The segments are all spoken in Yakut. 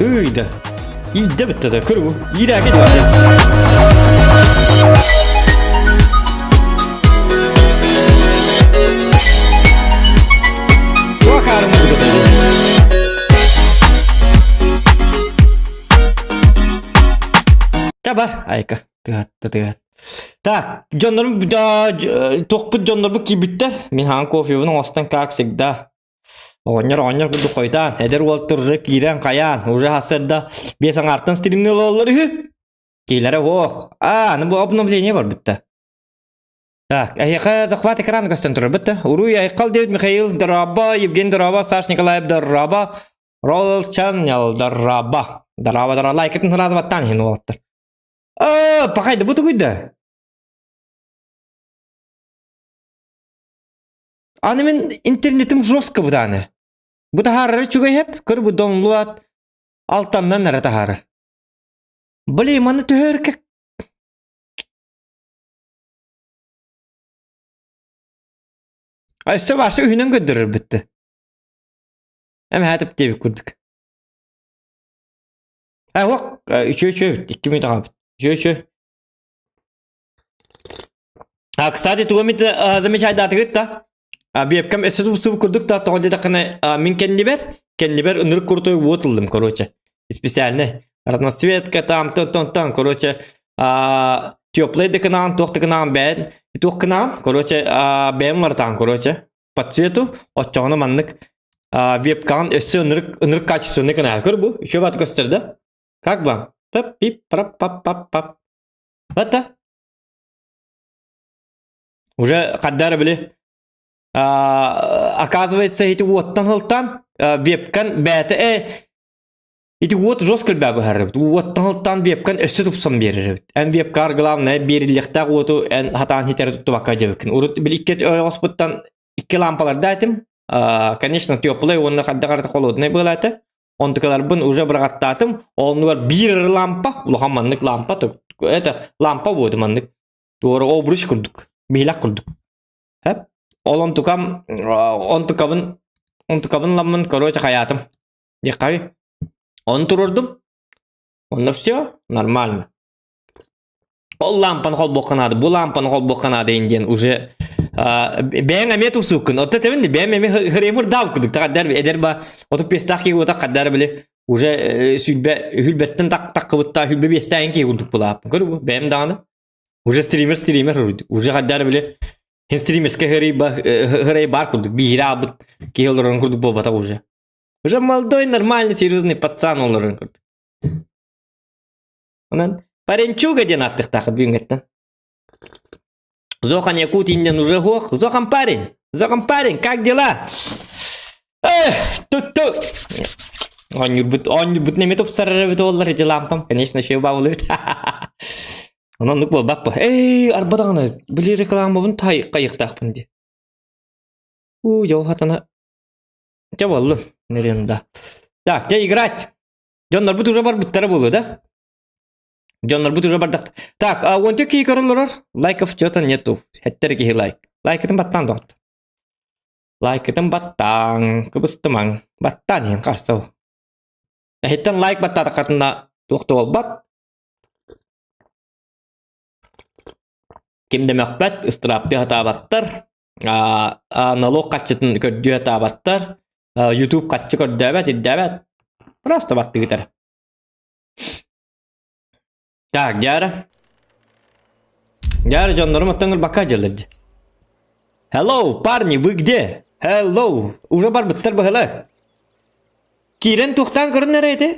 Ыйда. Иидэ бүтте да көрү. Иирээки диэн. Туох музыката Чаба, айка. Тыатта тыат. Так, дьоннорум туохпут дьоннорбут киирбиттэр. Мин хаан кофебун оҥостон как всегда. Оҕонньор оҕонньор курдук хойутаан, эдэр уолтар уже киирэн хайаан, уже сарсыарда биэс аҥаартан стримни ылаллар үһү. Киилэрэ ох, аа, аны бу обновление барбытта. Так, эһиэхэ захват экрана көстөн турар бытта. Уруй Айхал диэбит Михаил Дороба, Евгений Дороба, Саш Николаев Дороба, Ролл Чаннел Дороба. Дороба, дороба, лайкытын сразу баттаан иһин уолаттар. Аа, пахай да бу тугуйда. Аны мин интернетим жестко бытааны. Бу таһаарары үчүгэй хэп, көр бу донлуат алтаннан эрэ таһаарар. Блин, маны төһө Өссө башы үһүнэн көрдөрөр бүттэ. Эм хатып диэбит курдук. Э, ох, үчү үчү 2 минут аҕабыт. Үчү үчү. А, кстати, тугу эмит замечайдаатыгыт да? Вебкам өссө тупсубут курдук да, тоҕо диэтэххинэ, мин кэннибэр, кэннибэр ынырык крутой уот ыллым, короче. Специально. Разноцветка там, тон тон тон, короче, теплый да кынаан, туох да кынаан бэйэн, туох кынаан, короче, бэйэм уларытаан, короче, по цвету, оччоҕуна маннык вебкаҕын өссө ынырык, ынырык качественный кынаан. Көр бу, еще бат көстөр да? Как вам? Пап, пип, пап, пап, пап, пап. Это уже хаддара били оказывается ити уоттан сылтан вебкан бэйэтэ э ити уот жестко элбээ быһарар эбит уоттан сылтан вебкан өссө тупсан биэрэр эбит эн вебкар главное биэриллиэхтээх уоту эн хатаан хитэри туттубакка дьэбиккин урут били икки ойоҕоспуттан икки лампаларда этим конечно теплый уонна хайдах эрэ холодный была этэ Онтукаларбын уже быраҕаттаатым. Оннугар биир лампа, улахан маннык лампа, это лампа буолду маннык. Туора обруч курдук, биһилэх курдук. Хэп. Ол онтукам, онтукабын, онтукабын ламмын, короче, хайаатым. Диэххэ Он турурдум. Онно все нормально. Ол лампаны холбуохха наада, бу лампаны холбуохха наада диэн уже бэйэҥ эмиэ тупсуккун. Отто этэбин бэйэм эмиэ хырыймыр даав кудук тахаддар эдэр ба оту пестаах киһи уота хаддар били уже сүлбэ хүлбэттэн так таккыбытта хүлбэ биэстээн киһи курдук булааппын. Көр бу бэйэм даҕаны уже стример стример уже хаддар били хин стримерскэ хырый ба хырый бар курдук биирэ аабыт киһи олорон курдук буолбатах уже. Уже молодой нормальный серьезный пацан олорон курдук. Онон Паренчуга диэн ааттыахтаахыт бүгүҥҥэттэн. Зохан Якутиннен уже хуох. Зохан парень! Зохан парень, как дела? Эх, тут-ту! Оонньуурбут, оонньуурбут неме тупсарар эбит буоллар ити лампам. Конечно, еще баулыбыт. Онон оннук буолбаппы. Эй, арба даҕаны, били рекламабын хайыктаахпын дии. У, дьол хатана. Дьэ буоллун, неренда. Так, дьэ играть. Дьоннорбут уже барбыттара буолуо да? Дьоннорбут уже бардах. Так, а уонча киһи көрөн олорор. Лайков что-то нету. Хэттэр киһи лайк. Лайкытын баттаан доҕот. Лайкытын баттаан, кыбыстымаҥ. Баттаан иһин харсал. Эһиттэн лайк баттаатаххытына туох да буолбат. Ким да мөхпөт, ыстырааптыы сатаабаттар. налог хаччытын көрдүү сатаабаттар. YouTube хаччы көрдөөбөт, ирдээбэт. Просто баттыгытар. Так, дьара. Дьара дьоннорум оттон ылбакка дьыллар. Hello, парни, вы где? Hello, уже барбыттар быһылар. Киирэн туохтаан көрүн эрэ ити?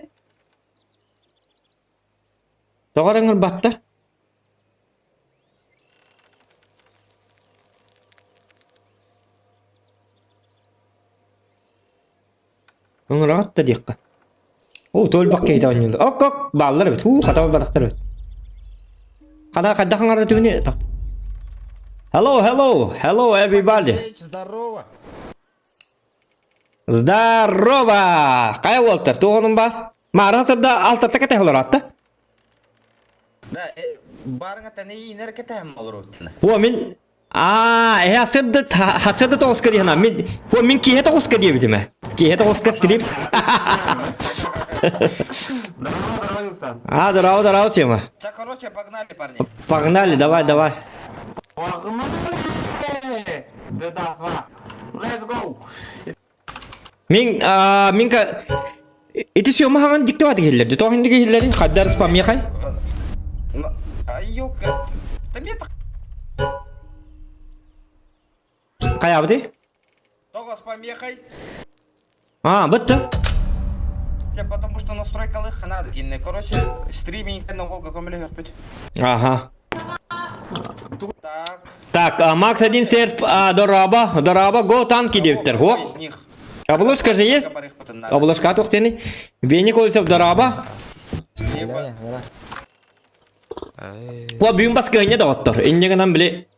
Тоҕо эрэ ыҥырбаттар? Ыҥыраҕыт да диэххэ. Оо, туолбах киһитэ оонньууллар. Ок-ок, бааллар эбит. Уу, хата барбатахтар эбит. Хата хайдах ыҥырар түбүнү? Hello, hello, hello everybody. Здорово. Здорово! Хайа уолтар, туох бар? Маара сырда алтатта кэтэһэ олороотта. Да, барыңа тэнийинер кэтэһэм олоруттuna. Хуа мин Аа, э хасырда хасырда тоҕуска диэхна. Мин хуа мин киһи тоҕуска диэбитим ээ. Киһи тоҕуска стрим. Здорово, здорово, Руслан. А, здорово, здорово, Тема. Ча, короче, погнали, парни. Погнали, давай, давай. Погнали! Да, два. Let's go! Мин, а, минка... Ити съема хаҥан диктовать киһилэр. Тоҕо инди киһилэрин хаддар спамьяхай? А, ёлка. Да мне Хайабыты? Тоҕо с помехой. А, бытты. Те, потому что настройка лыха надо. Короче, стриминг на Волга көмөлөһө өппүт. Ага. Так. Так, а, Макс один серп, а, дороба, дороба, го танки диэбиттэр. Хуох. Из них. Обложка же есть? Обложка туох тени. Веник Ольсов дороба. Либо... О, бүгүн баскыһынньа доҕоттор. Инньэ гынан били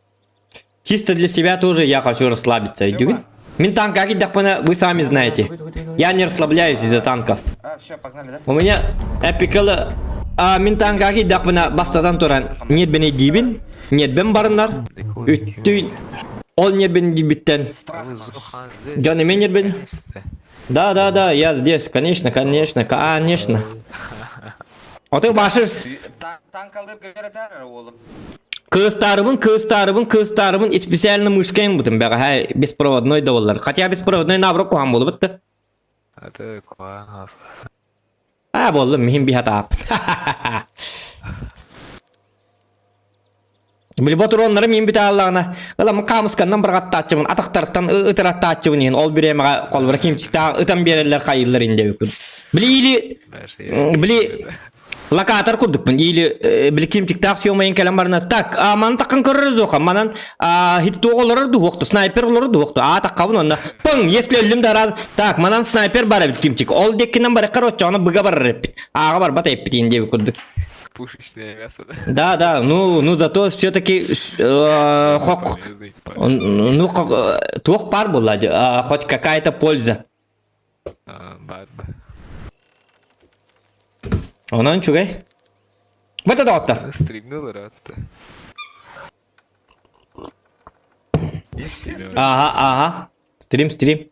чисто для себя тоже я хочу расслабиться. Өйдүгүн? Мин танка киирдэхпинэ, вы сами знаете. Я не расслабляюсь из-за танков. А, все, погнали, да? У меня эпикалы а, мин танка киирдэхпинэ бастатан туран ньиэрбэни диибин, ньиэрбэм барынар, үттүүн ол ньиэрбэни диибиттэн Страх. Дьон эмиэ ньиэрбэни. Да, да, да, я здесь, конечно, конечно, конечно. Отой башы Танкалырга беретер оолу. Кыыстаарыбын, кыыстаарыбын, кыыстаарыбын специально мышкайын бутум бэҕэһээ беспроводной да буоллар. Хотя беспроводной наоборот куһаҕан буолбут да. Аты куһаҕан Аа буоллум, миһин биһатаап. Били ботуруоннары мин бүтэ аллаҕына, ылам хаамысканнан бырҕаттааччыбын, атахтартан ытыраттааччыбын иһин ол бириэмэҕэ холобура кимчитаа ытан биэрэллэр хайыыллар ин диэбиккин. Били или били локатор курдукпун или били кимтиктаах съемайын кэлэн барна так а манан таккан көрөр зоха манан хит туох олорор дуһуохту снайпер олорор дуһуохту а таккабын онно пың если өллүм да раз так манан снайпер бар эбит кимчик ол диэккинэн барыккар оччоҕуна быга барар эппит ааҕа барбат эппит иин диэбит курдук. Пушечное мясо, да? Да, да, ну, ну зато все-таки хок, ну, туох пар буолла, хоть какая-то польза. Баар Онон үчүгэй. Бата доҕоттор. Стримнул ыраатта. Ага, ага. Стрим, стрим.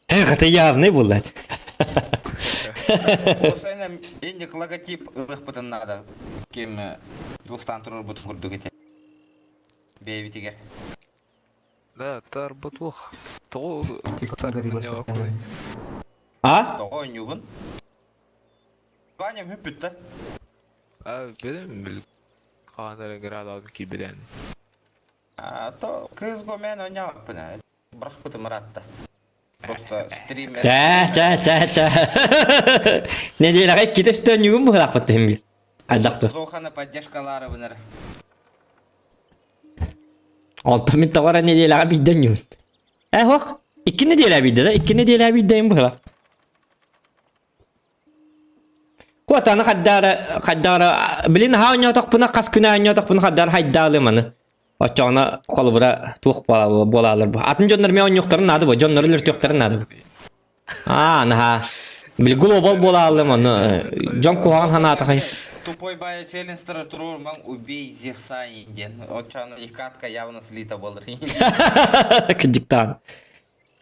Эх, это явный буолла. Осайна инник логотип ылыхпытын надо. Ким двухтан турурбут курдук ити. Бэйбитигэр. Да, тарбутуох. Тоҕо А? Тоҕо оонньуубун? Ваням бүппүт да. А, билим бил. Хаанары градалын киирбитэн. А то кыыс мен оонньообаппын. Бырахпытым ыраатта. Просто стример. Чэ, чэ, чэ, чэ. Нэдиэлэҕэ иккитэ өстөөнньүгүн быһылаахпыт иһин биир. Хайдах дуо? Зохана поддержкаларыбынар. Онтон мин тоҕо эрэ нэдиэлэҕэ биирдэ оонньуубун. Э, ох, икки нэдиэлэ биирдэ да, икки нэдиэлэ биирдэйим быһылаах. Куотаны хайдаары, хайдаары, билин наһаа оонньоотохпуна, хас күнэ оонньоотохпуна хайдаары хайдаалыым аны. Оччоҕуна холобура туох буолаалар бу. Атын дьоннор эмиэ оонньуохтарын наада бу, дьоннору өлөртүөхтэрин наада бу. Аа, наһаа. Били глобал буолаалым ону дьон куһаҕан санаата хайа. Тупой бая челленстер турур убей Зевса диэн. Оччоҕуна их катка явно слита буолар. Диктант.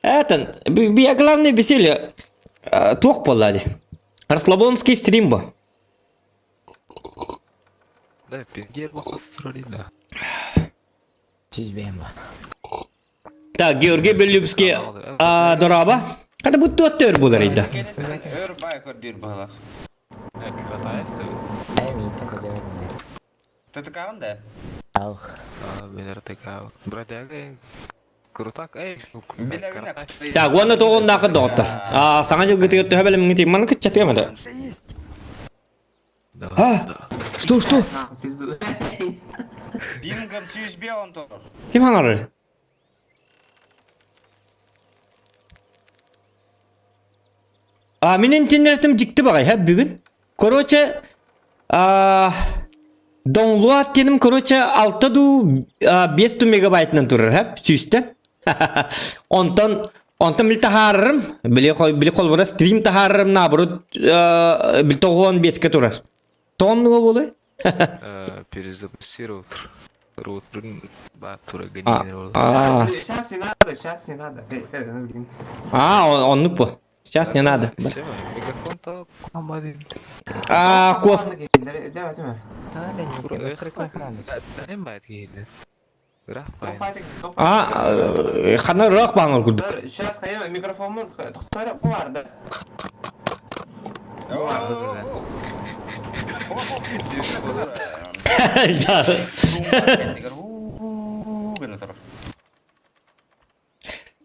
Этен, я главное веселье туох буолла дии. Расслабонский стрим бу. Да, пиздец, да. Так, Георгий Белюбский дороба. Kada bu tuot булар ида. Өр бай көрдүүр быһылах. Тытыкаҕын да? Так, уонна тоҕуннаахы доҕоттор. Саҥа дьылгытыгар төһө бэлэмҥитий? Маны кыччатыам этэ. А, что, что? Бинган сүүс он турар. Ким хаҥарар? А, мин интернетим дьикти баҕай, һэ, бүгүн. Короче, а, Доҥлуат диэним, короче, алта дуу, биэс дуу мегабайтынан турар, һэ, сүүстэн. Онтон, онтон били таһаарарым, били, били холобура стрим таһаарарым, наоборот, били тоҕуон биэскэ турар. Тоҕоннуга буолуой? Перезапусти роутер. Роутер А, Сейчас не надо, сейчас не надо. А, оннук бу. Сейчас не надо. Все, мегафон-то А, кос... А, хана ыраах бааңар курдук. Сейчас хайа микрофонун тохтор бар да.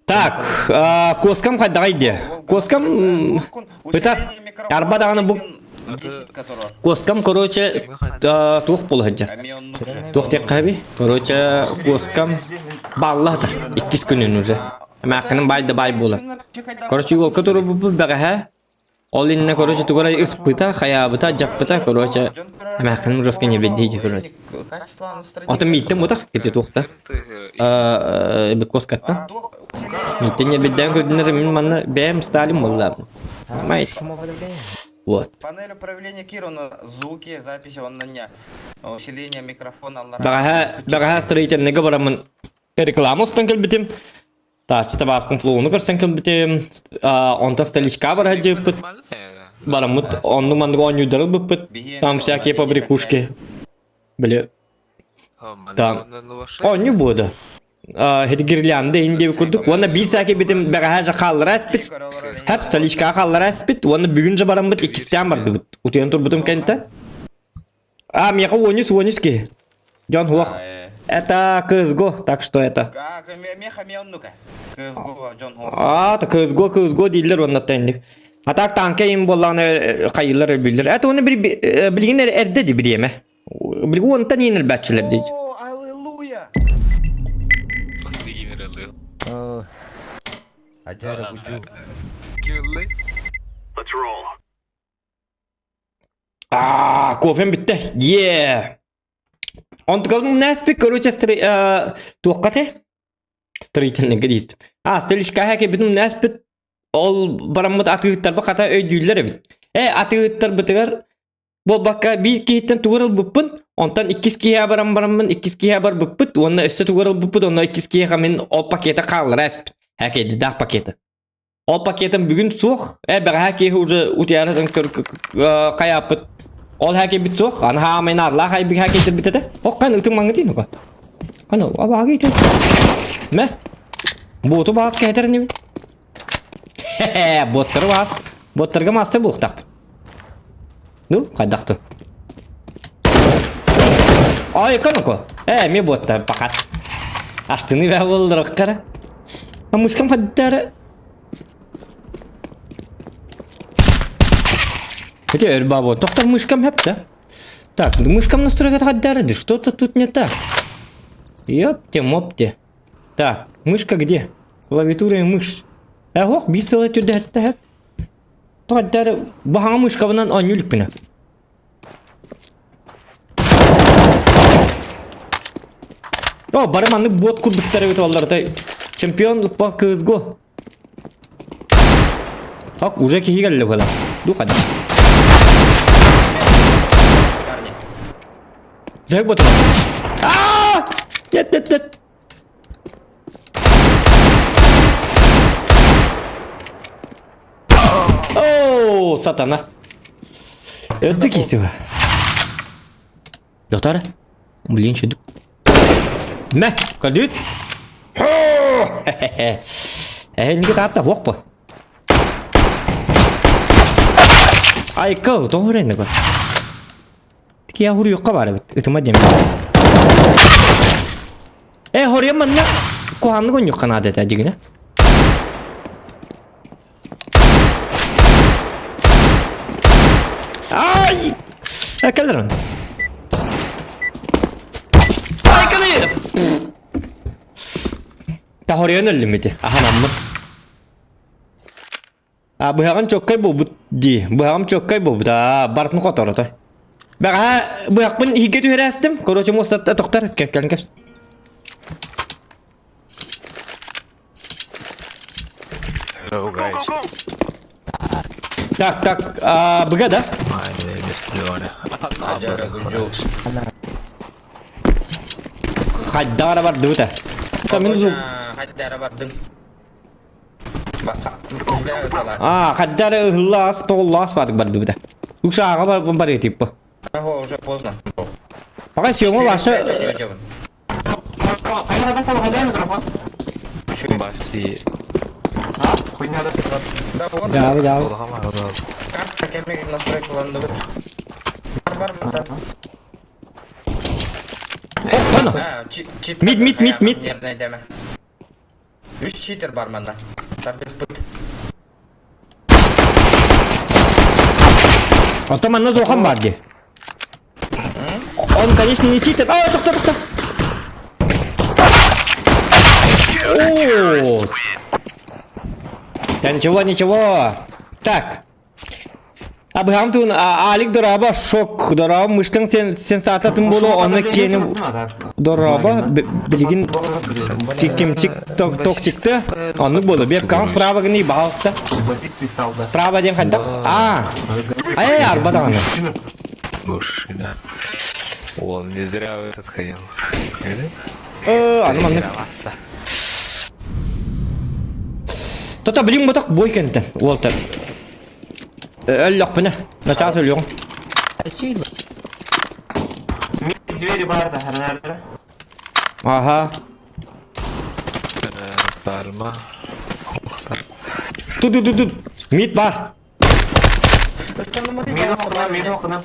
Так, коскам хайдаҕай диэ. Коскам быта арба даҕаны бу коскам короче туох буола сылдьар. Туох диэххэ Короче, коскам бааллаата иккис күнүн уже. Эмээххинин баай да баай буолар. Короче, уолка турубуппут бэҕэһээ Ол иннэ, короче, тугу эрэ ыспыта, хайаабыта, дьаппыта, короче, эмээхсиним жестко не беддиһи, короче. Онтон мииттэн мутах кити туохта. Куоскаттан. Мииттэн не беддээн көрдүнэр мин манна бэйэм Сталин буолла. Понимаете? Вот. Панель управления Кирона, звуки, записи, он на не. Усиление микрофона. Бэҕэһээ, бэҕэһээ строительныйга бараммын реклама устан кэлбитим. Тааччы табаахпын флоуну көрсөн кэлбитим. Онтон столичка бара сылдьыбыппыт. Бараммыт оннук маннык оонньуурдары ылбыппыт. Там всякие побрякушки. Били там оонньуу буода. Гирлянда иһин диэбит курдук. Уонна биир саа кэлбитим бэҕэһээ же хааллара эспит. Хэп столичкаҕа хааллара эспит. Уонна бүгүн же бараммыт иккистээн бардыбыт. Утуйан турбутум кэнтэ. А, миэхэ уонүс уонүс киһи. Дьон хуох. Это КСГО, так что это. Меха мионнука. КСГО дьон хуох. А, КСГО, КСГО дииллэр уонна тэнник. А так танка им буоллаҕына хайыылар өлбүллэр. Это оны билигин эрдэ ди бириэмэ. Билигин уонтан иин элбэччилэр дии. О, аллилуйя! Ажара гужу. Аа, кофем бүттэ. Yeah. Онтукабын наспик, короче, туохха те? Строительныйга диистим. А, столичкаһа кэлбитим наспит. Ол бараммыт атыыттарба хата өйдүүллэр эбит. Э, атыыттарбытыгар буолбакка биир киһиттэн тугу ылбыппын, онтон иккис киһиэхэ баран бараммын, иккис киһиэхэ барбыппыт, уонна өссө тугу ылбыппыт, онно иккис киһиэхэ мин ол пакета хааллара эспит. Хакейдаах пакета. Ол пакетым бүгүн суох. Э, бэҕэһээ киһи уже утуйарытын хайааппыт. Ол хакебит суох. Аны хаамай наарлаах хайбик хакетирбит этэ. Ох, кан ытым маңытын ока. Аны, абаага итин. Мэ? Боту баас кэһэтэр небит. Хе-хе, боттары баас. Боттарга мастер буохтаах. Ну, хайдахтын. Ай, кануко. Э, ми ботта пахат. Астыны бә болдырыққара. Мышкам хаддары. Хотя бабо, тоқтар мышкам хәпті. Так, мышкам настройка хаддары, что-то тут не так. Ёпте, мопте. Так, мышка где? Клавиатура и мышь. Эх, бисела түрде хәтті Тоҕо баһаҥа мышкабынан оонньуу иликпинэ. О, бары маннык бот курдуктар эбит олларда. Чемпион по КСГО. Так, уже киһи кэллэ буола. Ду хада. Дьэ бот. Аа! Нет, нет, нет. Оо, сатана. Өттө кисиба. Доктор? Блин, чудик. Мә, калдыт. Эһинги таатта хуох по. Айка, тоҕо эрэннэ Киа хуруйукка баар эбит. Ытыма диэн. Э, хоруйан манна куһааннык онньукка наада этэ дьигинэ. Ай! Кэлэр он. Ай, кэлэр! Та хоруйан өллүм ити. Аһанаммын. А быһаҕын чоккай буолбут дии. Быһаҕым чоккай буолбут. Аа, барытын хоторото. Бэҕэһээ быһахпын иһигэ түһэрээстим. Короче, муостатта тохтор. Кэлэн кэс. Hello guys. Так, так, а, быга да? My name is Leone. Ажара гужу. Хайдара бардыбыта. Та мин зу. Хайдара бардым. А, хаддар ыһыллаас, тоҕуллаас баадык бардыбыта. Уксааҕа бар барыа типпа. Ого, уже поздно. Пока съема ваша... Башти. Да, вот. Да, да. Карта кемеге настройкаланды бит. Бар бар мында. Аны. Мид, мид, мид, мид. Нервный деме. Үч читер бар мында. Тардых бит. Ото манна зохан бар ди. Он, конечно, не читер. А, тохта, тохта. О! Да ничего, ничего. Так. Абхам тун Алик дораба шок дораба мышкаң сен сенсата тун болу оны кени дораба билигин тикимчик токсикты оннук болу беп каң справа гыны баалста справа ден хайдах а ай арба даҕаны Мужчина. Он не зря в этот ходил. Аны маннык Тота билин боток бой кентен уолтар өллөхпүнэ начаас өлүөҕүм Двери барда, ханардара. Аха. Барма. Тут тут тут мид бар. Мид окна, мид окна.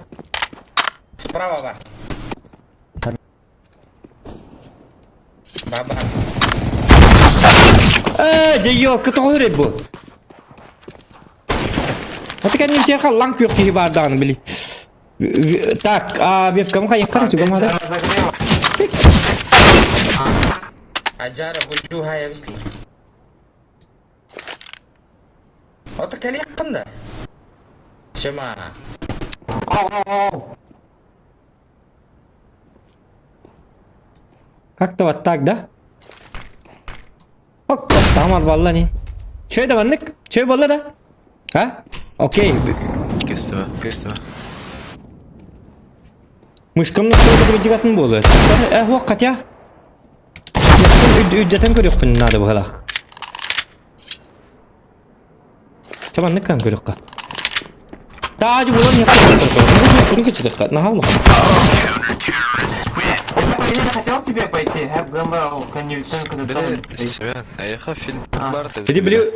Справа бар. Баба. Э, дьэ елка тоҕо үрэй бу. Аты кэнним тиэхэ лаҥ күөх киһи баардаҕын били. Так, а вебкам хайыххар чугам хада. Аджара гүлжу хая бислер. Ото кэлиэххин да. Сема. Как-то вот так, да? Ок, тамар балла не. Чөй да маннык? Чөй балла да? А? Окей. Көстүмэ, көстүмэ. Мышкам настройка бирдигатын буолуо. Э, хуох хотя. Үрдэтэн көрүөхпүн наада быһалаах. Чэ маннык кан көрүөххэ. Таажы булан яққа Bunu geçirdik. Наһаа улахан. Я хотел тебе пойти, я бы Били, Семен, эйха фильм бар да. Иди, били.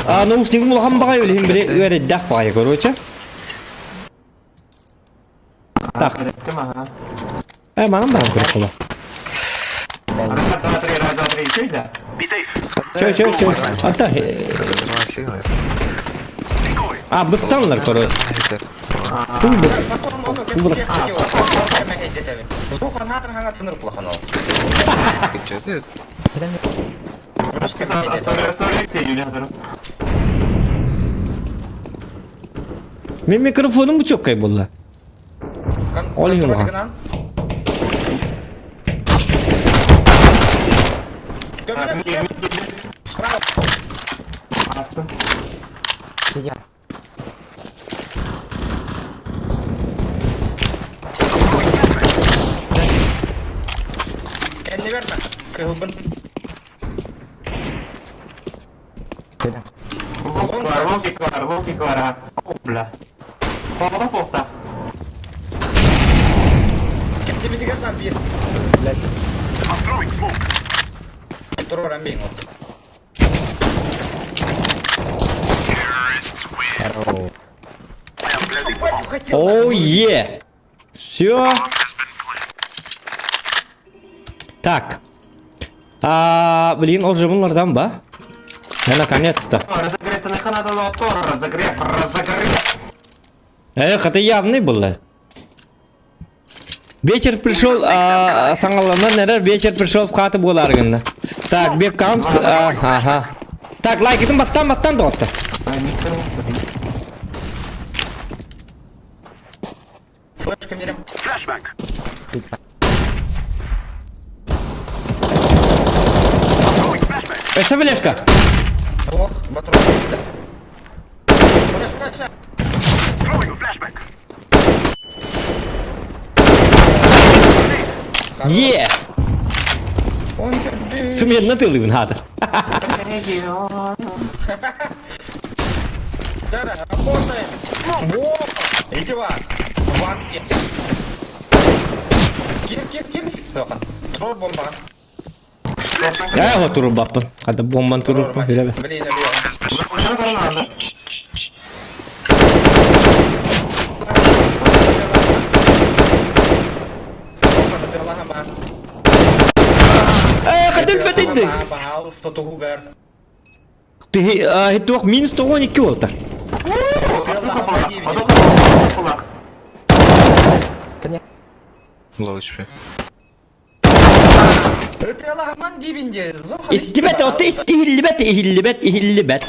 А, наушнигым улахан баҕай билиһин били үөрэддээх баҕайы короче. Так. Э, манан баран көрөх була. Раз, два, три, раз, два, три, чуй, да? Чё, чё, чё. Ата. А, быстанлар, короче. Потом ону кэпсэтиэх хотел. Зухан хатыр хаңа тыныр плахан ол. Мен микрофонум бу чоккай буолла. Ол иһин улахан. Справа. Кэнни берме. Кыһылбын. Локи бар, локи бар, О, бля. Холода полта. Кэнни битигер бар бир. Туроран бейин ол. О, е! Все. Так. А, блин, ол же бұлардан ба? Ну, наконец-то. Разогреться на надо разогрев, разогрев. Эх, это явный было. Вечер пришел, а, саңаланан нэрэр вечер пришел в хату буолар гынна. Так, беп каунс, ага. Так, лайкытын баттан баттан доҕотто. Флешка берем. Өссө флешка. Ох, батрон. Флешка, Е! Он Сымыйанна тылыбын хаата. Дара, работаем! Во! Иди ва! Ван Кир, кир, кир! Тохан. Турур бомба. Я его турубаппын. Хата бомбан турурпун билэбин. Блин, убил. Э, хата өлбөт Пожалуйста, тугугар. Ты туох минус 92 болта. Ловочпи. Истибэт, оты истихиллибэт, иһиллибэт, иһиллибэт.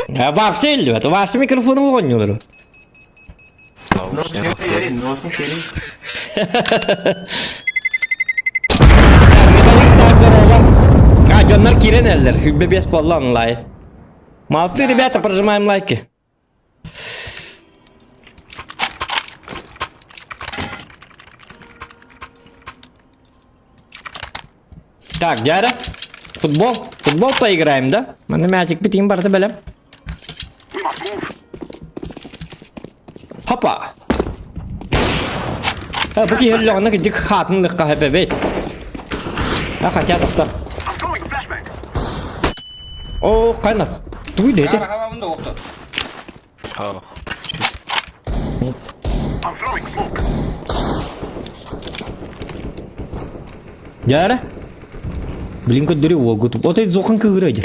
Вообще иһиллибэт. Вообще микрофону оҕонньолору. А, дьоннор киирэн эллэр. Хүббэ бес буолла онлайн. Молодцы, ребята, прожимаем лайки. Так, дядя, футбол, футбол поиграем, да? Манна мячик битин барда бэлэм. Хопа! А, бу киһи өллөҕүнэ кырдьык хаатын лыкка хэпэбит. А хотя тохто. О, кайна. Туй дети. Дьэ Блин, көрдөрүү уолгут. Отой зохан кыырай дьэ.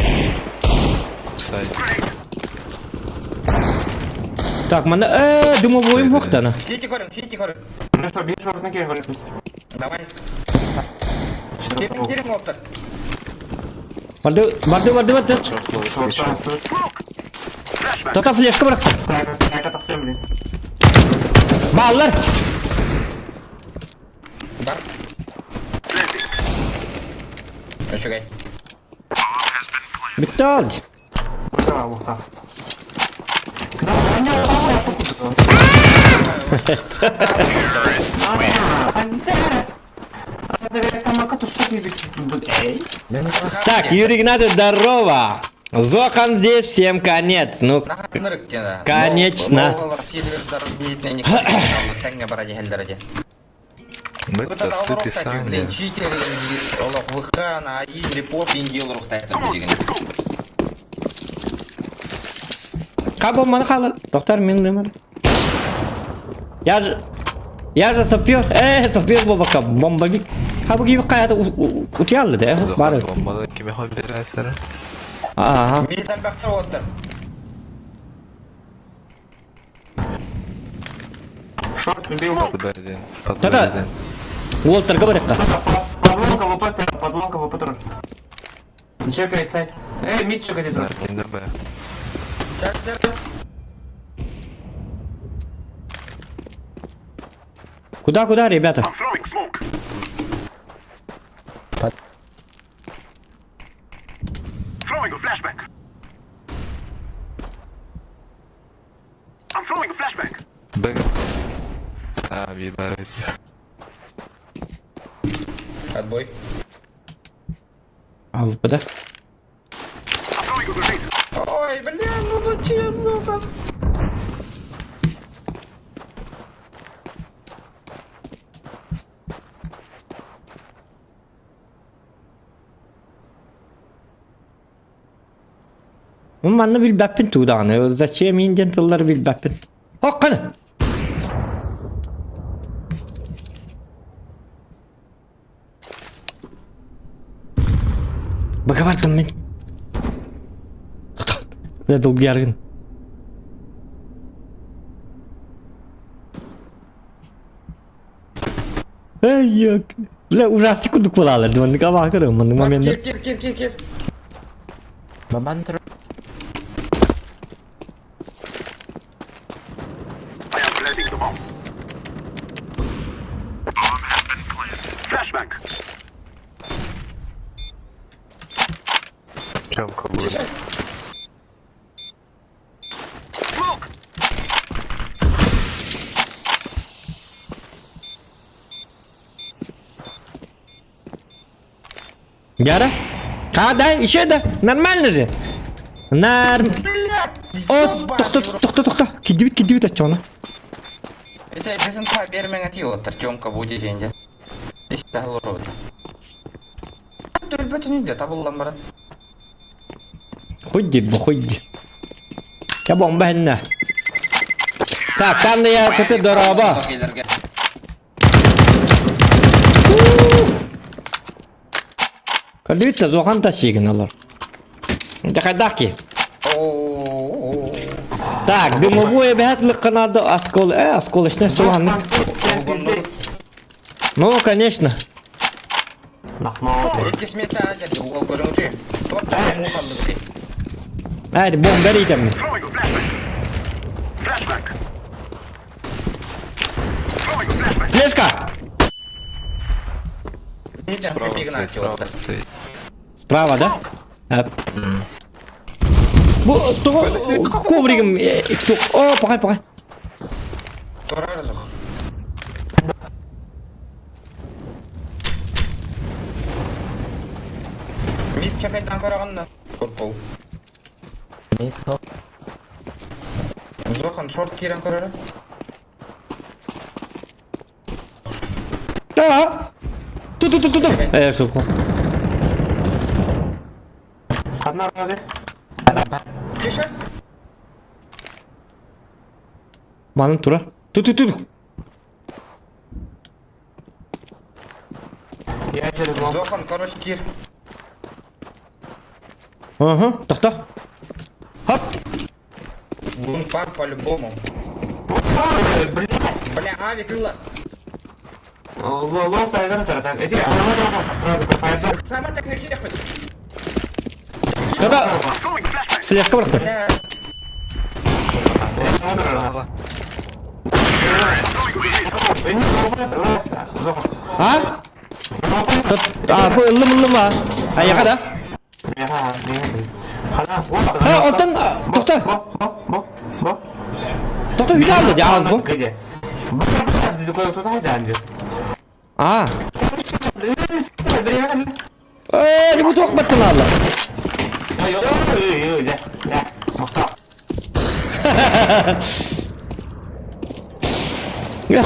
Так, манна э дымовойум хуохтана. Сити көрүҥ, сити көрүҥ. Ну что, бир шортны кер көрөпүз. Давай. Кириҥ, кириҥ уолтар. Барды, барды, барды, барды. Тота флешка бырахта. Сайка, сайка тахсам, блин. Бааллар. Бар. Үчүгэй. Бүттэ ол. Да, вот так. Так, Юрий Игнатьевич, здорово! Зохан здесь, всем конец. Ну, конечно. Мы-то сыты сами. Блин, читер, олох ВХ на один репорт индил Кабо маны халар. Доктор мен лемар. Я же я же сапер. Сапер бабака бомбовик. Хабы gibi kayada утялды да. Бары. Бомбаны киме хоббирайсары? Ага. Мейтал бахтар оттар. Шорт убил. Подберден. Да-да. Подберден. Уолтерга барыкка. Подлонка ВП стоял, подлонка ВП тоже. Чекает сайт. Эй, мид чекает Да, тоже. НДБ. Куда, куда, ребята? Б. А, бибар. Отбой. А, ВП, да? Ой, блин, ну зачем, Зохан? Манна билбэппин туудааны. Зачем индиан тыллары билбэппин. Хокканы! Быка бардым мин. Бля, долгияргын. Эй, yok. Бля, ужастик курдук буолалар. Маннык абаа көрөм, маннык моментер. Кир, кир, кир, кир, кир. Чемка будет. Гара? А, да, еще да. Нормально же. Нар... О, тохто, тохто, тохто. Кидибит, кидибит отчуна. Это дезинфа бермең ати оттар, Тёмка будет деньги. Истәһел урод. Төлбөтүн инде табыллан бара. Хуйди, бу хуйди. Я бомба хенне. Так, там я көтө дороба. Көрдүбүт да зохан тасигин олор. Дьэ хайдах ки? Так, дымовой эбэһэт лыкканады оскол, осколочная суланнык. Ну, конечно. Иккис метр ажарды угол көрүңүтү. Торт муусаллыгы. Ай, бомба иитэммин. Флешка! Справа стоит, справа стоит. Справа, да? А. Бу тоҕо ковригым о, пахай, пахай. Турар Мит чакайдан көрөҕүн Пурпул. Зохан шорт киирэн көрөрө. Да. Ту-ту-ту-ту-ту. Сука. Одна разве? Тише. Манын тура. Ту-ту-ту. Я через лом. Зохан, короче, кир. Ага, тохто. Хоп. Бунпар по-любому. Ой, блядь. Бля, авик ылла. Лом тайгер так. Иди, сразу пойду. Сама так накидах. Да-да. Флешка барахта. Бля. А? А, бу ыллым ыллым а. Аяга да. А, онтон тохто. Тохто үйде алды, жаал бу. А. Э, бу туох баттын алла.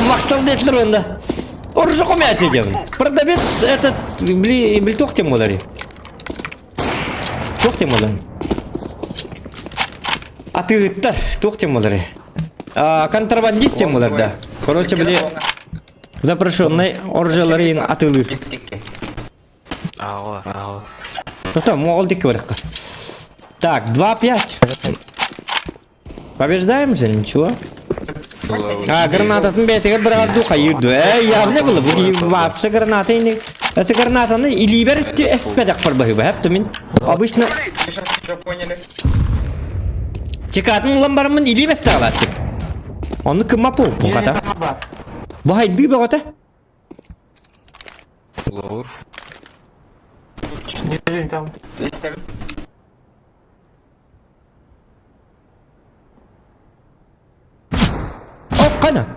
Мактал детлер онда. Оружие комяти дем. Продавец этот, бли, бли туох тем олари. Туох тем олар. А ты туох тем олари. Контрабандист тем олар, да. Короче, бли, запрещенный оружиеларын атылыр. Ала, ала. Тоқта, моғол дикке барыққа. Так, 2-5. Побеждаем же, ничего. А, гранататын бәйтігер бір ағар хайырды. Явно было, бұл вообще граната не... Эти гранатаны илибер эспедек бар бахы, хәп мин. Обычно Тише, все поняли. чекатын ламбарымын илибер стағалатчык. Оны кымма пол, пұңқата. Бұл хайды бағата. Лаур. Там. О, қана.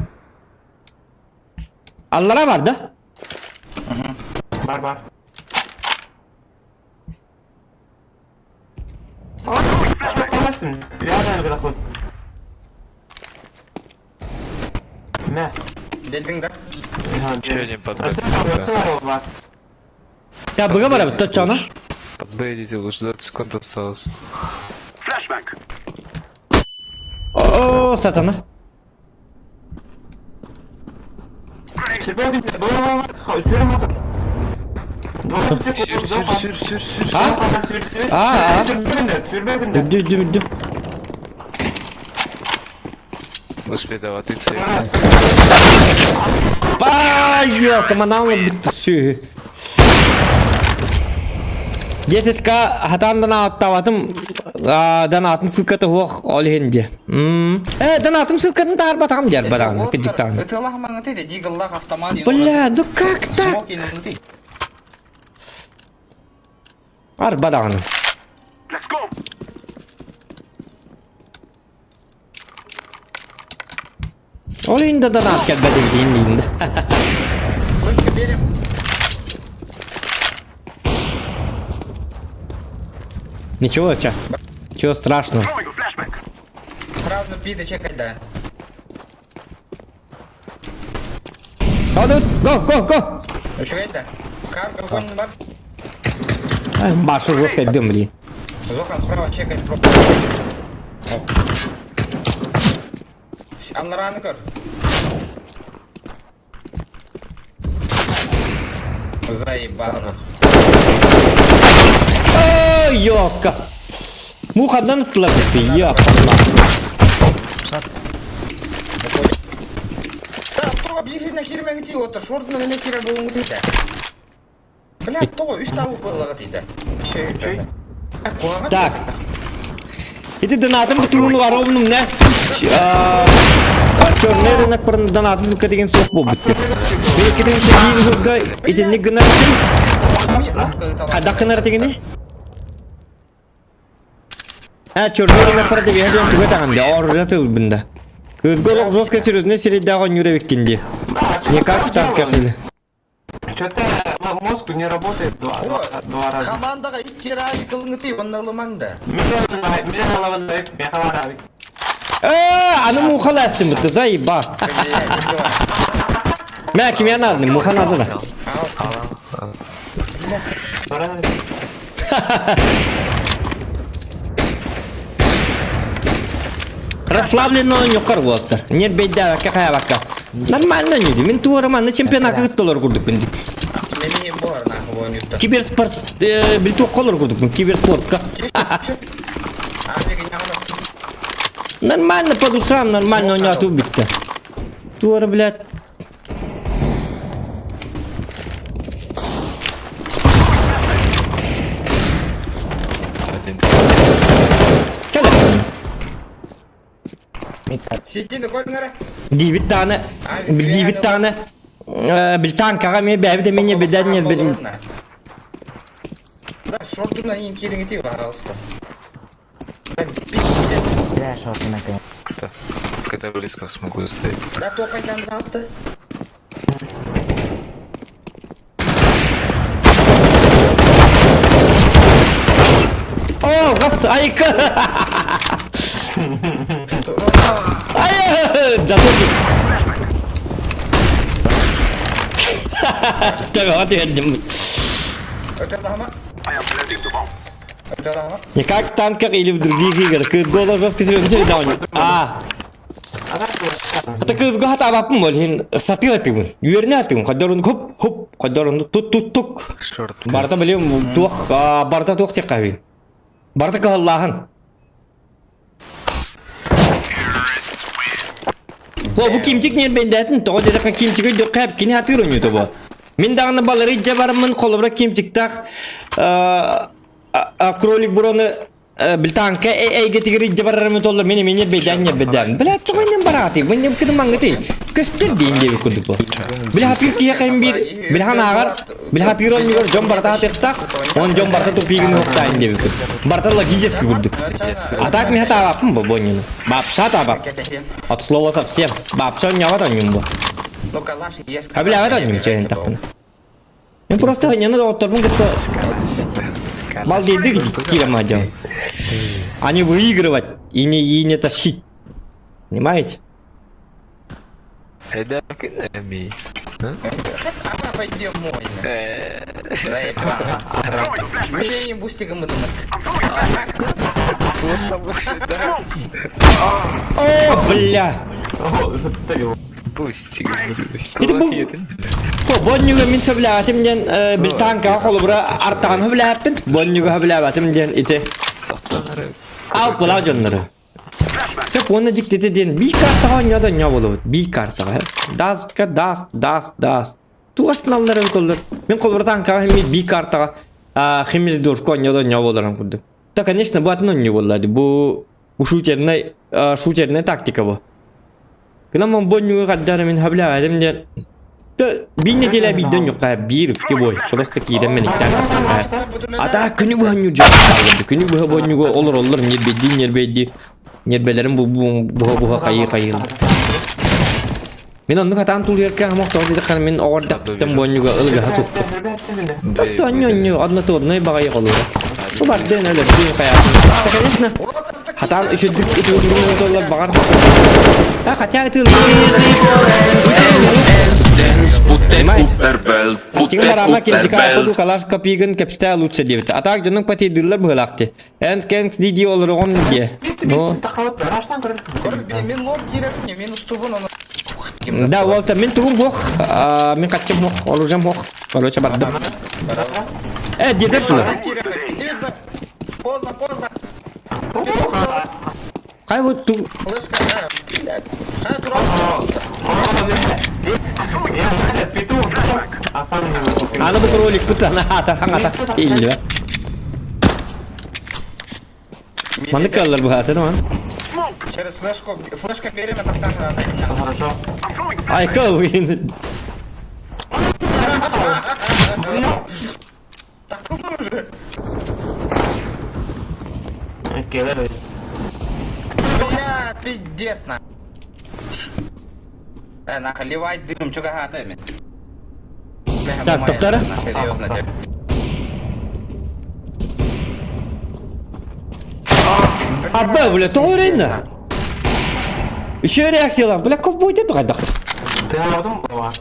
Аллара бар да? Бар, бар. Мә. Белдиң да? Че не под Та бұға бара бітті чана. Под Б идите, лучше 20 секунд осталось. О, сатана. Сүр, сүр, сүр, сүр. А? А, а. Дүр, дүр, дүр. Успей давать ты цель. Бай, ёлка, манал бітті сүй. 10к хатан донаттаватым донатым ссылкаты хуох ол хенде. Донатым ссылкатын таар батам дер баран кедиктан. Ытылах маңыты де дигаллах автомат. Бля, ну как так? Ар бадаганы. Ол инде донат келбеди дейін дейін. Лучше берем. Ничего, ча. Чего страшного. Сразу пиды чекать, да. Go, go, go, go! Үчүгэй да. Кар какой бар. Баша жестко дым, блин. Зохан справа чекать. Аллараны көр. Заебал. Ой, ёпка. Мухадан ыттылар бітті, ёпка. Да, то бииринэ киирмэҥ тии отыр, шордунан эмэ киирэр буолуҥ тиийдэ. Бля, то үс табы буоллаҕа тиийдэ. Так. Ити донатым бутугун ровно нәс черный рынок барын донатын ссылка деген суох буолбут. Бир биир сылга итинник гынар хайдах гынар дегени? А, черный рынок бар деп диэн туга таҕан да оружа тылбын да. Кызга олох жестко серьезный сирэйдээх оонньуур эбиккин дии. Не как в танках или. Что-то мозг не работает два раза. Командаға икки рай кылыңыты, онна ылымаң да. Э, аны мухаластым бытты, заеба. Мә, кимге надо, муха надо да. Расслабленно ньокар буолтар. Нет бейдә бакка. Нормально не Мин туарым аны чемпионатка кыттылар курдук бин. Мени бар нахуй ойнутта. Киберспорт билтук колор курдук бин киберспортка. Нормально по душам, нормально ойнату битте. Туара, блядь. Один. Кәле. Сидин көрүңөрө. Дибит таны, дибит таны. Билтанкага мен бәбі де мене беден не беден. Да, шордунан иин кириңити пожалуйста. Бля, шорты наконец. Когда, когда близко смогу заставить. Да, топай там атты. О, гас, айка. Ай, да тут. Так, вот я Өтө Өтө Не как в танках или в других играх. Кызгола жестко серьезно даун. А. Это кызго хата бапым бол хин сатыла тыгын. Юерне тыгын. Кадорун хоп хоп кадорун тут тут тук. Шорт. Барта билем тух барта тух тек каби. Барта каллахан. О, бу кимчик не бендәтин, того дедәкә кимчик өйдө кәп кини хатыр ойнойт бу. Мин дагы балары жабармын колобра кимчиктах кролик буроны билтанка эйге тигери жабармын толлар мени мени бедән не бедән. Бля, тогайнан барати, мен кыды маңгыты. Көстер дейин деп күрдүк бу. Бля хатыр тие кайын бир, бля хан агар, бля хатыр ойногор жон барта хатыртак, он жон барта тупигин хоктайын деп күрдүк. Барта логически күрдүк. А так мен табаппын бу бонюну. Бапша табап. От слова совсем. Бапша не онюм бу. Ну, калаш есть. А бля, это онюм чайын тақпын. Мен просто нені доғыттармын күтті балдейді кире А не выигрывать и не тащить. Понимаете? Айда ми. Ама пойдем мой. Меня не бустигом О, бля! Бустик. Это был- Ko боннюга мин сөбләтим ден билтанка холобра артан хөбләттим. Боннюга хөбләтим ден ите. Ал була жоннору. Сеп оны жиктете ден би картага ойнода не болот. Би картага. Даст даст даст даст. Туасналларын коллар. Мен колбра танкага хеми би картага хемилдорф ойнода не болорун курду. Да, конечно, бу атын не боллады. Бу бу шутерный шутерный тактика бу. Кына боннюга каддар мен хөбләтим ден би неделя биден юкка бир ки бой. Просто киден мен иктен. Ата күнү бу ханю жак. Күнү бу боннюга олор олор нербедди нербедди. Нербелерим бу бу бу бу кайы кайы. Мен онну катан тул ерке хамак тоғыз деді қан мен оғырдақтым боннюга ылга хатуқты. Просто аню аню однотонный багай колура. Бу бардын өлөрдүн хайаатын. Да, конечно. Хатаан үчүдүк ытыыллар баҕар. А хотя ытыыллар. Понимаете? Тигин барама кимчика аппаду калаш копигын кэпсээ лучше диэбит. А так дьонуҥ патейдыыллар быһылаахти. Эн кэнс дии дии олороҕун диэ. Ну. Мен лоб киирэбин, мен устубун оны. Да, уолта мин тугум хуох, мин хаччым хуох, оружием хуох. Короче, бардым. Э, дезерт было. Поздно, поздно. Хай вот ту... Аны бу кролик пыт ана ата хаңата илле. Маннык каллар бу хата ман. Через флешку, флешка берем, это так Хорошо. Айка уин. Келер. Бля, пиздец на. Э, нахуй, ливай дым, чё гагатами? Так, топтара. Серьезно тебе. Абба, бля, тоҕо үрэннэ? Еще реакциялар, бля, ковбой деді қайдақ. Ты алдың ба?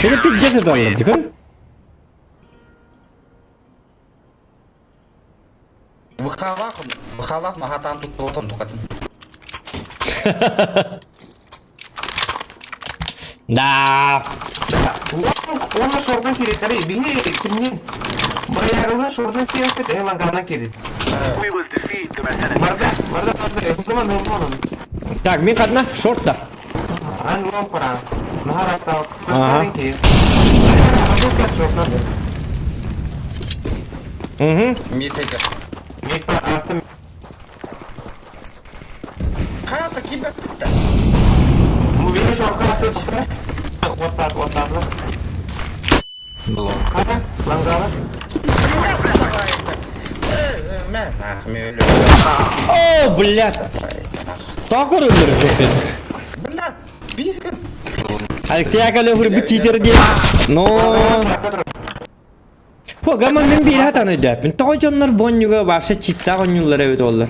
Это пиздец это аллам, дикар. Выхалах, выхалах, махатан тут отон тухатын. Да. Оны шордан кири, биһи кимнин? Баярылы шордан кири, э лангардан кири. Барда, барда, барда, хызман, хызман. Так, мин хадна шортта. Ан лон пара. Нахара Ага. кири. Угу. Митайте. Хата кибер. Лонг. О, блядь. Так өлөр жоқ Бля, бихер. Алексей Яковлев үрбүт читер диэн. Но... Хо, гаман мен биир хатан өйдөппүн. Тоҕо дьоннор бонньуга вообще читтаах онньууллар эбит оллар.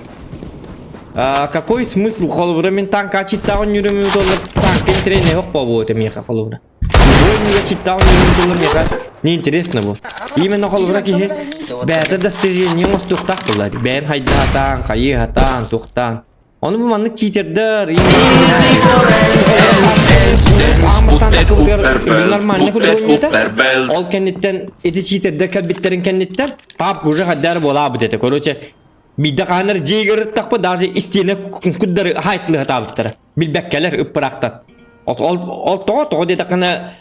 А, какой смысл холобура мен танка читтаах онньуурум эбит оллар танка интириэһинэй ох буолуо миэхэ холобура. Бонньуга читтаах онньуурум эбит оллар миэхэ неинтересно бу. Именно холобура киһи бэйэтэ достижение оҥостуохтаах буолла. Бэйэн хайда хатаан, хайыы хатаан, туохтаан. Ону бу маннык читердэр нормально Ол кэнниттэн ити читердэр кэлбиттэрин кэнниттэн пап уже хаддар буолаабыт этэ. Короче, биирдэ хаанар дьиэгэр даже истиэнэ куддары хайтлыһатаабыттара. Билбэккэлэр ыппыраахтан. Ол ол тоҕо тоҕо диэтэххинэ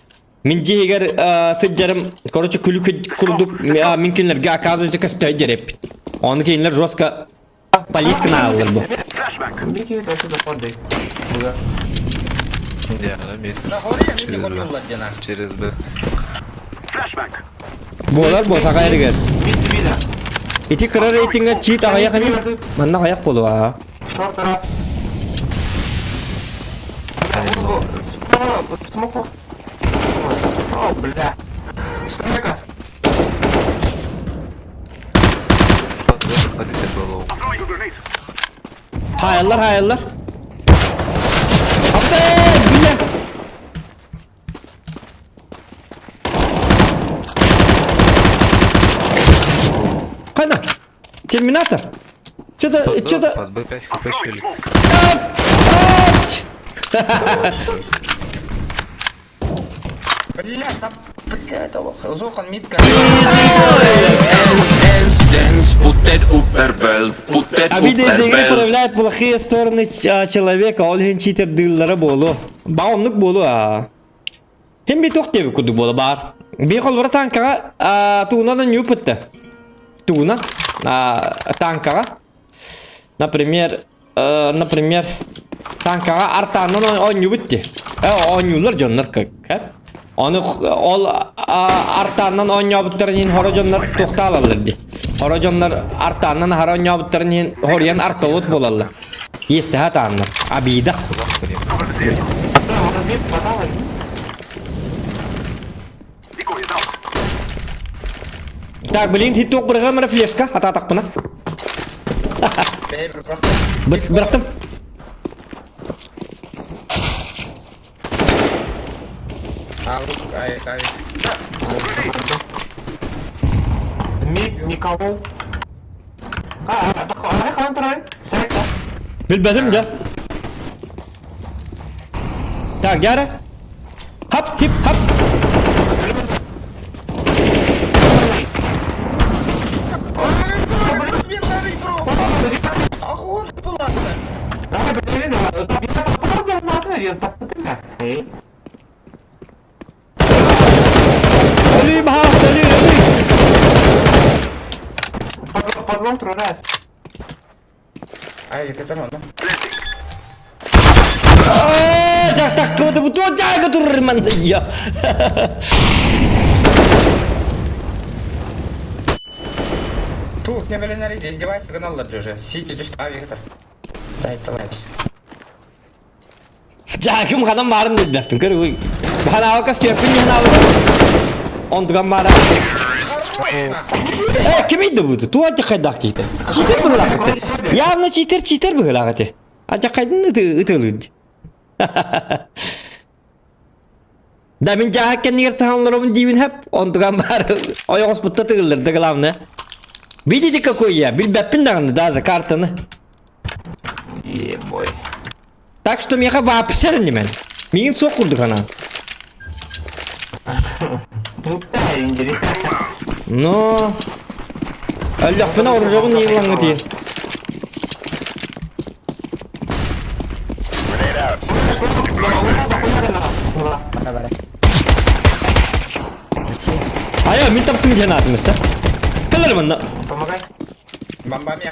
мин дьиэгэр сылдьарым, короче, күлүк курдук мин кинилэргэ оказывается көстө дьэреппит. Ону кинилэр жестко Полиска нааллар бу. Через Б. Через Б. Буолар бу саха эригэр. Ити кыра рейтингэ чит аҕыйах ини. Манна аҕыйах буолуо. Шорт раз. О, бля. Сколько? Под Б заходите было. Хаайаллар, хаайаллар. Апта, бля. Хайна. Терминатор. Что-то, Под Б, что-то... под Б 5 хп челик. Ать! Бля, там, бля, это Зохан митка. Обида из игры проявляет плохие стороны человека, ол иһин читердыыллара буолуо. Ба оннук буолуо аа. Хим би туох диэбит курдук буола баар. Би холбура танкаҕа тугунан онньууппут Тугунан танкаҕа. Например, например, танкаҕа артаанан оонньуубут дии. Оонньуулар дьоннор как Ону ол артааннан оонньообуттарын иһин хоро дьоннор туохтаалаллар дии. Хоро дьоннор артааннан аһара оонньообуттарын иһин хоруйан артовод буолаллар. Иэстэһэ атааннар. Обида. Может, хватало? Так, блин, хиток бырҕа флешка, атаатахпына. Бэй, просто. Бырахтым. Ай, ай. Мид, никого. А, арай хаан турай? Секта. Билбэтим дьэ. Так, дьара. Хап, хип, хап. Өлүү баһаалыста, өлүү, өлүү. Подлом раз. Ай, это он. Дьахтахкыбыты бу туох дьаага турар манна я. Тут не веленери, издевайся, гнал уже. Сити, лишь а, Виктор. Дай, давай. Дьаагым ханан баарын билбэппин көр Ханаабакка сүөппүн ханаабыта. Онтуган баара. Э, ким иди бу? Туа дьахайдаах киһитэ. Читер быһылаах этэ. Явно читер, читер быһылаах этэ. А дьахайдын ытылыыр. Да мин дьааһык кэннигэр саһалларабын диибин хэп, онтуган баар ойоҕоспутта тыгыллар да главное. Видите какой я? Билбэппин даҕаны даже картаны. Ебой. Так что миэхэ вообще мен. Миигин суох курдук анаан. Бутта индири. Но... Өллөхпүнэ оружобун иилаҥҥы тиийэн. Бара бара. Айа, мин таптым диэн аатым өссө. Кэлэр манна. Помогай. Бомбами.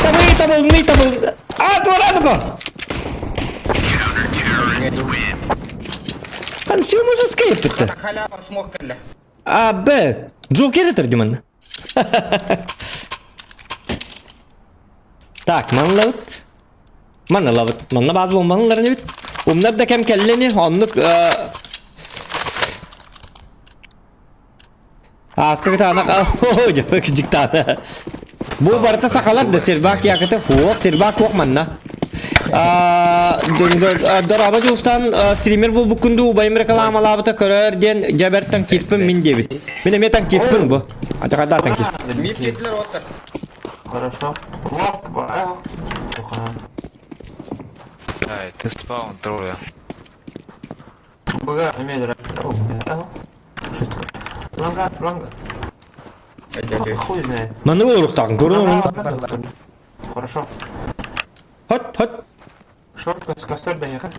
Табы, табылны, табыл. А, туораныко! Хан все может скейпитте. Халява смог кэллэ. А, Б. Джокер это манна. Так, манлабыт. Манналабыт. Манна баар буолмалларын эбит. Умнар да кэм кэллэни, оннук Ааска кытаанах диктана. Бу барыта сахалар да сербак якыты хуох, сербак хуох манна. Дораба Дьулустан стример буолбуккун дуу убайым рекламалаабыта көрөр диэн дьэбэр танкиспын мин диэбит. Мин эмиэ танкиспын бу. Ачакайдаа танкист. Мид киирдилэр оттор. Хорошо. Лоп, ба. Ай, ты спаун тролля. Бага, имеет Ланга, ланга. Хуй знает. Маннык олоруохтаахын көрөн Хорошо. Хот, хот. Шорт с костер доехал.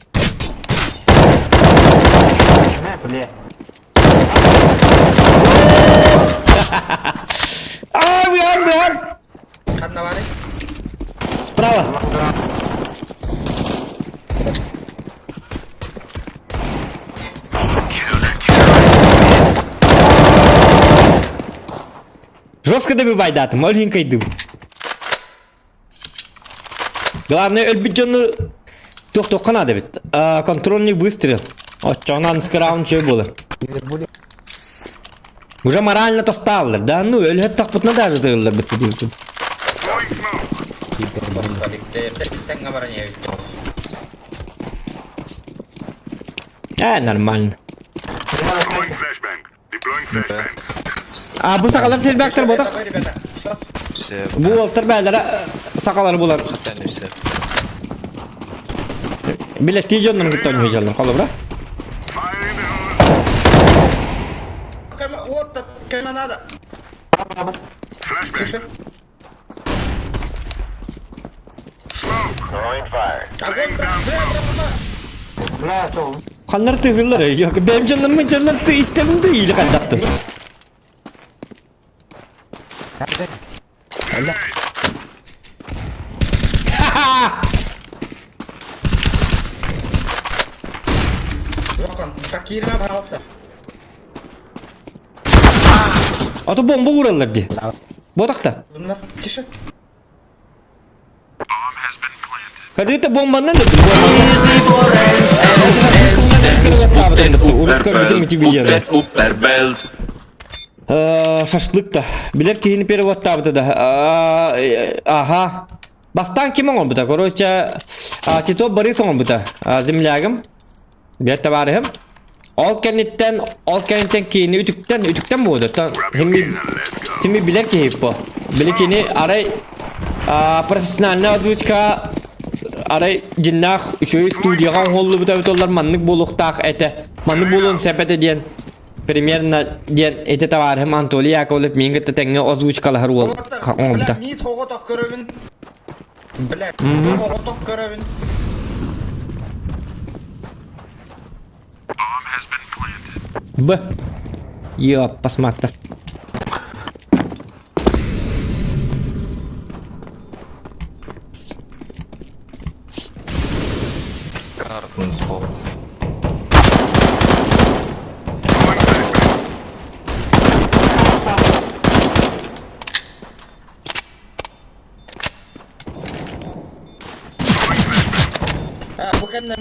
На, бля. А, выган, выган. Ханна баарый? Справа. Жестко добивай датым, маленькой дым. Главное, өлбүт дьону туох-туохха наада эбит. Контрольный выстрел. Оччоҕунан раунд чөй буолар. Уже морально тостааллар, да? Ну, өлөт тахпытына даже тыыллар битти диэбитим. Истэҥҥэ баран иһэбит. Э, нормально. А, бу сахалар сербяктар ботах. Давай, ребята, сас. Все, Бу уолтар бээлэрэ сахалар булар. хотели все. Билеттии дьоннорун кытта оонньуу Холобура. Вот, кому надо. Тише. Огонь, бля, бля, Бля, то. Ханнар тыгыллар, yok. Benim canım canım tı istemem de iyilik anlattım. Öyle. Yok, так киирмэ, пожалуйста. А то бомба уураллар дии. Ботахта. Тише. Кадыта бомбаннан да Шашлык да. Билэр киһини переводтаабыта да. Аха. Бастаан ким оҥорбута? Короче, Титов Борис оҥорбута. Землягым. Билэр табаарыһым. Ол кэнниттэн, ол кэнниттэн киини үтүктэн, үтүктэн буолду. Хими, сими билэр киһи бу. Били кини арай профессиональная озвучка арай дьиннээх үчүгэй студияҕа оҥоһуллубута эбит оллар маннык буолуохтаах этэ. Маннык буолуон сөп этэ диэн примерно диэн ити табаарыһым Анатолий Яковлев миин кытта тэҥҥэ озвучкалаһар уол оҥорбута. Бля, миит оҕотох көрөбүн. Бля, оҕотох көрөбүн. Б. Йо, посмотри. Картон сбол. Бу кэннэ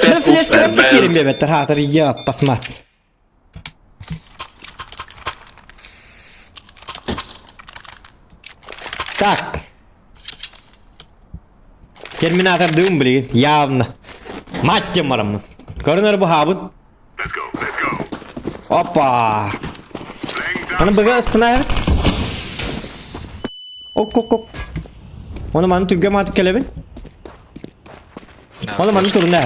Ben флешкалар да киирин биэбэттэр хаатар я посмат. Так. Терминатордыым билигин явно. Мать тем бараммын. Көрүнэр бу хаабын. Опа! Аны быга ыстана Ок ок ок. Оны маны түргө маатык келебин. Оны маны турна.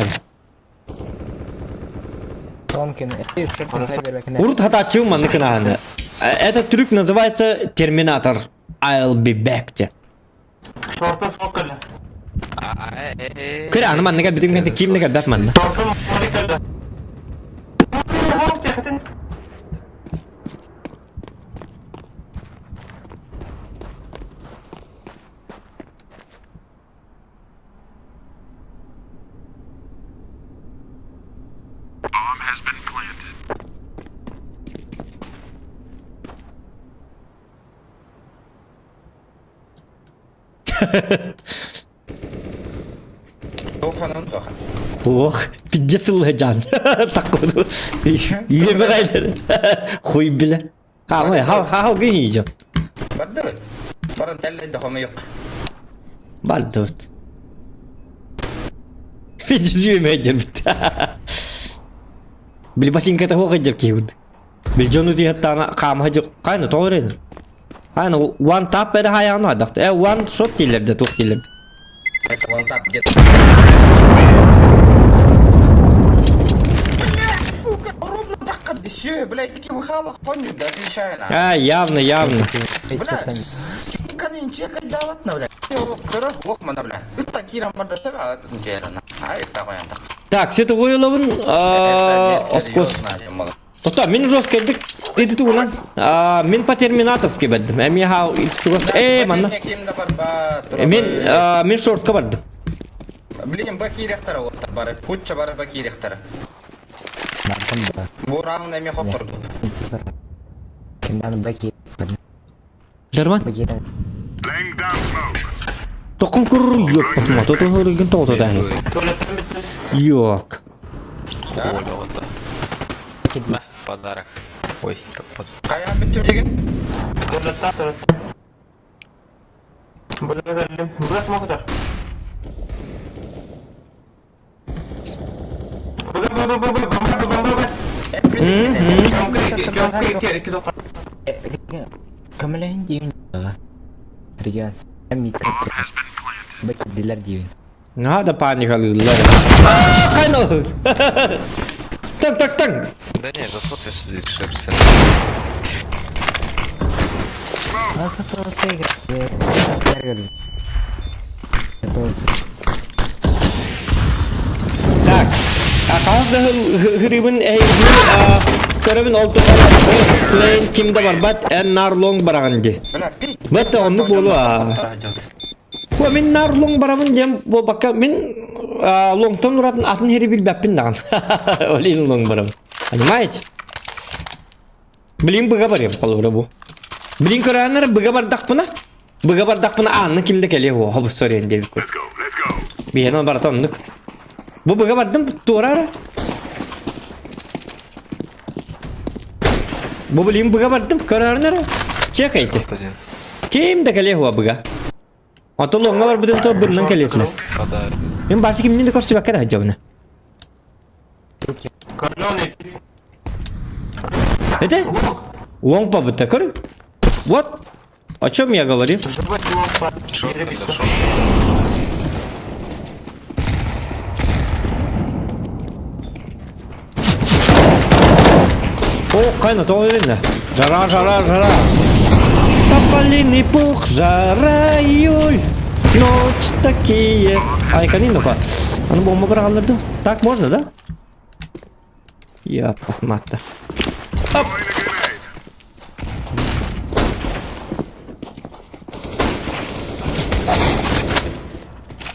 Урут хатааччыбын маннык гынааны. Этот трюк называется Терминатор. I'll be back диэн. Шорта смок кэллэ. Көр аны манныга бүтүн кэнтэ ким да кэлбэт манна. Шорта море кэллэ. Техатын. Туоханан туох. Ох, пиздец ыллыһыдьаан. Таккуду. Үөмэ кайдыр. Хуй биле. Хаамай, хал хал гыньыйдьым. Бардыбыт. Баран тэллэйдэ хомуйук. Бардыбыт. Пиздец үөмэ дьэрбит. Били ботинката хуох дьэр киһи Бил дьону тиһэттаана хаамаһа дьэ хайна тоҕо эрэн хайна one tap эрэ хаайаҕын хайдахта э one shot дииллэр да туох дииллэр Это one tap где Сука, ровно так как все, блядь, таки выхала хуйню, да отвечаю на. А, явно, явно. Бля, киканы чекать дават на, блядь. Көрөр ох мана, бля. Үттан киран барда сөбө, ай, тагояндак. Так, все тугуйлабын, оскос. Тота, мин жестко кэлбит ити тугунан мин по терминаторски бэрдим. Эми хау чугас э манна. Мин мин шортка бардым. Блин, б киирехтара оттар бары. Путча бары б киирехтара. Бу раунд эми хотторду. Дарман. Токун курр yok посмотри, то то то то да. Yok. Оля, да. На, подарок. Ой, так под... Кайран бүттүм деген. Туалеттан, туалеттан. Бля, бля, смог Бля, бля, бля, бля, бля, бля, бля, бля. Көмөлөһүн диибин Регион. Бакидилер диибин. Наһаа да паникалыыллар. Хайно. Так, так, так. Да нет, за сотве сидит шепси. Так. Хас да хырыбын эһиги көрөбүн ол плейн ким да барбат эн нарлоҥ бараҕын ди. Бэтте оннук буолуо. Бу мин нар лоҥ барабын диэн буолбакка мин лоҥтон уратын атын хири билбэппин даҕаны. Олин лоҥ барабын. Понимаете? Блин быга барыам холобура бу. Билин көрөөннөр быга бардахпына, быга бардахпына аанна ким да кэлиэ хуо, хобус сорен диэбит курдук. Биһиэнэ барыта оннук. Бу быга бардым туора ара. Бу билин быга бардым көрөөрүн эрэ. Чекайте. Один. Ким да кэлиэ хуо быга. Ото лоҥҥа барбытын то бырнан кэлиэтилэр. Подарок. Мин баасы кимнин да көрсүбэккэ да сылдьабына. Каленый. Это? Лонг побыта, көрү. Вот. О чем я говорю? Живой лонг Шорт или шорт? О, қайна, тоғы берді. Жара, жара, жара. Тополиный пух, жара, июль. Ночь такие. Ай, канин, ну-ка. А ну, бомба бұрағаларды. Так можно, да? Я посмотрю. Оп.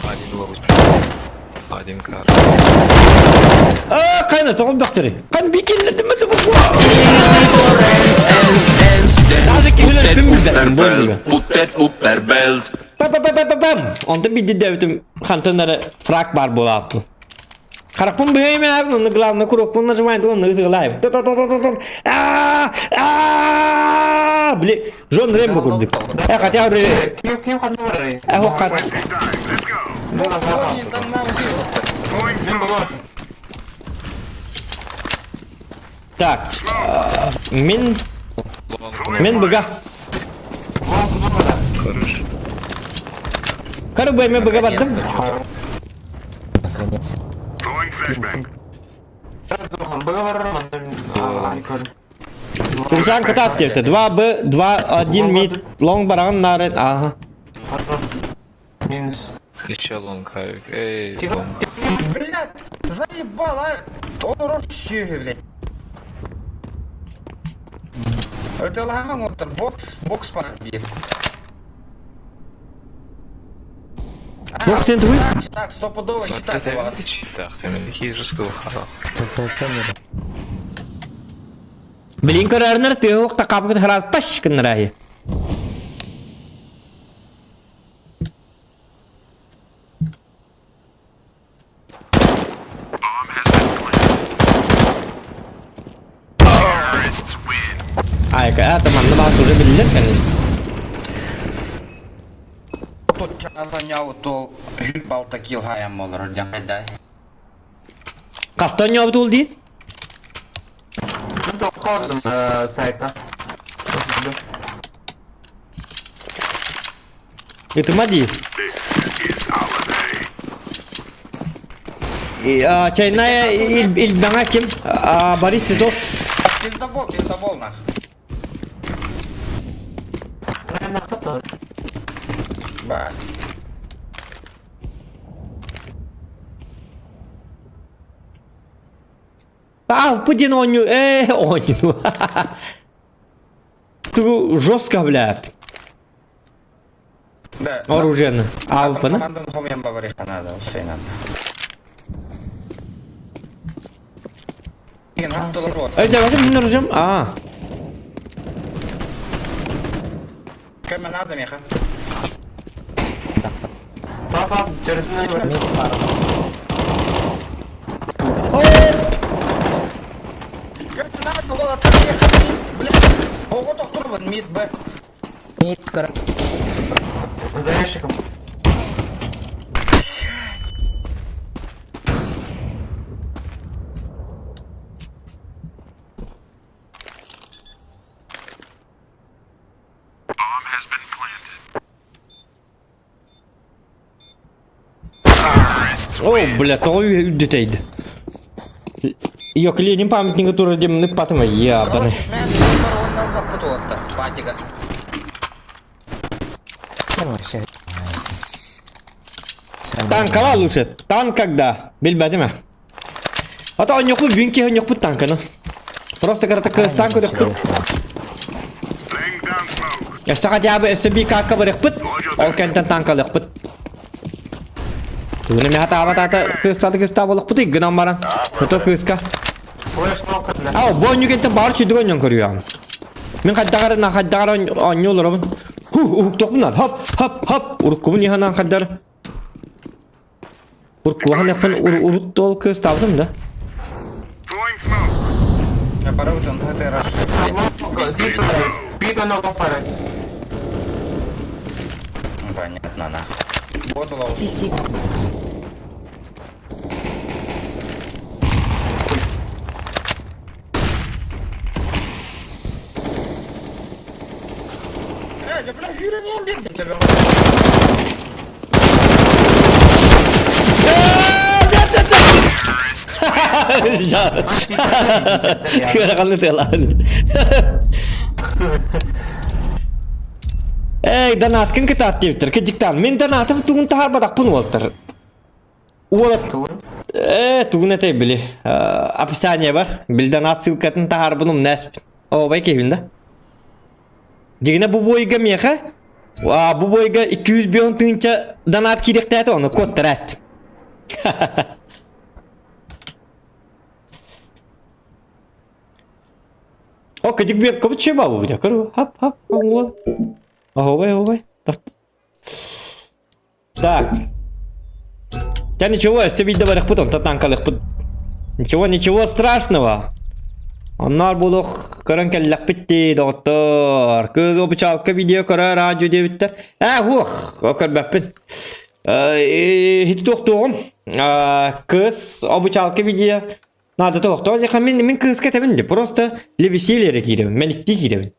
Один лоу. Один кар. Аа, қайна, тоғын бақтыры. Қан бекенлерді мді бұл. Даже кемелер білмейді. Putter upperbelt. Пам пам пам пам пам. Онтон биирдэ хантан фраг бар буолааппын. Харахпын быһыймаабын, онно главное курокпун нажимаем, онно ытыгылаайм. А Бли, Жон Рэмбо курдук. Э, хотя бы... Ким ким ханны барар? Э, хоккат. Так. Мин... Мин быга. Хорошо. Короче, мен быга бардым. Наконец. Турсан кытаат диэбитэ. 2 Б, 2, 1 мид, лонг бараҕын наарын, ааһа. Минус. Еще лонг авик. Эй, Тихо. лонг. Блядь, заебал, а! Он рощу, блядь. Это лаган отыр, бокс, бокс бир. Бокс сен тугуй? Так, стопудово Вот читать это у вас. это читах, ты меня такие же сказал. Билин көрөрнөр тыһы тақапкыт харат паш гыннарааһы. Айка, это манна баар уже биллер, конечно. Тут чазаняу тол балта кил хаям олар, дяхайдай. Кастан ёбдул дии? Тохордum сайта. Ытыма дии. Чайная Ильбаңа ким? Борис Титов. Пиздобол, пиздобол нах. Ба. А, в пудин оню, оню. Ту жестко, бля. Да. Оружие. А, в пана? Командан хомьям бабариха надо, все надо. Эй, давай, мне оружием. А. Кэме надо, меха. Кэме надо, было так меха, мид, блядь. Ого, доктор, мид, б. Мид, кор... За ящиком. О, бля, тоҕо үрдүтэйди. Йок, Ленин памятнига турар диэммин ыппатым ябаны. Мен бароннал баппыт уоттар, патига. Вообще. Танкала лучше. Танк когда? Билбэтим ээ. А то онньохпут бүгүн киһи онньохпут танканы. Просто карата кыыс танк көрөхпүт. Өссө хотя бы өссө би какка барыхпыт. Ол кэнтэн танкалыахпыт. Тугуна миха таабат ата кыыстады кыыста болохпут гынан баран. Ото кыыска. Флеш нокка, бля. А, бу онньу кэнтэн баар чүйдүг онньон көрүөҕүн. Мин хайдаҕар на хайдаҕар оонньуу олоробун. Ху, уһуктуохпун хоп, хоп, хоп. Уруккубун иһанан хайдар. Уруккубахан яхпын урут ол кыстаабытым да. Я барабытын это раз. Пит оно пара. Понятно, нахуй. Вот улов. Кыараҕаны тыалаан. Эй, донаткын кытаат диэбиттэр. Кыдьыктаан. Мин донатым тугун таһаарбатахпын уолтар. Уолат Э, тугун этэй били. Описание бар. Бил донат ссылкатын таһаарбын умнааспын. Ообай киһибин да. Дьигинэ бу бойга миэхэ а, бу бойга 205 тыһыынча донат киириэхтээтэ ону код астым. О, кыдьык вебка бу чеба бу бу көрү. Хап хап оҥуол. Оһобай оһобай. Так. Да ничего, өссө биирдэ барыахпыт, онтон танкалыахпыт. Ничего, ничего страшного. Онноор буолуох көрөн кэллэхпит дии, доҕоттор. Кыыс обучалка видео көрөр аадьу диэбиттэр. Ээ, уох, көрбөппүн. Ити туохтуоҕум. Кыыс обучалка видео наада туохтоо. Мин мин кыыска этэбин ди. Просто для веселья эрэ киирэбин. Мэниктии киирэбин.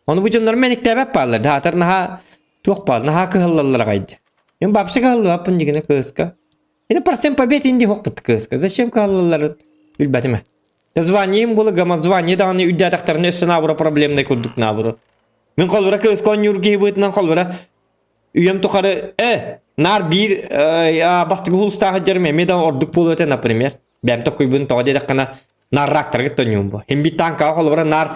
Ону бу дьоннор мэниктээбэт бааллар. Даатар наһаа туох баар, наһаа кыһаллаллар аҕай дии. Мин вообще кыһаллыбаппын дигинэ кыыска. Это процент побед инди хохпут кыыска. Зачем кыһаллалларын билбэтим ээ. Названием было гамазвание даҕаны үрдээтэхтэринэ өссө наабыра проблемнай курдук наабыра. Мин холбура кыыска оонньуур киһи быһыытынан холбура үйэм тухары э наар биир бастакы улуустаах сылдьарым эмиэ да ордук буолуо этэ например. Бэйэм токуйбун тоҕо диэтэххинэ наар рактарга тонньуум бу. Хим биир танкаҕа холобура наар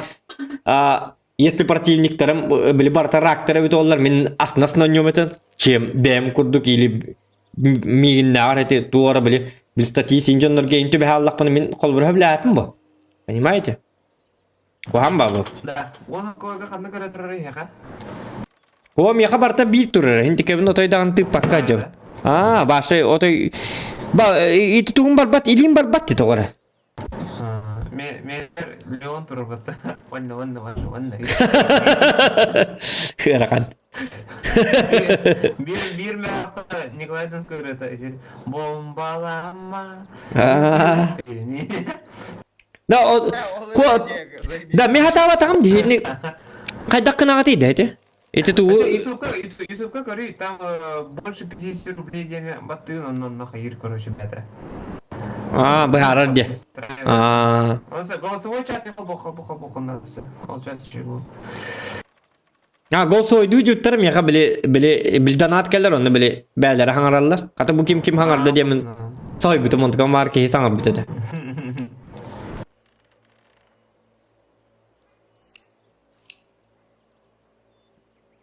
если противниктарым били барыта рактар эбит буоллар мин аснас нонньуом этэ чем бэйэм курдук или миигиннээҕэр эти туора били били статьи син дьоннорго ин түбэһэ аллахпына мин холобура билээппин бу. Понимаете? Куһаан баа бу. Да. Уон куога ханна көрө турар иһэхэ? О, миэхэ барыта биир турар. Интикэбин отой даҕаны тыыппакка дьон. Аа, башы отой ба ити тугум барбат, илиим барбат ти тоҕо эрэ. Ме ме Леон турбатта. Онно онно онно онно. Ыарахан. Биир биир мээхэ Николай Донской ырыата исир бомбалама. Да, ко Да, мен хатаабатаҕым дии. Хайдах гынаҕытый да ити? Ити тугу Ютубка көрүй, там больше 50 рублей диэн баттыын онно онно хайыр короче бэта. Аа, быһаарар диэ. Аа. Голосовой чат бохо бохо бохо Ол чат чего. А, голосовойдуу дьуттар миэхэ били били били донат кэлэр онно били бээлэрэ хаҥараллар. Хата бу ким ким хаҥарда диэмин соһуйбутум онтукам баар киһи саҥарбыт этэ.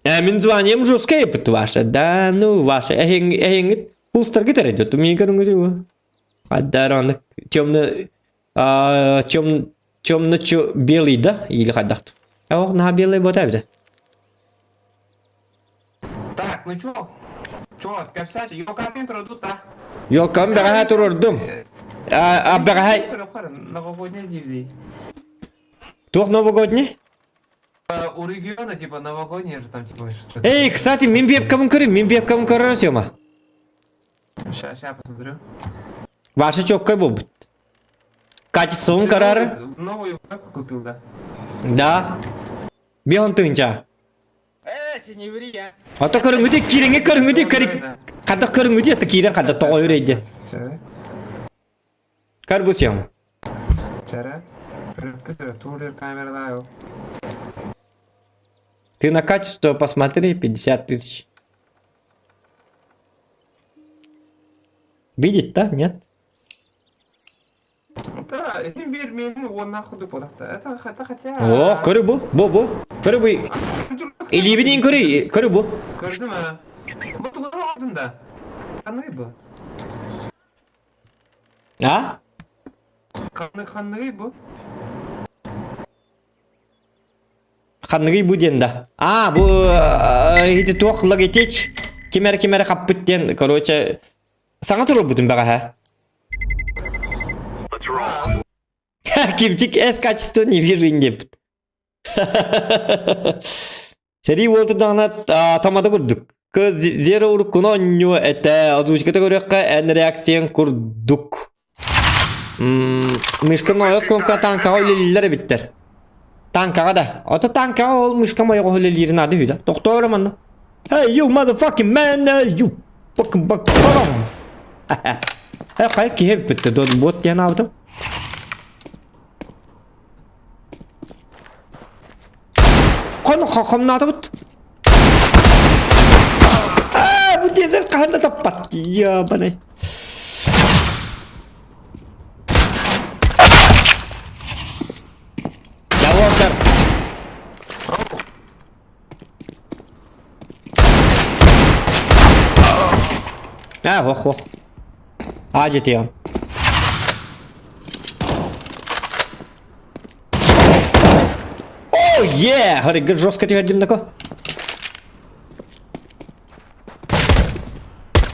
Э, мин званием жесткое пыт ваше. Да, ну, ваше. Эһиҥҥит пустаргыт эрэ дьэ, тумии көрүҥҥүт Хаддар аны темно тем темно белый да или хайдах Ох, наһаа белый буота эбитэ. Так, ну чё? Чё, кэпсээчи, ёлкатын турдут да? Ёлкам бэҕэһээ турурдум. А бэҕэһээ Новогодний дивизий. Туох новогодний? У региона типа новогодний же там типа что-то. Эй, кстати, мин вебкамын көрүм, мин вебкамын көрөр Сёма. Сейчас, сейчас посмотрю. Ваша чоккай буолбут. Качеством карар. Новую вебку купил, да. Да. Бион тыынча. Э, не ври, я. Ото көрүҥүтэ киирэҥҥэ көрүҥүтэ көрү. Хадда көрүҥүтэ это киирэн хадда тоҕо үрейде. Карбус ям. Чара. Камера Ты на качество посмотри, 50 тысяч. Видит, да? Нет? Да, биир миэнин уоннаах курдук буолахта. Это, это хотя... О, көрү бу, бу, бу. Көрү бу. Илиибинин көрү, көрү бу. Көрдүм а. Бу тугу оҥордун да? Ханныгый бу? А? Ханны ханныгый бу? Ханныгый бу диэн да. А, бу ити туох Logitech ким эрэ ким эрэ хаппыт диэн, короче, саҥа туруорбутум бэҕэһээ. Кимчик S качество не вижу диэбит. Сэрии буолтурдаҕына тамада курдук. Кыз зеро уруккуну онньуо этэ. Озвучката көрүөххэ эн реакцияҥ курдук. Мышка ойот куонка танкаҕа үлэлииллэр эбиттэр. Танкаҕа да. Ото танкаҕа ол мышка мойоҕо үлэлиирин наада үһү да. Тохтоо эрэ манна. Hey you motherfucking man, you fucking fuck. Э, хайа киһи эбиппит дон бот диэн аабытым. Хон хомнаатыбыт. Аа, бу дезер хаһан да таппат. Ябаный. Давай, Аа, ох, ох. Аа, жетиэм. О, е! Харыгыр жестко түһэрдим нако.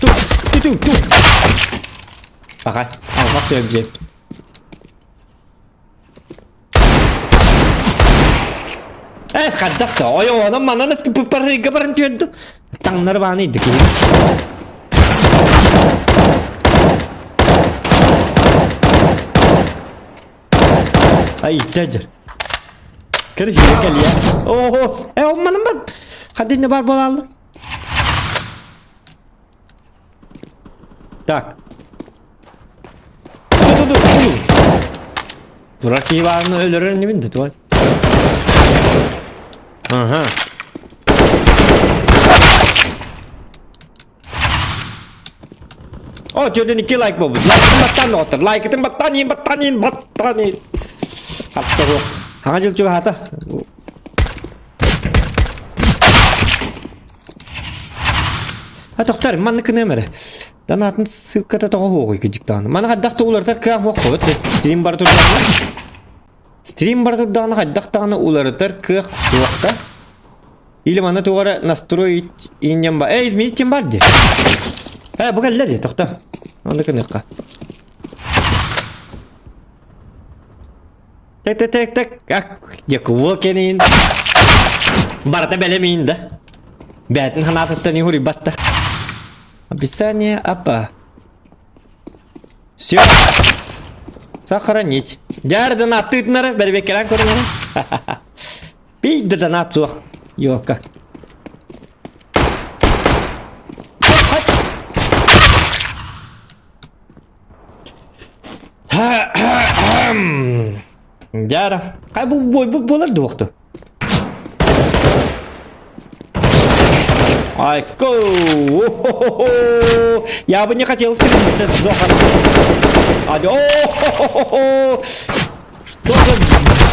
Ту, ту, ту, ту. Пока. Алҕас түһэрдим. Эс хайдах да ойоҕонон манан парыйга баран түһэрдим. Таҥнары бааны иди киһи. Ай дядя. Көр кэлиэ. Оо, э омманым бар. Хадинне бар буолаллым. Так. Ду-ду-ду, Турар киһи баарын өлөрөр инибин да туой. Ага. О, түйден 2 лайк болбут. Лайкытын баттаан доҕоттор. Лайкытын баттаан иин, баттаан иин, баттаан иин. Хатта суох. Хаҥа дьыл чугаһаата. А тохтор, маннык гыныам эрэ. Донатын ссылката тоҕо суоҕуй кыдьык даҕаны. Маны хайдах да уларытар кыах суох буолбут. Стрим бара турдаҕына. Стрим бара турдаҕына хайдах даҕаны уларытар кыах суох да. Или манна туох эрэ настроить инньэн ба. Эй, изменить диэн бар дии. Э, бу кэллэ дии, тохто. Онно гыныахха. Так, так, так, так. Ак, дьэ, кэнин. Барыта бэлэмиин да. Бээтин ханаатыттан иһуруйбат да. Описание апа. Все. Сохранить. Дьаардан аттыытынары бэрбеккелэн көрүнэрэ. Биир да донат суох. Ёлка. Дьара. Хай бу бу буолар дуохту. Ай, ко! Я бы не хотел встретиться с Зоханом. А, о Что за...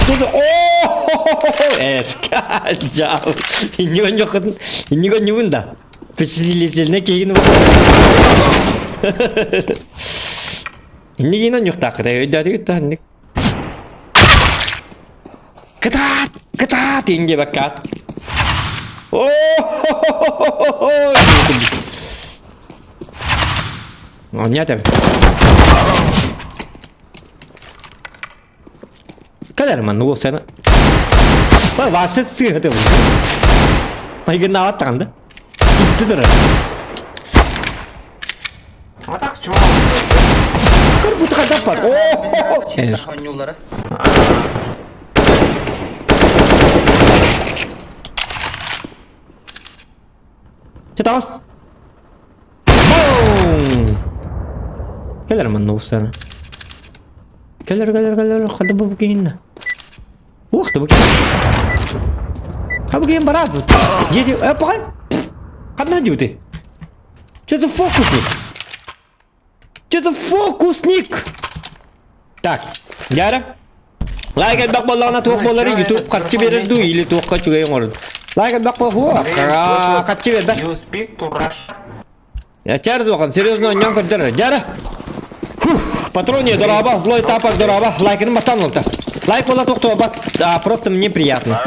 Что за... О Эшка, жал. Инниго нювун да. Впечатлительно кейин. Иннигин онньуктааххыта өйдөөтүгүт да инник. Кытаат! Кытаат! Инге баккаат. О Онньа Кэлэр манна уолсана. Вася сыыһа Майгыннаабат даҕаны да. Итти турар. А так чего? Көр бу хайдах бар. О! Хонньуллара. Чытаҕас. Бум! Кэлэр манна уолсана. Кэлэр, кэлэр, кэлэр, хада бу киһиннэ. Уох да бу киһи. Ха бу киһин бараат бу. Дьиэти, э, пахан. Ханна дьиэти? Что за фокусник? Что за фокусник? Так, Дяра. Лайк элбэх буоллаҕына туох буоллар YouTube харчы биэрэр дуу или туохха үчүгэй оҥорор. Лайк элбэх буолуо, харчы биэрбэт. You speak to Russia. Чар зохан, серьезно онньон көрдөрөр. Дяра. Фух, патроне дораба, злой тапок дораба. Лайкын баттан олта. Лайк буола тохтобат, а, просто мне приятно.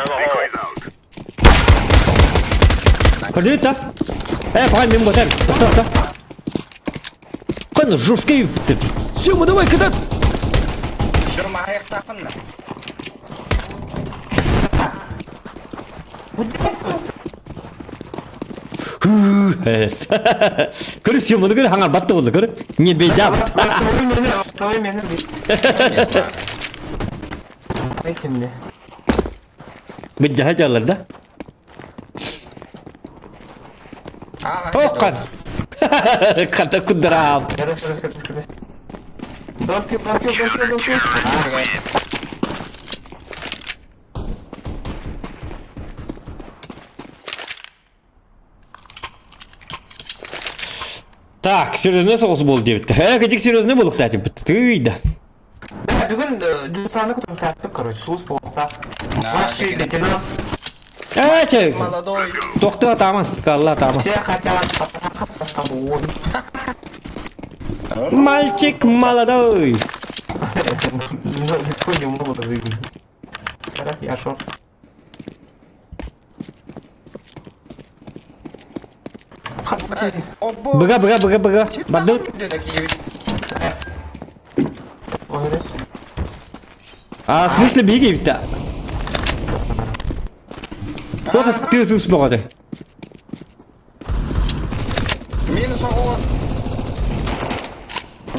Көрдүгүт да? Э, паҕай мин ботар. Тохто, тохто. Кон жесткий. Сема, давай, катат. Сема аяқтақын. Көрү Семаны көрү хаңар батты болды көрү. Не бейдап. Твой мені. Дайте мне. Быдьаһа дьаллар да? Тоққан. Қата кудырап. Раз, раз, раз, раз. Don't kill, don't kill, don't kill, don't kill. Так, серьезный соғыс болды депті. Ә, кедик серьезный болдық та деп. Тыйда. Да, бүгін Джусаны күтіп таптық, короче, суус болықта. Младший лейтенант. Ә, че. Молодой. Тоқты атаман, калла атаман. Все хотят потрахаться с тобой. Мальчик молодой. Никто не могут выиграть. Я шорт. Быга, быга, быга, быга. Барды. А, в смысле беги бит? Вот ты сус боғады. Минус он.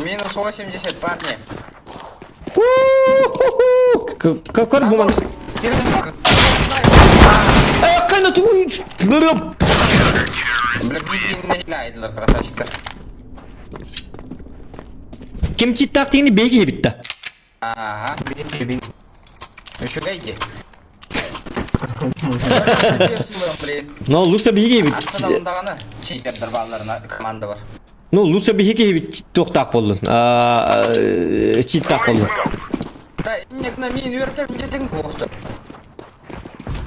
Минус 80, парни. Какой буман? Э, кана ту. Бля, беги красавчиктар. Ким читтак дегенде беги битті. Ага. Беги, беги. Үчүгэй Но лучше беги бит. Астанамдағаны читердер балаларына команда бар. Ну, лучше беги бит тоқтақ болдun. Читтак болдun. Да, иннек на мин үйертем дедин коқты.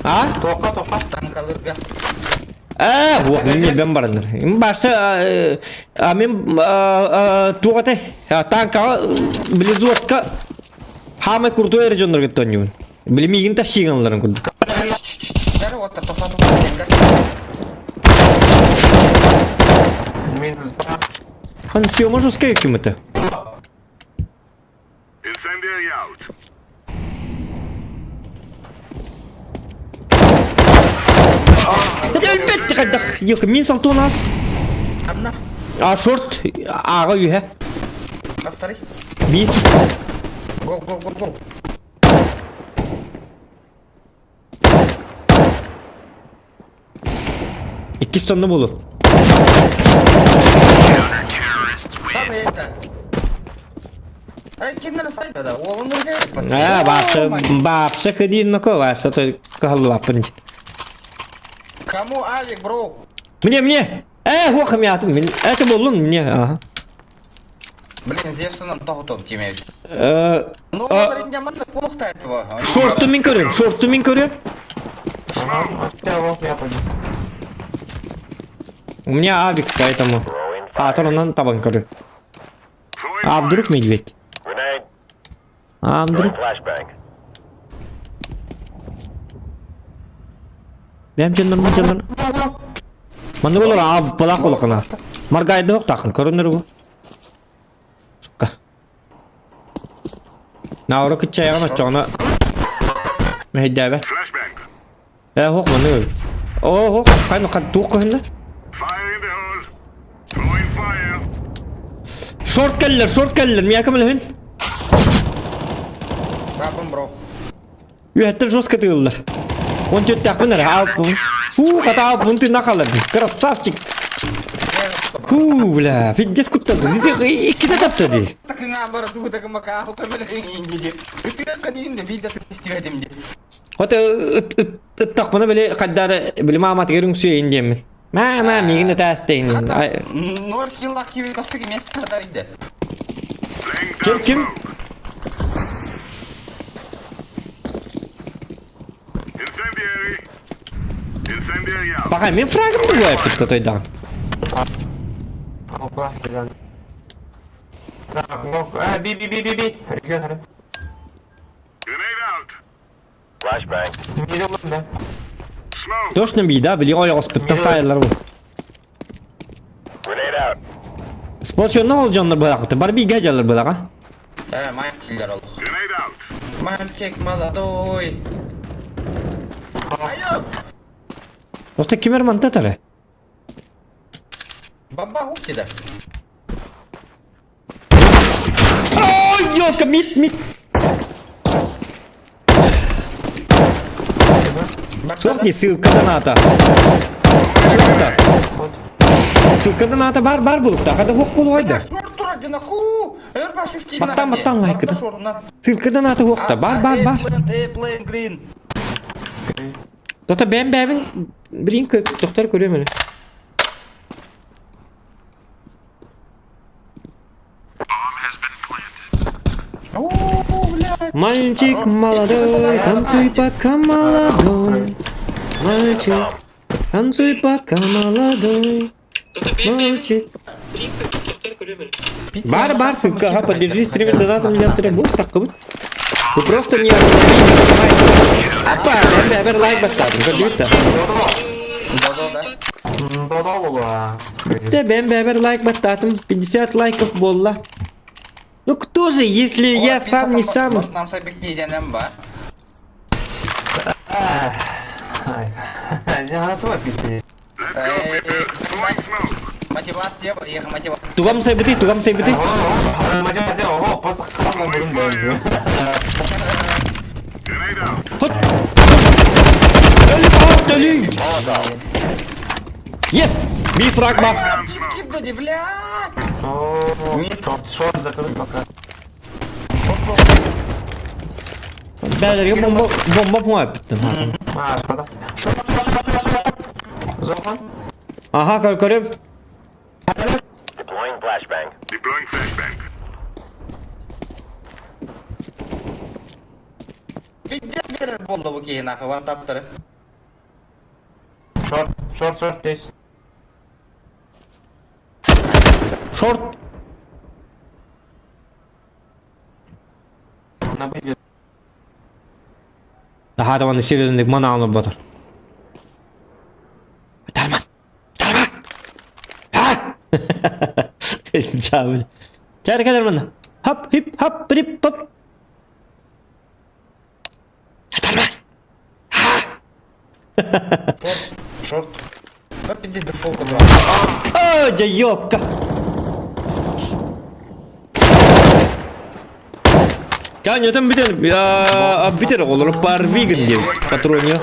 А? Тоқа, тоқа. Танкалырга. А, вот, мен бен барындар. Басы, а мен туғатай, танка, близотка, хамай крутой региондар кеттон Билмигин ташыганларын курду. Бәрі оттыр тоқтатып. Минус два. Хан все можно сказать кем это? Incendiary out. Өлбетті қайдақ. Екі мен салтуын аз. Одна. А шорт аға үйе. Астары. Би. Гол, гол, гол, гол. Икки сонны болу. Там это. Ай, киндер сайда да. Олын керек. А, бапсы, бапсы кыдин ноко, бапсы то каллы бапын. Кому авик, бро? Мне, мне. Э, ох, мятым. Это болун мне. Ага. Блин, Зевсоном тоғытом тимейді. Э, Ну, А. олар жаман плохо этого. шортты мен көрем, шортты мен көрем. Ага, все, я пойду. У меня авик, поэтому. А, то он табан көрем. А вдруг медведь? А вдруг? Бәм жоннор, жоннор. Манны болор, а балак болокына. Маргайды тақын, көрінір бу. Сука. Наура кытчайган очоғына. Мәйдәбе. Flashbang. Э, хоқ манны өбіт. О, хоқ, қайны қан туқ көһінді. Fire in the hole. Throwing fire. Шорт кәллер, шорт кәллер, мия кім лүхін? Бабым, бро. Үйәттер жестко тығылдыр. Он төрт тақпын әрі, алып бұн. Фу, қата алып бұн тына қалыр. Красавчик. Фу, бля, пиздец кутталды. Икките тапты ди. Такыңа бар тугы мака хукамеле инди. Үтү канин видео тестиретим ди. Вот тақпыны біле қаддары біле мама тегерің сүйейін деймін. Ма, ма, мегін тәстейін. Нор килла киви костыги место дариде. Laying Ким, down ким? smoke. Incendiary. Incendiary out. Бақа, мен фрагымды қойып кетті тойдан. Опа, регион. Так, ну, а, би, би, би, би, би. Регион, регион. Grenade out. Не делаем, да. Smoke. Точно бии да, били ойоҕоспуттан файллар бу. Спонсорно ол дьоннор быһаахпыта. Бар бииргэ дьаллар быһаҕа. Э, мальчик ол. Grenade out. Мальчик молодой. Айо! Ота кимер манта тары? Баба ухтида. Ой, ёлка, мид, мид. Суох дии, ссылка доната. Ссылка. Ссылка доната бар, бар булукта. Хада хуох булуойда. Баттан, баттан лайкыта. Ссылка доната хуохта. Бар, бар, бар. Тота бэм бэбин билин тохтор көрүөм эрэ. Мальчик молодой, танцуй пока молодой. Мальчик, танцуй пока молодой. Мальчик. Бар, бар, сука, ага, поддержи стрим, донат у меня стрим будет, так будет. Вы просто не Апа, бэр лайк бастадым, көрдүгүт да. Бүттэ, бэм бэбэр лайк баттатым, 50 лайков буолла. Ну кто же, если я сам не сам? Нам сабик ба. Мотивация, их мотивация. Тугам сайбыты, тугам сайбыты. Hop. Өлү өлүү. Yes! Bir frag бар. Кип блядь! Шорт, шорт закрыт пока. Бәлерге бомба бомба puňa bitti. А, шкода. Шорт, шорт, шорт, шорт, шорт. Зохан. Aha көрөм. Deploying flashbang. Пиздец берер болды bu кейін нахуй, ван таптыры. Шорт, шорт, шорт здесь. Шорт. На выйдет. Daha da bana серьезный мана алып батыр. Дарман. Дарман. Ha! Чабы. Чары кадar мана. Хап хип хап рип хоп. Дарман. Шорт. Пиди дефолт два. О, да ёлка. Жан бүтен бүтер олар парвигин деп патрония.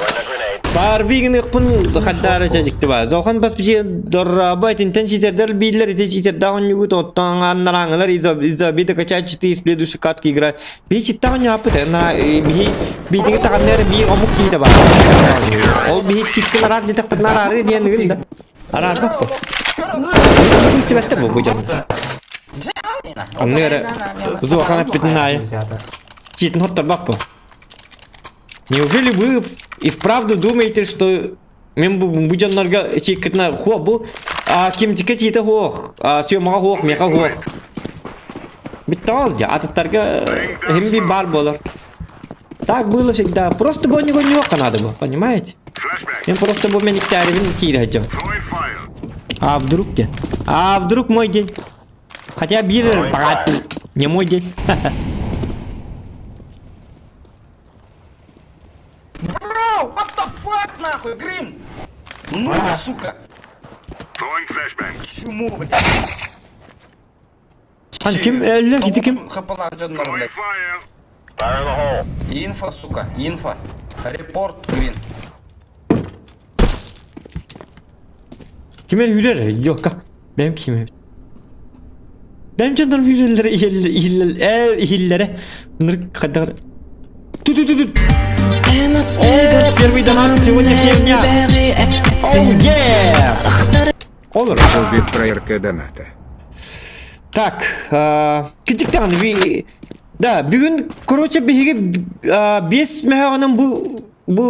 Парвигин ыкпын хаттары чачыкты ба. Зохан бат бije дорраба тинтен читердер биллер ите читер дагын югут оттан аннараңылар изо изо биде качать ты следующий катки игра. Би читтагын япыт на би бидиги таганнер би омук кийде бар. Ол би чиккин арар дитек пытнар ары диен гин да. Арар бак. Истебетте бу бу жан. Аннere Зохан аппитнай. Читин хоттор бак бу. Неужели вы и вправду думаете, что мен бу бу жоннорго чиккитна хуа бу а кимтике чиите хуох, а сёмага хуох, меха хуох. Биттал я ататтарга хим би бар болар. Так было всегда. Просто бо него не надо было, понимаете? Мен просто бу мен иктәрибин кире хотел. А вдруг день? А вдруг мой день? Хотя бир не мой день. Bro, what the fuck нахуй, Грин? Ну, сука. Чему, блядь? Хан ким әллә кити ким? Хапала жоннор, блядь. Инфа, сука, инфа. Репорт, Грин. Ким хүрер? Yok. Benim kim? Benim canlarım hürellere иллere иллere. Bunları kadar. Ту ту ту ту. О, первый донат сегодняшнего дня. Оу, е! Olur. Проверка доната. Так, кичиктан ви Да, бүгүн, короче, биһиги бес мөһөҕүнэн бу бу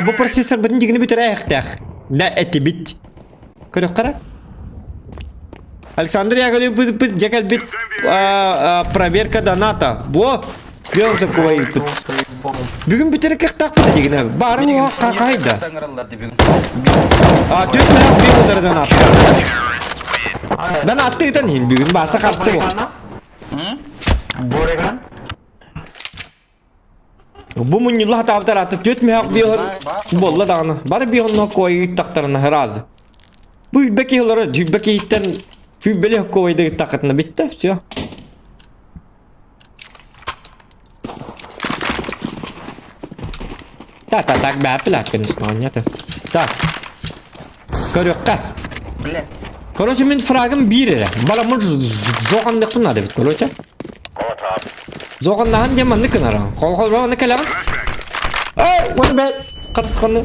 бу процессор бытын дигини бүтэр ээхтээх. Да, этибит. Көрөх кара. Александр Яковлев быт жакал бит проверка доната. Во, бьем за кувай. Бүгүн бүтэр кыахтаахпыт дигинэ. Бары Билигин уох какайда. Таңыраллар бүгүн. А түөрт мөһөх биир ударынан аттар. Мен аттыгытан иһин бүгүн барса харсы бу. Бореган. Бу мунньулла хатаабытар аты түөрт мөһөх биир буолла даҕаны. Бары биир онно куойуттахтарына ыраазы. Бу үлбэ киһилары дьүлбэ киһиттэн күлбэли куойдыгыттахытына бүттэ все. Так, так, так, бэппилэр конечно, нет. Так. Көрүөххэ. Бля. Короче, мин фрагым биир эрэ. Бараммын зоҕанныхпын наада эбит, короче. Зоҕаннаһан диэн маннык гынара. Холхолро аны кэлэҕин. Эй, уонна бэ харысханы.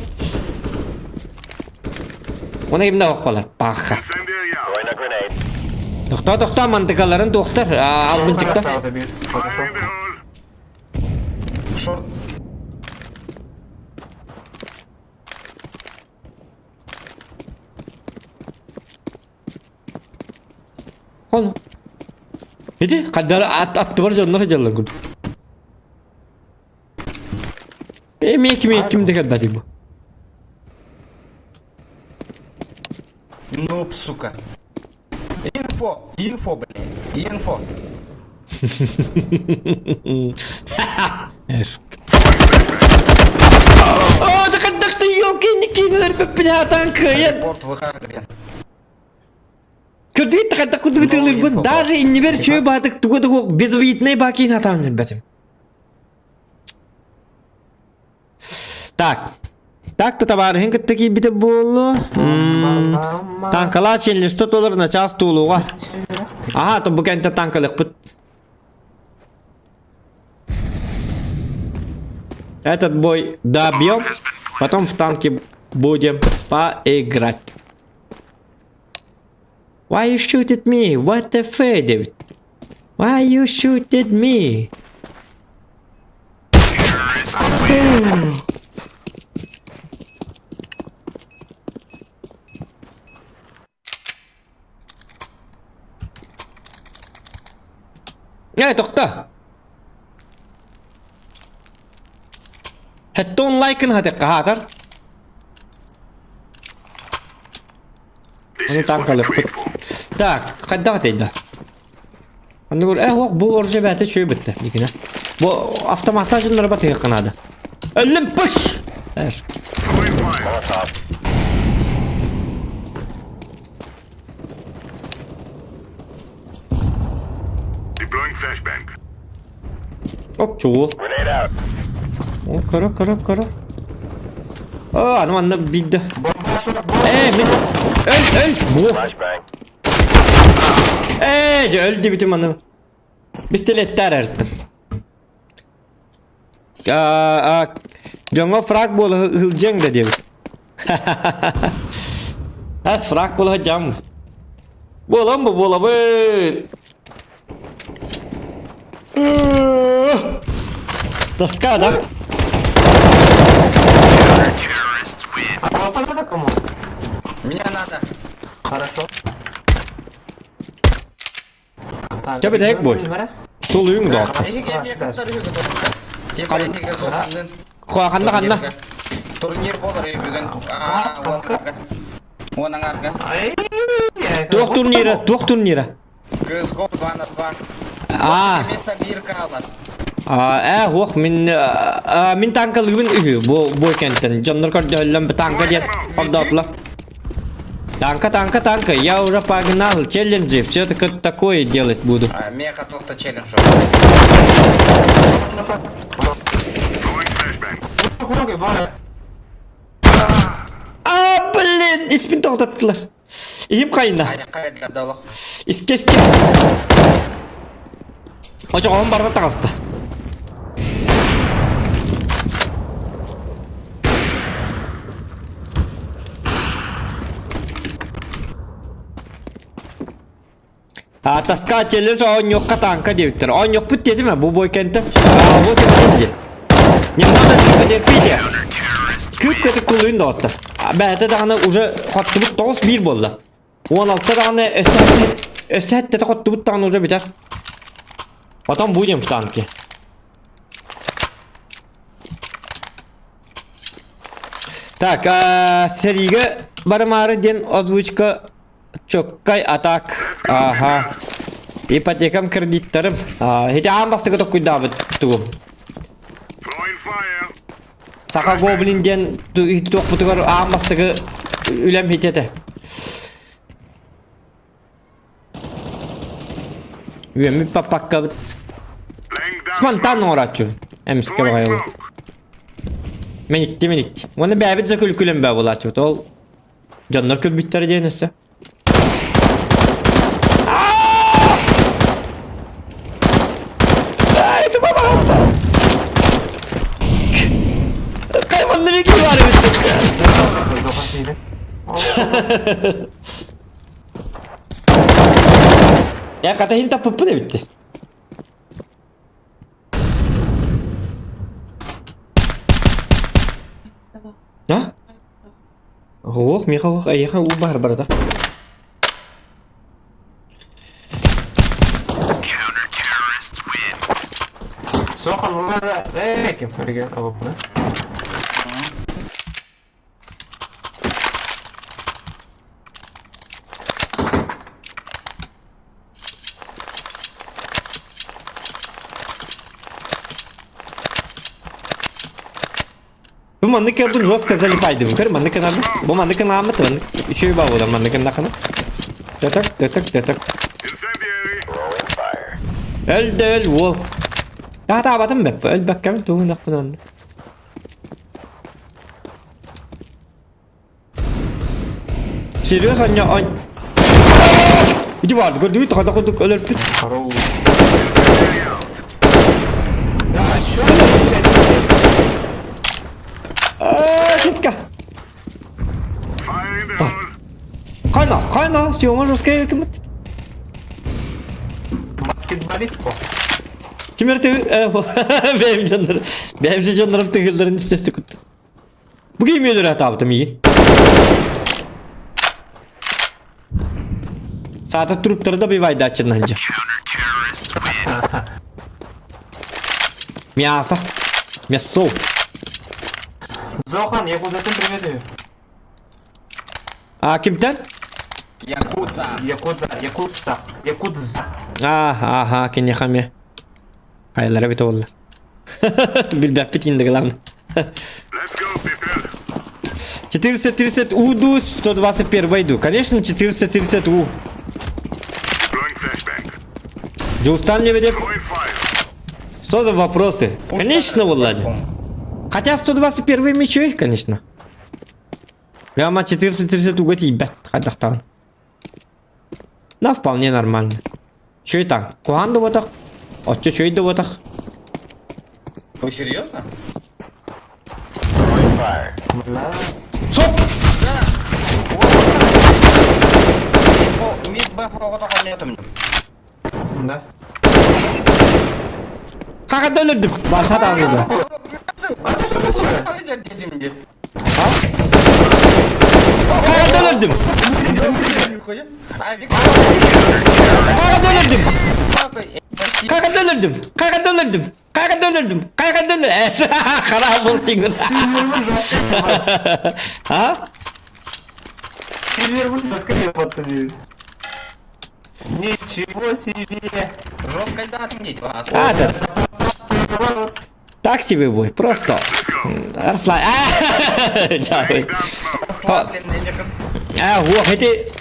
Уонна кимнэ охпалар. Паха. Incendiary out. Тохтоо, тохтоо, мантыкаларын туохтар. Албынчыкта. Fire in the hole. Шорт. Ол. Ити хаддара ат аттыбар дьоннор дьаллар курдук. Эми кими ким де кэлбэти бу. Нуб, сука. Инфо, инфо, блядь. Инфо. О, да хаддахты елки не кинулер пеппинатан кыйын. Порт выхагрен. Көрдүгүт хаддах курдук тылырбын даже иннибер чөй баатык туга да безвидный бакин атаан бэтим. Так. Так-то табаарыһын кытта киирбитэ буоллу. Танкалаа челлесте толор начаас туолуга. Аха, то бу кэнтэ танкалыхпыт. Этот бой добьем, потом в танке будем поиграть. Why you shoot at me? What the fuck, David? Why you shoot at me? Ээ, тохто. Хэттон лайкын хатыкка хаатар. Ону танкалыхпыт. Так, хайдах этэй Анны э ох бу орже бәте чөй битте дикине. Бу автоматта дьоннор батыһыахха наада. Өллүм пыш! Эш. Deploying flashbang. Оп чуол. О, көрө, көрө, көрө. О, аны манна биирдэ. Ээ, мин... Өл, өл! Бу. Ээ, дьэ, өл диэбитим аны. Пистолеттээр эртим. Дьоҥҥо фраг буола сылдьыаҥ да диэбит. Ас фраг буола сылдьам. Буолан бу буолабыт. Тоска, да? А вам надо кому? Меня надо. Хорошо. Чэ бүтэһик бой. Тулуйуҥ да. Эһиги эмиэ кыттар үһүгүт отта. Типа эһиги суоханнын. Ханна ханна. Турнир болар бүгүн. Уон аҥарга. Туох турнира, туох турнира. CSGO 2 на 2. Аа. Место бир хаалар. Аа, ээ, ох, мин мин танкалыыбын үһү бу бу кэнтэн. Дьоннор көрдөһөллөн танка диэн ордоотулар. Танка, танка, танка, я уже погнал. Челленджи, все таки такое делать буду. Меха тоқта челлендж. Throwing flashbang. А, блин, испин тоқтаттылар. Иһим хайна. Айаққа да олох. Иске, иске. Очоҕоһун барыта таҕыста. А таска челлендж оонньуохха танка диэбиттэр. Оонньуохпут диэтим ээ, бу бойкентэн. А, вот и Немного потерпите. Күп көтүк тулуйун доҕоттор. Бэйэтэ даҕаны уже хоттубут тоҕус биир буолла. 16 даҕаны өссө өссө сэттэтэ хоттубут даҕаны уже бүтэр. Потом будем в танке. Так, а, сэриигэ барымаары диэн озвучка чоккай атак. Ага. Ипотекам кредиттарым. Ити аан бастакы токкуйдаабыт тугум. Саха Гоблин диэн туохпутугар аан бастакы үлэм хитэтэ. Үөммүт паппаккабыт. Спонтанно оҥорооччу. Эмискэ баҕайы. Мэникти мэникти. Уонна бэйэбит за күлкүлэн баа буолааччыбыт. Ол дьоннор күлбүттэрэ диэн өссө. Ай, это папа! Кайманны беги бар Я хата иһин таппыппын эбитти. А? Ох, миэхэ ох, эйиэхэ уу баар барыта. Сохан улара э ким фарга алыпна. Бу маннык кэлбин жестко залипайдым. Көр маннык гынабын. Бу маннык гынааммыт маннык. Үчүгэй баҕа маннык гыннахына. Тэтек, тэтек, тэтек. Өл да өл уол. Таатаабатым бэп. Өлбөккөм тугунахпын онно. Серьез анньа ань... Иди барды көрдүгүт хата курдук өлөрпүт. Ситка. Хайна, хайна, съема жесткая кимит. Баскетболист по. Ким эрте бэйэм дьоннорум, бэйэм дьоннорум тыгылларын истэсти кутта. Бу ким өлөр атаабытым иин. Саата труптары да бивайдааччыннан дьэ. Мясо. Мясо. Зохан, Якудзатын привет. А кимтэн? Якудза. Якудза, Якудза, Якудза. А, ага, киниэхэ эмиэ. Хайалара эбитэ буолла. Билбэппит инде главное. Let's go, people. 430 УДУ 121 иду. Конечно, 430 У. Throwing flashbang. Дьулустан Лебедев. Throwing fire. Что за вопросы? Конечно, Влади. Хотя 121 мечой, конечно. Гамма 430 уга тиийбэт хайдахтаҕын. Да, вполне нормально. Чөй таҥ. Куһаан да буотах. Оччо чөй да буотах. Вы серьезно? Соп! Мид Б оҕото хонньотум. Да. Хахада өлөрдүм. Баша таалыда. А ты что такое? Хахада өлөрдүм. Хахада өлөрдүм. Хахада өлөрдүм. Хахада өлөрдүм. Хахада өлөрдүм. Хахада өлөрдүм. Хараа был тиңир. А? Сильвер жестко подтвердили. Ничего себе! Жестко да отменить вас. А, да. Так себе бой, просто. Арслан. Дьаабы. Аа, уох, ити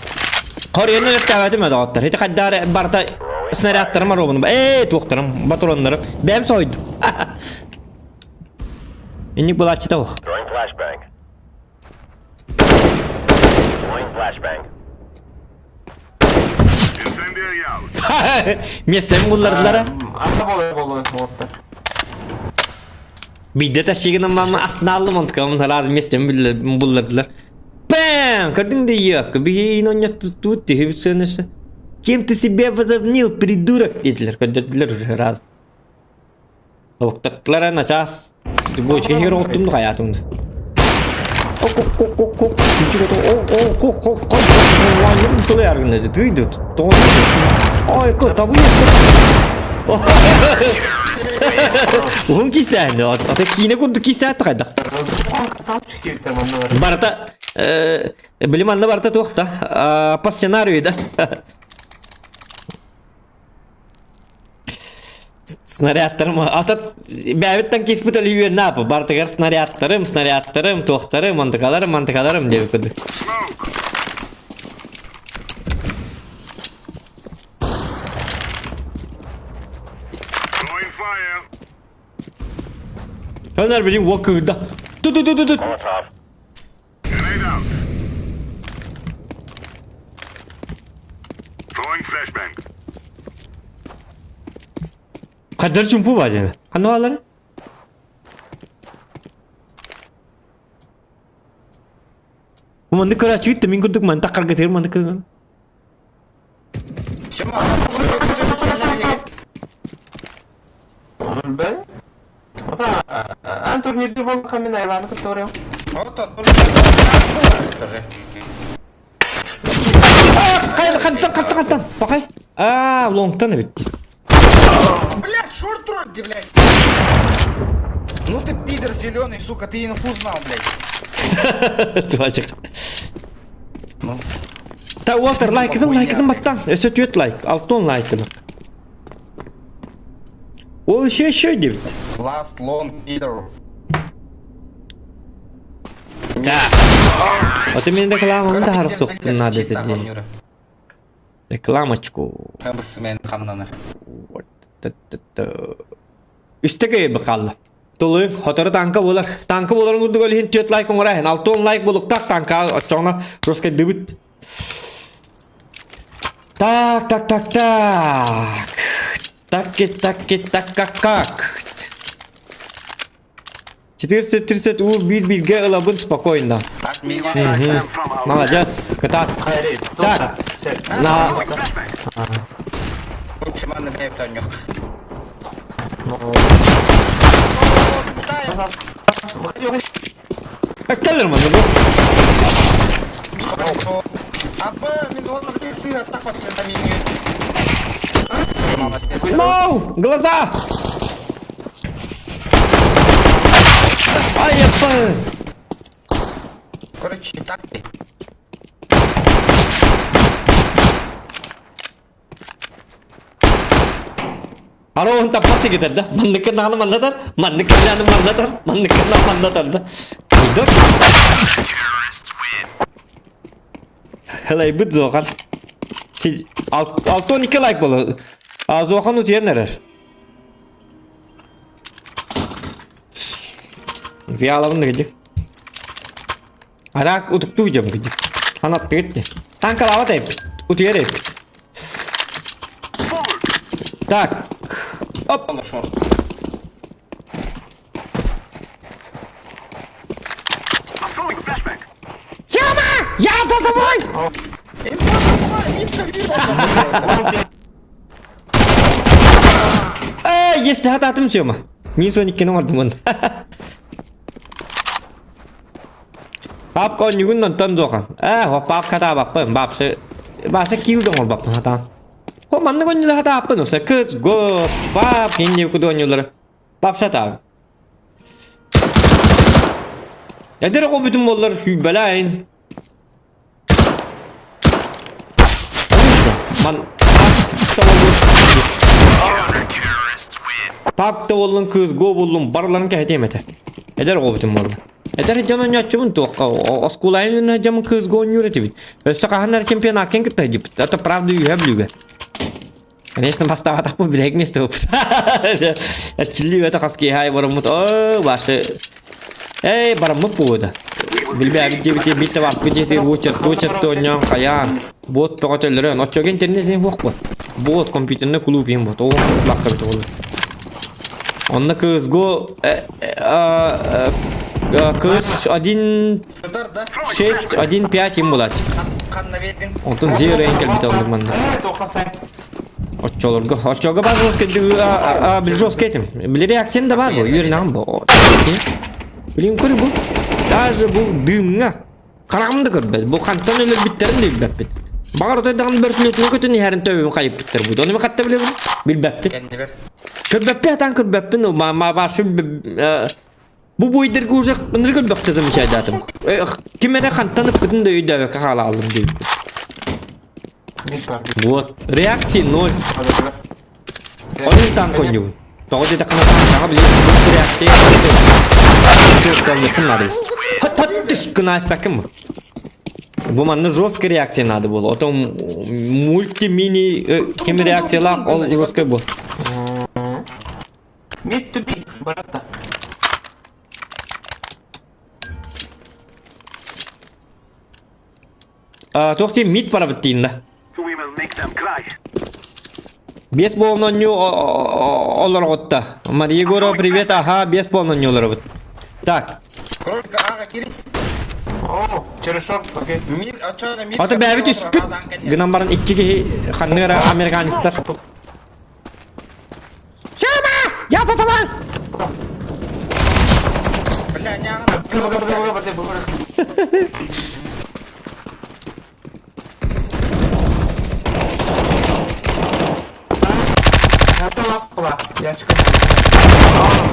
Хорьяны өлөттөөбөтүм доҕоттор. Ити хайдаар барыта снарядтарым оруобунум. Ээ, туохтарым, патроннарым. Бэйэм сойдум. Инник булааччыта ох. Incendiary out. Миэстэбин буллардылара. Ата болой болой уоттар. Биирдэ тащигынан мама астынааллым онтукам араас миэстэбин буллардылар. Бэм! Көрдүҥ да иэк, биһиги онньоттуттубут түһүбүт сыанасы. Кем ты себя возомнил, придурок? диэтилэр, көрдөрдүлэр уже раз. Тобуктаттылар начаас. Бочка иһигэр оҕуттум да хайаатым да. Уһун кисээн, ата киинэ курдук кисээтэ хайдах. Красавчик диэбиттэр манна бар. Барыта били манна барыта туох да по сценарию да. Снарядтарым, ата бэйэбиттэн киспит өлүйүөн наапы, бартыгар снарядтарым, снарядтарым, туохтарым, мантыкаларым, мантыкаларым диэбит курдук. Throwing fire. Өнөр били уол кыырда. Ту-ту-ту-ту-ту. Grenade out. Throwing flashbang. Хаддар чумпу ба диэн. Ханна бааллары? Маннык көрөөччү мин курдук мантах харгытыыр маннык Б. Ата, ан турнирде болған мен айланы кытта барам. Хантан хантан хантан пакай. Аа, лонгтан эбит. Блядь, шорт вроде, блядь. Ну ты пидор зеленый, сука, ты инфу знал, блядь. Тувачык. Та Уолтер лайкыдын лайкыдын баттан. Өсө түөт лайк, алтон лайкыдын. Ол еще еще диэбит. Last long пидор. Да. Вот именно рекламаны да харсук надо это делать. Рекламочку. Вот. Үстеге бакалла. Тулуй, хотору танка болар. Танка боларын курдук олихин түөт лайк оҥорайын. Алтон лайк болуктаах танка оччоҕуна русскай дыбыт. Так, так, так, так. Так, и так, и так, как, как. 430 у биир бииргэ ылабын спокойно. От меня. Молодец, кытаат. Так, на... Лучше маны блядь, Танюх. Выходи, выходи. Кэлэр манна бу. АП, миллион блядь, сыра, так вот на меню. Молодец. No! Глаза! Ай, я Короче, так ты. Ара он таппат сигитер да. Манныкы нааны маннатар, манныкы нааны маннатар, манныкы нааны маннатар да. Док. Хэлайбыт Зохан. Сиз 6-12 лайк боло. А Зохан утуйан эрэр. Утуйалабын да кыдьык. Араак утуктуу дьом кыдьык. Анаттыгыт дии. Танкалаабат эппит. Утуйар эппит. Так. Оп. Тёма! Я за тобой! Э, есть хататым Тёма. Мин Сониккин оҥордум Папка онньугун онтон дуохан. Ээ, папка таабаппын, бапсы. Басы киил да оҥорбоппун хатаан. Хо маннык онньулар хатааппын, уста кыт, го, пап, кинни куду онньулары. Бапса таабын. Эдэр оҕо бүтүн буоллар күүбэлээн. Ман Пап да буоллун, кыыс го буоллун, барыларын кэһэтиэм этэ. Эдэр оҕо бүтүн буолла. Эдэр дьон оонньооччубун туохха, оскуолайын дьомун кыыс го оонньуур этибит. Өссө хаһан эрэ чемпионакка кытта сылдьыбыт. Это правда үһэ бүлүүгэ. Конечно, бастаабатахпыт билэһик миэстэ буолбут. Эрчиллии бөтө хас киэһэ аайы бараммыт. Оо, башы. Эй, бараммыт буода. Билбээбит диэбити биир табааппыт дьиэтигэр буочар оонньоон хайаан. Буот бөҕө төллөрөн. Оччоҕо интернет иһин суох буо. Буот компьютерный клуб иһин буот. Оҕом сылаахха бит оҕолор. Онно кыысго кыыс 1 Сытар да? 6 1 5 им булааччы. Ханна биэрдиҥ? Онтон зero эйин кэлбитэ оннук манна. Оччолорго, оччолорго баар жесткий, бил жесткий этим. Били реакцияны да баар бу, үөрэнэҕин бу. Билин көр бу. Даже бу дымҥа. Хараҕым да көрбөт. Бу хантан өлөрбүттэрин да билбэппит. Баҕар отой даҕаны бөртүлүөтүнэн көтөн иһэрин төбөбүн хайыппыттар бу. Ону хатта билэбин? Билбэппин. Кэннибэр. Көрбөппүн хатаан көрбөппүн. Ма башы бу буйдарга уже ынырык өлбөхтө замечайдаатым. Ким эрэ хантан ыппытын да өйдөөбөккө хаалаалым диэбиппин. Вот. Реакции ноль. Onun танк ойнугун. Тоҕо диэтэххинэ танкаҕа били реакция суотталлыххын наада. Хат гына испэккин бу. Бу манна жесткая реакция надо было. Потом мульти-мини ким реакциялаах ол жесткай бу. Mid to B, баратта. Туох диэн мид барабыт диин да. Бес буолнонньу олоргутта. Мария Егорова, привет, ага, бес буолнонньу олоробут. Так. Кролика ага кири. О, через шорт, окей. Мир, а чё мир? Ата бэбит түспүт. Гынан баран икки киһи ханнык эрэ американецтар. Сема! Я за тобой! Бля, не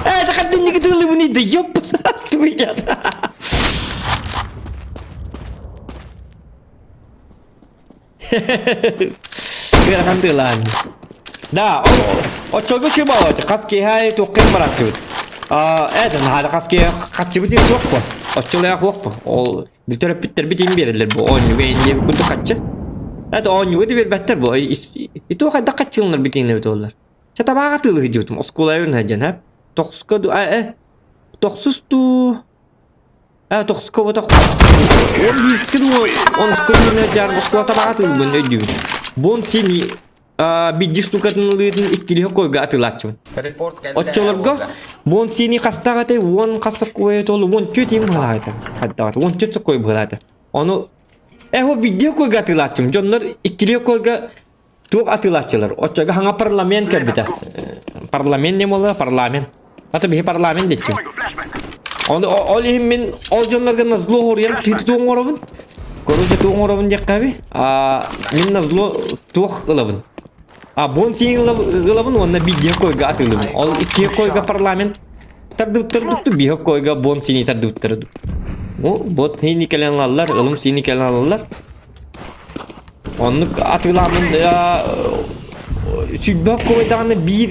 Э, это как ты не да ёп, твоя. Ыарахан тыылаан. Да, оччолго үчүгэй буолааччы. Хас киэһэ аайы туоххайын барааччыбыт. Это наһаа хас киэһэ хаччыбыт иһин суох буо. Оччолоох суох буо. Ол төрөппүттэрбит иһин биэрэллэр бу оонньууга иһин диэбит курдук хаччы. Это оонньууга да биэрбэттэр бу. И то хайдах хаччыланар битиҥнэ эбит буоллар. Чэ табааҕа тыылыһы дьыбытым. Оскуолайбын сылдьан, һэ. Тохсуска ду, э, тохсус дуу Ээ, тохсуска ботох он биирскэ дуу, онуска үүнэ дьаар оскуола табаҕа атыылбын өйдүүбүн. Бон сини бидди штукатын ылыытын иккилиһэ койга атыылааччыбын. Репорт кэллэ. Оччолорго бон сини хастаах этэй уон хас соккуой этэ ол уон түөрт иһин быһалаах этэ. Хайдаҕат уон түөрт соккуой быһалаах этэ. Ону э ол бидди койга атыылааччым. Дьоннор иккилиһэ койга туох атыылааччылар. Оччого хаҥа парламент кэлбитэ. Парламент не буолла, парламент. Ата биһи парламент диэччи. Оны ол иһин мин ол дьоннорго назло хоруйан түһүтү туох оҥоробун. Короче туох оҥоробун диэххэ А мин назло туох ылабын. А бон сиин ылабын уонна биир койга атыылыбын. Ол икки койга парламент тардыбыттар биир койга бон сиини тардыбыттар. Ну, бот сиини кэлэн ылаллар, ылым сиини кэлэн ылаллар. Оннук атыылааммын сүүрбэ сокуобайдаҕына биир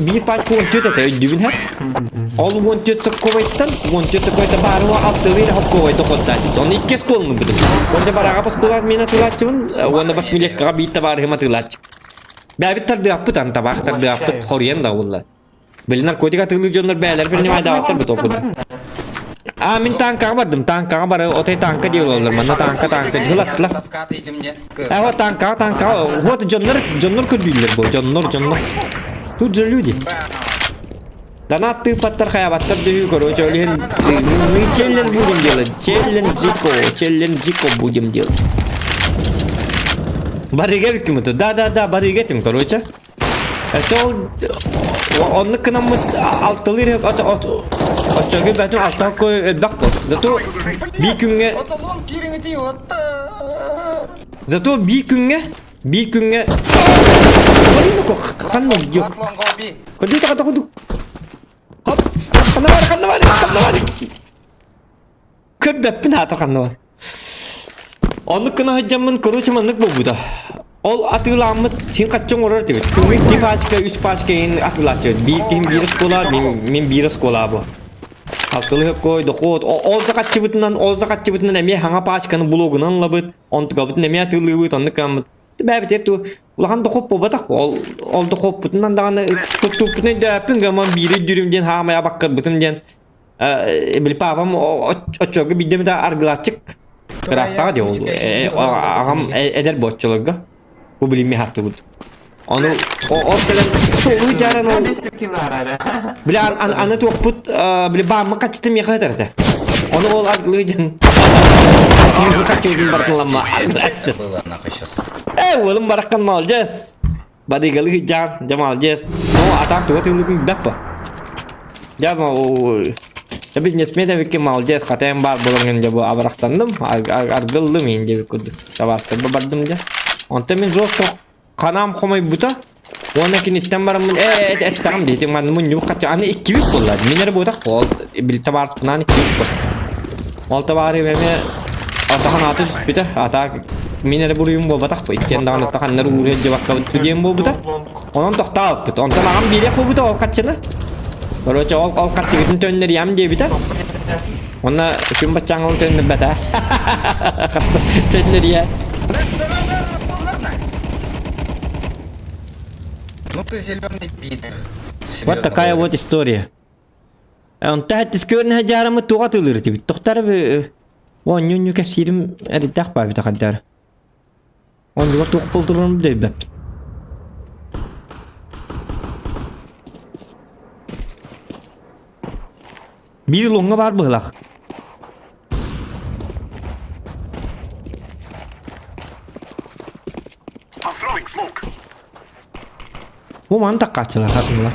биир пачка уон түөрт этэ өйдүүбүн һэ. Ол уон түөрт сокуобайтан уон түөрт сокуобайта баары алтылыы эрэ сокуобайда охуоттааччы. Ону икки оскуоланы ылбытым. Уонна барааҕа оскуолаҕа мин атыылааччыбын уонна восьмилеткаҕа биир табаарыһым атыылааччы. Бэйэбит тардыахпыт, аны табаах тардыахпыт хоруйан да буолла. Били наркотик атыылыыр дьоннор бэйэлэрэ принимайдаабаттар бу толкуйда. А, мин танкаҕа бардым, танкаҕа бары отой танка диye олороллор, манна танка танка дылаттылар. А вот танкаҕа танкаҕа, вот дьоннор дьоннор көрдүүллэр бу, дьоннор дьоннор. Тут же люди. Донат тыыппаттар хайабаттар дүү, короче, ол иһин мы челлендж будем делать, челленджико, челленджико будем делать. Барыга бүттүм да да да барыга этим, короче. Өссө ол оннук гынаммыт алтылыыр оччоҕо бэтим алтан кой элбэх буол. Зато биир күҥҥэ Зато биир күҥҥэ биир күҥҥэ ханна yok. Ходу та ходу. Хоп. Ханна бар, ханна бар, ханна бар. Көрбөппүн аата ханна бар. Оннук гына сылдьаммын, короче, маннык буолбута. Ол атыылааммыт син хаччы оҥорор этибит. Күҥҥэ икки пачка, үс пачка иһин атыылааччыбыт. Биир киһим биир оскуола, мин, мин биир оскуола бу. Алтылыы кой, дохуот. Ол захаччыбытынан, ол захаччыбытынан эмиэ хаҥа пачканы блогунан ылабыт, онтукабытын эмиэ атыылыыбыт, оннук гынаммыт. Бэбитэр ту улахан дохуот буолбатах. Ол ол дохуоппутунан даҕаны туттууппутун өйдөөппүн, гаман биири өйдүүрүм диэн хаамай абаккарбытым диэн били паапам оччолорго биирдэ эмит аргылааччык ыраахтаҕа дии ол аҕам эдэр буоччуларга бу билимми хастыбыт ону ол кэлэн суолу дьааран ол били аны туохпут били баамма хаччыты миэхэ этэр этэ ону ол аргылыы дьон хаччыбытын бартыламма э уолум бараххан молодец Бадыгалыы дьаам, дьэ молодец. Ну, а так туга тыылыгын билбэт бо. Дьэ, дьэ бизнесмен эбиккин молодец, хатайым баар буолан дьэ бу абырахтанным, аргыллым иин диэбит курдук. Табаастарба бардым дьэ. Онтон мин жестко ханаам хомойбута. Уонна киниттэн бараммын ээ эттэҕим дии манна мунньубут хачча аны иккибит буолла. Мин эрэ буотах ол били табаарыспынаан иккибит буол. Ол табаарым эмиэ атахан ааты түспүтэ. Ата мин эрэ буруйум буолбатах бу. Иккиэн даҕаны таханнар ууруйа дьыбаккабыт диэн буолбута. Онон тохтообуппут. Онтон аҕам биэриэх буолбута ол хаччыны. Короче, ол ол хаччыгытын төннөрүйэм диэбитэ. Онно күн баччааҥҥын төннөрбөтө. Төннөрүйэ. Ну ты зеленый пидор. Вот такая вот история. Онто хаттискөрнө дьаарымы туға тылыр тибит. Тохтар оонньуу кэпсиирим эрдээх баабыта хаддар. Оннугар туох болтурун билбэппин. Биир лоҥҥа баар быһылаах. I'm throwing smoke. Бу маны таккааччылар хатылар.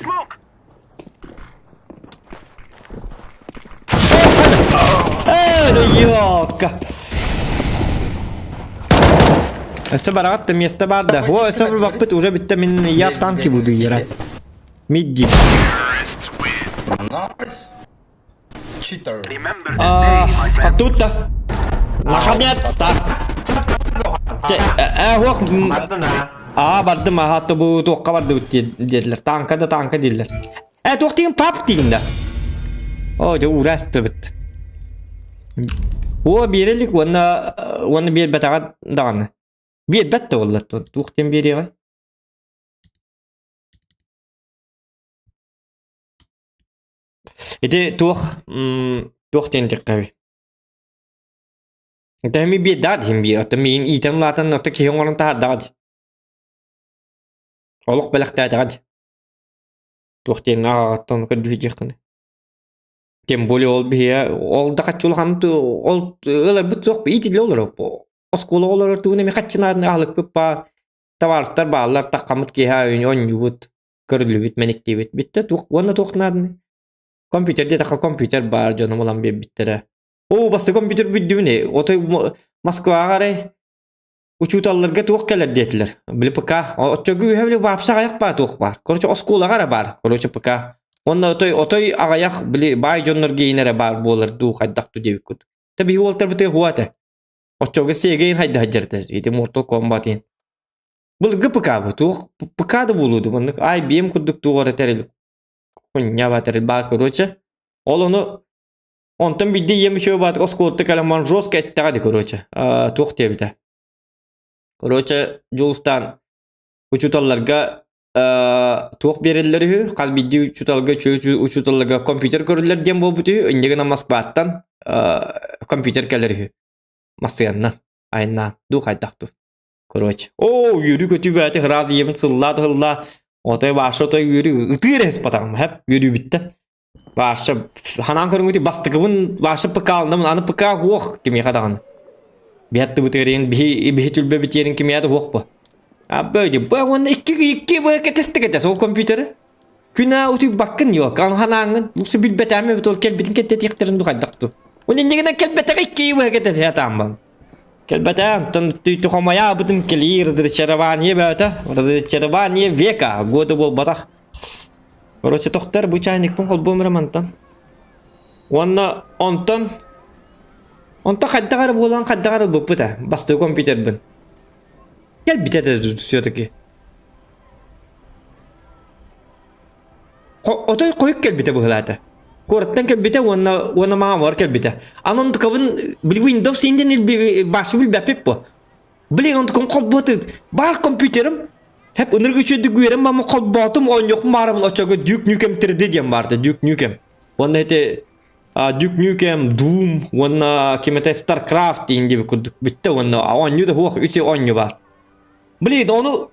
Smoke. Э, да ёлка! Өссө бараҕат да место бар да. О, өссө баппыт уже бүтте мин я в танке буду играть. Мидди. Nice. Читер. Remember this А, day, my friend. а тут-то. Наконец-то! Э, ох, Бардын а. а, бардым, аха, то бу туохха бардыбыт диэллэр. Танка да танка дииллэр. Э, туох деген пап деген да. О, дьэ уурастыбыт. О, биэрэлик уонна уонна биэрбэтэҕэ даҕаны. Биэрбэт да буоллар, туох диэн биэриэҕэй? Ити туох туох диэн диэххэ Тэми биэрдэҕэ диһин биир, оттон миигин иитэн улаатан, оттон киһи оҥорон таһаардаҕа дии. Олох бэлэхтээтэҕэ дии. Туох диэн аҕаҕыттан көрдүү Тем более ол биһиэ ол да хаччы улахан ол ыларбыт суох иитиллэ олорор оскуола олорор тугун эмиэ хаччынаатын аһылыкпыт баар табаарыстар бааллар таххаммыт киэһэ оонньуубут көрүллүбүт мэниктиибит бүттэ туох уонна туох нааданы компьютер диэтэххэ компьютер баар дьонум ылан биэрбиттэрэ оо бастакы компьютер бүттүбүн отой Москваҕа эрэ Учууталларга туох кэлэр диэтилэр. Били ПК. Оччого үһэ били вообще аҕыйах баар туох баар. Короче, оскуолаҕа эрэ баар. Короче, ПК. Уонна отой отой аҕыйах били баай дьоннор гиин эрэ баар буолар дуу хайдах дуу диэбит курдук. Та биһи уолтарбытыгар хуа этэ. Оччого сиэгейин хайда сылдьар Ити Mortal Kombat иһин. Былыргы ПК бу туох ПК да буолуо дуу маннык IBM курдук туох эрэ тэрил хуйня тэрил баар короче. Ол ону Онтон биирдэ ийэм үчүгэй баатык оскуолаттан кэлэн баран жестко эттэҕэ дии короче туох диэбитэ. Короче Дьулустаан учууталларга туох биэрэллэр үһү, хас биирдии учууталга учууталларга компьютер көрүллэр диэн буолбут үһү, инньэ гынан Москваттан компьютер кэлэр үһү. Массыаннан, айаннаан, дуу хайдах дуу. Короче, оо үөрүү-көтүү бэйэтэ ыраас ийэбин сыллаа да сыллаа, отой баша отой үөрүү ытыыр эспатаҕым хэп үөрүүбүттэн. Вообще, ханаан көрүҥүтүй бастакыбын вообще ПК алынным, аны ПК уох кимиэхэ даҕаны. Биһаттыбытыгар биһи биһи түлбэ битиэрин кимиэхэ да уох бу. Аббöйдü, бу уонна икки икки бу кэтэстик этэ сол компьютеры. Күн аа утуйбаккын ёлка, аны ханааңҥын, лучше билбэтээм эбит ол кэлбитин кэттэтиэхтэрин ду хайдах ту. Уонна иннигинэн кэлбэтэҕэ икки бу кэтэсэ атааммын. Кэлбэтэ, онтон хомойаабытым кэлии разочарование бөөтө, разочарование века, года буолбатах. Короче, тохтор бу чайникпын холбуом эрэ мантан. Уонна онтон онтон хайдах эрэ буолан хайдах эрэ ылбыппыт ээ бастакы компьютербын. Кэлбитэ этэ все-таки. Отой хойут кэлбитэ быһыылаата. Куораттан кэлбитэ уонна уонна маамабар кэлбитэ. Аны онтукабын били Windows диэн башы билбэппит бу. Блин, онтукам холбуоту баар компьютерым Хеп ынырык үчүгдүк үөрэн мамы холбоотум оонньуохпун баарабын оччого Duke Nukem 3D диэн баарда Duke Nukem. Уонна ити Duke Nukem, Doom уонна ким этэ StarCraft диэн диэбит курдук бүттэ уонна оонньуу да суох үс оонньуу баар. Блин, ону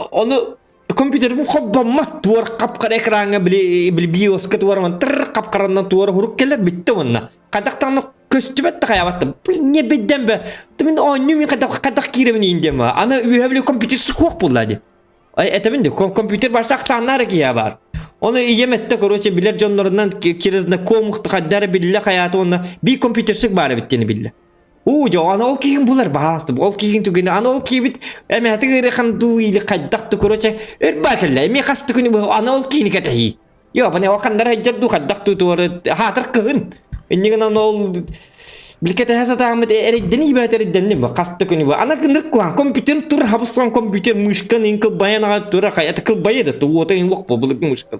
ону компьютерым холбоммот туор хап-хара экраҥҥа били били биоска туораман тыр хап-харанан туора хурук кэлэр бүттэ уонна хайдах көстүбэт да хайаабат да блин не бэйдэм бе мин оонньуу мин хайдах хайдах киирэбин иин диэм аны үөһэ били компьютер суох буолла дии этэбин де компьютер барса ахсааннаах эрэ киһи баар. Оны ийэм эттэ, короче, билэр дьоннорунан через знакомых хайдары биллэ хайааты уонна би компьютерщик баар эбит диэни биллэ. Уу, дьэ, аны ол киһин булар баһаастым. Ол киһин түгэни, аны ол киһибит эмэһэтик ыарахан дуу или хайдах да, короче, өр баа кэллэ. Эмиэ хас да күнү быһа аны ол киһини кэтэһии. Йо, баны ол ханнара сылдьар дуу, хайдах дуу туора хаатыр кыһын. Иннигинэн ол билкэтэһэ сатааммыт эрэйдэни ибэт эрэйдэнним хас да күнү бу. Аны кындыр куан компьютер тур хабыссан компьютер мышкан ин кылбайан аға тура хайата кылбайы да туота ин лох бу мышка.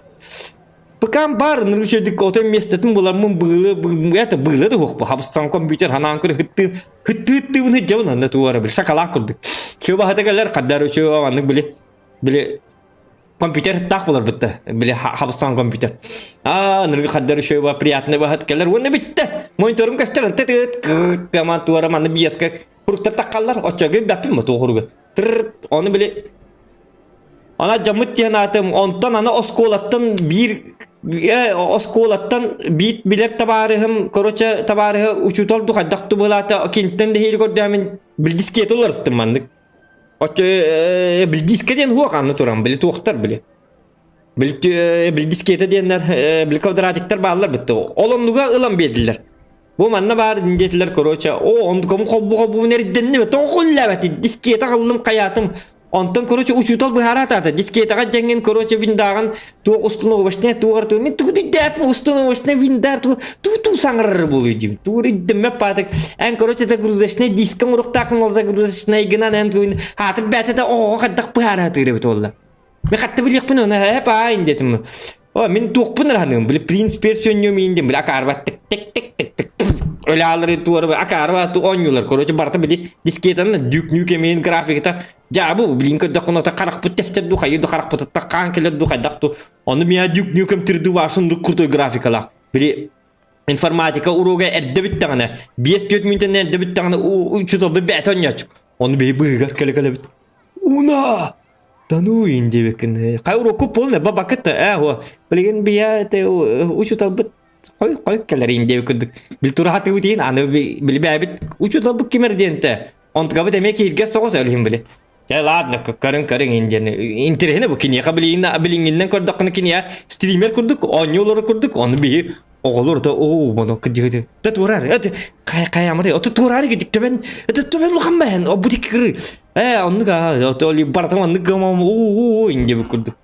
Пыкам бар ныргычөдүк отон местетин буламмын быылы это быылы да хуох бу хабыссан компьютер ханаан көрө хыттыын хыттыыттыыбын хыджабын анна туара били шоколад курдук. Чө баһата кэлэр хаддар үчү аннык били били компьютер таах булар битте били хабыссан компьютер. Аа ныргы хаддар үчү ба приятный баһат кэлэр уонна битте мониторум көстөр ынта тыт кыт каман туара манны биэска куруктар таккаллар оччого бэппин мо туохуруга тыр оны били Ана дьаммыт диэн аатым, онтон аны оскуолаттан биир оскуолаттан биир билэр табаарыһым, короче, табаарыһы учуутал ду хайдах тубулаата кинтэн дэһиили көрдөһөмүн билдискиэти уларыстым маннык. Оччо билдискэ диэн хуох анны туран били туохтар били. Билдискиэтэ диэннэр били квадратиктар бааллар битте. Ол оннуга ылан биэрдилэр. Бу манна баар диэтилэр, короче, о, онтукам холбу холбубун эрдэнним, тоҕо холлээбэти, дискета ыллым хайаатым. Онтон, короче, учуутал быһаара атаата, дискетаҕа дьэҥҥин, короче, виндааҕын туох установочная туох арту, мин тугу дүйдээппин установочная виндар ту ту саҥарар буолуй дим. Тугу өйдөммөт паатык. Эн, короче, загрузочная дискаҥ уруктаахын ол загрузочная гынан эн тугун хаатыр бээтэ оҕоҕо хайдах быһаара атыыр эбит буолла. Мен хатта билиэхпин оны ээ паайын диэтим. О, мин туохпун ыраһаныым, били принц персионньу миин били акаарба тик тик тик тик тик өлаалары туоры акаарба оонньуулар короче барыта били дискетаны дюк нюк эмиин графиката жаабы билин көрдөххүнэ ото харахпыт тестер ду хайы ду харахпытытта хаан келер ду хайдах ду ону миа дюк нюкем 3D вашын крутой графикалаах били информатика уруога эрдэ бүттэҕинэ 5-4 мүнүүтэнэн эрдэ бүттэҕинэ учууталбыт бэйэтэ оонньооччу ону биһи быыһыгар кэлэ кэлэбит уна Да ну индиэбиккин хай урукку полный бабакыт ээ һуо билигин бия те учууталбыт хой хой кэлэр индиэбит курдук бил тураатыбыт иин аны билбээбит учууталбыт кимэр диэнтэ онтукабыт эмиэ киһиргэ соҕус өлүһүн били Дьэ ладно көрүҥ көрүҥ индиэни интэриэһинэ бу киниэхэ билигин билиҥҥиннэн көрдөххүнэ киниэ стример курдук оонньуу олорор курдук ону биһи Оҕолор да оо моно кыдьыгыды. Да туорар. Это кай каямары. Ото туорары кидик төбен. Это төбен улахан бэһэн. О бу диккыры. Э оннук а ото оли баратам оннук гамам оо инде бу курдук.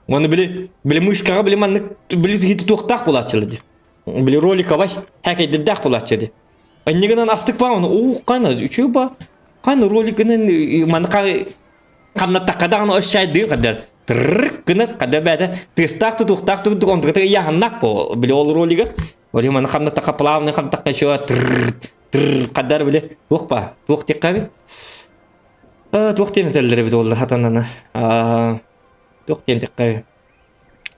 Оны били били мышкаҕа били маннык били хити туохтаах буолааччылар ди. Били роликовай хакейдердээх буолааччы ди. Иннигинэн астык баа оны уу кайна үчүгэй ба. Кайна роликынан маннык Хамнаттахха даҕаны өссө хадар тыррык гынар хада бээтэ тыастаах тутуохтаах тугдук онтуката ыйааһыннаах бо били ол ролига Вали маны хамнаттахха плавный хамтахха еще тырр тырр хадар били туох ба туох диэххэ туох диэн этэллэр эбит уоллар хатанана туох диэн диэххэ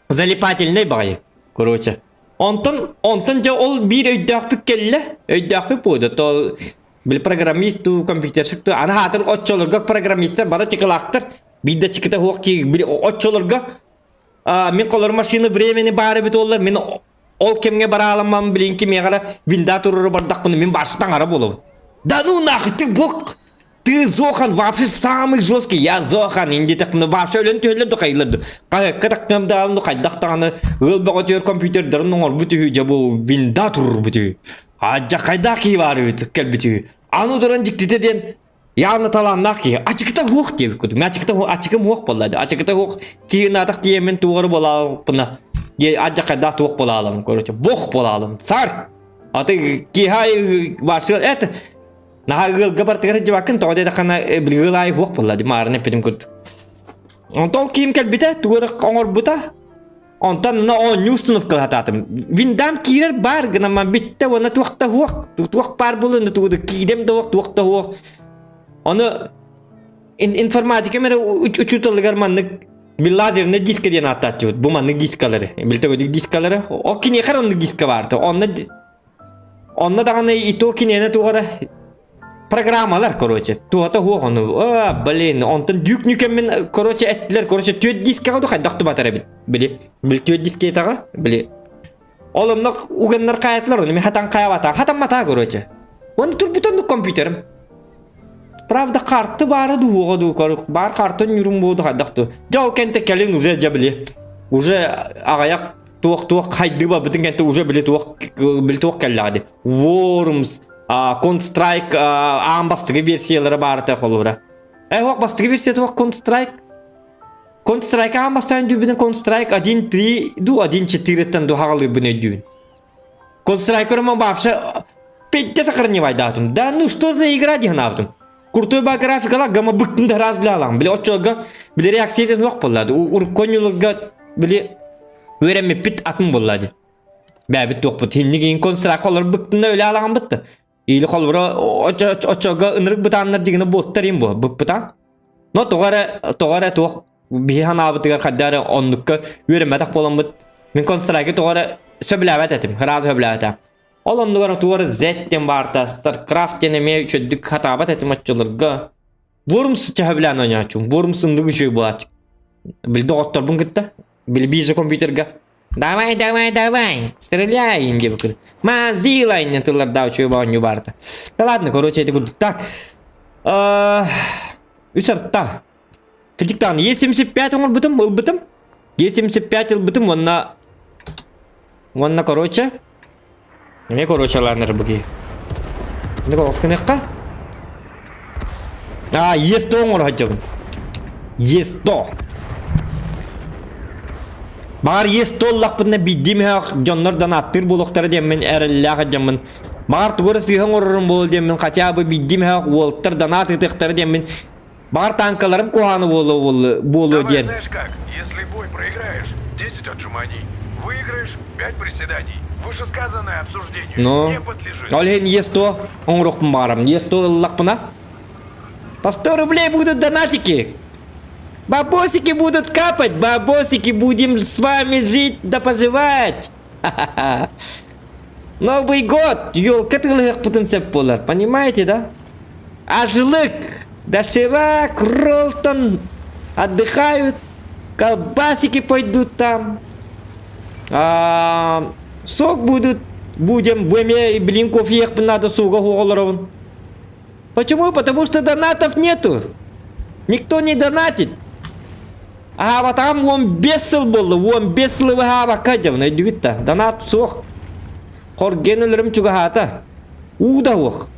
залипательный баҕайы короче онтон онтон дьэ ол биир өйдөөхпүт кэллэ өйдөөхпүт буолда то били программист дуу компьютерщик дуу аны хаатыр оччолорго программистар бары чыкылаахтар биир да чыкыта суох кии били оччолорго мин колор машина времени баар эбит уоллар мин ол кэмҥэ барааламмам билин кимиэхэ винда туруру бардахпына мин башы таҥара буолабын да ну нахуй ты бог Ты Зохан вообще самый жесткий, я Зохан, инди тахмына вообще өлөн түһэллэр да хайылар да. Хаһыакка тахтам даҕаны хайдах даҕаны ыал бөҕөтүгэр компьютердарын оҥорбут үһү, дьэ бу винда турурбут үһү. Адьа хайдах киһи баар үһү кэлбит үһү. Аны туран дьиктитэ диэн явно талааннаах киһи. Ачыкыта суох диэбит курдук. Ачыкыта ачыкым суох буолла. Ачыкыта суох киһи наатах тиийэммин туоҕары буолаалпына. Адьа хайдах туох буолаалым, короче, бог буолаалым. Царь! А ты киһи вообще это Наһаа ыалга бартыгар сылдьыбаккын, тоҕо диэтэххинэ, били ыал аайы суох буолла дии, маарына эппитим курдук. Онтон ол киим кэлбитэ, тугу эрэ оҥорбута. Онтон на оонньуу установка сатаатым. Виндам киирэр баар гынан бүттэ уонна туох да суох, туох баар буолуон тугу да киирэм да суох, туох да суох. Ону информатикам эрэ учууталыгар маннык лазерный диска диэн ааттааччыбыт. Бу маннык дискалары, билтэгөдүк дискалары. О киниэхэ оннук диска баарта. Онно Онно даҕаны и то киниэнэ туох эрэ программалар, короче, туһата суох ону. А, блин, онтон дюк нюкеммин, короче, эттилэр, короче, түөрт дискэҕэ ду хайдах тубатар эбит. Били, били түөрт дискетаҕа, били. Ол онно уганнар хаятылар, ону мен хатан хаябата, хатаммата, короче. Оны турбут оннук компьютерым. Правда, карты баары дуу, оҕо дуу, баар картын юрум буолду хайдах ту. Дьэ ол кэнтэ кэлин уже дьэ били. Уже аҕыйах туох-туох хайдыы барбытын кэнтэ уже били туох били туох кэллэҕэ дии. Worms, Counter-Strike аан бастакы версиялара баарта холобура. Э, уох бастакы версия туох Counter-Strike? Counter-Strike аан бастаан өйдүүбүнэн Counter-Strike 1.3 ду 1.4-тэн ду хаҕалыырбын өйдүүбүн. Counter-Strike вообще петте сохранивайдаатым. Да ну что за игра диэн аабытым. Крутой ба графикала гама быктын да раз билалаам. Били оччолорго били реакциятын суох буолла. Урукку били үөрэммиппит атын буолла ди. Бэбит туохпут хиннигин Counter-Strike олор быктын да өлө алаҕан бытты. Или холбура оччого ынырык бытааннар дигини буоттар им бу быппытаан. Но тоҕо эрэ тоҕо эрэ туох биһи ханаабытыгар хайда эрэ оннукка үөрэммэтэх буоламмыт мин Counter-Strike тоҕо эрэ сөбүлээбэт этим, ыраас сөбүлээбэтэ. Ол оннугар тугар Z диэн баарта, StarCraft диэн эмиэ үчүгдүк хатаабат этим оччолорго. Worms сөбүлээн оонньооччум. Worms ыннык үчүгэй буолааччы. Били доҕотторбун кытта, били биир компьютерга Давай, давай, давай, стреляй, диэбиккин. Мазила иннин тыллардаах үчүгэй оонньуу баарта. Да ладно, короче, это курдук. Так, үс арта. Кырдьыктаан, Е75 оҥорбутум, ылбытым. Е75 ылбытым уонна уонна короче эмиэ короче лааннар бу киһи. Не гыныахха? А, Е100 оҥоро сылдьабын. Е100. Баҕар Е100 ыллахпытына биирдии мөһөөх дьоннор донааттыыр буолуохтара диэммин эрэллээх сылдьаммын. Баҕар тугу эрэ сыыһа оҥорорум буолуо диэммин хотя бы биирдии мөһөөх уолаттар донаат ыытыахтара диэммин Баҕар тааҥкаларым куһаҕаны буолуо буолуо Давай диэн. знаешь как, если бой проиграешь, 10 отжиманий, выиграешь 5 приседаний. Вышесказанное обсуждению Ну, не подлежит. ол иһин Е100 оҥоруохпун баҕарабын. Е100 ыллахпына по 100 рублей будут донатики. Бабосики будут капать, бабосики будем с вами жить да поживать. Ха-ха-ха. Новый год, елка тылыһыахпытын сөп буолар, понимаете, да? Ажилык, доширак, ролтон отдыхают, колбасики пойдут там, а, сок будут, будем, бэме, блин, кофе ехать надо, суга оҕолоробун. Почему? Потому что донатов нету. Никто не донатит. Аһаабатаҕым 15 сыл буолла, 15 сылы быһаабакка дьабын өйдүгүт да. Донат суох. Хорген өлөрүм чугаһаата. Уу да суох.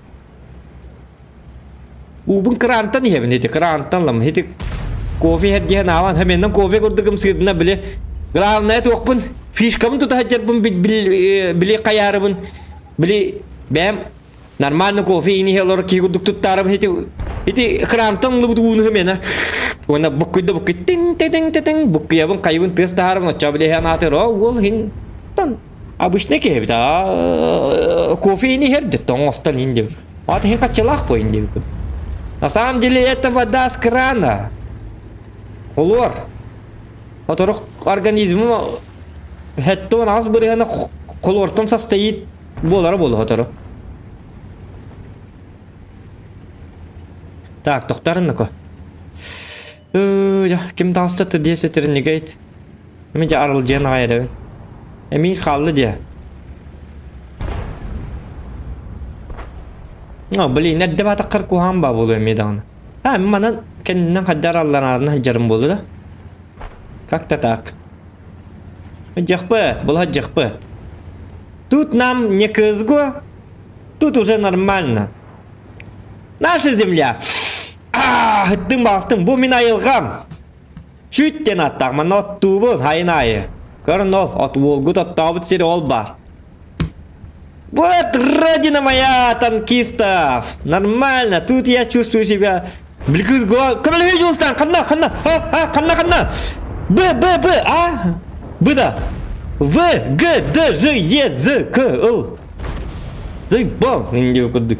Уубун кыраантан иһэбин ити кыраантан ылам. Ити кофе иһэрдиһэн ааван хаменнан кофе курдугум сыырдына били главное туохпун фишкабын тута сылдьарбын били хайаарыбын били бэйэм нормально кофе иһэ олорор киһи курдук туттаарым ити ити кыраантан ылыбыт ууну хэмиэнэ уонна буккуйда буккуй тиҥ тиҥ тиҥ буккуйабын хайыбын тыас таһаарабын оччо били иһэн аатыр о уол иһин Обычный киһибит аа кофе иһэр тоҥостон иһин диэбит. Аата иһин хаччылаах буойун диэбит. На самом деле это вода с крана. Хлор. Которых организму хеттон ас бырыһана хлортон состоит буолара буолу хотору. Так, тохтарыннако. Ким таҕыста 10 renegade. Мин дьэ арылдьыйан аҕай эрэбин. Эмиий хаалла диэ. О, блин, эрдэ баатаххар куһаҕан баа буолуо эмиэ даҕаны. А, мин манан кэннинэн хайдах аралланаарын сылдьарым буолуо да? Как-то так. Дьахпыт, була дьахпыт. Тут нам не кызго, тут уже нормально. Наша земля. А, ыттым баҕастым, бу мин айылҕам. Чүт диэн ааттаах манна оттуубун хайын аайы. Көрөн ол, от уолгут оттообут сири ол баар. Вот родина моя танкистов! Нормально, тут я чувствую себя... Билкыз го... Көмөлөһүү Дьулустан, ханна, ханна, а, а, ханна, ханна? Б, Б, Б, А, Б да. В, Г, Д, Ж, Е, З, К, Л. Заебал, инде курдук.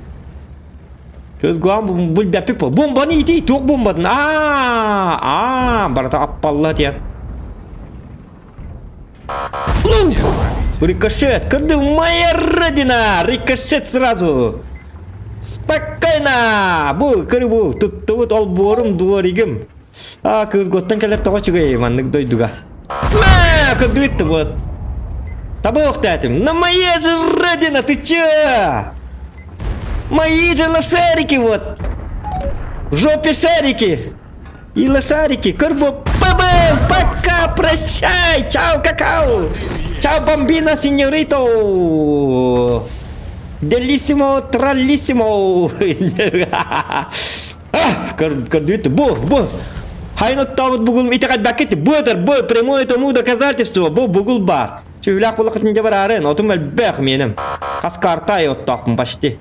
Көз бу бэппит бомбаны ити туох бомбатын аа аа барыта аппалла диэн Рикошет! Когда моя родина! Рикошет сразу! Спокойно! Бу, көрү бу, туттубут олбуорум дворигым. А, кыыс готтан кэлэр тоҕо үчүгэй маннык дойдуга. Мэ, көрдүгүт вот. Табык На моя же родина, ты чё? Мои же лошарики вот! В жопе шарики! И лошарики, көр бу. Папа, пока, прощай, чао, какао. Чао, бомбина, сеньорито. Делиссимо, траллиссимо. Көрдүүт, бу, бу. Хайын оттообут бугул итэҕэйбэккит, бу этэр, бу прямое тому доказательство, бу бугул баар. Сүһүлээх булахытын дьэ бараарын, отум элбэх миэним. Хас карта ай оттоохпун почти.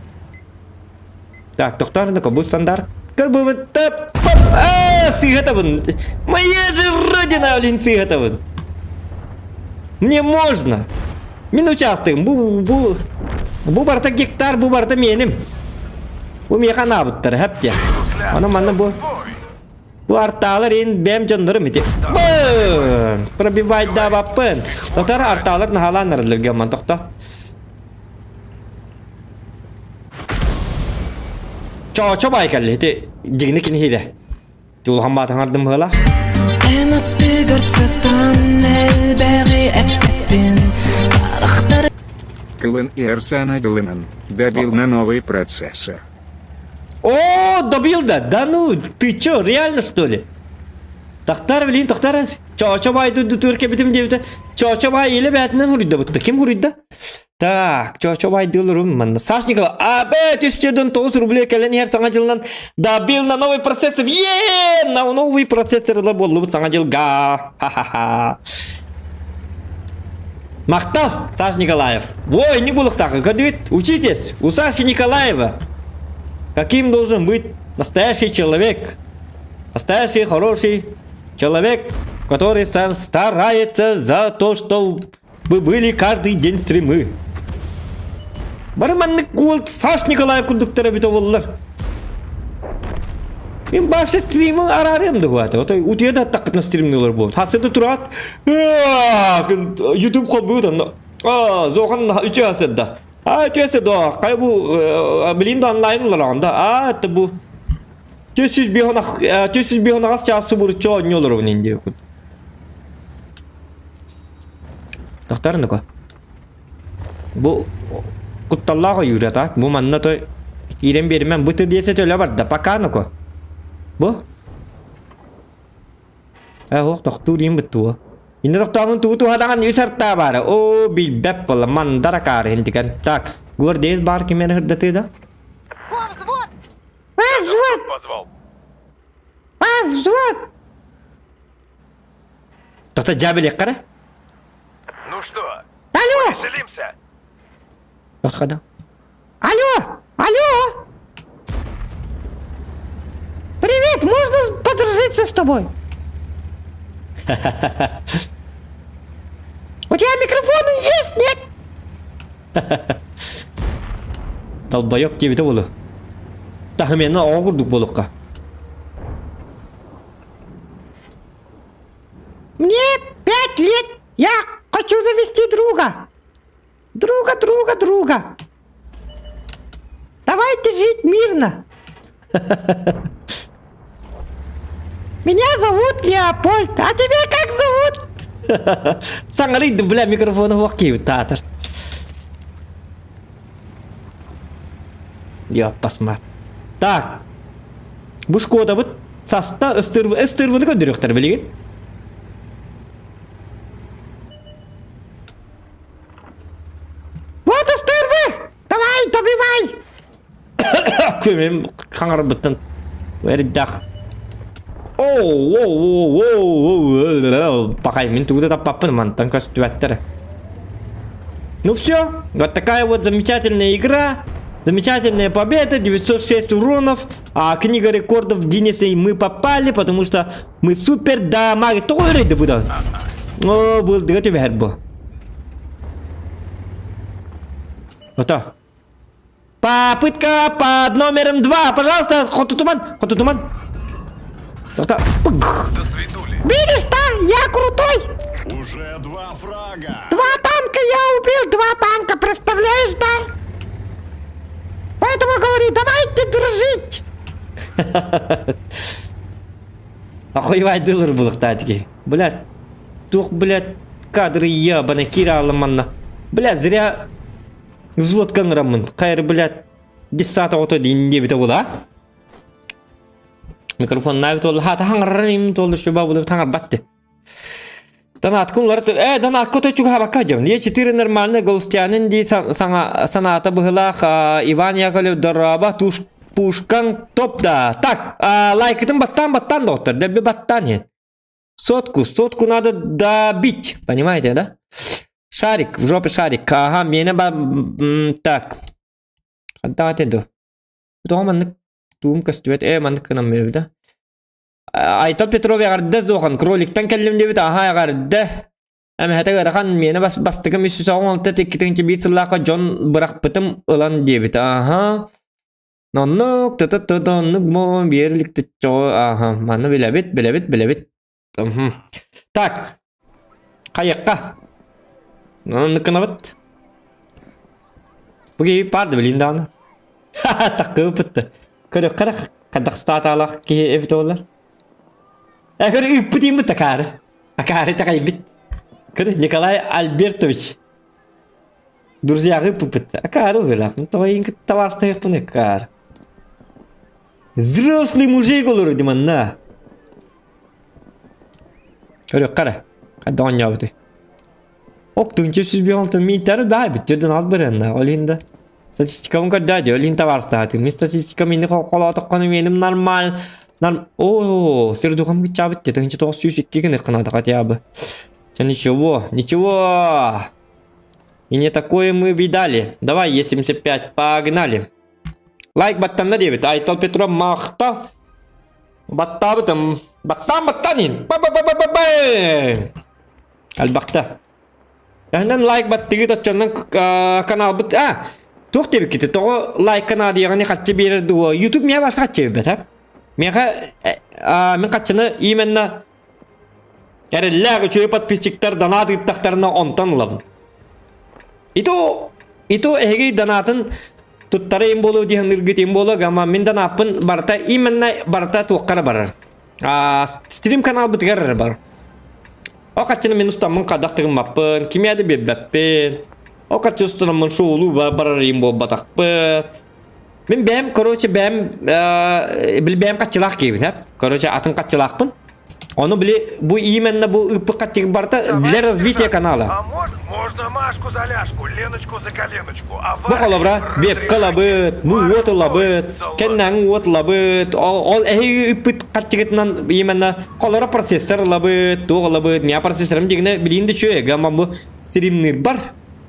Так, тохтоорунука, бу стандарт. Көрбүбүт, тап, пап, аа, сыыһатабын. Моя же родина, блин, сыыһатабын. Мне можно. Мин учаастагым, бу, бу, бу барыта гектар, бу барыта миэним. Бу миэхэ анаабыттара, хэп диэн. Аны манна бу Бу артаалар ин бэм дьоннорум ити. Бын! Пробивайдаабаппын. Татар артаалар наһаалаан арылларга ман тохто. Чоочо бай кэлли ити дьигини кини хире. Тулхан баатан ардым быһыла. Эн аттыгар сытан элбэҕи эппэппин Харахтар Клын и Арсана Глыман добил на новый процессор. О, добил да! Да ну, ты чё, реально что ли? Тахтар, блин, тахтар. Чоочо бай түрке битим диэбитэ. Чоочо бай илэ бээтинэн хуруйда бытта. Ким хуруйда? Так, чоочо бай дылырым манна. Саш Николай, абэ, 1009 рублей кэлэн иһэр саҥа дьылынан добил на новый процессор. Е, на новый процессор ыла буоллубут саҥа дьылга. Ха-ха-ха. Махтал, Саш Николаев. Ой, не булыктагы, говорит, учитесь у Саши Николаева. Каким должен быть настоящий человек? Настоящий хороший человек, который старается за то, чтобы были каждый день стримы. Бары маннык уол Саш Николаев курдуктара бүтэ буоллар. Мин вообще стримы араарыам да буолаата. Отой утуйа да аттаххытына стримныылар буолбут. Хасыда тураат YouTube холбуут онно. Аа, зохан үтүө хасыда. Аа, үтүө хасыда. Кай бу билин да онлайн олорон да. Аа, это бу 405 аҕас чаас субуруччу оонньуу олоробун инди Тохтор нука. Бу кутталлаах ойуура так. Бу манна той киирэн биэримэн. Бу тдиэсэ төлө барда. Пока нука. Бу. Э, ох, тохтуур иин быттуо. Инде тохтоомун тугу туһадаҕан үс артаа баара. Оо, билбэт буолла. Мандар акаары хинтикэн. Так, гвардеец баар ким эрэ хырдатыы да? Взвод! Взвод! Позвал. Взвод! Тота дьээбэлиэххэ Ну что, Алло! веселимся? Отхода. Алло! Алло! Привет, можно подружиться с тобой? У тебя микрофон есть, нет? Долбоеб диэбитэ буолуо. Таһымена оҕо курдук буолуохха. Мне пять лет, я хочу завести друга. Друга, друга, друга. Давайте жить мирно. Меня зовут Леопольд, а тебя как зовут? Саҥарый бля микрофону суох киһибит таатар. Йоппасмат. Так. Бу шкодабыт саста ыстырвыны көрдөрүөхтэр билигин. Вот ыстырвы! Давай, добивай! Көмем хаҥарбыттан эрдэх. Оу, оу, оу, оу, пахай, мин тугу да таппаппын мантан көстүбэттэр. Ну все, вот такая вот замечательная игра. Замечательная победа, 906 уронов. А книга рекордов Гиннесса и мы попали, потому что мы супер дамаг. Тоҕо өрөйдө бу да? О, былдыга түбэһэр бу. Ото. Попытка под номером 2. Пожалуйста, хотутуман, хотутуман. Тоқта. До свидули. Видишь, да? Я крутой! Уже два фрага. Два танка я убил, два танка, представляешь, да? Поэтому говорю, давайте дружить! Охуевайдылар булуктаатики. Блядь, туох, блядь, кадры ебаный кире манна. Блядь, зря взводка ыҥыраммын. Хайыр, блядь, десята ото диин диэбитэ була. Микрофоннаабыт буолла. Хаата хаҥарар им туолла шуба булып таҥарбат ти. Донаткын улар э донатка то чугаһабакка дьон. Е 4 нормально Галустянин дии саҥа санаата быһылаах Иван Яковлев дороба туш пушкан топ да. Так, лайкытын баттаан баттаан доҕоттор. Дэбби баттаан иһин. Сотку, сотку надо добить, понимаете, да? Шарик, в жопе шарик. Ага, миэнэ ба... Так. Хантаҕа ду? Тоҕо маннык туум көстүбэт. Э, маннык гынан биэрэбит да. Айтал Петров эҕэрдэ суохан, кроликтан кэллим диэбит, аха эҕэрдэ. Эмэһэтэ ыарахан, миэнэ бас бастакым 316 2-1 сыллаахха дьон бырахпытым ылан диэбит, аха. Оннук, ту-ту-ту, оннук бу биэрлик чоҕу, аха, маны билэбит, билэбит, билэбит. Так, хайыахха? Оннук гынабыт. Бу киһи паар да билин даҕаны. Таккыыппыт. Көрүөххэ эрэ хайдах статалаах киһи эбит буоллар. Э, көрө ыыппыт ииммит акаары. Акаары итэҕэйбит. Көрө, Николай Альбертович. Друзьяҕы ыыппыппыт. Акаары быһыылаах. Тоҕо иин кытта табаарыстаһыахпын акаары. Взрослый мужик олору ди манна. Көрүөххэ эрэ. Хайдах оонньообутуй? Ок тыынча 106 миитэр баа бүттүрдэн ал барыанна. Ол иһин да статистикабын көрдөө дии, ол иһин табаарыстаатым. Мин статистикам инни холоотоххону миэним нормаль нар О, сир духам кыччаабыт дии, 1902 гына кынада хотя бы. Ча ничего, ничего. И не такое мы видали. Давай, Е75, погнали. Лайк баттанна диэбит. Айтал Петров махтал. Баттаабытым. Баттаан баттаан иһин. Ба-ба-ба-ба-ба! Альбахта. Эһинэн лайк баттыгыт оччоннон каналбыт а туох диэбиккити тоҕо лайк наадыйаҕыны хаччы биэрэр дуо YouTube миэхэ барса хаччы биэрбэт а миэхэ мин хаччыны именно эрэллээх үчүгэй подписчиктар донат ыыттахтарына онтон ылабын ито ито эһиги донатын туттара им буолуо диэн ыргыт им буолуо гама мин донаппын барыта именно барыта туохха барар а стрим каналбытыгар эрэ бар О хаччыны мин устаммын хадах тыгыммаппын, кимиэ да биэрбэппин. О хаччы устанаммын шоулуу барар им буолбатахпын. Мин бэйэм, короче, бэйэм, били бэйэм хаччылаах киһибин, һэ? Короче, атын хаччылаахпын. Ону били бу именно бу ыппыт хаччыгы барыта для развития канала. А можно, можно Машку за ляжку, Леночку за коленочку, а Бу холобура вебка ылабыт, бу уот ылабыт, кэннээҥи уот ылабыт, ол эһиги ыппыт хаччыгытынан именно Холоро процессор ылабыт, туох ылабыт, миа процессорым дигинэ билиин да үчүгэй, гамма бу стримнирбар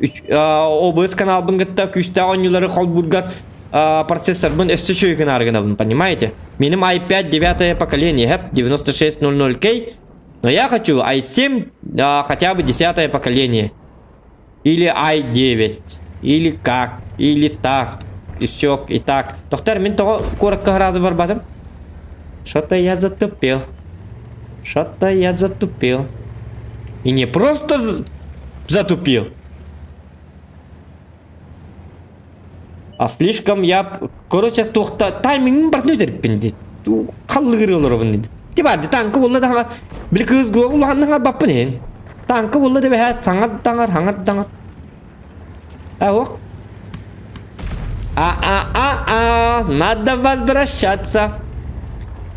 OBS каналбын кытта күүстээх оонньуулары холбуургар процессорбын өссө үчүгэй гынаары гынабын, понимаете? Миним i5 девятое поколение, хэп, 9600K, но я хочу i7 хотя бы десятое поколение. Или i9, или как, или так, и сёк, и так. Доктор, мин тоҕо куоракка сразу барбатым? Что-то я затупил. Что-то я затупил. И не просто затупил. А слишком я... Короче, туохта таймингын бартын өтөрүппүн дии. Халлыгыр олоробун дии. Ти барды танка буолла да били кыыс гуоҕу улаханнык баппын иһин. Танка буолла да бэһээт саҥар даҥар хаҥар даҥар. А ох. А-а-а-а, надо возвращаться.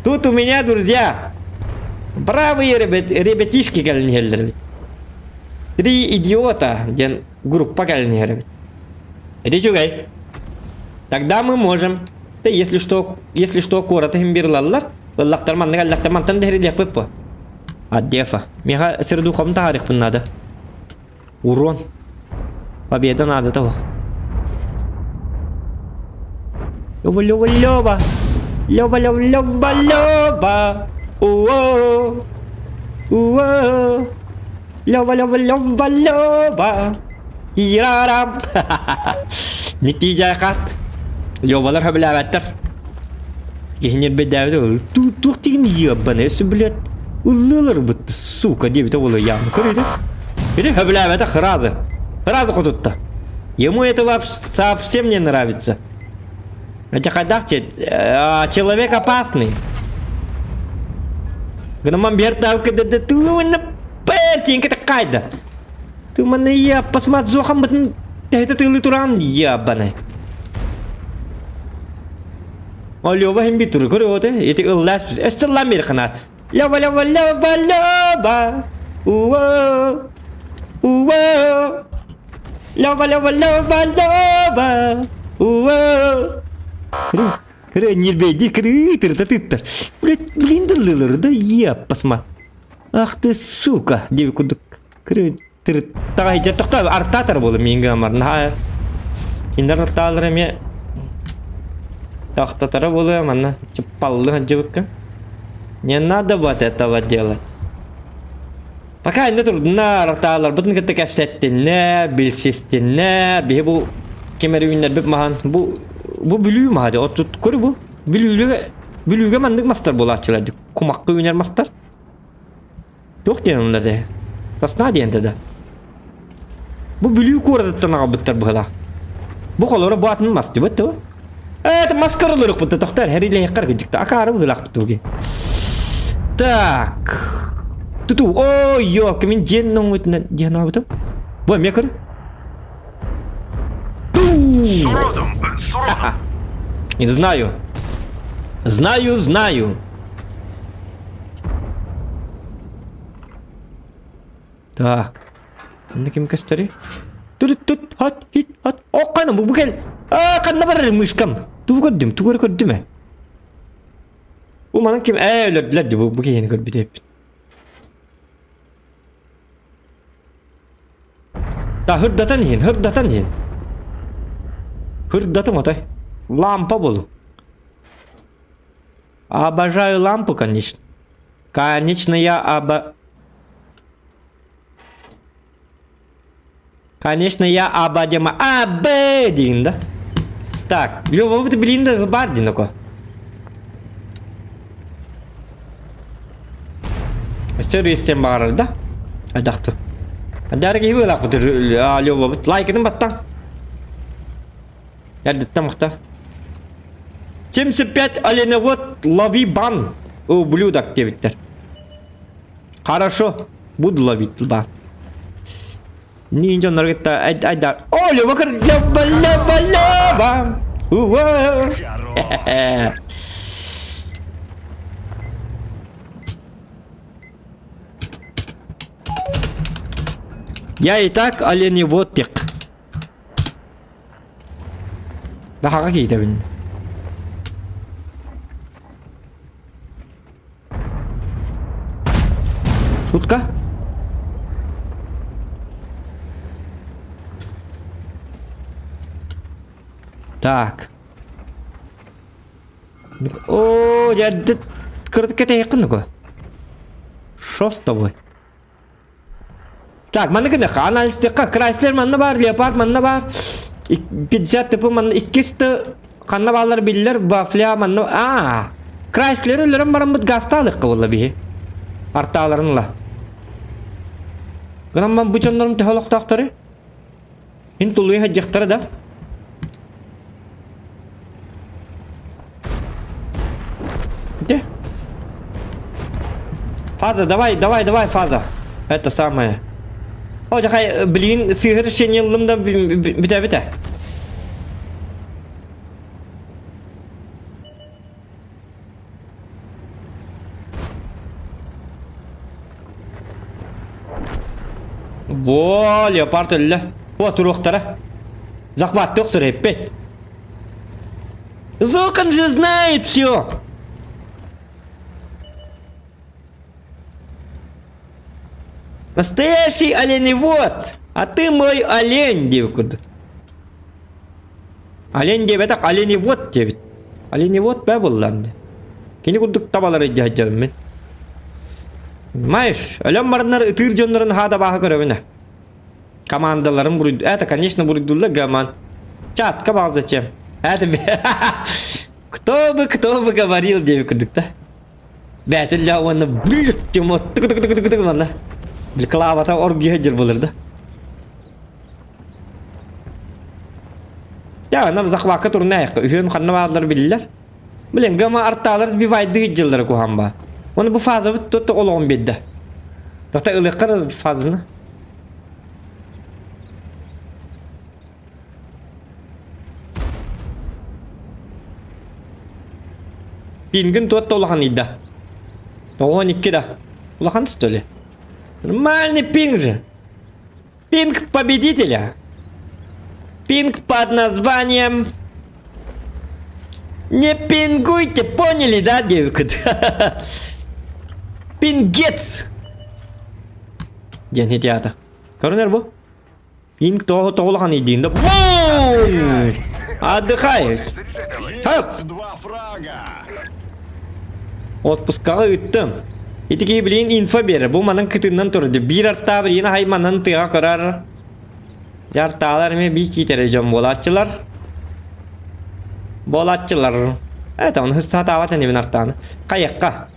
Тут у меня, друзья, бравые ребят, ребятишки кэлэн иһэллэр эбит. Три идиота диэн группа кэлэн иһэр эбит. Это үчүгэй. Тогда мы можем. Да если что, если что, куораты иһин биир ылаллар. Ыллахтар маннык аллахтар мантан да иһирдиэхпит по. А дефа. Миэхэ сердухом таһаарыахпын надо. Урон. Победа надо того. Лёва, Лёва, Лёва. Лёва, Лёва, Лёва, Лёва. Уо. Уо. Лёва, Лёва, Лёва, Лёва. Ирарам. Нитиже хат. Лёвалар хөбүлээбэттэр. Киһини бэдээбит туох тигин ебаный блядь. Ыллыылар бытты, сука, диэбитэ буолуо явно. Көрүдэ. Ити хөбүлээбэтэ сразу. Сразу хотутта. Ему это вообще совсем не нравится. Это хайдах человек опасный. Гынаман бертаабыкка да тууна пэтинка такайда. Туманы я посмотрю, бытын тэһитэ тыылыы туран ябаны. Лёва хим бит тур көрө оте ити ыллаас өссө ыллаан биэр хана. Лёва Лёва Лёва Лёва Уо Уо Лёва Лёва Лёва Лёва Уо Кыры кыры ньирбэйди кыры тырта тыттар. Блин, блин дыллылар да еппасма. Ах ты сука диэби курдук кыры тырыттаҕа сылдьар тохтоо артаатар буолла миин гынан наһаа кинилэр артаалара эмиэ тохтоторо буолуо манна чыппаллы сылдьыбыкка не надо вот этого делать пока иннэ турдуннар артааларбытын кытта кэпсэттиннэр билсистиннэр биһи бу ким эрэ үүннэрбит маһан бу бу бүлүү маһа дии отут көрү бу бүлүүлүгэ бүлүүгэ маннык мастар буолааччылар дии кумахха үүнэр мастар Туох диэн онно этэ? Сосна диэн этэ да. Бу Бүлүү куоратыттан аҕалбыттар быһыылаах. Бу холоро бу атын мас дибит дуо? Ээ, это мас көрөлөрүкпүт да тохтор, хэриилэһиэххэр кыдьыкта. Акаары быһыылаахпыт туги. Так. Туту. Ой, ёлка, мин дьиэн ноҥҥутунан диэн аабытым. Бу эмиэ көр. С уродом, с уродом. Не знаю. Знаю, знаю. Так. Онно ким көстөрүй? Тут тут хат хит хат. О кана бу бу кел. А ханна барар мышкам. Тугу көрдүм, тугу эрэ көрдүм ээ. Бу манан ким ээ өлөрдүлэр дии бу бу киһини көрбүт эбиппин. Да хырдатан иһин, хырдатан иһин. Хырдатым отой. Лампа болу. Обожаю лампу, конечно. Конечно, я обо... Конечно, я ободема... А, Б диин да? Так, Лёва, вот блин, да бар диин око. Өссө рейстен баарар да? Айдахту. Адаары киһи быылаах Лёва бут лайкытын баттан. Эрдэттэн махта. 75 оленевод лови бан. Ублюдок диэбиттэр. Хорошо, буду ловить бан. Ниин дьоннор кытта айдар. О, Лёва Лёва, Лёва, Лёва! Уа! Я и так оленевод тек. Дахаҕа киитэбин. Шутка? Так. О, дядя, кыртык кэтэһиэххин дуо? Шо с тобой? Так, манна гыныха, анализтыахха, Крайслер манна баар, Леопард манна баар. 50 типы манна иккис ты ханна бааллар биллэр, Вафля манна аа. Крайслер өлөрөн бараммыт газтаалыахха буолла биһи. Артааларын ыла. Гынан бу дьоннорум төһө олохтоохтору? Мин тулуйа сылдьыахтара да. Где? Фаза, давай, давай, давай, фаза. Это самое. О, жахай, блин, сыһыр решение ыллым да бүтэ-бүтэ. Во, леопард өллө. О, туруохтара. Захват охсор эппет. Зокон же знает все. Настоящий оленевод. А ты мой олень, диэбит Олень диэбэтэх, оленевод диэбит. Оленевод бээ буоллаҕым дии. Кини курдук табалары илдьэ сылдьабын мин. Маешь, өлөн бараннар ытыыр дьоннорун хаада бааһы көрөбүн ээ. Командаларын буруйду. Это, конечно, буруйдулла гаман. Чатка бал зачем? Это кто бы, кто бы говорил диэбит курдук да. Бээтиллэ уонна блүт тем тык тык тык тык тык манна. Били клавата оргуйа сылдьар буолар да. Я, нам захвакка турнаайыққа. Үһүөн ханна бааллар биллэр. Блин, гама артаалар сбивайды дьыллары куһаан баа. Оны бу фазабыт тотто олоҕун биэрдэ. Тоқта ылыаххар фазаны. Пингин туот да улахан ыйда. 92 да. Улахан что ли? Нормальный пинг же. Пинг победителя. Пинг под названием... Не пингуйте, поняли, да, девка? Пингец! Диэн хитиата. Көрүнэр бу. Пинг тоҕо тоҕулахан идиин да. Бум! Отдыхай! Хоп! Два фрага! Отпускаҕа ыыттым. Ити киһи билигин инфо биэрэр. Бу манан кытыыннан турар. Биир артаа билигин аһай манан тыаҕа көрөр. Дьэ артаалар эмиэ биир киитэрэ дьон буолааччылар. Буолааччылар. Это он сатаабат инибин артааны. Хайыкка.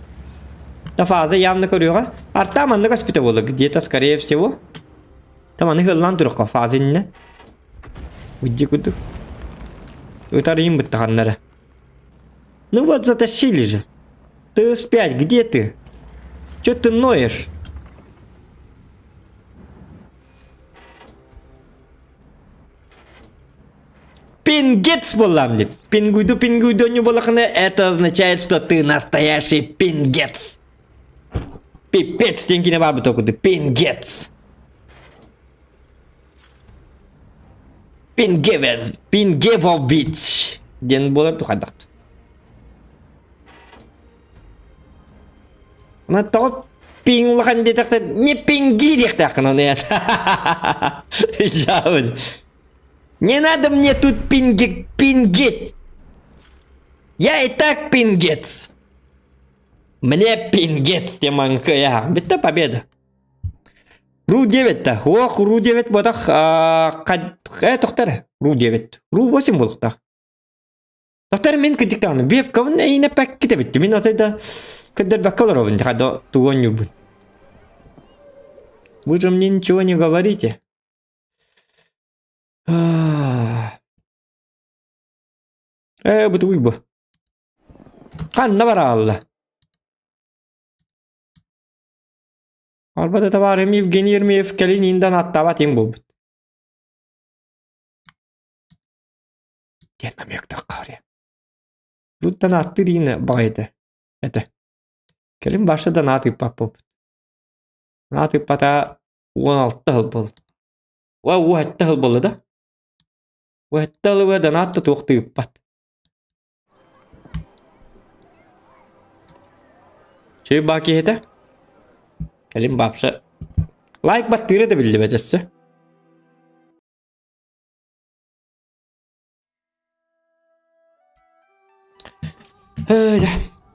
Да фаза явно көрүөҕэ. Артаа манна көспүтэ буолар. Где-то скорее всего. Там аны ыллаан турукка фаза иннэ. Уйдьи курдук. Ытарыйын быттаханнара. Ну вот затащили же. Ты спять, где ты? Че ты ноешь? Пингец буоллам деп. Пингуйду пингуйду не буолахына, это означает, что ты настоящий пингец. Пипец диэн кини баар бутокуду. Пингец. Пингевер, Пингевович диэн буолар тухайдахт. Она тоҕо пиҥ улахан диэтэхтэ не пинги диэхтээххин ону Не надо мне тут пинги пингить. Я и так пингец. Мне пингец теманкая. Бүттэ победа. Ру-9-та. Ох, Ру-9 ботах тохтар. Ру-9. Ру-8 буолуохтаах. Тохтар мин кырдьык даҕаны вебкабын эйиэнэ пэккитэ бүттү. Мин отой да көрдөрбөккө олоробун хадо тугу оонньуурбун. Вы же мне ничего не говорите. Ээ, бу тугуй бу? Ханна бараалла? Арбата табаарым Евгений Ермеев кэлин ииндан аттаабат иҥ буолбут. Диэн намектахха харыйа. Буттан аттыыр иинэ баҕайыта этэ. Кэлин барса да наат ыыппат буолбут. Наат ыыппата 16 сыл буолла. Уа 17 сыл буолла да? 17 сылы да наат да туох да ыыппат. Чэй баа киһитэ. Кэлин баапса лайк баттыыра да биллибэт өссө.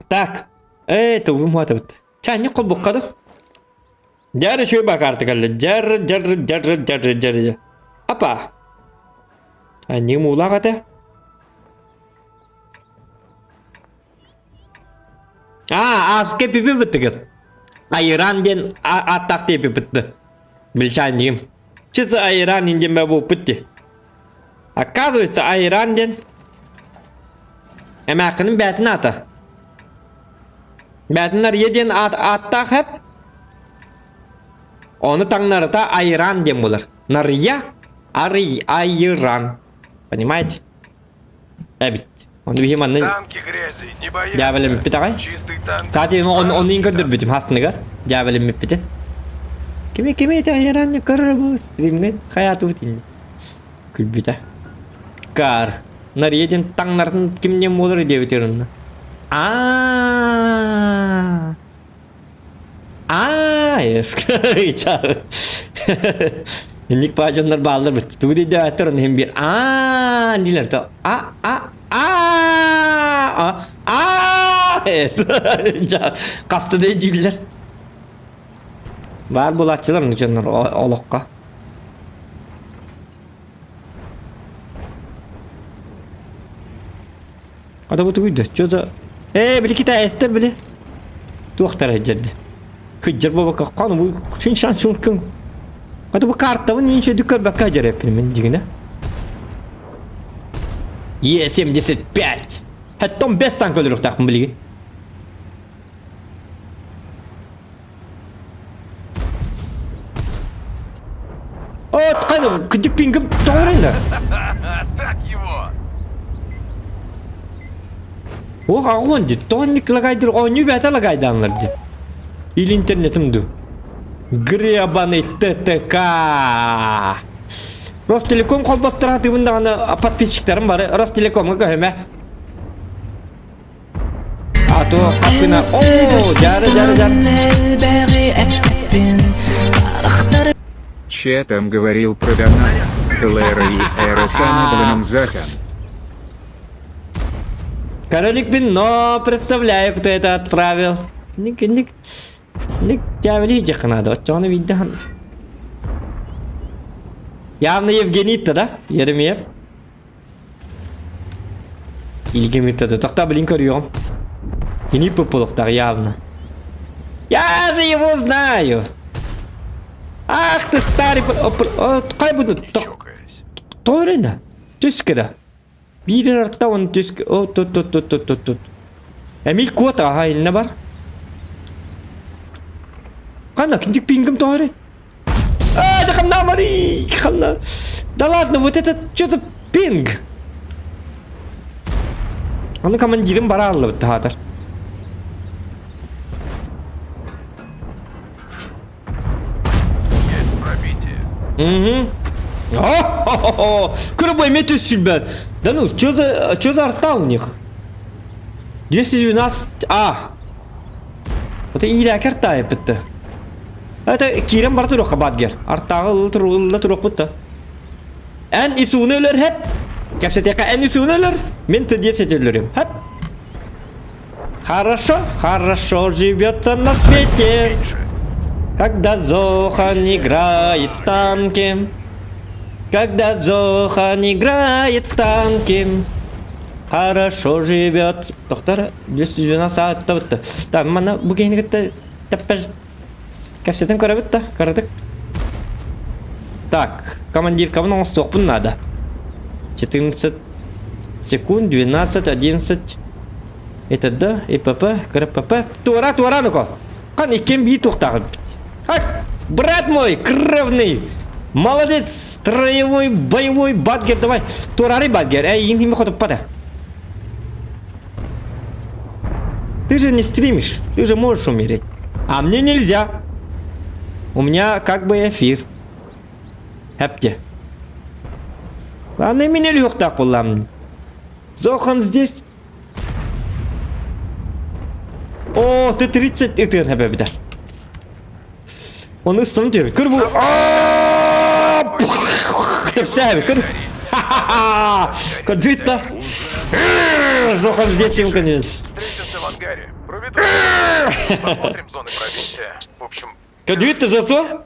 Так, тугум хуатабыт. Чаанньык холбукка да? Дьэр үчүгэй бакаарты кэллэ. Дьэр, дьэр, дьэр, дьэр, дьэр. Апа. Анньыым уулаах этэ. Аа, ааска пипи быттыгын. Айран диэн ааттаах диэпи бытты. Билчаанньыгым. Чысы айран инден бэ бууппут ди. Оказывается, айран диэн эмээххинин бээтин аата. Бээтин Ария диэн аат ааттаах эп. Ону таҥнарыта айран диэн буолар. Нария, арый, айран. Понимаете? Эбит. Ону биһи манна Танки грязи, не боятся. дьээбэлэммиппит аҕай. Чистый танк. Кстати, он иин көрдөрбүтүм хасныгар. Дьээбэлэммиппитин. Кими кими это айран не көрөр стримҥэ хайаатыбыт инни. Күлбүтэ. Кар. Нария диэн таҥнарын ким диэн буолар диэбитигэр онно. Аа. Аа, Инник баадьаннар бааллар бит. Тугу диэтээтэр он иһин биир аа диилэр то а а а а а хаста да дииллэр. Баар буолааччылар дьоннор олоххо. Ата бу тугуйда? Что-то... Ээ, били китаецтар били. Туохтар сылдьарды. Кыдьар буолбакка хан бу шин шан шун күн. Ата бу картабын нинче дүккөр бакка жареппин мен дигине. Е75. Хаттон 5 танк өлөрүөхтаахпын билигин. От қайда күдік пингім тоғырайын Так его! Ох, аҕуон дии. Тоҕо лагайдыр оонньуу бэйэтэ лагайдааннар дии. Или интернетим дуу. Гребаный ТТК. Ростелеком холботтор атыыбын даҕаны подписчиктарым бары Ростелекомҥа көһүмэ. А то хаспына о жары жары жары. Че там говорил про донат? ТЛР и РСН Блином Захан. Королик но представляю, кто это отправил. Ник, ник, ник, тявли надо. Очону видан. Явно Евгений-то, да? Еремеев. Илгим ыттады. Тохта, блин, көрүөҕүм. Кини пупулуктар явно. Я же его знаю. Ах ты старый... Кай буду? Тоорена. Түскеда. Биир арта он түск... О, тут, тут, тут, тут, тут, тут. Эмиль кот, ага, инне бар. Ханна, киндик пингім тооры. А, это ханна, Мари! Ханна. Да ладно, вот это что за пинг? Аны командирым бара аллыбыт таһаатар. Есть пробитие. Угу. О-хо-хо-хо! Көрбой мету сүлбәт. Да ну, что за арта у них? 212 А. Это иилээкэр таайыппытта. Это киирэн бара туруохха баатгер. Артааҕы ылла туруохпут да. Эн исууну өлөр хэп. Кэпсэтиэххэ эн исууну өлөр. Мин Т10 өлөрүм. Хэп. Хорошо, хорошо живется на свете. Когда Зохан играет в танки. Когда Зохан играет в танки. Хорошо живет. Доктор, 212 ааттабытта. Так, мана бу киһини кытта тэппэс кэпсэтэн көрөбүт да, кыратык. Так, командиркабын оҥостуохпун наада. 14 секунд, 12, 11. Это да, ИПП, КРПП. Туора, туора, ну-ка. Хан иккиэн биир туохтааҕын. Ак, брат мой, кровный. Молодец, строевой, боевой бадгер, давай. Туорары бадгер, эй, иин химми хотуппата. Ты же не стримишь, ты же можешь умереть. А мне нельзя. У меня как бы эфир. Хэпте. Аны мин өлүөхтээх буоллаам. Зохан здесь. О, ты 30 ытыан хэбэбитэ. Оны ыстан түһэбит. Көр бу. Тэпсээбит. Көр. Көрдүбүт да. Зохан здесь им конец. Встретимся в ангаре. Проведу. Посмотрим зоны пробития. В общем, Көрдүбүт да зато.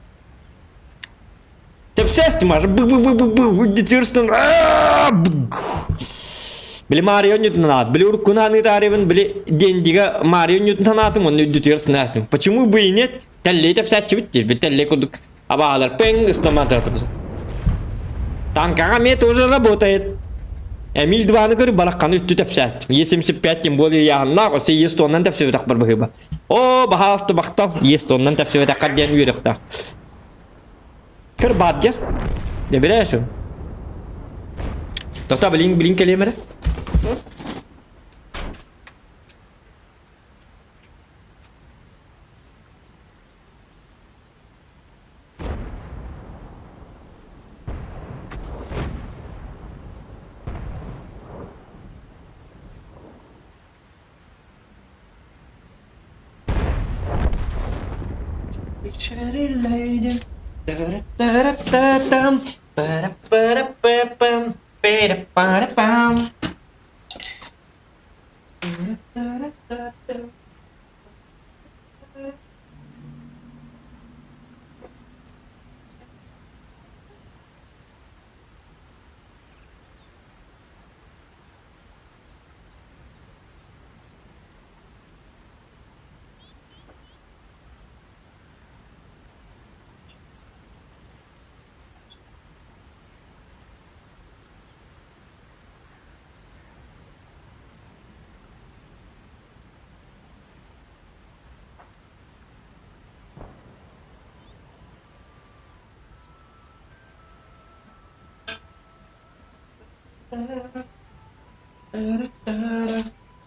Тэпсээс маш. Бу-бу-бу-бу-бу. Били Марио Ньютон били уруккунааны таарыбын, били Дендига Марио Ньютон аатым, онно үрдүтүгэр сынаасым. Почему бы и нет? Тэллэй тэпсээччибит дии, тэллэй курдук абаалар пэҥ ыстамаатаатыбыз. Танкаҕа эмиэ тоже работает. Эмиль 2-ны көрү барахханы үттү тэпсээстим. Е75 тем более яһаннаах, өссө Е100-нан тэпсибэтэх бар быһыыба. О, баһаалыста бахтал, Е100-нан тэпсибэтэххэр диэн үөрүөхтээх. Көр баатгер. Дьэ билээшү. Тоқта билин билин кэлиэм эрэ.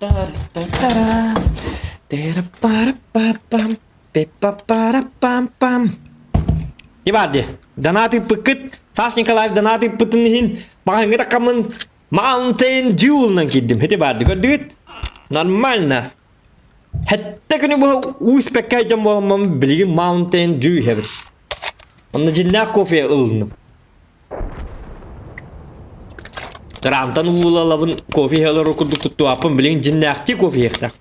Тара-та-тара, тара-пара-па-пам, пе-па-пара-пам-пам. Ибарди, донат ыыппыккыт, Саш Николаев донат ыыппытын иһин маҕаһыыҥҥа таххаммын Mountain Dew-нан киирдим. Ити баарди көрдүгүт? Нормально. Хэттэ күнү быһа уу испэккэ сылдьан буоламмын билигин Mountain Dew иһэбин. Онно дьиннээх кофе ылынным. Грантан уулалабын кофе иһэлэр курдук туттуаппын билигин дьиннээхтии кофе иһиэхтээх.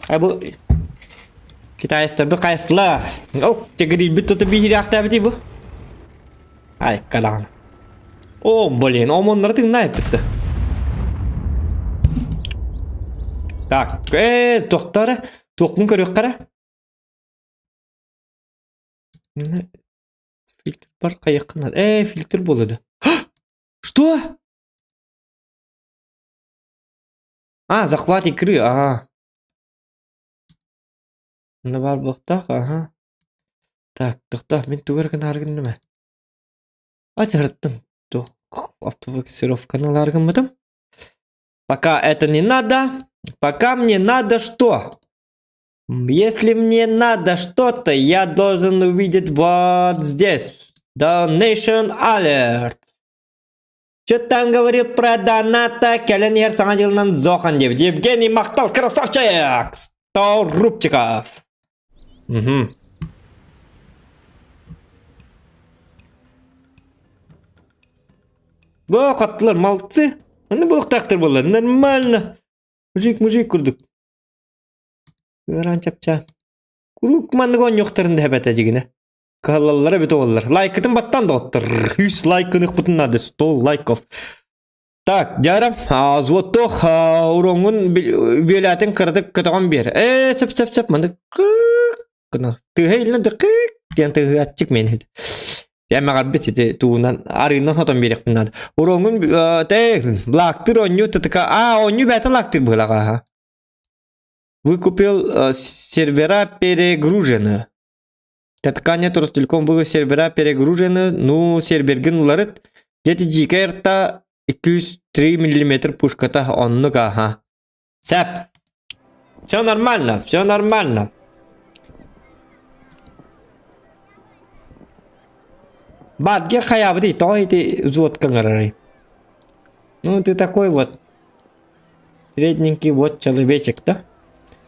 Ай бу китайстарбы хайыстылар. О, тегирийбит тута биһириэхтээбитий бу. Ай, кадаҕана. О, блин, омоннары тыҥнаайбытты. Так, тохтоо туохпун көрүөххэ эрэ. Фильтр бар хайыахха наада. Фильтр буолла да. Что? А, захват игры, ага. Онно баар буолуохтаах, аха. Так, тохтоо, мин тугу эрэ гынаары гынным ээ. Ачарыттым. Туох автофокусировканы ылаары гыммытым. Пока это не надо. Пока мне надо что? Если мне надо что-то, я должен увидеть вот здесь. Donation alert. Что там говорил про доната? Кэлэн иһэр саҥа дьылынан Зохан диэбит. Евгений Махтал, красавчик! 100 рубчиков. Угу. Бу хаттылар молодцы. Аны буолуохтаахтар буоллар. Нормально. Мужик, мужик курдук. Ыараан чапчаан. Куруук маннык оонньуохтарын да эбэтэ дьигинэ. Кыһаллаллара эбит уоллар. Лайкытын баттаан доҕоттор. Үс лайкын ыкпытын наада. 100 лайков. Так, дьара, взводтоох уроҥҥун бүөлээтин кыратык көтөҕөн биэр. Ээ, сөп сөп сөп, маны кык гына. Тыаһа илинэ да кык диэн тыаһыаччык миэн. Эмэҕэрбит сити туунан арыынан хотон биэриэхпин наада. Уроҥҥун тэ лаактыр оонньуу ТТК. А, оонньуу бэйэтэ лаактыр быһыылаах. Выкупил сервера перегружены. ТТК нет Ростелеком было сервера перегружены, ну сервергин уларыт. Дети дьиикэй ырта 203 миллиметр пушката оннук аха. Сэп. Все нормально, все нормально. Бадгер хайабыты, тоҕо ити взводка ыҥырарый? Ну ты такой вот Средненький вот человечек, да?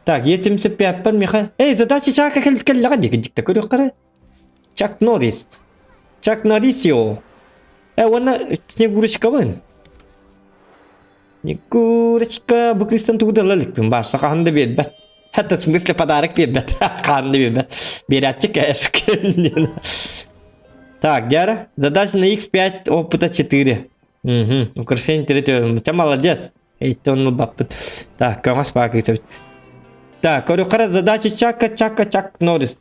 Так, Е75 меха... Эй, задача Чака кэллэҕэ диэки дьикта көрүөххэ Чак Норрис. Чак Норрисио. Уонна Снегурочкабын. Снегурочка бу кыыстан тугу да ыла иликпин баарса хаһан да биэрбэт. Это в смысле подарок биэрбэт. Хаһан да биэрбэт. Биэрээччи кээшкин. Так, Дяра, задача на X5 опыта 4. Угу. Украшение территории. Ты молодец. Эй, он баппыт. Так, көмөс баакы Так, көрүккара задача чака чака чак Норрис.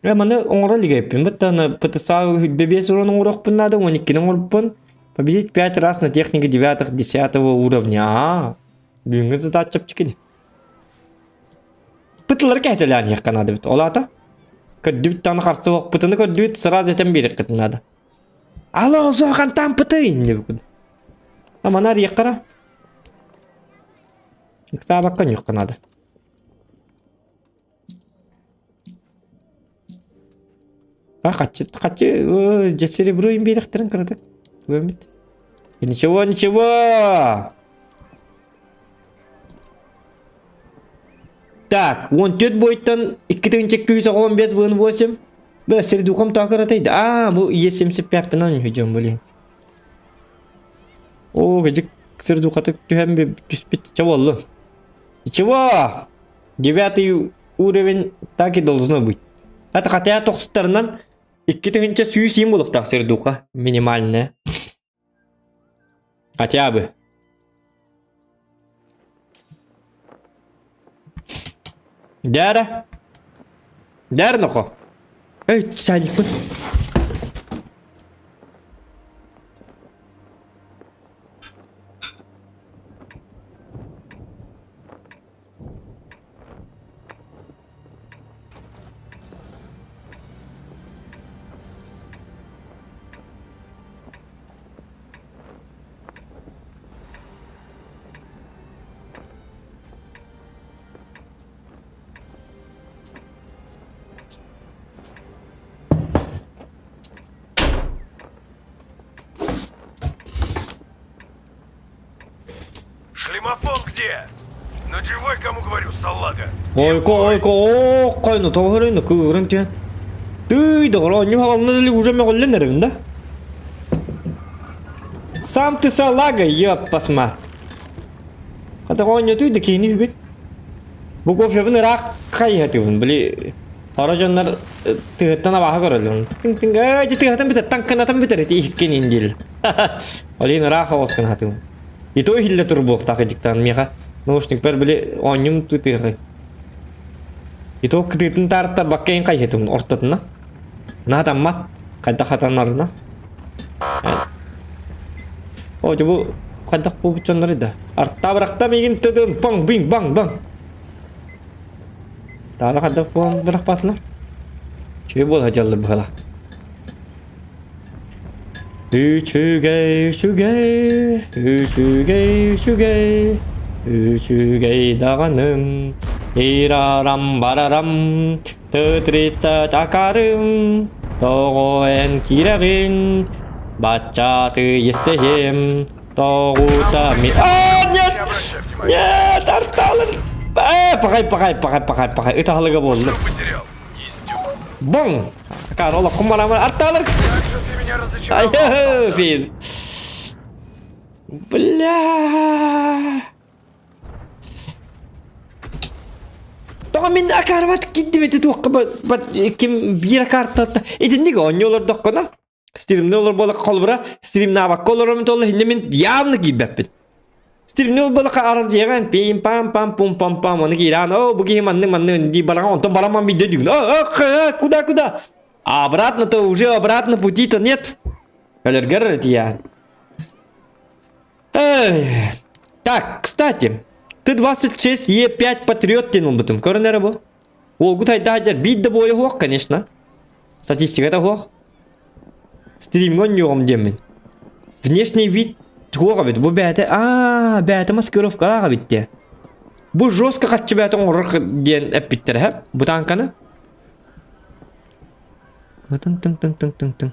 Э, маны оҥоро илигиппин. Быттаны ПТСА бэбиэс уран оҥоруохпун наада, 12-ни оҥорбуппун. Победить 5 раз на технике 9-10 уровня. Аа, бүгүҥҥү задача чэпчэки. Пытылары кэһэтэлээн иһиэххэ наада эбит. Ол аата көрдүбүт даҕаны харсыбаппытыны көрдүбүт, сразу этэн биэриэххитин наада. Алло, хантан пытый диэбиккин. А маны арыйыахтара. Ыксаабакка ньуохха наада. А хаччы, хаччы, дьэ серебро им биэрэхтэрин кыратык. Тугаммыт. Ничего, ничего! Так, 14 бойтан 2285 ВН8. Бля, сердюхом так ыратайды. А, бу Е75-пынан үһүдьэн блин. О, гыдьык сердюхаты түһэн түспүт. Чего боллун? Чего? Девятый уровень так и должно быть. Это хотя тохсуттарынан 2107 булуктаах сердуха минимальная. Хотя бы. Дяра. Дяра нохо. Эй, чайникпын. Шлемофон где? Надевай, кому говорю, салага. Ойко, ойко, оо, койну, тоҕо кыырын түһэн. Тыый, доҕор, оонньуу хаална уже мөҕүллэн эрэбин да? Сам ты салага, ёппасмат. Хата оонньотуй да киһини үгүт. Бу кофебын ыраах хайыһатыбын, били Ора дьоннор тыһыттан абааһы көрөллөр. Тыҥ-тыҥ, ээ, ити тыһытан бүтэр, таҥкынатан бүтэр ити иһиккин иин дииллэр. Ол иһин ыраах оҕус гына хатыым. И то иһиллэ турбуохтаах дьиктаан миэхэ наушникпар били оонньуум тыһы. И то кытыытын таарыттарбакка иһин хайыһытым ортотуна. Наатаммат, хайдах хатанарына. О, бу хайдах буолбут дьоннор да. Артаа бырахта миигин тыдын, паҥ, бing, баҥ, баҥ. Таала хайдах буолан бырахпатылар? Үчүгэй буола сылдьаллар быһыылаах. Үчүгэй, үчүгэй, үчүгэй, үчүгэй, үчүгэй даҕаным, ирарам барарам, Т-30 акарым, тоҕо эн киирэҕин, баччаты истэһим, тоҕута ми... А, нет! Нет, арталар! Э, пахай, пахай, пахай, пахай, пахай, ытаһалыга буоллум. Боң! Кароло, кумарамар, арталар! Ай, фин. Бля! Тоҕо мин акаарбат киирдим ити туохха ким биир акаартата итинник оонньуу олордоххуна стримнэ олор буоллахха холобура стримнаабакка олорорум толла иннэ мин явно киирбэппин. Стримнэ буоллахха аралдьыйаҕын пим пам пам пум пам пам ону киирэн оо бу киһи маннык маннык дии бараҕын онтон бараман биирдэ дүүгүн оо куда куда а обратно то уже обратно пути то нет өлөргөр тиийэн Эй, так, кстати, ты 26 Е5 Патриот диэн ылбытым. Көрөн эрэ бу. Уолгут айдаһа биир да буойа суох, конечно. Статистиката суох. Стримҥа онньуоҕум диэммин. Внешний вид туох эбит? Бу бэйэтэ, аа, бэйэтэ маскировкалаах эбит диэ. Бу жестко хаччы бэйэтэ оҥорор диэн эппиттэр, һэ? Бу танканы. Тыҥ-тыҥ-тыҥ-тыҥ-тыҥ.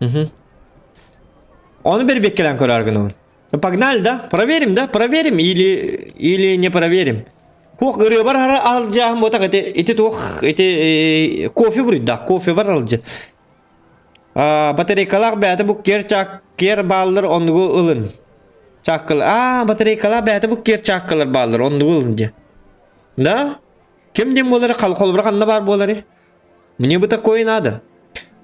Угу. Ону бэрбиэккэлээн көрөр гынабын. Погнали, да? Проверим, да? Проверим или, или не проверим? Хуох ырыабар хара алдьааһын буотах ити ити туох ити кофе буруйдаах кофе бар алдьы. Батарейкалаах бэйэтэ бу кер чаак кер бааллар оннугу ылын. Чааккал аа батарейкалаах бэйэтэ бу кер чааккалар бааллар оннугу ылын диэн. Да? Ким диэн буолары холобура ханна баар буолары? Мне бы такое надо.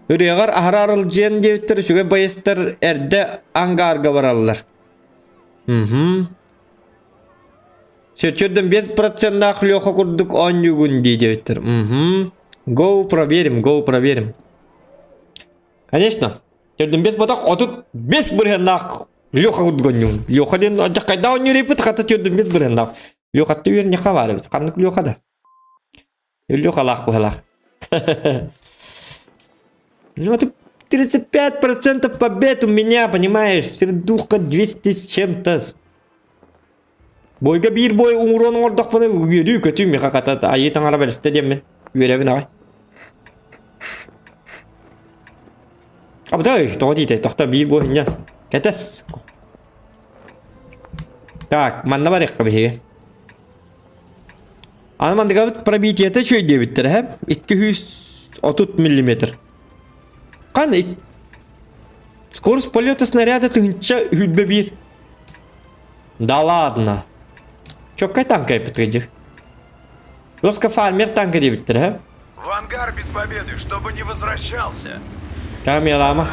Ырыаҕар аһара арылдьыан диэбиттэр үчүгэй байыстар эрдэ ангаарга бараллар. Угу. Сөтүөрдэн 5 проценнаах Леха курдук оонньуугун дии диэбиттэр. Угу. Go проверим, go проверим. Конечно. Төрдүн 5 ботах 35 бырыһаннаах Леха курдук оонньуун. Леха диэн дьаххайдаах оонньуур хата төрдүн 5 бырыһаннаах. Лехатта үөрньэххэ баар эбит. Ханнык Леха да? Лехалаах быһалаах. Ну, это 35% побед у меня, понимаешь? Сердуха 200 с чем-то. Бойга биир бой уҥуруон оҥордохпуна үөрүү көтүү миэхэ хата айыы таҥара бэристэ диэммин үөрэбин аҕай. Абдай, тоҕо диитэй, тохто биир бой инньэ. Кэтэс. Так, манна барыахха биһиги. Аны мандыгабыт пробитиета үчүгэй диэбиттэр эһэ. 230 миллиметр. Хан скорость полета снаряда 1021. Да ладно. Чоккай танка эппит Жестко фармер танка диэбиттэр эһэ. В ангар без победы, чтобы не возвращался. Камелама.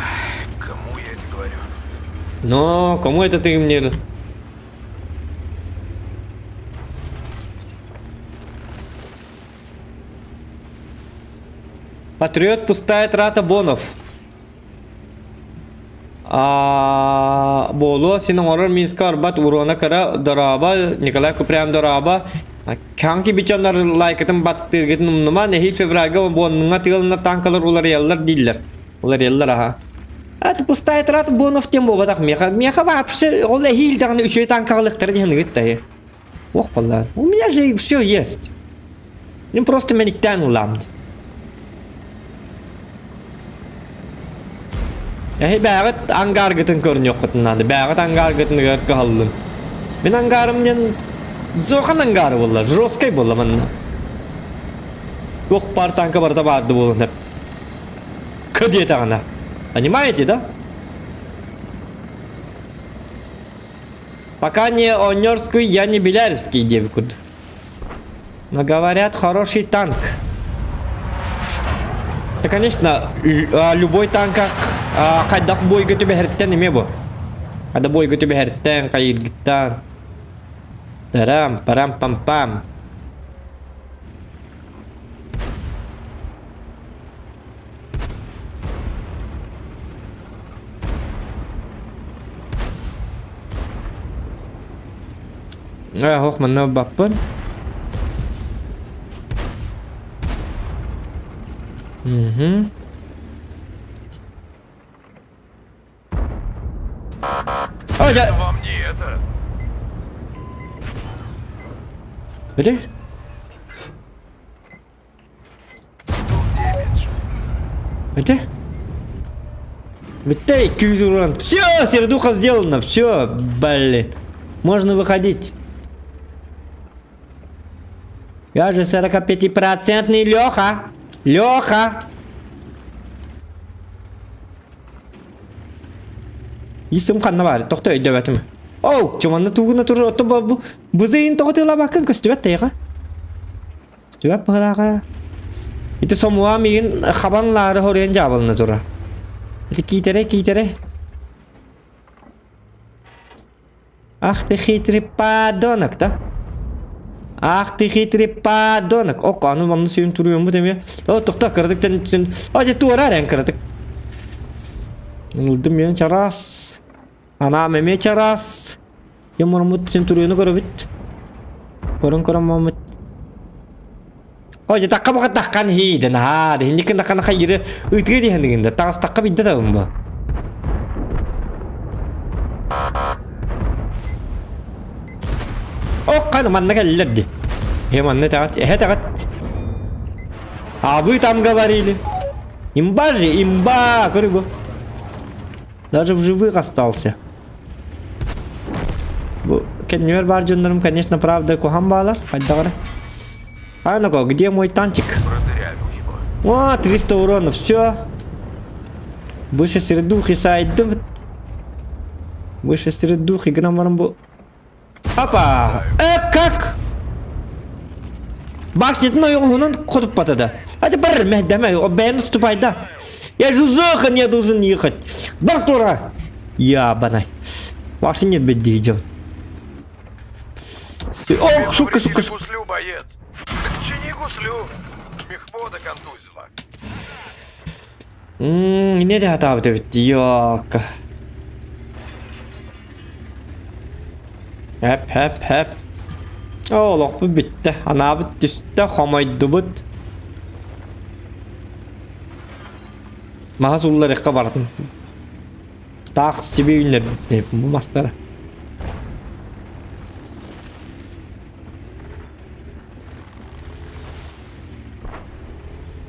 Кому я это говорю? Но кому это ты мне? Патриот пустая трата бонов. А, буолуо син оҥорор Минска арбат уруона кыра дорообо Николай Куприян дорообо Ханки бичоннор лайкытын баттыыргытын умнума нэһиил февральга буоннуҥа тыалына танкалар уларыйаллар дииллэр уларыйаллар аха Это пустая трата бонов тем буолбатах меха меха вообще ол эһиил даҕаны үчүгэй танкаҕалыктара диэн ыгыттайы Ох баллаан у меня же все есть Мен просто мэниктээн ылаам. Эһи бээҕит ангааргытын көрүнүөххүтүн наада. Бээҕит ангааргытыныгар кыһаллын. Мин ангаарым диэн зохан ангаары буолла, жесткай буолла манна. Туох баар танка барыта баарды буолан эп. К диэтэҕинэ. Понимаете, да? Пока не Онерский, я не Белярский диэбит курдук. Но говорят, хороший танк. Да, конечно, любой танках хайдах бойга түбэһэртэн эмиэ бу. Хада бойга түбэһэртэн, хайыргыттан. Тарам, парам, пам пам. Ээ, ох, манна баппын. Угу. А, я... Вам не это. Где? Где? Бітті, 200 урон. Все, сердуха сделана, все, блин. Можно выходить. Я же 45-процентный Леха. Леха. Исым ханна бар, тохто өйдөбөтүм. Оу, чуманна тугуна тур, отто бу бузыйын тоҕо тыылабаккын көстүбэт тайга. Көстүбэт быһылааҕа. Ити сомуа миигин хабан лаары хоруйан дьаабылына тура. Ити киитэрэ киитэрэ. Ах ты хитрый подонок, да? Ах ты хитрый подонок. О, аны манна сүйүн туруйуммут эмиэ. О, тохто, кыратык тэн... О, дьэ туора эрэн кыратык. Ылдым мен чараас. Анаам эмиэ чараас. Ким муруммут син туруйуну көрөбүт. Көрөн көрөн маммыт. О, дьэ такка бука таккан хииден аа, дихинникин таккан хайыры ытыа диһэнигин да таҕыстакка бидде табын бу. Ох, манна кэллэр ди. Э, манна таҕат, эһэ таҕат. А вы там говорили. Имба же, имба, көрү бу. Даже в живых остался. Бу кэннибэр баар дьоннорум, конечно, правда, куһан баалар. Хайдаҕара. А ну-ка, где мой танчик? Продырявил его. О, 300 урона, все. Выше средухи сайдым. Выше средухи, гынан баран бу. Опа! Э, как? Башнятын ойоҕоһунан хотуппата да. А теперь мэһдэмэ, бэйэм уступайда. Я же зоха не должен ехать. Бар тура! Ябанай. Башня нет беддиидем. Ох, шутка, шутка, шутка. гуслю, боец. Так чини гуслю. Мехвода контузила. Ммм, не атаабыт эбит ёлка. Хэп хэп хэп. Оо, олохпут бүттэ, анаабыт түстэ, хомойдубут. Маһа суулларыахха баратын. Таах сиби үүннэрбит бу мастара.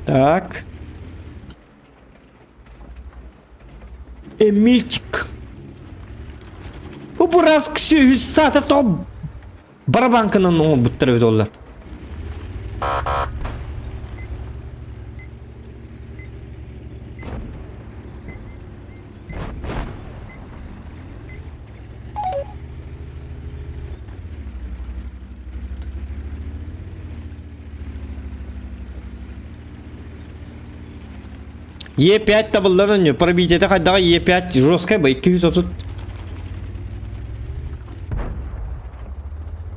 Так. Эмильчик. Бу бурас ксү саата топ барабанканан оҥорбуттар эбит оллар. Е5 табыллан өннү. Пробитиетэ хайдаҕа Е5 жесткай ба 230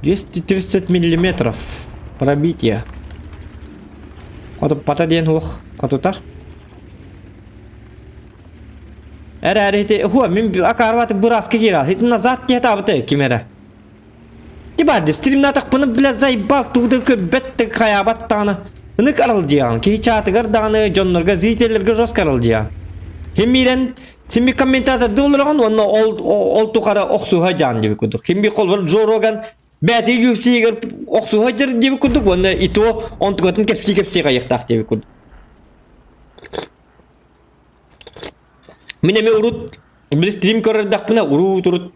230 миллиметров пробитие. Хоту пата диэн хуох хотутар. Эрээри ити хуа мин акаарбатык бырааска киирэ. Ити назад диэтаабыта ким эрэ. Тибарды стримнатахпына бля заебал тугу көрбөт да хайаабат даҕаны. Ынык аралдьыйаҕын киһи чаатыгар даҕаны дьоннорго зрителлэргэ жестко аралдьыйаҕын. Химиирэн симми комментаторды олороҕун уонна ол ол тухары охсуһа дьаан диэбит курдук. Химби холбор Джо Роган бэйэтэ UFC-гэр охсуһа дьар диэбит курдук уонна и то онтукатын кэпсии-кэпсии хайыахтаах диэбит курдук. Мин эмиэ урут били стрим көрөрдөхпүнэ уруут урут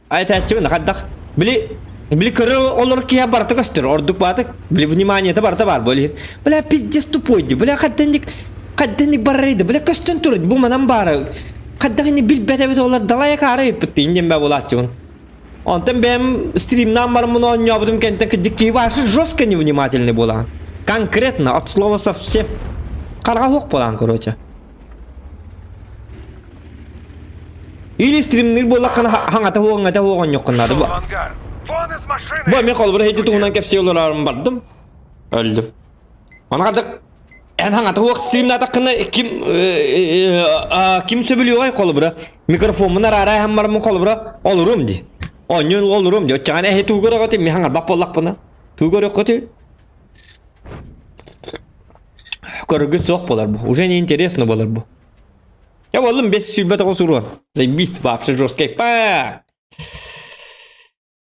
айтааччыбын хайдах били били көрө олорор киһи барыта көстөр ордук баатык били вниманиета барыта баар буол иһин бля пиздец тупой ди бля хадданник хадданник барар бля көстөн турар бу манан баара хайдах ини билбэт эбит олар далай акаары ыппыт диэн бэ булааччыбын Онтон бэйэм стримнаан бараммын оонньообутум кэнтэн кырдьык киһи вообще жестко невнимательный буолаҕын. Конкретно, от слова совсем. Хараҕа суох буолаҕын, короче. Или стримнир буоллаххына хаҥата хуоҥҥата хуох оонньуоххун наада. Вон в ангар. Вон из машины! Бу эмиэ холобура ити туһунан кэпсии олорорум бардым. Өлдүм. Аны хадык Эн хаҥата хуох стримнаатаххына ким ким сөбүлүөҕэй холобура микрофоммун араара аһаммарыммын холобура олоруом дии. Оонньуон олоруом дии. Оччоҕо эһи тугу көрөҕүтүй мин хаҥарбат буоллахпына. Тугу көрүөххүтүй? Көрөргүт суох буолар бу. Уже не интересно буолар бу. Я буоллум 529 уруон. Заебись вообще жесткий. Па!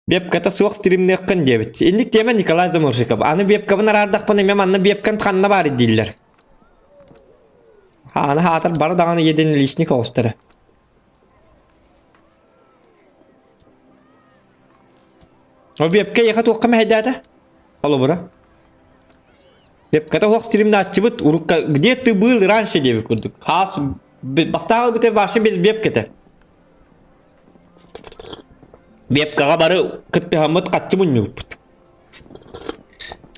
Вебката суох стримныаххын диэбит. Инник тиэмэ Николай Заморщиков. Аны вебкабын араардахпына эмиэ манна вебкан ханна баар дииллэр. Аны хаатар бары даҕаны еден личник оҕустара. О вебка яха туохха мэһэйдээтэ? Холобура. Вебката суох стримнааччыбыт урукка где ты был раньше диэбит курдук. Хаас бастаан ылбыта вообще без вебката. Вебкаҕа бары кыттыһаммыт хаччы мунньубуппут.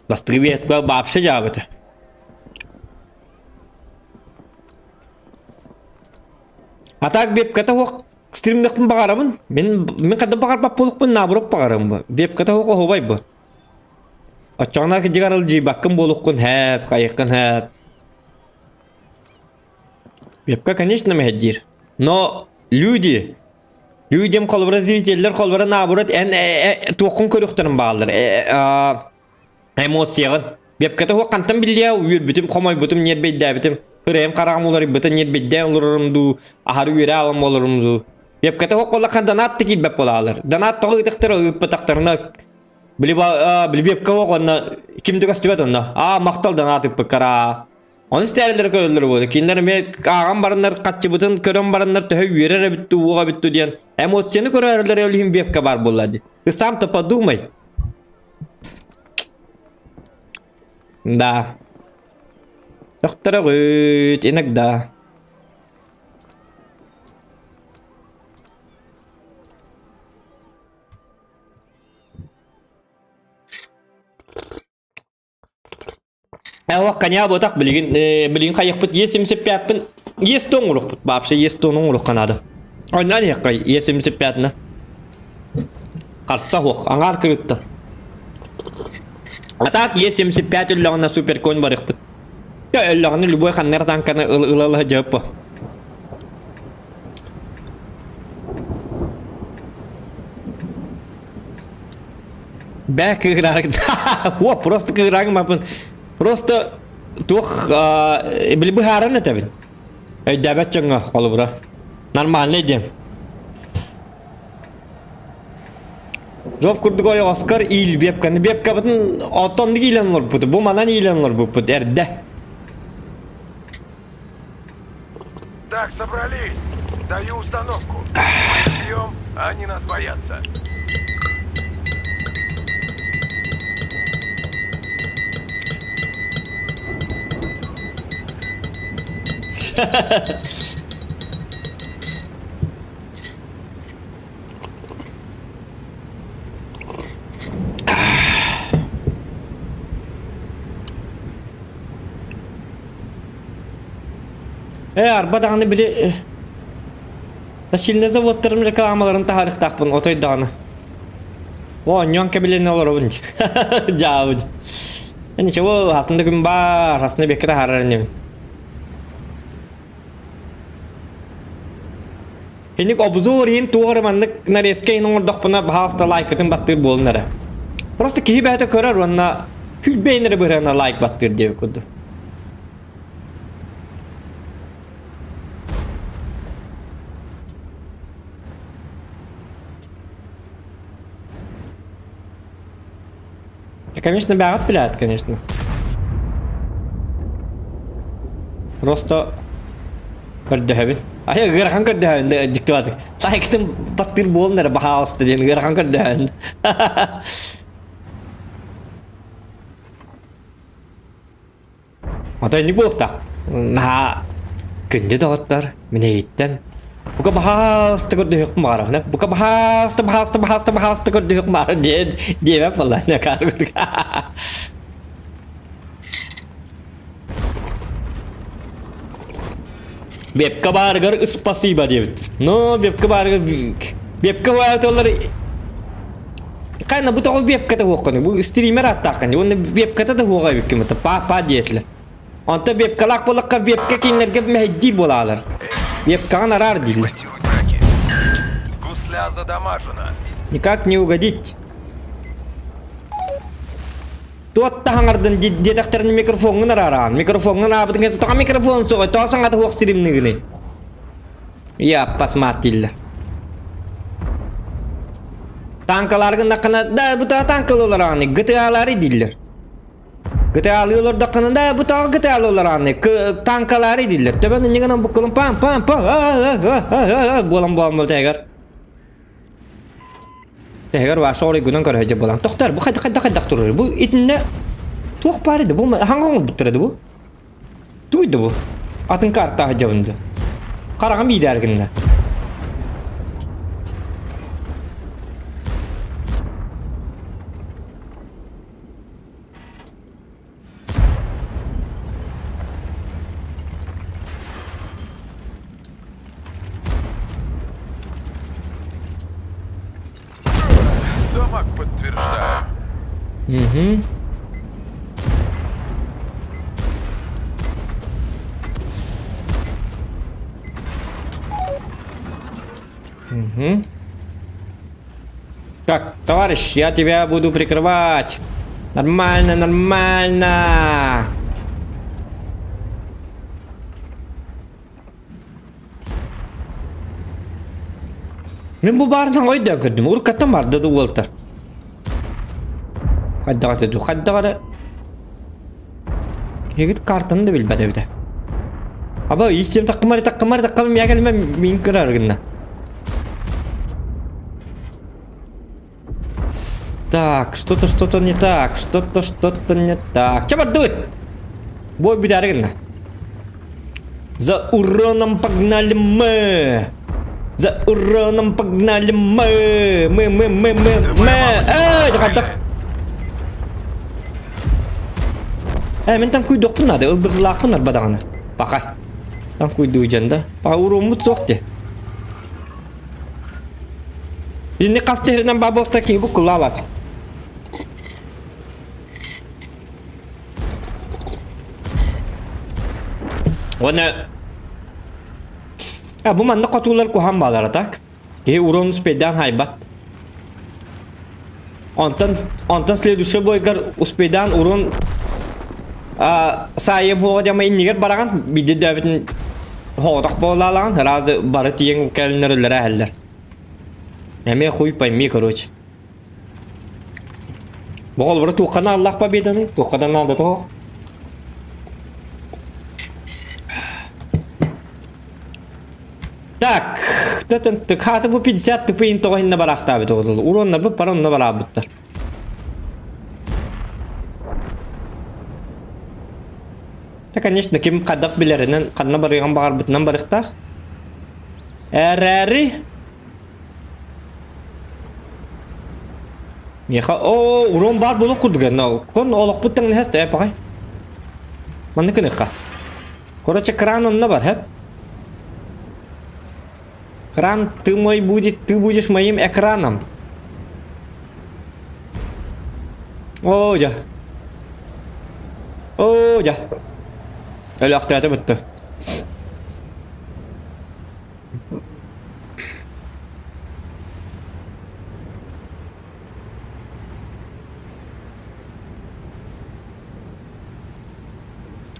Бастакы вебка вообще дьаабыта. А так вебката суох стримныахпын баҕарабын. Мин мин ханна баҕарбат буолукпун наоборот баҕарабын. Вебката суох оһуобай бу. Оччоҕуна кырдьык аралдьыйбаккын буолуккун һээп, хайыаххын һээп. Вебка, конечно, мэһэйдиир. Но люди, людям холобура зрителлэр холобура наоборот эн туоххун көрүөхтэрин бааллар эмоцияҕын. Вебката суох хантан биллиэ үөрбүтүм, хомойбутум, ньиэрбэйдээбитим, ырайым хараҕым уларыйбыта, ньиэрбэйдээн олорорум дуу, аһары үөрэ аалам олорорум дуу. Вебката суох буоллахха донат да киирбэт буолаалар. Донат тоҕо ыытахтара ыыппатахтарына били били вебка суох онно ким да көстүбэт онно. Аа махтал донат ыыппыккара. Ону истээрилэр көрөллөр буолар. Кинилэр эмиэ ааҕан бараннар хаччыбытын көрөн бараннар төһө үөрэр эбит дуу, уох эбит дуу диэн эмоцияны көрөөрүлэр ол иһин вебка баар буолла дии. Ты сам-то подумай. Да. Тохторогут иногда. Эуох коня ботах билигин билигин хайыхпыт Е75-пин Е100 оҥорохпут вообще Е100 оҥоруохха наада. Оннан иһэххэй Е75-на. Харса суох, аҥаар кырыттан. А так Е75 өллөҕүнэ суперконь барыахпыт. Өллөҕүнэ любой ханнар танканы ыла-ыла дьыаппа. Бээ кыыраарык Хуа, просто кыыраагым апын. Просто туох били быһааран этэбин. Өйдөөбөт дьоҥҥо холобура. Нормальный диэн. Жов курдук ойоҕоскор иил вебканы. Вебкабытын оттоннук иилэн олорбут. Бу манан иилэн олорбуппут эрдэ. Так, собрались. Даю установку. Мы бьем, а они нас боятся. Ээ, арба даҕаны били Сильно заводтарым рекламаларын таһаарыахтаахпын отой даҕаны. Оонньоон кэбилэнэ олоробун дьаабы. Ничего, хасын да күн баар, хасын да бэккэ таһаарар инибин. Инник обзор иһин туох эрэ маннык нарезка иһин оҥордохпуна баһаалыста лайкытын баттыыр буолун эрэ. Просто киһи бэйэтэ көрөр уонна күлбэйин эрэ быһыана лайк баттыыр диэбит курдук. Конечно, бэҕэт билээт, конечно. Просто... Көрдөһөбүн. Айа ыарахан көрдөһөбүн дьиктибатык. Лайктын баттыыр буолун эрэ баһаалыста диэн ыарахан көрдөһөбүн. Ото инник буолуохтаах. Наһаа күндү доҕоттор, мин эйиттэн бука баһаалыста көрдөһүөхпүн баҕарабын. Бука баһаалыста, баһаалыста, баһаалыста, баһаалыста көрдөһүөхпүн баҕарабын диэн диэбэт буолла. Бепка баарыгар ыспасыйба диэбит. Но бепка баарыгар бепка бааталар Кайна бу тоҕо вебката хуохханы бу стример ааттааххын уонна вебката да хуоҕа эбиккин бата па-па диэтилэр. Онто вебкалаах буоллахха вебка кинилэргэ мэһэйдиир буолаалар. Вебкаҕын араар дииллэр. Гусля задамажена. Никак не угодить. Туот таһаҥардын диэтэхтэрин микрофоҥҥун араараан. Микрофоҥҥун аабытын кэннэ тоҕо микрофон суоҕай, тоҕо саҥата суох стримныгыный? Я посмотрел. Танкалар гыннаххына да бу та танкалар ГТА-лары дииллэр. ГТА-лыы олордоххуна да бу тоҕо ГТА-лыы олорааны танкалары дииллэр. Төбөн иннигинэн буккулун пам пам пам буолан буолан тээгэр. Тэһигэр Ваша оройгунан көрө буолан. Тохтор бу хайдах хайдах хайдах турар бу итиннэ туох баар edi бу хаҥа оҥорбуттар edi бу. Тугуй да бу? Атын карта сылдьабын да. Хараҕым иирээр гынна. Дамаг подтверждаю. Угу. Угу. Так, товарищ, я тебя буду прикрывать. Нормально, нормально. Мин бу баарынан ойдөөн көрдүм. Уруккаттан барды да уолтар. Хайдаҕа этэ дуу, хайдаҕа эрэ Егит картаны да билбэт эбитэ. Аба истиэм таккымар таккымар таккым миэ кэлимэ мин кырар гынна. Так, что-то что-то не так, что-то что-то не так. Че бардыбыт? Бой бүтәри гынна. За уроном погнали мы! За уроном погнали мы! Мы, мы, мы, мы, мы! Эй, дьахаттах! Э, мен танкуйдуохпун наада, ылбызылаахпын арба даҕаны. Паха. Танкуйдуу дьон да. Паха уруоммут суох дии. Инни хас теһиринэн баа буолта киһи бу кулаалаат. Уонна а бу манна хотуулар куһаан баалара так. Киһи урон успейдаан хайбат. Онтон онтон следующий бойгар успейдаан урон саайым хуоҕа дьама иннигэр бараҕан биирдэ дөбүтүн хоҕотох буолаалаҕын разы бары тиийэн кэлиннэр өллөрө эһэллэр. Эмиэ хуй пойми короче. Бу холобура туоххана Аллах победаны, туоххадан наада тоҕо? Так, тытын хааты бу 50 тыпыйын тоҕо иһиннэ бараахтаабыт оҕолор. Уруонна бу пара онно бараабыттар. Да, конечно, ким хайдах билэринэн, ханна барыаҕын баҕарбытынан барыахтаах. Эрээри Миэхэ оо урон баар буолуох курдук но кон олохпут тэҥнэһэс да паҕай. Маннык гыныхха. Короче, кран онно бар, хэп. Кран, ты мой будет, ты будешь моим экраном. Оо, дьэ. Оо, дьэ. Өлөөхтөөтө бүттü.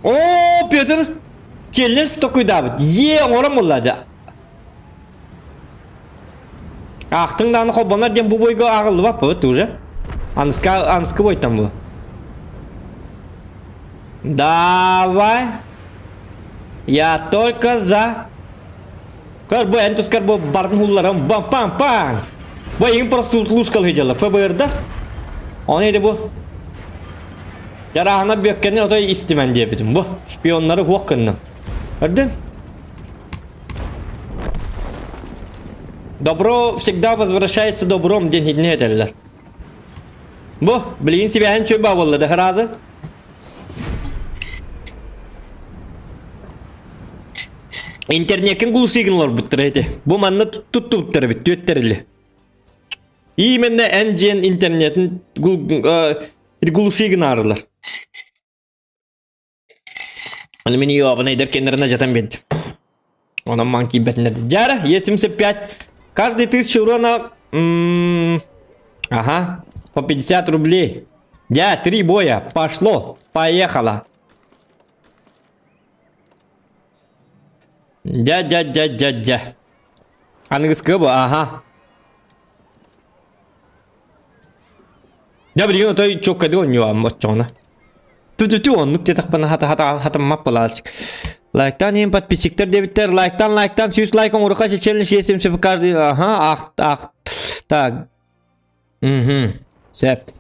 Оо, Петр челлендж токуйдаабыт. Е, оҥорон булла дьэ. Аахтыҥ даҕаны холбонор диэн бу бойго ааҕыллыбаппыт уже. Аныска, аныскы бойтан бу. Давай. Я только за. Көр бу эн тускар бу бардын хулларым бам пам пам. Бу эйигин просто лушкалыы дьалла ФБР-дар. Оны edi бу. Жараһына бүөккэни отой истимэн диэбитим бу. Шпионнары хуох гынным. Көрдүн? Добро всегда возвращается добром диэн хидне этэллэр. Бу, билигин сибээһин чөй баа буолла да хыраазы. Интернеккин глусигин олорбуттар эти. Бу манна туттубуттар эбит, түөттэрили. Именно эн диэн интернетин глусигин аарылар. Аны мин ёбаный деп кеннерine жатан бердим. Онон ман киирбэтинэ. Дьара, Е75. Каждый тысяча урона... Ага, по 50 рублей. Я, три боя. Пошло. Поехало. Дя-дя-дя-дя-дя. Аныгыскы бу, ага. Дьэ билигин отой чоккады оонньуам оччоҕуна. Ту-ту-ту оннук диэтэхпинэ хата хата хатаммат балаачык. Лайктан иһин подписчиктар диэбиттэр лайктан лайктан сүүс лайк оҥоруха челлендж есим сөп каждый ага ах ах так угу сөп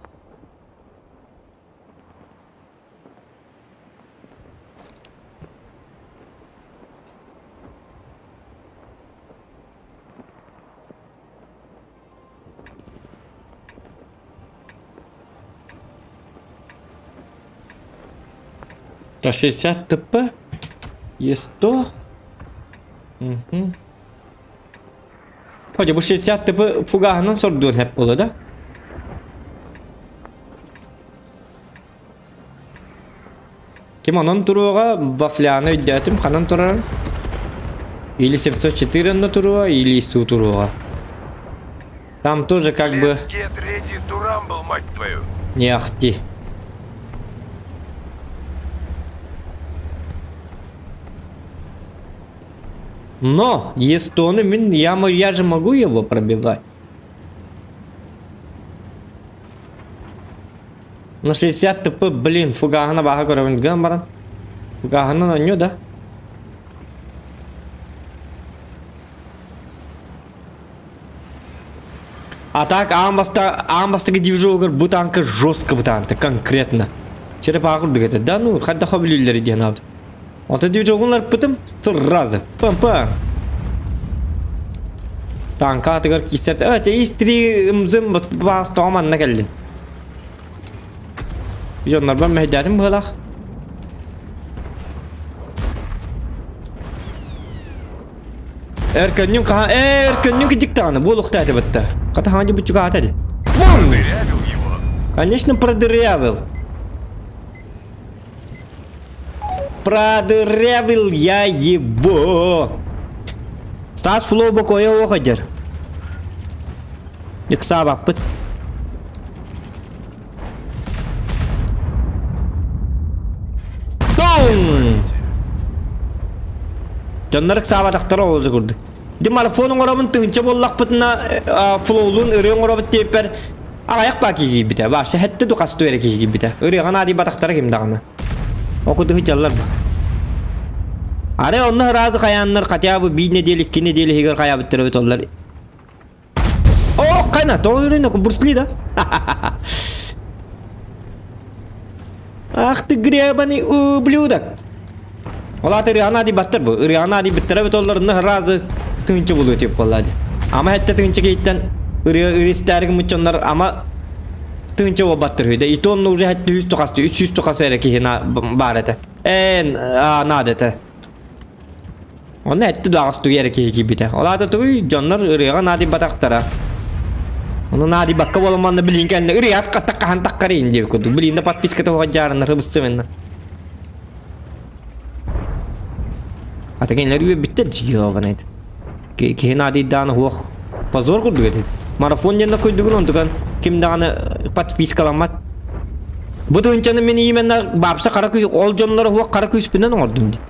А 60 ТП? Е100? Угу. Хотя бу 60 ТП фугаһынан сордуон хэп буола да? Ким онон туруоҕа, вафляны өйдөөтүм, ханан турарын? Или 704 онно туруо, или ИСУ туруоҕа. Там тоже как бы... Get ready to rumble, мать твою. Не ахти. Но, если он я, я же могу его пробивать. На 60 ТП, блин, фугаһына баха көрөбүн гынан баран. Фугаһынан онньу да. А так аан баста аан бастакы движогар бу танка жестко бытаанты конкретно. Черепаха курдук этэ. Да ну, хайдах билүүллэр диэн аабыт. Ото движогун арпытым сразу. Пам-пам. Танка атыгар киссэр. А, те истри ымзым баас тоҕо манна кэллин. Дьоннорбор мэһэйдээтим быһыылаах. Эркөннүн хаһан ээ эркөннүн кидик даҕаны буолуохтаа этэ бытта. Хата хаҥа дьыбыччугаата ди. Бум! Продырявил его. Конечно, продырявил. Продырявил я его. Стас флоу бокойа оҕодьар. Ыксаабаппыт. Бум! Дьоннор ыксаабатахтара олус курдук. Ити марафон оҥоробун тыһыынча буоллахпытына флоулуун ырыа оҥоробут диэппэр аҕыйах баа киһи киирбитэ. Вообще хэттэ ду хастуу эрэ киһи киирбитэ. Ырыаҕа наадыйбатахтара ким даҕаны. Окудуһу дьаллар бу. Арай онно ыраазы хайааннар хотя бы биир неделя, икки неделя иһигэр хайаабыттар эбит оллар. О, кайна, тоҕо үрүнэ бурсли да? Ах ты гребаный ублюдок! Ол аата ырыаҕа наадыйбаттар бу. Ырыаҕа наадыйбыттара эбит оллорунна ыраазы тыынчы булуо тип буолла Ама этте тыынчы кейттен ырыа ырыыстаары гыммыт ама тыынча буолбаттар үһү да. И то онно уже хэтте үс тухасты, үс сүүс тухасы эрэ киһи баар этэ. Ээ, наада этэ. Онно этти дуаҕас тугу эрэ киһи киирбитэ. Ол аата тугуй, дьоннор ырыаҕа наадыйбатахтара. Ону наадыйбакка буолан манна билин кэннэ ырыат хатта хаһан таххарыйын диэбит курдук. Билин да подписката оҕо дьаарыннар ыбысты Ата кинилэр үөрбүттэр дьиобанайд. Киһи наадыйдаан уох позор курдук этит. Марафон диэн койдугун онтукан ким даҕаны подпискаламмат. Бу тыһынчаны мин именно баапса хара күүс ол дьоннор уох хара күүспүнэн оҥордум дии.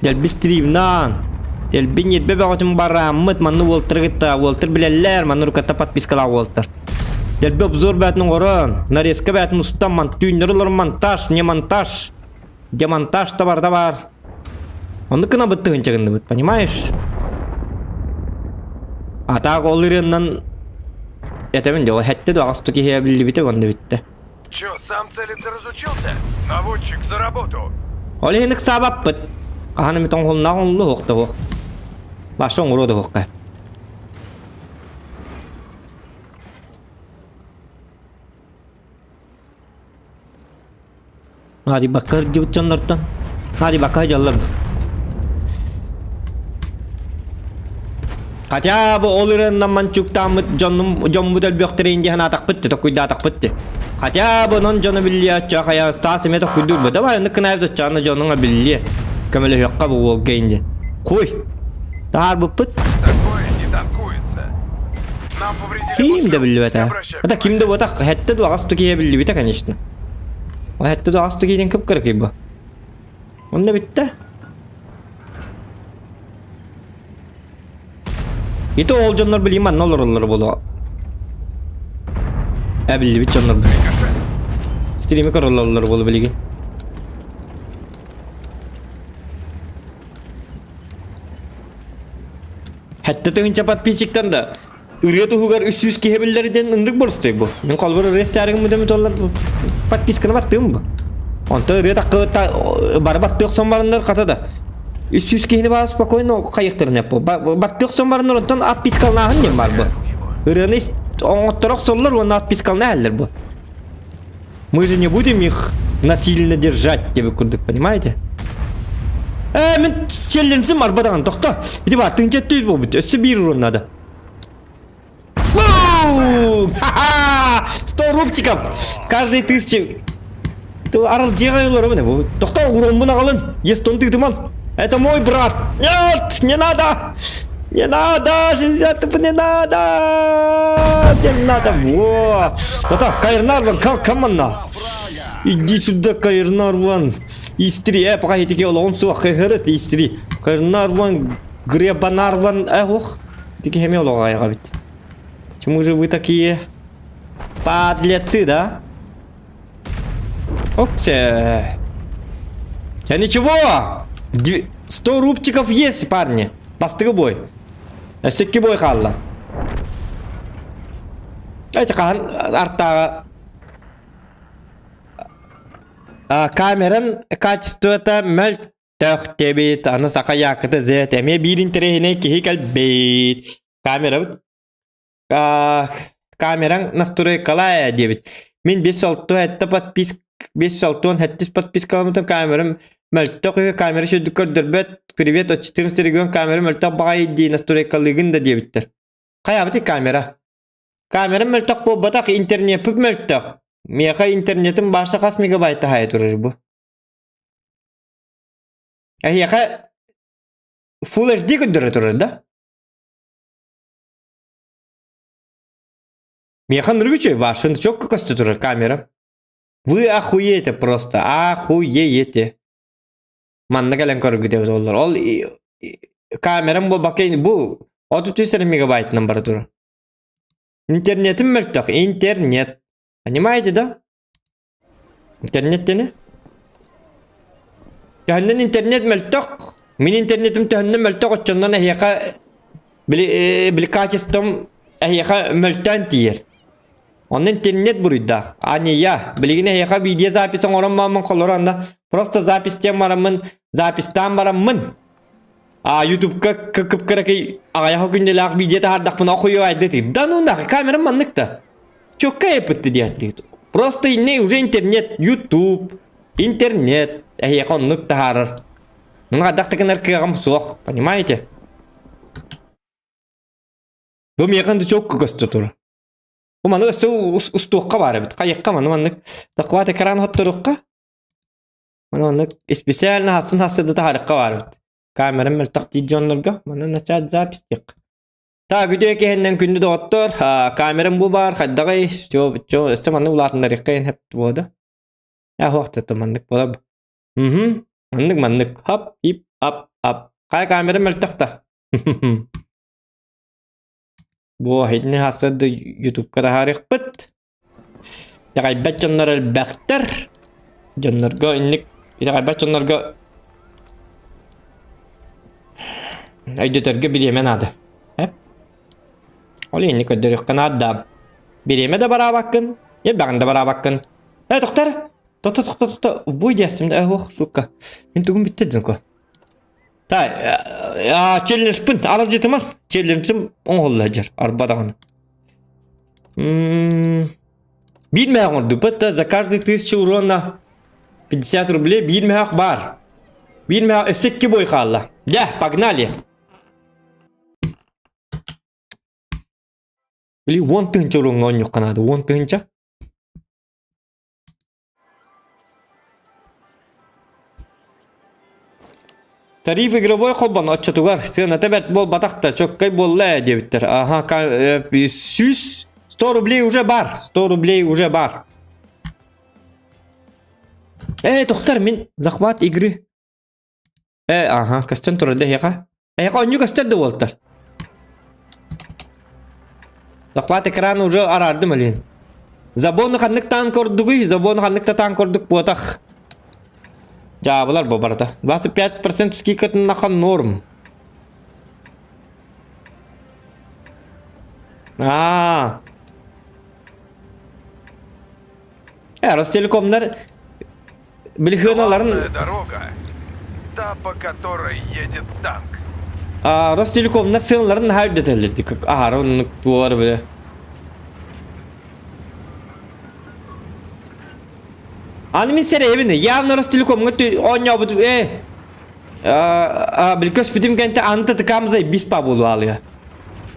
Дэлби стримнаан. Дэлби ньирбэ бөҕөтүн барааммыт манны уолтары кытта уолтар билэллэр манны руката подпискалаах уолтар. Дэлби обзор бээтин оҥорон, нарезка бээтин устан ман түүннэр олорон монтаж, не монтаж. Демонтаж да барда бар. Оннук гына быттыгын чыгынныбыт, понимаешь? А так ол ырыаннан этэбин дьэ, хэттэ да аҕыс киһи биллибитэ уонна бүттэ. Чё, сам целиться разучился? Наводчик, за работу! Ол иһин ыксаабаппыт. Хаһан эмит оҥоһулуннаах оҥоһуллуо суох да суох. Баша оҥоруо да суохха. Наадыйбакка сылдьыбыт дьоннортон наадыйбакка сылдьаллар Хотя бы ол ырыаннан манчуктааммыт дьоннум дьоммут өлбөхтөрүн дии санаатахпыт ти токуйдаатахпыт ти. Хотя бы онон дьону биллиэ хайа саас эмиэ токуйдуур бу. Давай оннук кынаайбыт оччоҕуна дьонуҥа биллиэ. Көмөлөһүөххэ бу уолга инди. Хуй! Таһаарбыппыт. Такое не танкуется. Нам повредили Ким да гуслю. биллибэтэ. Не обращай Это ким да буотах, хэттэ дуаҕас тукиһэ биллибитэ, конечно. Хэттэ дуаҕас тукиһин кып-кыракый бу. Онно бүттэ. Ити ол дьоннор билигин манна олороллор буолуо. Э биллибит дьоннор. Стрими көрөллөр буолуо билигин. Хэттэ тыһыынча подписчиктан да ырыа туһугар 300 киһи биллэр диэн ынырык боростуой бу. Мин холбор ырыа истээригим бу толлар подписканы баттыым бу. Онто ырыа таккы бары баттыах сон бараннар хата да. 300 киһини баа спокойно хайыктарын эп бу. Баттыах сон бараннар онтон отпискалнааһын диэн бар бу. Ырыаны оҥотторох соллар уонна отпискалнаһаллар бу. Мы же не будем их насильно держать, тебе курдук, понимаете? Э, мен челленджим арбадан, тохто. Иди бар, тыынча түйт болбут, өссө биир урон надо. Бум! Ха-ха! 100 рубчиков! Каждый тысячи... Арал дьиэҕэ олоробун бу. Тохто, уроммун аҕалын. Естон тыытыман. Это мой брат. Нет, не надо! Не надо, 60 не надо! Не надо, во! Это Кайрнарван, как команда? Иди сюда, Кайрнарван. Истри, пока я таки олоҕум суох, хыһырыт, истри. Кайрнарван, Гребанарван, ох. Тики хеме олоҕа айҕабит. Чему же вы такие подлецы, да? Опсе. Я ничего! 100 рубчиков есть, парни. Бастыгы бой. Өссө бой хаалла. Эти хаһан артааҕа камеран качествота мөлтөх дебит. Аны саха якыты Z эмиэ биир интэриэһинэй киһи кэлбит. Камерабыт камераҥ настройкалаа диэбит. Мин 567 подпис 567 подпискаламмытым камерам мөлтөх үһү камера сүрдүк көрдөрбөт привет от 14 регион камера мөлтөх баҕайы дии настройкалыыгын да диэбиттэр. Хайаабытый камера? Камерам мөлтөх буолбатах, интернеппит мөлтөх. Миэхэ интернетим баарса хас мегабайт таһайа турар бу. Эһиэхэ Full HD көрдөрө турар да? Миэхэ ынырык үчүгэй баарсын четко көстө турар камера. Вы охуеете просто, охуеете. Манна кэлэн көргүтэ олор. Ол камерам буолбакка бу 33 мегабайтынан бара турар. Интернетим мөлтөх, интернет. Понимаете, да? Интернет диэни? Төһөннөн интернет мөлтөх, мин интернетим төһөннөн мөлтөх оччоннон эһиэхэ били, били качеством эһиэхэ мөлтөөн тиийэр. Онно интернет буруйдаах, а не я. Билигин эһиэхэ видеозапись оҥорон мааммын холоро онно просто запись диэн бараммын, запистаан бараммын. А ютубка кып-кыракый аҕыйах күннэлээх видео таһаардахпына охуйу айды Да ну нахуй, камерам маннык да. Чокка эппитти диэттигит. Просто инней уже интернет, YouTube, интернет, эһиэхэ оннук таһаарар. Ну хайдах да гынар кыаҕым суох, понимаете? Бу миэхэ да чокка көстө тур. Бу маны өссө устуохха баар эбит. Хайыахха маны маннык захват экран хотторуохха. Маны маннык специально хассын хассы да таһаарыахха баар эбит. Камерам мөлтөх диир дьоннорго маны начать запись диэх. Так, үтүө киһиннэн күндү доҕоттор, камерам бу баар, хайдаҕый, все, чё, өссө маннык улаатыннарыахха иһин хэп буода. Ээ, суох да маннык буолар. Мхм, маннык маннык, хап, ип, ап, ап. Хайа камера мөлтөх да. Бу итини хасыр да ютубка таһаарыахпыт. Итэҕэйбэт дьоннор элбэхтэр. Дьоннорго инник итэҕэйбэт дьоннорго өйдөтөргө бириэмэ наада. Э? Ол инник көрдөрүөххэ наада. Бириэмэ да бараабаккын, элбэҕин да бараабаккын. Э, тохтор! Тохто, тохто, тохто. Бу диэстим да, ох, сука. Мин тугум бүттэ динко. Та, челленджпын, аралдьытыма. Челленджим оҥоһулла дьар, арба даҕаны. Биир мөһөх оҥордубут да, за каждый тысячу урона 50 рублей биир мөһөх баар. Биир мөһөх өссө икки бой хаалла. Дьэ, погнали! Били 10 тыһыынча уруҥҥа оонньуохха наада, 10 тыһыынча. Тариф игровой холбон оччотугар сыаната бэрт буолбатах да чөккөй буолла ээ диэбиттэр. Аха, 100 100 рублей уже бар, 100 рублей уже бар. Э, тохтор, мин захват игры. Э, аха, көстөн турар да эһиэхэ. Эһиэхэ онньу көстөр да буолтар. Захват экран уже араардым алин. Забону ханнык таан көрдүгүй, забону ханнык та таан көрдүк буотах. Дьаабылар бу барыта. 25% скидкатын нахан норм. Аа. Э, Ростелекомнар билихыаналарын Главная дорога, та, по которой едет танк. А, Ростелекомнар сыаналарын наһаа үрдэтэллэр дии. Аһара оннук туолар бile. Аны мин сэрэйэбин, явно Ростелекомҥа оонньообут э били көспүтүм кэнтэ аны ТТК-м заебись па буолу аалыа.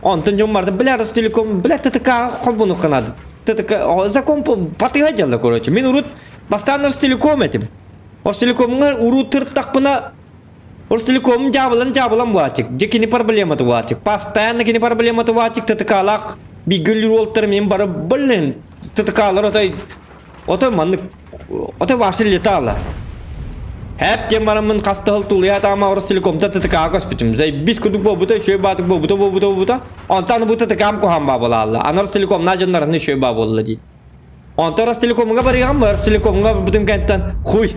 Онтон дьон барда, бля, Ростелеком, бля, ТТК холбонук канады. ТТК, закон батыга дьалла, короче. Мин урут бастаан Ростелеком этим. Ростелекомҥа урут тыртахпына Ростелеком дьаабылан дьаабылан буаачык. Дьэ кини проблемата буаачык. Постоянно кини проблемата буаачык ТТК-лаах бииргэ уолтар мен бары блин ТТК-лар отой отой маннык отой вообще летала. Эп диэн бараммын хас да сыл тулуйа атаама Ростелекомта ТТК-га көспүтүм. Заебись курдук буолбута, үчүгэй баатык буолбута, буолбута, буолбута. Онтон бу ТТК-м куһаҕан баа буолаалла. Аны Ростелекомнаа дьоннорун үчүгэй баа буолла дии. Онтон Ростелекомҥа барыаҕым, Ростелекомҥа барбытым кэнниттэн хуй.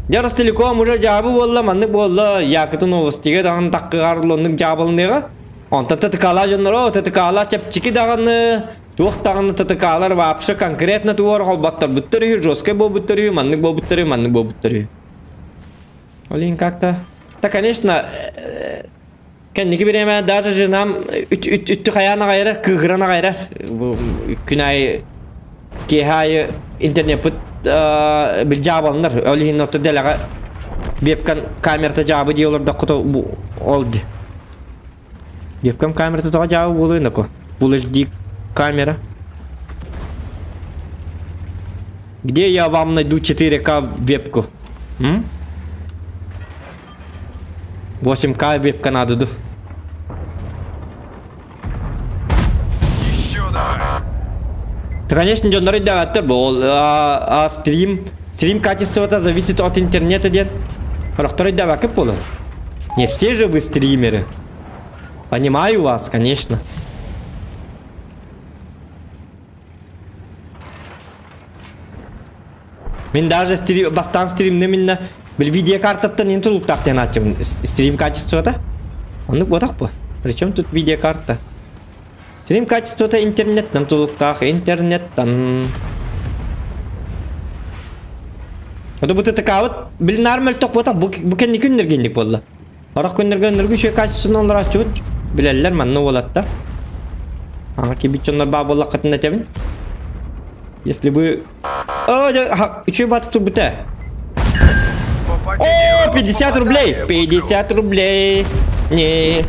Дьэ Ростелеком уже дьаабы буолла, маннык буолла, Якуту новостига даҕаны таккыгаар оннук дьаабылыныаҕа. Онтон ТТК-лаа дьонноро, ТТК-лаа чэпчэки даҕаны, туох даҕаны ТТК-лар вообще конкретно туор холботторбуттар үһү, жесткай буолбуттар үһү, маннык буолбуттар үһү, маннык буолбуттар үһү. Ол иһин как-то... Да, конечно, Кэнники бириэмэ даже женам үттү хайаан аҕайрар, кыыһыран аҕайрар. Бу күн аайы киэһэ аайы интернеппит бил дьаабаланар. Ол иһин отто дэлэҕэ вебкам камерата дьаабы дии олордоххото ол ди. Вебкам камерата тоҕо дьаабы буолуой нако? Full HD камера. Где я вам найду 4К вебку? М? 8К вебка надо ду. Еще давай. Да, конечно, дьоннор өйдөөбөттөр бу ол а, стрим стрим качествота зависит от интернета диэн сорохтор өйдөөбөккүт буолуо. Не все же вы стримеры. Понимаю вас, конечно. Мин даже стрим, бастаан стримни минна бил видеокартаттан ин тулуктаах диэн ааччыбын стрим качествота. Оннук буотах бу. Причем тут видеокарта? Стрим качествота интернеттан тулуктаах интернеттан. Ото бу ТТК-быт бил наар мөлтөх буотах бу бу кэнники күннэргэ инник буолла. Орох күннэргэ өнөргү үчүгэй качествоны олорооччубут. Билэллэр манна уолаттар. Ага кибит дьоннор баа буоллаххытына этэбин. Если вы... О, үчүгэй баатык турбута. О, 50 рублей! 50 рублей! Не.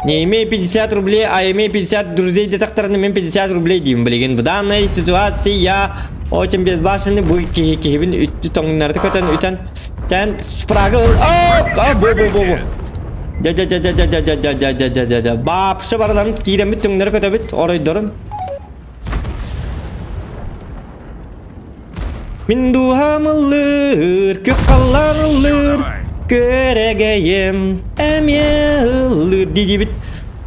Не имей 50 рублей, а имей 50 друзей диэтэхтэринэ мин 50 рублей диим билигин. В данной ситуации я очень безбашенный бу киһи киһибин үттү тоҥнарыта көтөн үтэн чэн фрагы о бу бу бу бу дьа дьа дьа дьа дьа дьа дьа дьа дьа дьа дьа дьа баапшы барыларын киирэммит түҥнэри көтөбүт оройдорун Мин дууһам ыллыыр, күөх халлаан ыллыыр, күөрэгэйим эмиэ ыллыыр дии-диибит.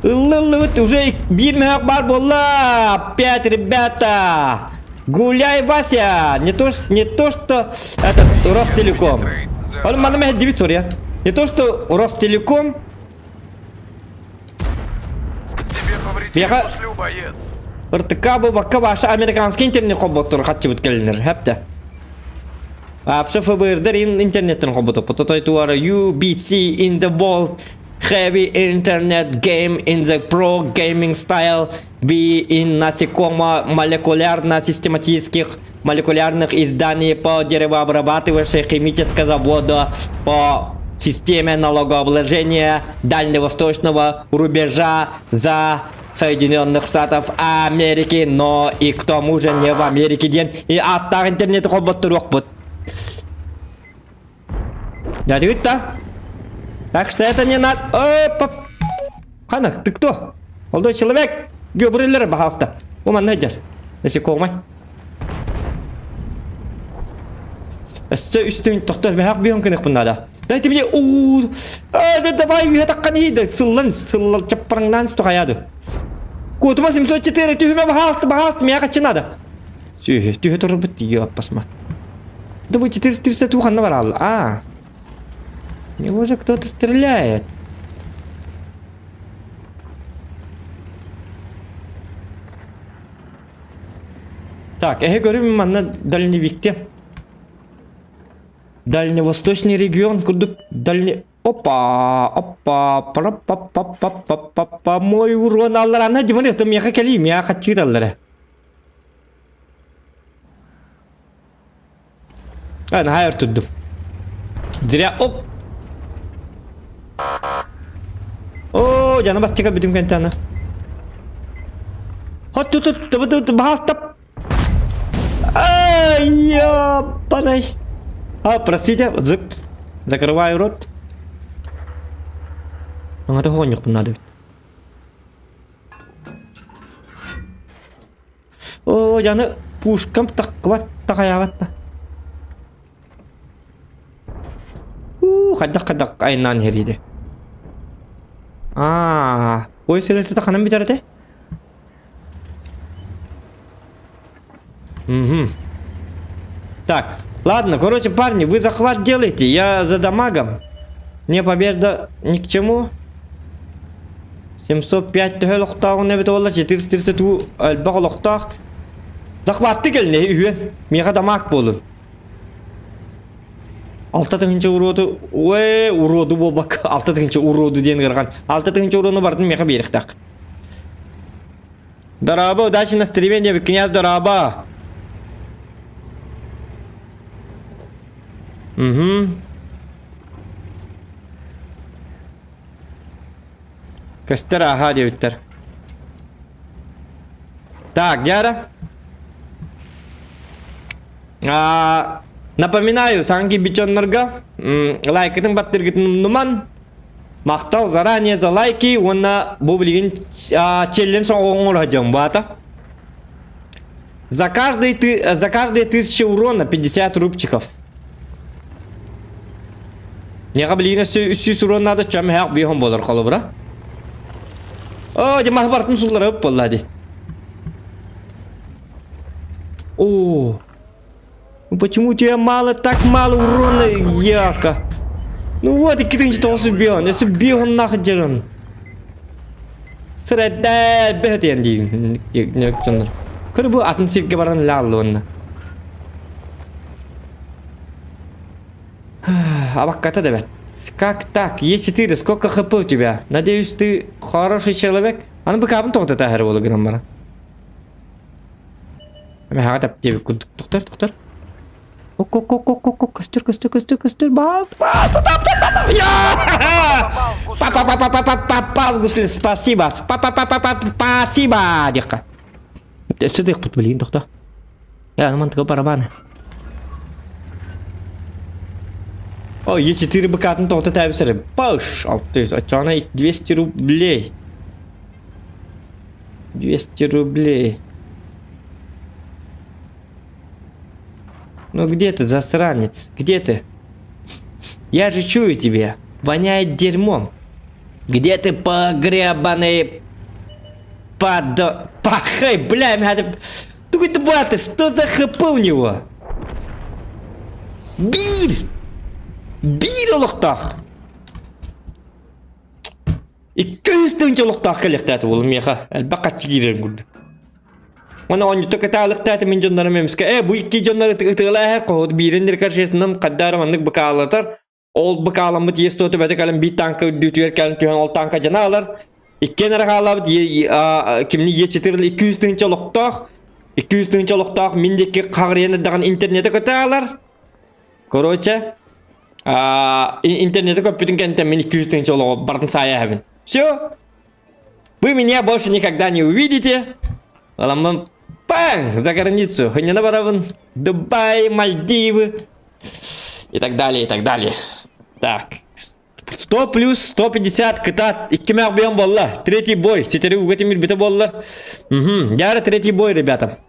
Ыллы-ыллыбыт, уже биир мөһөөх баар буолла. Опять, ребята! Гуляй, Вася! Не то, не то что этот Ростелеком. Ол манна мэһэддибит сория. Не то что Ростелеком. Биэхэ Гуслю, боец. РТК бу баша американский интернет холботтор хатчыбыт кэлинер хэпте. Вообще ФБРдер интернеттен холботуп. Тотой туара UBC in the world heavy internet game in the pro gaming style be in насекомо молекулярно-систематических молекулярных изданий по деревообрабатывающей химического завода по системе налогообложения дальневосточного рубежа за Соединенных Штатов Америки, но и к тому же не в Америке диэн и аттаах интернети холботторуохпут. Дядя да? Так что это не надо. Ой, пап. Хана, ты кто? Молодой человек. Гөбүрүллэр баһаалта. Бу манна дьэр. Насекомай. Өссө үстүн тохтор мехак биһон кыныкпын надо. Дайте мне уу. А, да давай үйе таккан иди. Сыллан, сыллал чаппараңнан стохаяды. Кутума 704 түһүмэ баһаалта, баһаалта, меха качы надо. Сүһү, түһэ турбут тиийэ аппасма. Да бу 430 тууханна барал. А. Него же кто-то стреляет. Так, я говорю, манна дальневикте. Дальневосточный регион, курдук дальне... Опа, опа, пара па па па па па па мой урон алларана димон это меха кели меха тираллара. А, хайыр турдум. Зря, оп. О, жана баттыга бүтүм кентана. Хот тут тут тут тут бахастап. Ай, ёбаный. А, простите, зып. Закрываю рот. Аңата хооньохпун надо бит. Оо, дьаны пушкам таххыбат тахайаабат да. Уу, хайдах-хайдах айнаан иһэрииде. Аа, ой сэлэтэ ханан бүтэр этэ? Угу. Так, ладно, короче, парни, вы захват делаете, я за дамагом. Мне победа ни к чему. 705 төһө олохтооҕун эбит буолла 432 элбэх олохтоох. Захватты кэлнэ үһүөн. Миэхэ дамаг буолун. Алта тыһыынча уроду, ой, уроду буолбакка, алта тыһыынча уроду диэн ыархан. Алта тыһыынча урону бардын миэхэ биэриэхтээх. Дорообо, удачи на стриме, диэбит князь дорообо. Угу. Көстөр аха диэбиттэр. Так, Дяра. А, напоминаю, саҥа бичоннорго лайкытын баттыргытын умнуман. Махтал заранее за лайки уонна бу билигин челлендж оҥоро дьон баата. За каждый ты, за каждые тысячи урона 50 рубчиков. Миэхэ билигин өссө үс урон надо, чем хэк биһон болар холобура. О, дьэ маһы бартын суллара upp буолла дии. О, ну почему у тебя мало, так мало урона, яка? Ну вот, икки тыһыынча тоҕус бион, өссө бион дьаран. Сырэддэр бэһэтиэн диин дьоннор. Көрө бу атын сиргэ баран лааллыбынна. Абакката да бэт. Как так? Е4, сколько хп у тебя? Надеюсь, ты хороший человек? Аны быкаабын тоҕото таһар буола гынан баран. Эме тап диэбит курдук. Тохтор, тохтор. Ок, ок, ок, ок, ок, ок, көстөр, көстөр, көстөр, көстөр, бал, бал, Папа, папа, папа, попал в гусли, спасибо, папа, папа, папа, спасибо, диэххэ. Өссө тыахпыт билигин тохто. Я, ну мантыга барабаны. О, Е4 быкатын тоҕото тээбисэрэ. Паш! Алты оччоҕуна 200 рублей. 200 рублей. Ну где ты, засранец? Где ты? Я же чую тебя. Воняет дерьмом. Где ты, погребанный под... Пахай, бля, меня... Тугай ты, брат, что за хп у него? Биир! Биир олохтоох! 200 тыһыынча олохтоох кэлиэхтээтэ буолла миэхэ. Элбэх хаччы киирэрин курдук. Уонна оонньута кытаалыктаата мин дьоннорум эмискэ э бу икки дьоннор ытыалааһар хоһут биирин рикошетынан хаддаара маннык быкаалатар ол быкааламмыт иэс туота бөтө кэлэн биир танка үрдүүтүгэр кэлэн түһэн ол танка дьана алар иккиэн эрэ хаалаабыт кимни е четыре 200 тыһыынча олохтоох 200 тыһыынча олохтоох мин диэки хаҕырыйан эрдэҕин интернете көтө алар короче интернете көппүтүн кэнниттэн мин 200 тыһыынча олоҕу бартын саайа все Вы меня больше никогда не увидите. Аламмын пang за границу. Хынньана барабын. Дубай, Мальдивы. И так далее, и так далее. Так. 100 плюс 150 кытат. Иккимэх бүйэн болла. Третий бой. Ситэри уга тимир бите боллар. Угу. Яра третий бой, ребята.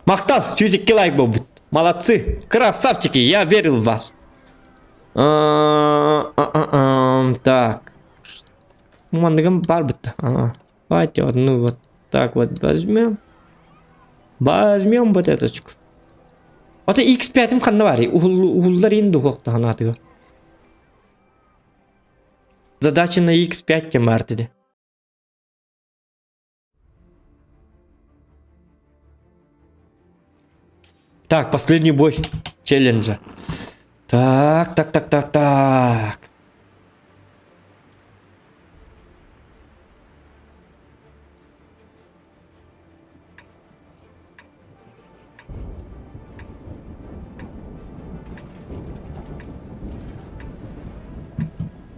Махтал, 102 лайк буолбут. Молодцы. Красавчики, я верил в вас. Так. Манныгым баар бытта. Ага. Давайте одну вот так вот возьмем. Возьмем вот эточку. Ото X5-им ханна баарый? Уһуллар иин дуһуохтахан аатыгар. Задача на X5 тем баар диди. Так, последний бой челленджа. Так, так, так, так, так.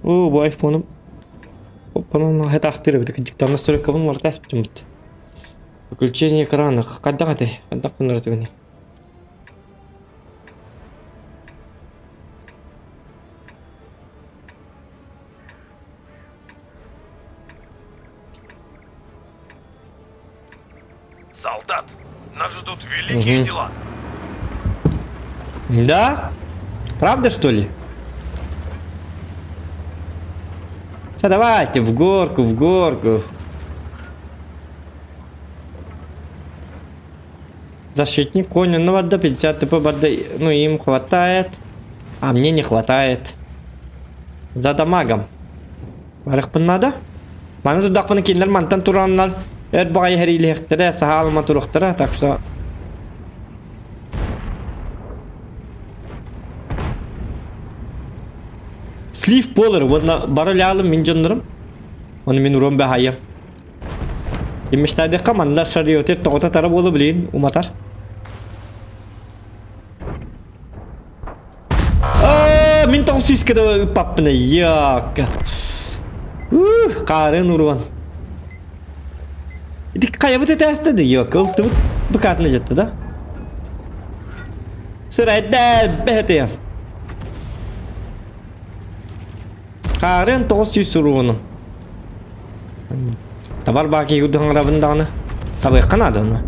Оо, бу айфоным Оппанан хэтаахтыыр эбит кырдьыктаан настройкабын уларыта испитим бит. Выключение экрана хайдах этэй? Хайдах гынар этибиний? Солдат, нас ждут великие Мгм. дела. Да? Правда, что ли? Да давайте, в горку, в горку. Защитник конь, ну вода 50 тп воды, ну им хватает, а мне не хватает. За дамагом. Барыхпын надо. Маны турдахпына кинилэр мантан тураннар өр баҕайы сэриилэһиэхтэрэ, саһаалыма туруохтара, так что Слив буолар уонна бары лаалым мин дьоннорум. Оны мин уруом баһайым. Имиштадыхха манна шариотер тоҕото тара буолу билин уматар. Мин тоҕус сүүскэ да ыппаппына йаакка. Ух, хаарын уруон. Ити хайабыт этээстэ да йока ылтыбыт быкаатына дьатта да. Сырайда бэхэтиэ. Хаарын 900 уруону. Табар баки курдук даҕаны. Табыахха наада ону.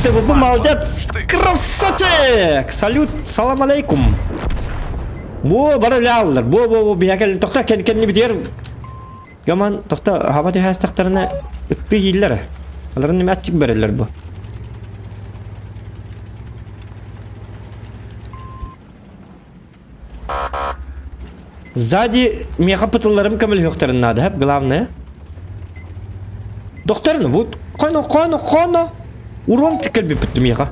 Ты вы молодец! Красавчик! Салют! Салам алейкум! Бу бары үлэ Бу бу бу биһа кэлин тохта кэн кэнни битер. Гаман тохта хаба түһээстэхтэринэ ытты ииллэр. Аларын неме аччык береллер бу. Сзади миэхэ пытылларым көмөлөһүөхтэрин наада, главное. Доктор, ну вот, хоно, хоно, хоно. Урон кэлбиппит миэхэ.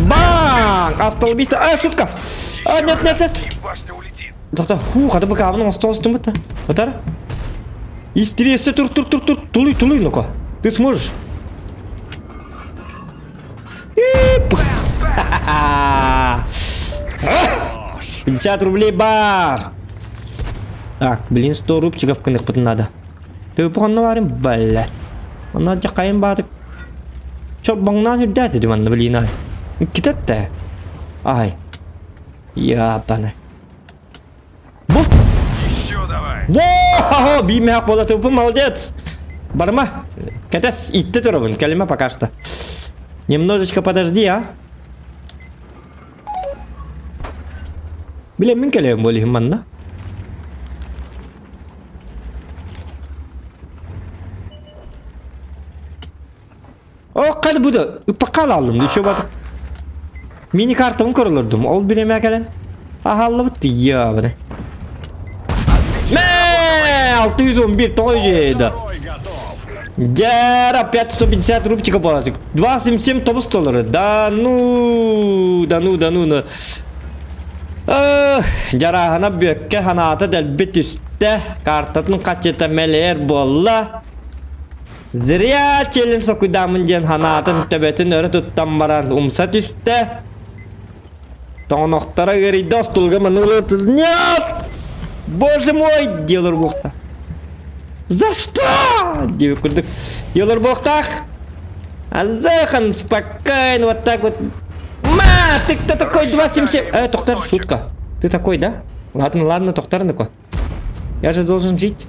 Бang! Остолбица. А, шутка! А, нет, нет, нет. Башня улетит. Доктор, фу, хата быкаабын оҥосто оҥостуммут. Батар. Истерессе тур, тур, тур, тур, тулуй, тулуй, ну-ка. Ты сможешь? 50 рублей бар! Так, блин, 100 рубчиков кыныкпытын надо. Ты похонналарым, бля. Онна дьакайын баатык. Чорбоҥнаан үрдээтэ диманна, блин, ай. Китетте. Ай. Ябаны. Бу! Еще давай. Во! Биимээх буола тупу, молодец! Барма. Кэтэс, итти турабын, кэлимэ пока что. Немножечко подожди, а? Биле мин кэлэм буолиһим манна. О, хады буду. Ыппакка алалым, еще бадык. Мини картабын көрөлөрдүм. Ол биремэ кэлэн. Ахаллыбыт тиийэ бары. 611, тоҕо үчүгэй да. Дьэр, опять 150 рубчика буоласык. 277 тобус доллары. Да ну, да ну, да ну, ну. Дьарааһына бүөккэ санаата дэлби түстэ. Картатын хаччыта мэлээр буолла. Зря челин сокуйдаамын диэн санаатын төбөтүн өрө туттан баран умса түстэ. Тоҥонохторо ыарыйда остуолга маннык Нет! Боже мой! диэлэр буохта. За что? диэбит курдук. Диэлэр буохтаах. Азахан спокойно вот так вот. Ма, ты кто такой 277? Тохтар, шутка. Ты такой, да? Ладно, ладно, тохтар, ну-ка. Я же должен жить.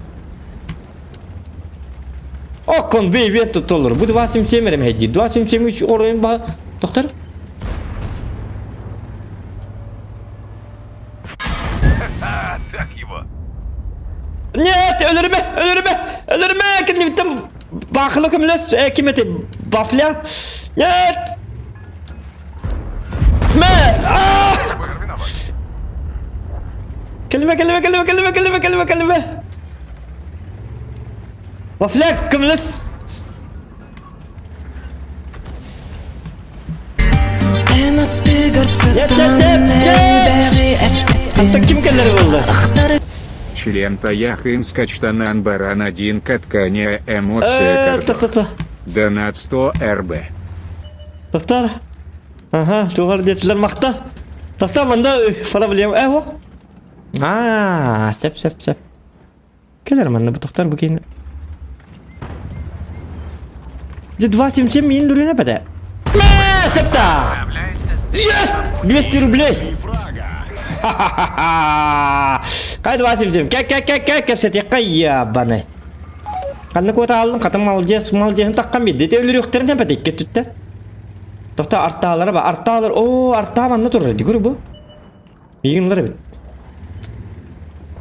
О, конвей вент толлар. Бу 277 эрэ мэһэйдиир. 277 оройун баһа. Тохтар. Так его. Нет, өлөрүмэ, өлөрүмэ, өлөрүмэ, кэннибиттэн баахыла көмөлөс, э, ким эти, вафля? Нет! Мэ! А! Кэлимэ, кэлимэ, кэлимэ, кэлимэ, кэлимэ, кэлимэ, кэлимэ! Вафля, көмөлөс! Нет, нет, нет, нет! Антон ким кэлэр буолла? Член Таяхин скачтанан баран один каткания эмоция Та-та-та. Донат 100 РБ. Тоқтар. Аха, тугар диэтилэр махта. Тоқтар манда проблема. Э, о. Аа, сеп, сеп, сеп. Кэлэр манна бу тохтар бу киин. Дьэ 277 миин дүрүнэ бэтэ. Мэ, септа! Есть! 200 рублей! Ха-ха-ха! Хай 277. Кэ кэ кэ кэ кэпсэтиэххэ ябаны. Ханна куота алдың, хатым молодец, молодецын таққан беді. Ете өлүрүөхтэрин эпэт икки өттүттэн. Тохто артаалара ба, артаалар, оо, артаа манна турар, дигүр бу. Миигин ылар эбит.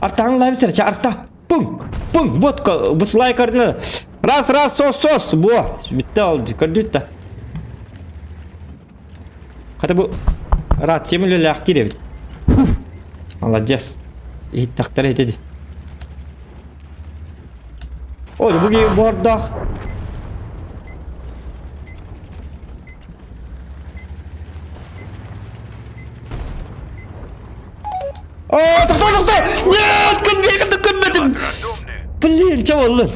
Артааҥ лайв сэрчэ, арта. Пуҥ! Пуҥ! Вот высылай координаты. Раз, раз, сос, сос! Буо! Бүтте ол, көрдүт да. Хата бу рация үлэлээхтиир эбит. Молодец. Иһиттэхтэрэ ити ди. Ой, бу киһи буордаах. О, тоқта, тоқта! Нет, конвейер көрмөтүм! Блин, че болдун?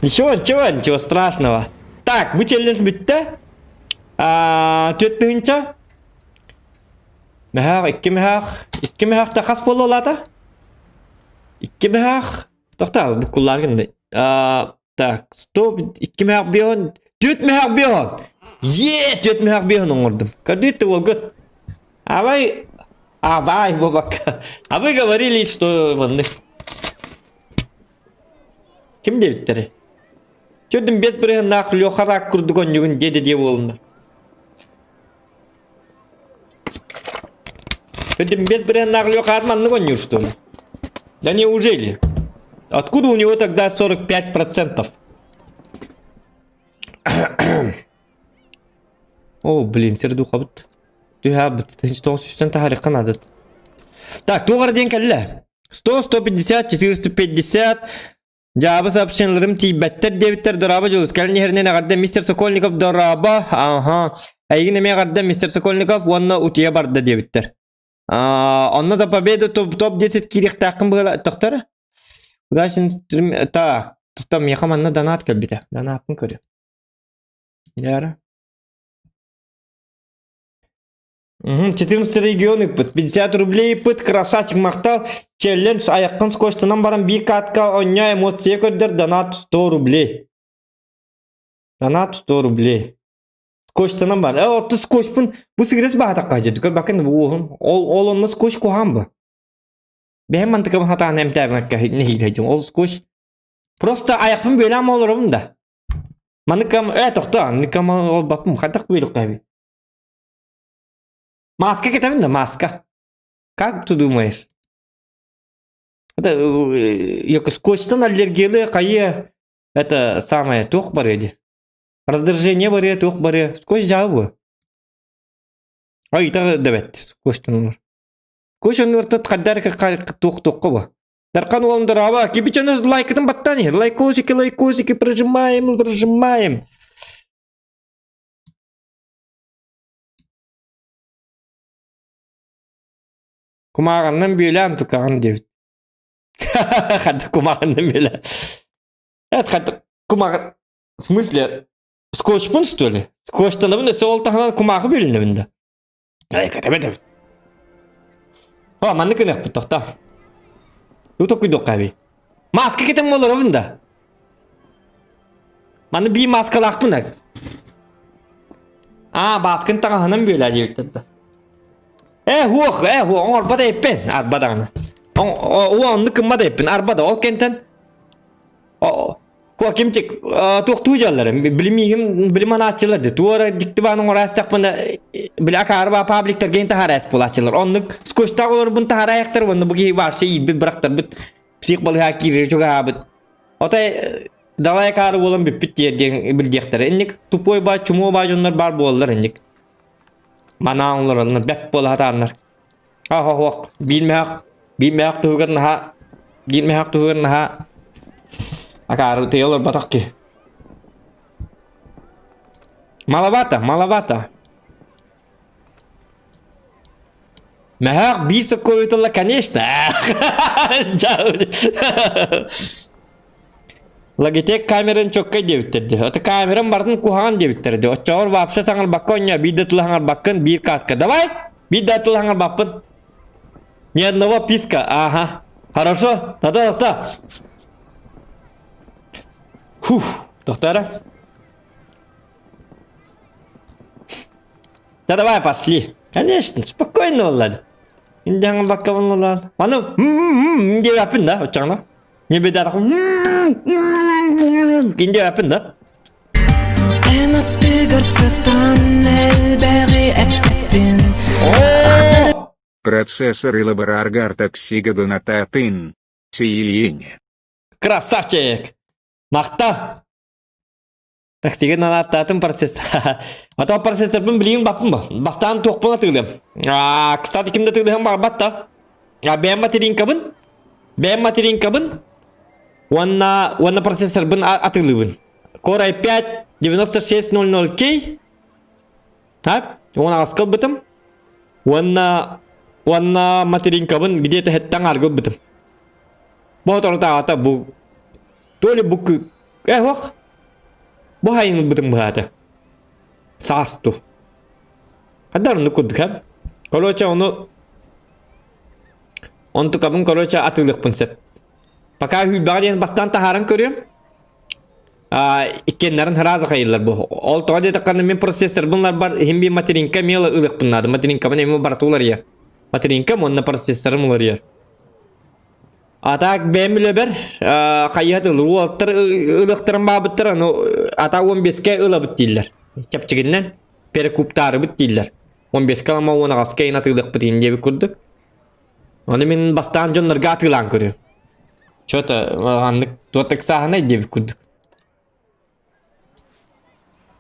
Ничего, ничего, ничего страшного. Так, бу челлендж бүттэ. Төрт тыһыынча. Мөһөөх, икки мөһөөх, икки мөһөөх хас буолла улаата? Икки мөһөөх. Тоқта, бу куллааргын Так, стоп, икки мөһөөх бион, түөрт мөһөөх бион. Е, түөрт мөһөөх бион оҥордум. Көрдүүт уолгут. Абай, абай буолбакка. А вы говорили, что маннык. Ким диэбиттэрий? Төрдүн бэт бырыһыннаах Леха рак курдук онньугун диэдэ диэ буолунна. Төрдүн бэт бырыһыннаах Леха маннык онньуур что ли? Да неужели? Откуда у него тогда 45%? О, блин, сердухабыт. Түһээбит. 900 таһарыхха наадат. Так, туох эрэ диэн кэллэ. 100, 150, 450, Дьаабы сообщениеларым тиийбэттэр диэбиттэр дорообо Дьулус кэлин иһэринэн эҕэрдэ мистер Сокольников дорообо аха эйигин эмиэ эҕэрдэ мистер Сокольников уонна утуйа барда диэбиттэр онно за победу топ 10 киириэхтээххин быһыла тохтор удачи так тохто миэхэ манна донат кэлбитэ донаппын көрү Яра 14 регион ыппыт. 50 рублей ыппыт, красавчик махтал. Челлендж айаххын скотчтанан баран биир катка онньоо эмоция көрдөр, донат 100 рублей. Донат 100 рублей. Скотчтанан бар. Э, отто скотчпун бу сигирес баатакка дьэ. Көр бакын бу уоһум. Ол ол онно скотч куһаан бу. Бэйэм мантыкабын хатаан эмтээбэккэ нэһиилэйдим. Ол скотч просто айахпын бүөлээн олоробун да. Маныкам э тохто, анныкам ол баппым хайдах бүөлүк Маска кэтэбин да, маска. Как ты думаешь? Это, скотчтан аллергиялыы хайа это самое туох барыа дии. Раздражение барыа, туох барыа. Скотч дьаабы бу. Ай, да бэт, скотчтан оннур. Скотч оннугар тут хайдах эрэ туох туохха бу. Дархан уолум дорообо. Кибичаны лайкытын баттаан иһэр. Лайкосики, лайкосики прожимаем, прожимаем. Кумааҕаннан бүөлээн тукаҕын диэбит. Хадда кумааҕаннан бүөлээн. Эс хадда кумааҕы... В смысле? Скотчпун что ли? Скотчтанабын өссө ол таһынан кумааҕы бүөлүнэбин да. Ай, кэтэбэт эбит. О, маннык гыныахпыт тохтоо. Ту токуйдуохха эбий. Маска кэтэн олоробун да. Маны бии маскалаахпын ак. Аа, бааскын таҥаһынан бүөлээ диэбиттэр да. Э, хуох, э, хуох, оҥорбот эппин, арба даҕаны. О, оннук гыммат эппин, арба да, ол кэнтэн Куо кимчик туохтуу дьаллар билимиигим билим анааччылар ди туора дикти баан оҥораастахпына били акаарба пабликтаргын таһаарайас буолааччылар оннук скотчтаах олорбун таһаараайахтар уонна бу киһи вообще иирбит бырахтарбыт псих балыһаа киирэр чугаһаабыт отой далай акаары буолан бүппүт диэн диэн билдиэхтэрэ инник тупой баа чумуо баа дьоннор баар буолаллар инник манаан олороллор бэт буола сатааннар Аһоһуох биир мөһөх биир мөһөх туһугар наһаа биир мөһөх туһугар наһаа акаары тыйа олорботох киһи. Маловато, маловато. Мөһөх биир соккуобутулла, конечно. Логитек камерын чоккай диэбиттэр дии. Ото камерам бартын куһаҕан диэбиттэр дии. Оччоҕор вообще саҥарбакка онньо биир да тылы саҥарбаккын биир катка. Давай! Биир да тылы саҥарбаппын. Ни одного писка. Ага. Хорошо. Тата тохто. Фух. Тохтара. Да давай пошли. Конечно, спокойно олар. Индиаҥа баккабын олар. Маны диэбэппин да оччоҕуна. Не беда Киндиэппин да. Эн аттыгар сытан элбэҕи эппин Процессор Илабараргар таксига донататын. Сиилиине. Красавчик! Махта! Таксига нанааттаатым процесс. А то процессорбын билигин баппын ба. Бастаан туохпун атыылыам. А, кстати, ким да атыылыһан барбат да. А бэйэм материнкабын, бэйэм материнкабын уонна уонна процессорбын атыылыыбын. Core i5 9600K. Так, уон аҕыска ылбытым. Уонна уонна материнкабын где-то хэттэн аргы ылбытым. Бу отортааҕыта бу то ли бу э ох бу хайын ылбытым быһаата. Саас ту. Хаддар оннук курдук һэ. Короче, ону онтукабын короче атыылыахпын сөп. Пока хүүрбэҕэ диэн бастаан таһааран көрүөм. А, иккиэннэрин сразу хайыллар бу. Ол тоҕо диэтэххинэ мин процессорбын ларбар иһин биир материнка мела ылыахпын наада. Материнкабын эмиэ барыта уларыйар. Материнкам уонна процессорым уларыйар. А так бэйэм үлэбэр хайыһа тыл уолаттар ылыахтарын баабыттар аны ата 15-ке ылабыт дииллэр. Чэпчигиннэн перекуптаарыбыт дииллэр. 15-ке ылама 18-ка иһин атыылыахпыт иһин диэбит курдук. Ону мин бастаан дьоннорго атыылаан көрүөм. Чё-то аннык туох ыксааһынай диэбит курдук.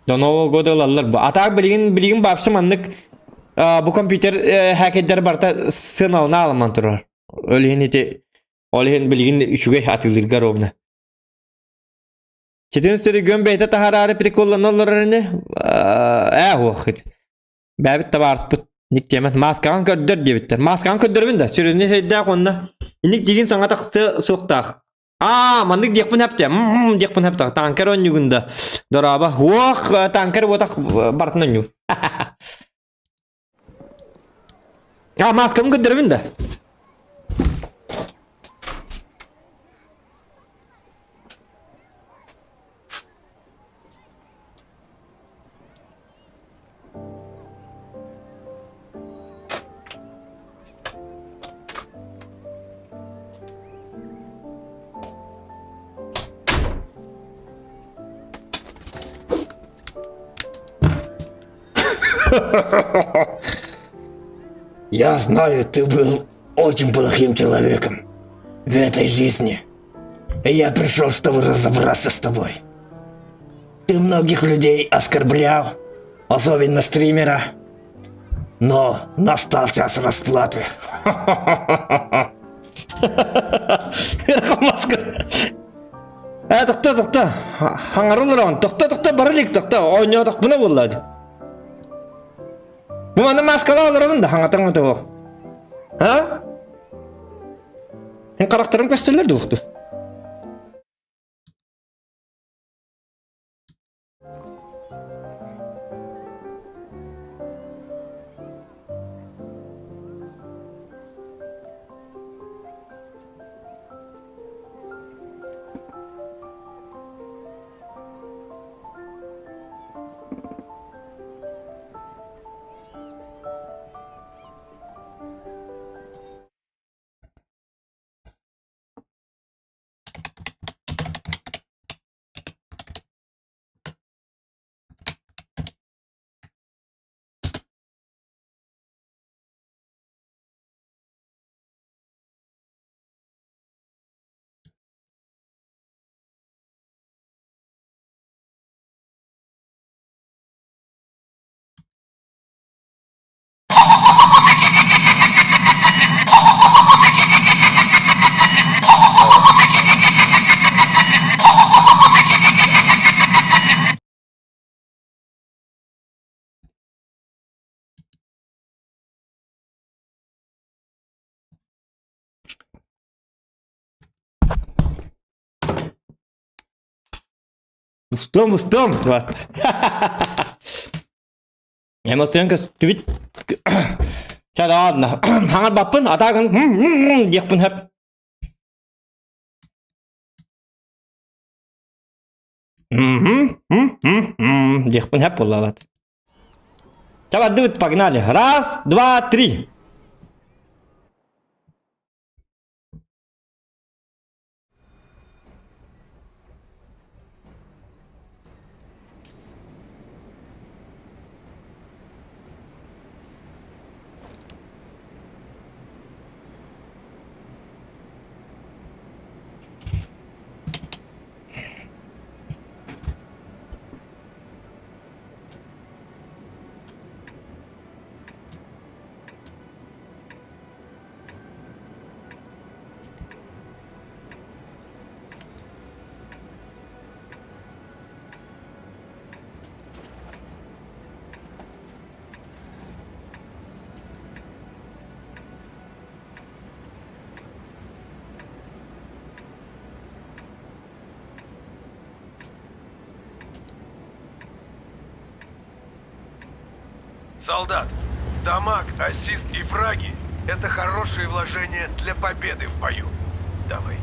До Нового года ылаллар бу. А так билигин билигин вообще маннык бу компьютер хакердер барыта сыаналана аламан турар. Ол иһин ити ол иһин билигин үчүгэй атыылыырга ровно. Читин сиригөн бэйэтэ таһараары приколлана олорор ини. Ээ уох ити. Бэбит табаарыспыт ник диэмэт мааскаҕын көрдөр диэбиттэр. Мааскаҕын көрдөрөбүн да сүрүнэ сирдээх уонна инник диигин саҥа тахсыа суохтаах. Аа, маннык диэхпин хэптэ. Мм диэхпин хэптэ. Танкер онньугун да. Дорообо. Уох, танкер буотах бартын онньуу. А, маскабын көрдөрөбүн да. Я знаю, ты был очень плохим человеком в этой жизни. И я пришел, чтобы разобраться с тобой. Ты многих людей оскорблял, особенно стримера. Но настал час расплаты. Маска. Э, тохто, тохто. Хаҥарыл ыран. Тохто, тохто, бара илик, тохто. Оонньоотохпуна буолла. Бу манна маскалаа олоробун да хаҥатаҥ отоох. А? Эн харахтарым көстөллөр дуохту? Устуом, устуом! Эмоцион көстүбүт. Чэ, ладно. Хаҥарбаппын, атаагын диэхпин хөп. Диэхпин хөп буоллаҕа. Чэ, бардыбыт, погнали. Раз, два, три. Солдат, дамаг, ассист и фраги – это хорошие вложения для победы в бою. Давай.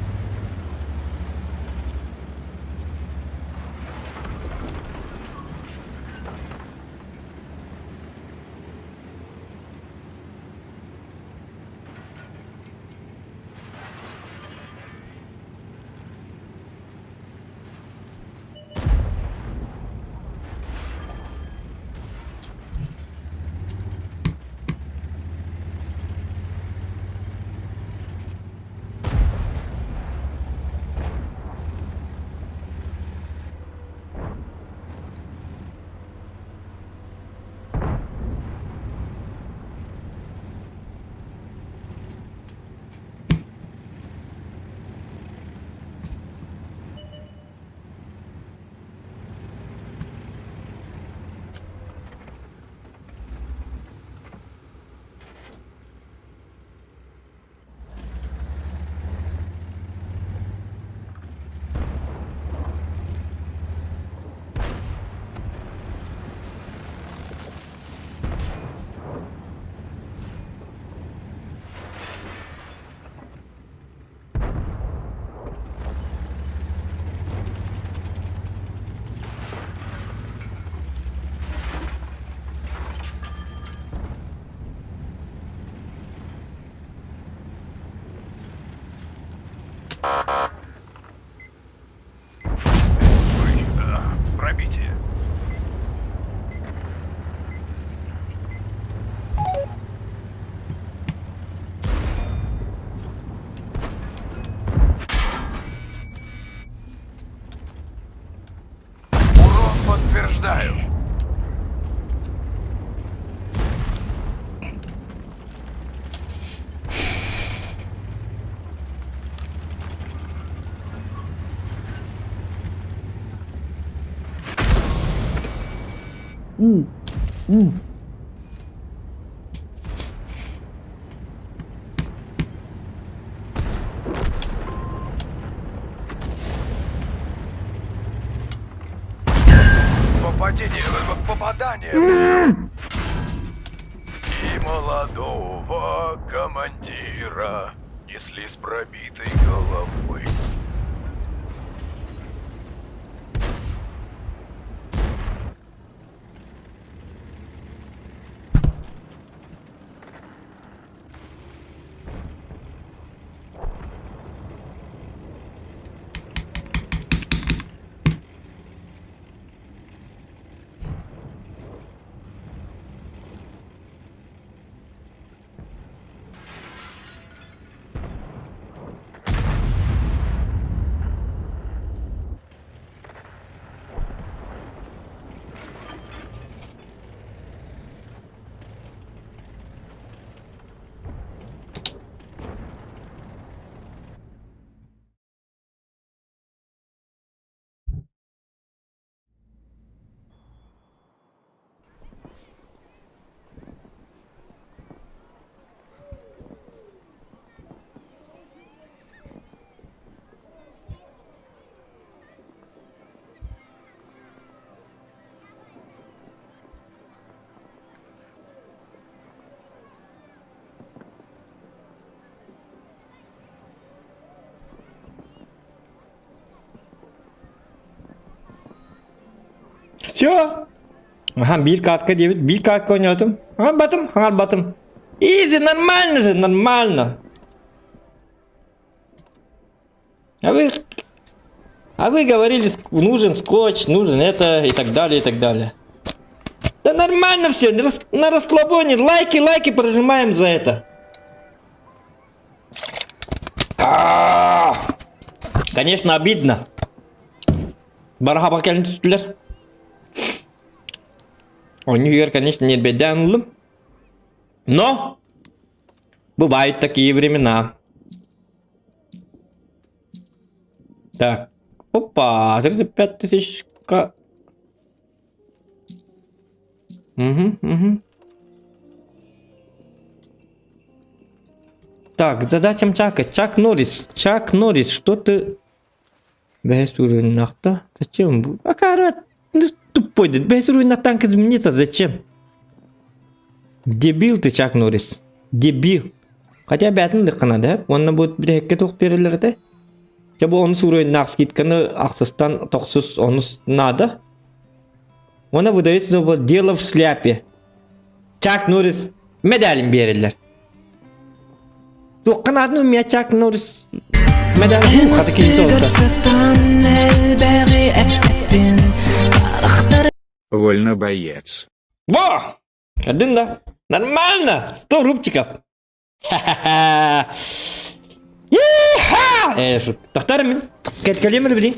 Пробитие. Урон подтверждаю. Попадение, попадание. И молодого командира несли с пробитой головой. Все. Аха, биир катка диэбит, биир катка оонньоотум. Аҥарбатым, аҥарбатым. Изи, нормально же, нормально. А вы, а вы говорили, нужен скотч, нужен это и так далее, и так далее. Да нормально все, на расслабоне, лайки, лайки прожимаем за это. А-а-а! Конечно, обидно. Бараха кэлин түстүлэр. Оонньуу конечно, не бедээн ыллым. Но бывают такие времена. Так, опа, 35 тысяч. Угу, угу. Так, задачам Чака. Чак Норрис. Чак Норрис, что ты... Бэс уровень Зачем? Акара, ну, тупой. Бэс уровень танк измениться. Зачем? Дебил ты, Чак Норрис. Дебил. Хотя бээтин лыккына да. Онно будет бирэкке туох биэрэллэр этэ. Дьэ бу онус уровеннаах скидканы ахсыстан тохсус онус надо. Она выдается за дело в шляпе. Чак Норрис медалин биэрэллэр. Туохха наадын умия Чак Норрис медалин хата кини солта. Вольно, боец. Во! Один да. Нормально! 100 рубчиков. Ха-ха-ха! Иха! Э, Тохтар мин. Кэткэлиэм билин.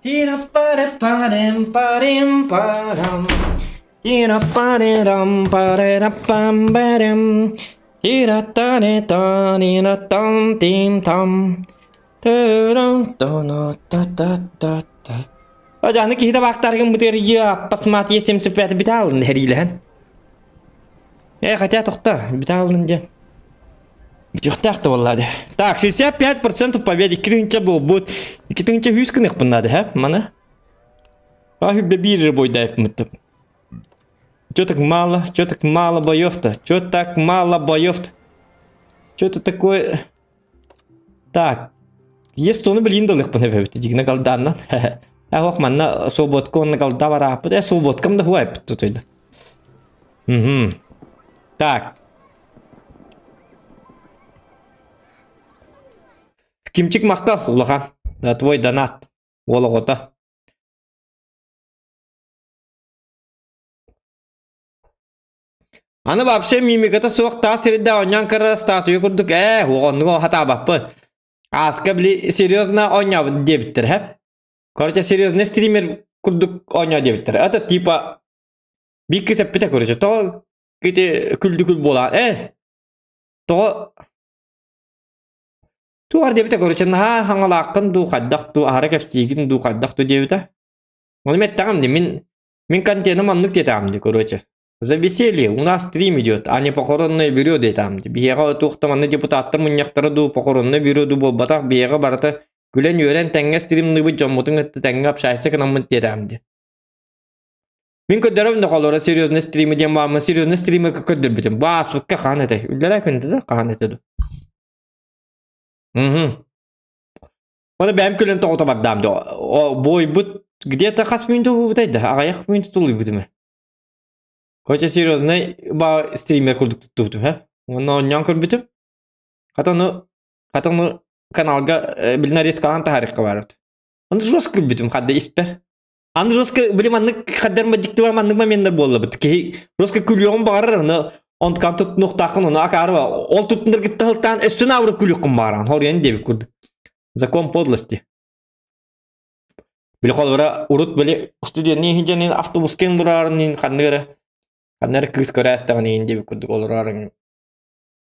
Тира-пара-парем-парем-парам. Тира-парерам-парерапам-барем. Тира-таре-тарира-там-тим-там. Тырам-тона-та-та-та-та. Аны киһи табаахтаргын бытыр аппасмат Е75 бүтэ хэриилэһэн. Э, хотя тохта, бүтэ алын дьэ. Бүтүөхтээх да буолла Так, 65% победы 2 буолбут. 2 үс гыныахпын наада, һэ, маны. А хүббэ биир бойдайыпмыттым. Чё так мало? Чё так мало боев-то? Чё так мало боев-то? Чё-то такое... Так. Есть оны билин да лыхпын эбэбит. Дигна галданнан. Ах, манна свободка онна галда барааппыт. Э, свободкам да хуайпыт тутуйда. Угу. Так. Кимчик махтал, улахан. За твой донат. Уол оҕото. Аны вообще мимиката суох таас сирдэ оонньоон көрөр статуя курдук ээ оннук хатаабаппын. Ааска били серьезно оонньообут диэбиттэр һэ. Короче, серьезный стример курдук оонньоо диэбиттэр. Это типа биир кыс эппитэ короче, тоҕо ити күлдү күл буолаа э тоҕо туох диэбитэ короче наһаа хаҥалааххын дуу хайдах дуу аһара кэпсиигин дуу хайдах дуу диэбитэ. Ону мен эттэҕим дии мин мин контеным оннук диэтэҕим дии короче. За веселье у нас стрим идет, а не похоронное бюро диэтэҕим дии. Биһиэхэ туох да манна депутаттар мунньахтара дуу, похоронное бюро дуу буолбатах, биһиэхэ барыта күлэн-үөрэн тэҥҥэ стримныыбыт дьоммутун кытта тэҥҥэ общайся гынаммыт диэтэҕим дии. Мин көрдөрөбүн да холоро серьезный стримы диэн бааммын серьезный стримы көрдөрбүтүм. Бааспыкка хаан этэй? Үллэрээ күндэ да хаан этэ ду. Мгм. Оны бэйэм күлэн тоҕута бардаам да. Бойбут где-то хас мүнтэ буолбутай да аҕыйах мүнтэ тулуйбутум. Короче, серьезный ба стример курдук туттубутум, һэ. Онно оонньоон көрбүтүм. Хата ону хата ону каналга билин нарезкалаан таһаарыахха баарыт. Ону жестко күлбүтүм хадда испэр. Аны жестко били маннык хаддар дьикти бар маннык моменттар буоллабыт. Киһи жестко күлүөҕүн баҕарар, ону онтукан туттунуохтааххын, ону акаарыба. Ол туттунаргытта сылтаан өссө наабырык күлүөххүн баҕараҕын. Хоруйан диэбит курдук. Закон подлости. Били холобура урут били студенныы иһин автобуска олорорун иһин ханнык эрэ ханна эрэ кыыс көрө аастаҕын иһин диэбит курдук олорорун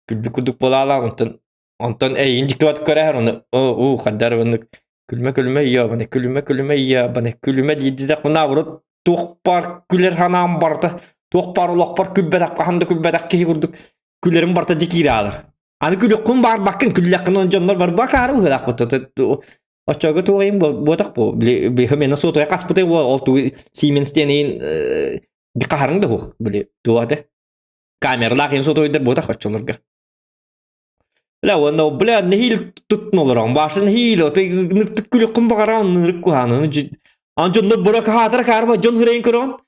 күлбүт курдук буолаалаан онтон онтон эйигин дьиктибат көрөөр ону оо хайдах эрэ оннук күлүмэ күлүмэ ийэ күлүмэ күлүмэ ийэ күлүмэ диирдитэхпинэ наоборот туох баар күлэр санаам барыта туох баар олохпор күлбэтэх хаһан да күлбэтэх киһи курдук күлэрим барыта дьикиирэ аалар аны күлүөххүн баарбаккын күллэххин он дьоннор барбак аары быһыылаахпыт Оччого туох иһин буотах бу били бихы сотуя хаспыты ол ту Siemens диэн хаһарың да хух били туата камералаах иһин сотуйдар буотах оччолорго Бля, уонна бля нэһиил туттун олорон башын нэһиил отой ныктык күлүккүн баҕараан нырык куһааны ан дьоннор бора каһаатара каарба дьон хырайын көрөҕүн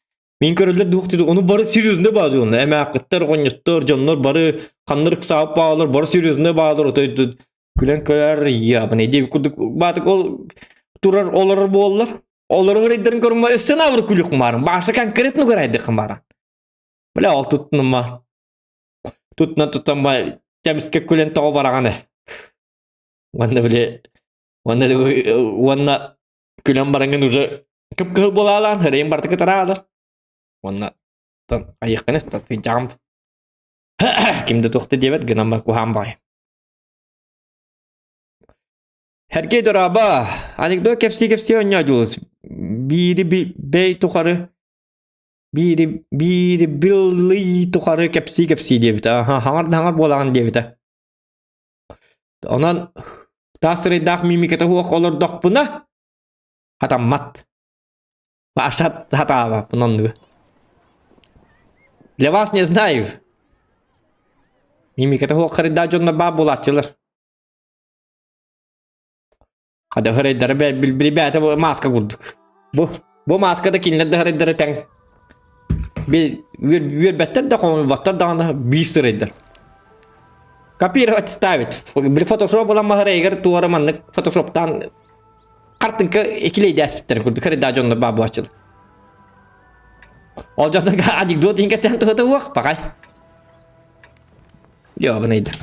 мин көрөллөр дуох диди ону бары серьезно баадыгын эмээххиттэр оҕонньоттор дьоннор бары ханнырык саап баалар бары серьезно баалар отой күлэн көрөр ябын диэбит курдук баатык ол турар олорор буоллар олорор хырайдарын көрүммэ өссө наабыр күлүк баарым баша конкретно көрайдыккын бааран бля ол туттунума туттуна туттан ба кэмискэ күлэн тоҕо бараҕаны уонна били уонна уонна күлэн бараҥҥын уже кып-кыһыл буолаалаан хырайын барыта кытараалар уонна айыаххын тыйдьаҕым ким да туох да диэбэт гынан бар куһаан баҕай Сергей дорообо анекдот кэпсии-кэпсии оонньоодулус биири бэй тухары биири биири билый тухары кэпсии-кэпсии диэбитэ аха хаҥар да хаҥар буолаҕын диэбитэ онон таас сырайдаах мимиката суох олордохпуна хатаммат Паша хатаабаппын оннугу для вас не знаю мимиката суох харыйдаах дьоннор баар буолааччылар Хада харайдара билбээтэ бу маска курдук. Бу бу маска да кинилэр да харайдара тэҥ. Үөрбэттэр да хомуйбаттар даҕаны биир сырайдар. Копировать ставить. Били фотошоп буолан маһарайыгар туора маннык фотошоптаан хартыҥка икилейдээспиттэрин курдук харайдаа дьоннор баа буолааччылар. Ол дьоннорго анекдот иһин кэсээн туһата уох пакай. Ёбаныйдар.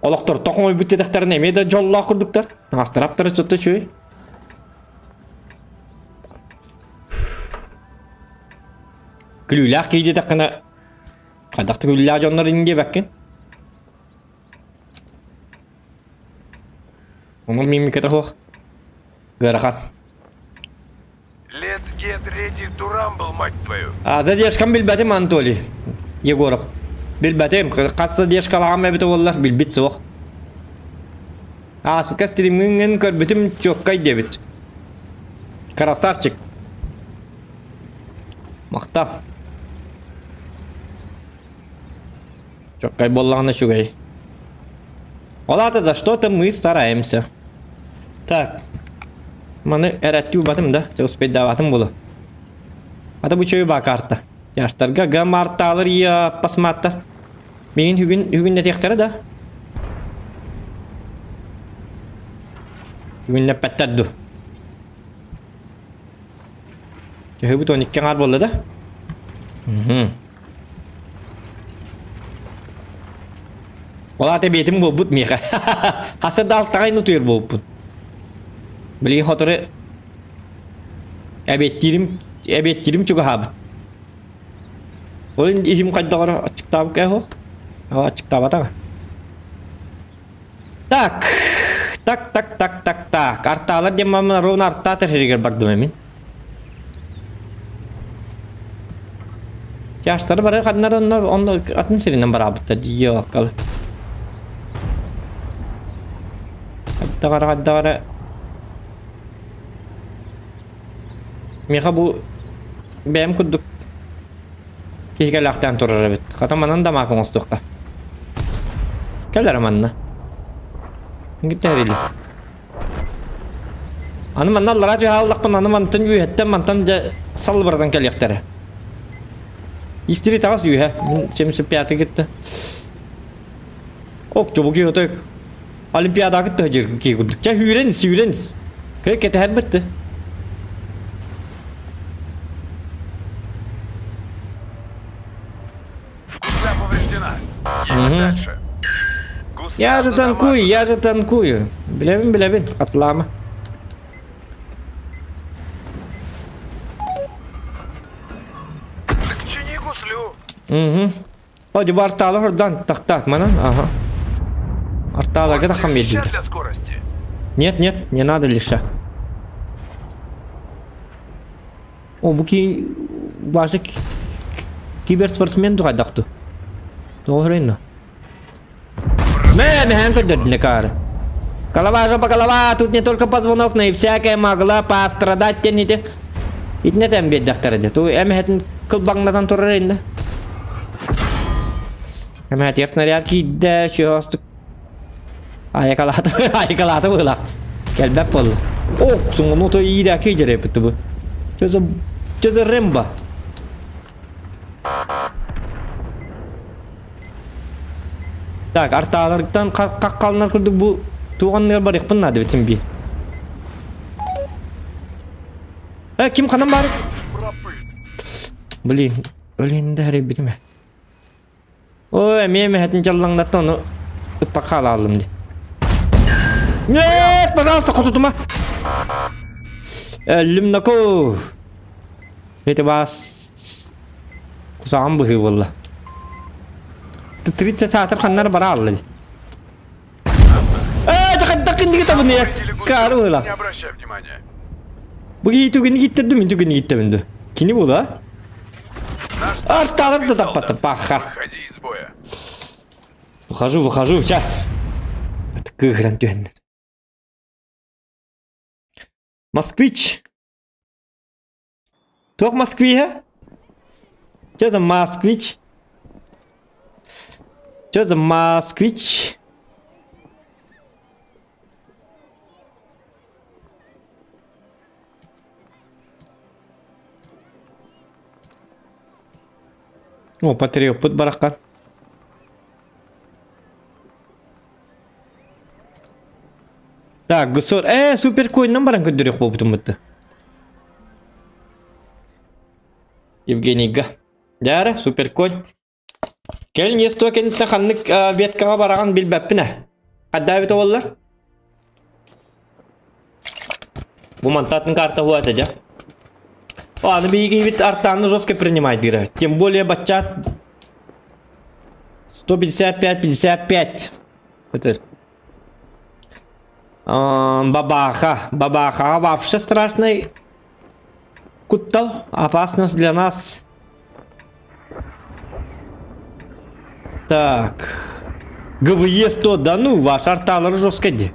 Олохтор тохоҥойбут диэтэхтэринэ эмиэ да дьоллоох курдуктар. Таҥастараптара чотто үчүгэй. Күлүүлээх киһи диэтэххинэ хайдах да күлүүлээх дьоннор ин диэбэккин. Онон мимиката суох. Ыарахан. Let's get ready to rumble, мать твою. А, задержкам билбэтим, Анатолий Егоров. Билбэтим. Хас задержкалаҕым эбитэ буоллар, билбит суох. Ааспыкка стримиҥҥин көрбүтүм чуоккай диэбит. Красавчик. Махтал. Чуоккай буоллаҕына үчүгэй. Ол аата за что-то мы стараемся. Так. Маны эрэттии убатым да, чэ успейдаабатым буолуо. Ата бу чөйү баа карта. Яштарга гамартаалар я пасматтар. Миигин бүгүн бүгүн этиэхтэрэ да. Бүгүннэппэттэр дуу. Төһөбүт 12 аҥаар буолла да? Мгм. Ол аата биэтим буолбут миэхэ. Хаса да алтаҕай утуйар буолбуппун. Билигин хотору эбиэттиирим эбиэттиирим чугаһаабыт. Ол иһим хайдах эрэ аччыктаабыт ээ суох. Аччыктаабатаҕа. Так, так, так, так, так, так. Артаалар диэн маман ровно артаатар сиригэр бардым эмин. Тяжтары бары ханнар онно онно атын сиринэн бараабыттар дии аккалы. Хайдах эрэ хайдах эрэ Миэхэ бу бэйэм курдук киһи кэлээхтээн турар эбит. Хата манан да маак оҥостуохха. Кэл эрэ манна. Гитарилис. Аны манна аллараа түһэ хааллахпын, аны мантан үөһэттэн мантан дьэ саллыбыратан кэлиэхтэрэ. Истири таҕас үөһэ. Мин 75 кытта. Ок, бу киһи отой Олимпиадаҕа кытта сылдьар киһи курдук. Чэ, сүүрэн, сүүрэн. Кэ кэтэһэр бытты. Гусля повреждена. Едем дальше. Гусля Я же танкую, задамажена. я же танкую. Билэбин, билэбин, атлама. Так чини гуслю. Угу. О, дьэ бу артаалар ордон тахтаах манан, ага. Артааларга Может, таххан тебе леща биэрдилэр. для скорости? Нет, нет, не надо леща. О, бу ки... Баша киберспортсмен тугайдах ту. Тоҕо хөрөйнө? Мэ, мэхэн көрдөрдүнэ каары. Голова жопа голова, тут не только позвонок, но и всякая могла пострадать тенните. Итинэ тэн биэрдэхтэрэ дии. Ту эмэһэтин кылбаҥнатан турар иннэ. Эмэһэтигэр снаряд киирдэ, сүһөстүк. Айакалаата, айакалаата быһыылаах. Кэлбэт буолла. О, суҥуну то иирээки дьэрэппит бу. Что за, что за Рэмбо? Так, артааларыттан хаххаланар курдук бу туох анныгар барыахпын наада эбит би. Э, ким ханан бар? Блин, блин, да хэрийбитим ээ. Ой, эмиэ мэһэтин дьаллаҥнатта ону ыппакка хаалааллым дии. Нет, пожалуйста, хотутума. Өллүм наку. Ити бас кусаҕан быһыы буолла. 30 саатар ханнар бара алла дии. Ээ, дьахайдах кинигэ табыны каары була. Не обращай внимания. Бу киһи түгүнү киттэрдим, мин түгүнү киттэбин ду. Кини була? Наш Арталар да таппата, паха. Выходи из боя. Выхожу, выхожу, ча. Кыыһыран түһэннэр. Москвич. Туох Москвиһа? Что за москвич? Что за москвич? О, патриоппут бараххан. Так, гусор. Э, супер коиннан баран көрдөрүөх буолбутум бытты. Евгенийга. Дьээрэ, супер конь. Кэлин есто кэнниттэн ханнык веткаҕа бараҕын билбэппин ээ. Хайдаа эбитэ буоллар? Бу мантатын карта буо этэ дьэ. О, аны биһиги артааны жестко принимайдыыра. Тем более баччаат 155-55. Это Бабаха. Бабаха вообще страшный куттал. Опасность для нас. Так. ГВЕ 100, да ну, ваш арталары жестко ди.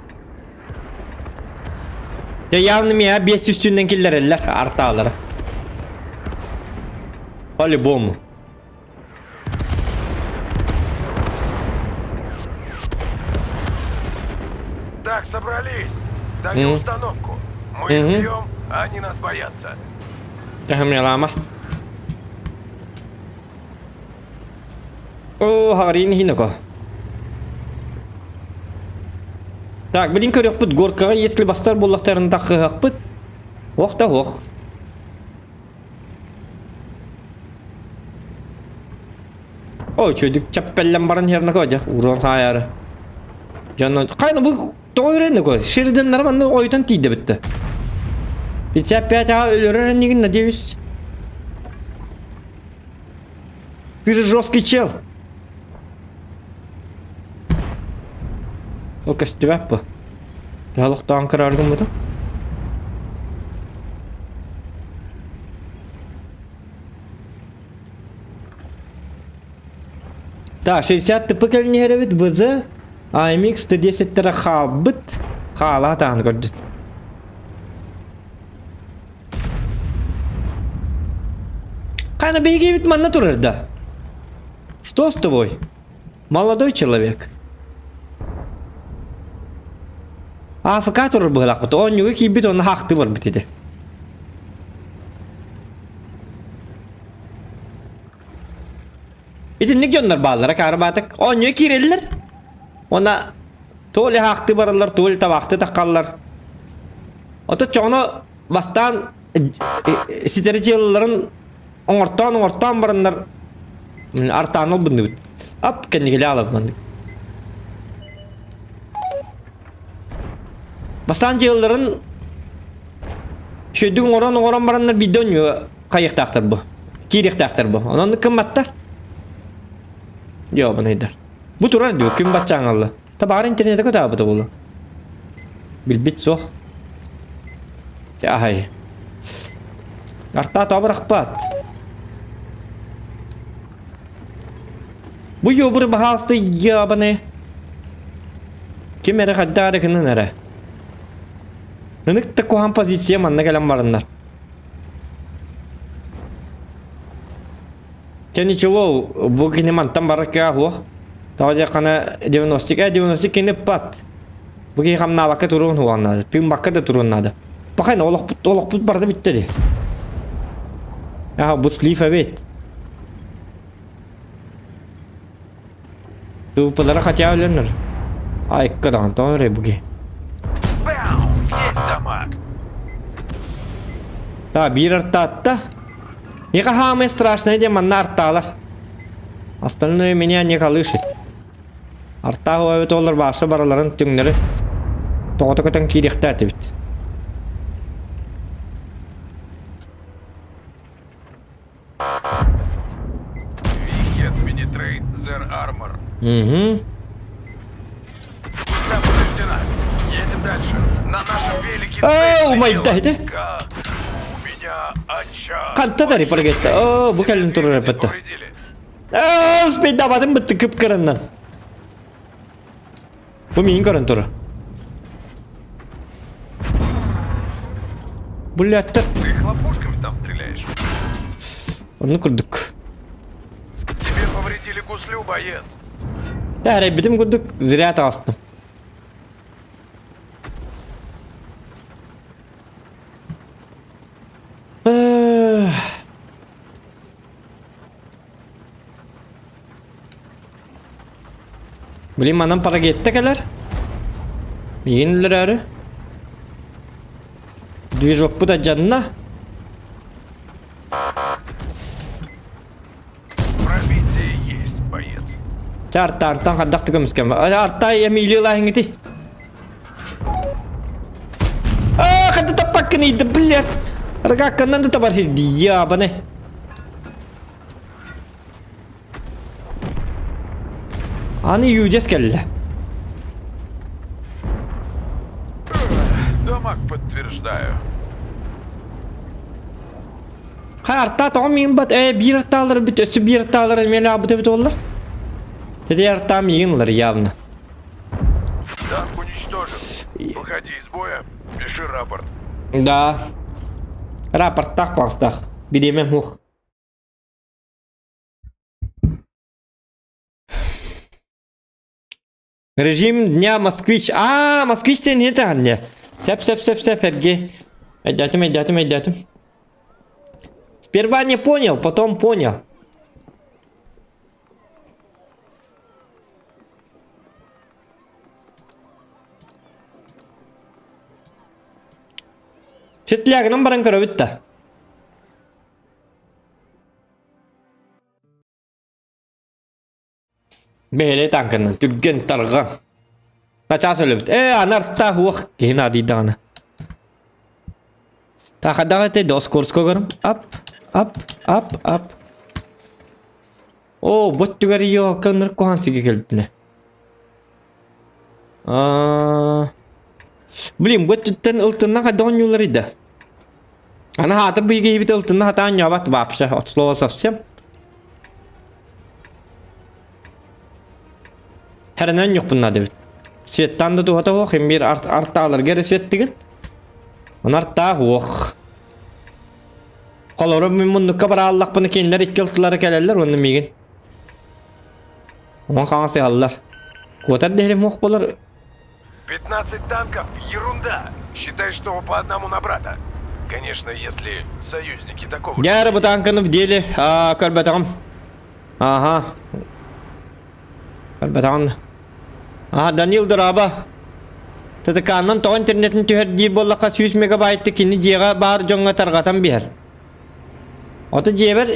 Я явно меня 5 үстүннэн киллэрэллэр арталары. По-любому. Так, собрались. Даю Мгм. установку. Мы их Мгм. бьем, а они нас боятся. Тэһэмньалаама. Оо, хаҕарыйын иһин око. Так, билин көрүөхпүт горкаҕа если бастар буоллахтарын таххыһахпыт. Ох да ох. Ой, чөдүк чаппеллен баран хернако дьа, урон хаайары. Дьонно, хайна бу тоҕо үрэннэ Шериденнар манна ойутан тиийдэ битте. 55 а өлөрөр эннигин, надеюсь. Ты же жесткий чел. Ол көстүбэт бу. Төһө олохтоон көрөр гыммытым. Так, 60 ТП кэлин иһэрэбит ВЗ AMX Т10-тэрэ хаалбыт. Хаала таһан көрдүн. Хана биһигибит манна турар да? Что с тобой? Молодой человек. АФК турар быһылаахпыт. Оонньууга киирбит онно хаахтыы барбыт ити. Итинник дьоннор бааллара каарбаатык. Оонньууга киирэллэр. Уонна то ли хаахтыы бараллар, то ли табаахтыы таххаллар. Ото чоҕоно бастаан ситэри дьыалаларын оҥортоон оҥортоон бараннар артаан ылбынныбыт. Ап кэнникилэ алабыннык. Бастаан дьыалаларын шөйдүк оҥорон оҥорон бараннар биирдэ онньуга хайыахтаахтар бу. Киириэхтээхтэр бу. Онон кымматтар. Дьообунайдар. Бу турар дуу, күн баччааҥалла. Табаар интернете көтаабыта буолуо. Билбит суох. Аһай. Артаа тообурахпат. Бу ёбур баһаалысты ябаны. Ким эрэ хайдаары гынан эрэ. Ынык да куһаан позиция манна кэлэн бараннар. Чэ ничего, бу кини мантан барар кыах суох. Тоҕо диэххинэ 90 90 кини пат. Бу киһи хамнаабакка туруон суоҕун наада, тыыммакка да туруон наада. Пахай олохпут олохпут барыта бүттэ дии. Аха, бу слив эбит. Тыыппалара хотя өлөнөр. Айыкка даҕан тоҕо эрэ бу киһи. Есть дамаг! Та биир артаатта. Миэхэ хаамай страшное диэн манна артаалар. Остальное меня не колышет. Артаах эбит олор баарса бараларын түҥнэри тоҕото көтөн киириэхтээтибит. Wicked Penetrate Their Armor. Угу. Пусть повреждена. Едем дальше. На нашем велике Оо, цель майда летела. Как у меня очаг. Ханта тари паргетта. Оо, бу кэлин турар эппетте. Повредили. Оо, спидабатын бытты кып-кыраннан. Бу миин көрөн турар. Блядь, Ты хлопушками там стреляешь? Онну курдук. Тебе повредили гуслю, боец. Да, битим курдук зря таҕыстым. Блин, манан парагетта кэлэр. Миигин өлөрөөрү. Движокпут адьанна. Пробитие есть, боец. Чэ, артаантан хардах көмүскэм. Артай Эмилия лааһыҥҥыти. Аа, ханна таппаккын да, блядь. Рогакканнан да табар хирди, ябаны. Аны юдес кэллэ. Дамаг подтверждаю. Хай арта тоҕо миин бат ээ биир артаалар бүт өссө биир артаалар эмиэ лаабыта эбит буоллар. Теде артаа миигин ылар явно. Танк уничтожен. Выходи из боя, пиши рапорт. Да. Рапорттаах баҕастаах. Бириэмэм суох. Режим дня москвич. А, москвич диэн не таһан Сеп, сеп, сеп, сеп, эрги. Өйдөөтүм, өйдөөтүм, өйдөөтүм. Сперва не понял, потом понял. Светлягынан баран көрөбүт да. Бэйэлэй танканан түргэн тарҕан. Начаас өлөбүт. Ээ, анартаах уох киһи наадыйдаҕына. Таахадаҕа этэ доскорско көрүм. Ап, ап, ап, ап. Оо, бу түгэр ёлка ыныр куһаан сиги кэлбитинэ. Аа, Блин, бу өттүттэн ылтынна хайдах оонньуулларый да? Аны хаатыр быйыгы киһибит ылтынна хатаан ньообат вообще, от слова совсем. Хэрэнэн ньухпун наада эбит. Светтан да туһата суох, им биир арт артааларга эрэ светтигин. Оны артаах уох. Холору мин муннукка барааллахпына кинилэр икки ылтылара кэлэллэр уонна миигин. Оҥон хаҥас ыһаллар. Куотар дэһэрим уох болар. 15 танков – ерунда. Считай, что по одному на брата. Конечно, если союзники такого... Дьэ, бу танканы в деле көрбөтөҕүм. Ага. Көрбөтөҕүм. Ага, Данил Дораба. ТТК-нан тоҕо интернетин түһэр диир буоллахха 100 мегабайты кини дьиэҕэ баар дьоҥҥо тарҕатан биһэр. Ото дьиэбэр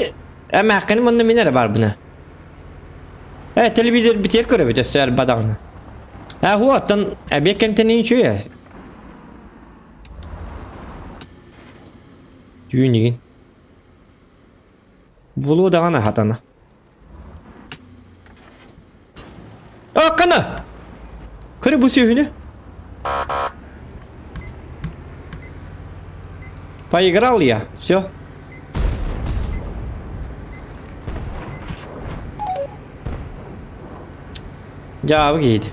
эмээххин мунна мин эрэ баарбына. Э, телевизор битиэр көрөбүт өссө эрбадаҕына. Э, хуоттан эбиэк кэнтэнин үчүгэй. Түүн игин. Булуо даҕаны хатана. Аккана! Көрө бу сүөһүнү. Поиграл я. Все. Дьаабы киһити.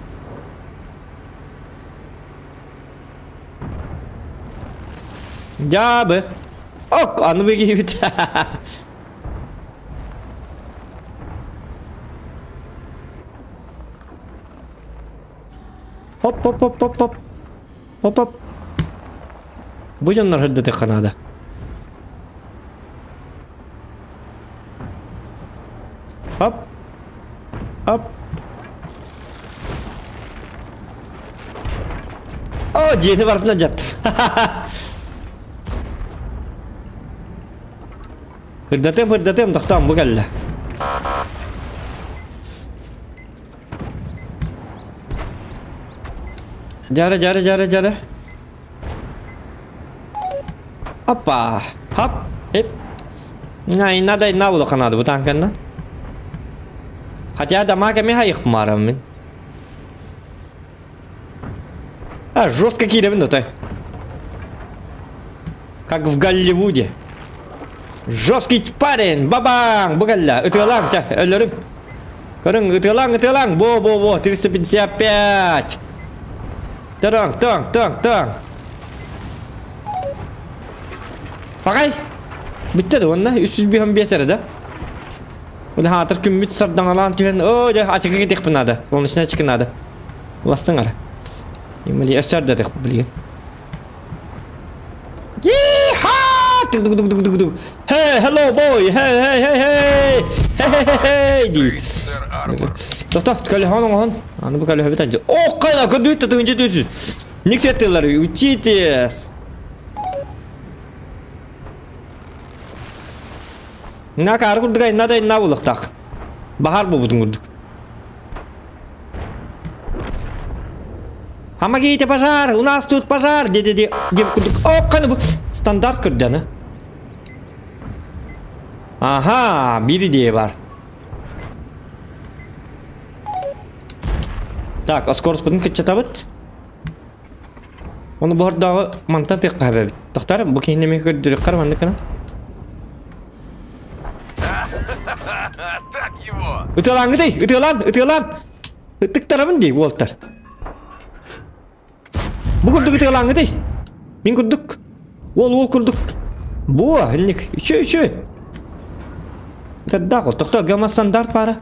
Дьаабы. Ок, аны бы киһибит. Хоп хоп хоп хоп хоп. Хоп хоп. Бу дьоннор сырдатыахха наада. Хоп. Хоп. О, дьиэни барытынан дьаттым. Ырдатыам, ырдатыам, тохтоон бу кэллэ. Дьара, дьара, дьара, дьара. Опа! Хоп! Хип! Найна да на улахан бу танканна. Хотя дамага ми хайых марам мин. А, жестко кииребин отой. Как в Голливуде. Жесткий парень! Бабаң! Бу кэллэ. Ытыалаҥ, чэ, өлөрүҥ. Көрүҥ, ытыалаҥ, ытыалаҥ! Бо-бо-бо, 355! Тараҥ, таҥ, таҥ, таҥ! Пагай! Бүттэ да уонна 355 эрэ да. Уна хаатыр күммүт сардаҥалаан түһэн, оо дьэ, ачыкы кэтиэхпин наада. Солнечный очки надо. Уластың ара. Имали өссө да билигин. Yeehaw! Hey, hello boy! Hey, hey, hey, hey! Hey, hey, hey, hey! дии. Тохто, көлөһөн оҥоһон. Аны бу көлөһөбүт анжы. О, кайна, көдүүт тыгынчы түсү. Ник сеттылар, учитесь. На каар курдук айна да айна булуктак. Бахар бубутун курдук. Помогите, пожар! У нас тут пожар! Де-де-де. Деп курдук. О, каны бу стандарт көрдө Ага, биир идея бар. Так, скороспутун кыччатабыт. Оны бордоҕу мантан тыахха эбэбит. Тохтар, бу киһини эмиэ көрдөрүөххэ маннык гына. Так его! Ытыалааҥҥытый, ытыалаан, ытыалаан! Ытыктарабын дии, уолтар. Бу курдук ытыалааҥҥытый. Мин курдук. Уол уол курдук. Буо, инник. Үчү, үчү. Тардаах ол. Тохтоо, гамма стандарт пара.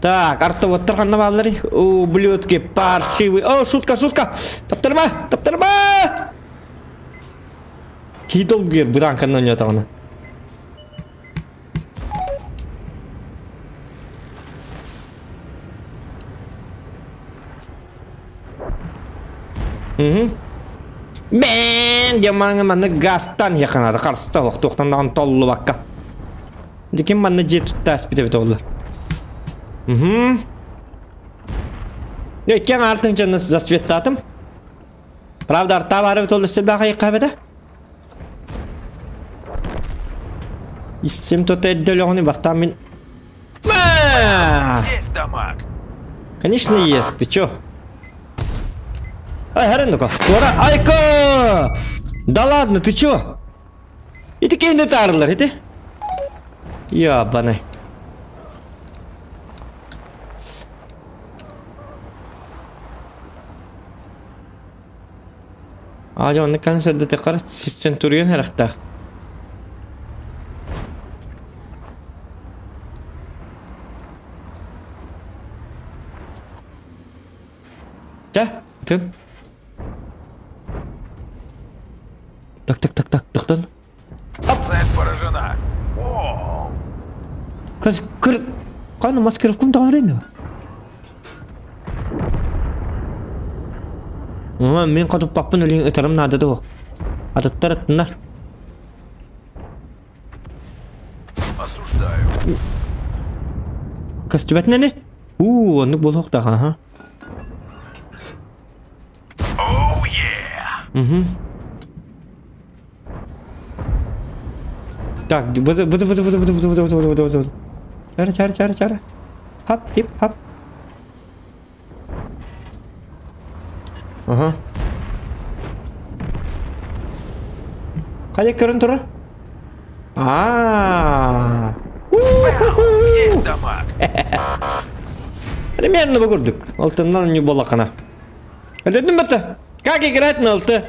Так, артоводтар ханна баалларый? Ублюдки, паршивый. О, шутка, шутка! Таптарма! Таптарма! Кидл гер быраан ханна ойнотоҕуна. Угу. Бээн диэн маҥа манна газтан иһэххэ харста суох туохтан даҕаны толлубакка. Дьэ ким манна дьиэ тутта аспыт эбит оҕолор. Угу. Икки аҥаартын дьону засветтаатым. Правда, артаа баары бит ол өссө баҕа эбэтэ. Иссим тута эрдэ өлөҕүнү бастаан мин Есть дамаг. Конечно есть, ты чё? Ай, харин ну-ка. Туора, айка! Да ладно, ты чё? Ити кейни таарылар, ити. Ябаный. Аадьа оннук кэлэн сырдатыаххара Центурион харахтаах. Чэ, ытын. Так, так, так, так, тохтон. Цель поражена. О, Кыз кыр... Каны маскировкам таҕарайны. Мама, мин хотуппаппын өлүн ытарым наада дуо? Атыттар аттынар. осуждаю. Көстүбэтин ини? Уу, оннук буолуохтаах, аха. Оу, е! Угу. Так, вызов, вызов, вызов, вызов, вызов, вызов, вызов, вызов, вызов. Чара, чара, чара, чара. Хап, хип, хап. Ага. Хайа көрөн турар? Аа. Есть дамаг. Примерно бу курдук. Алтыннан не болақана. Өлөрдүм бата. Как играть на алты?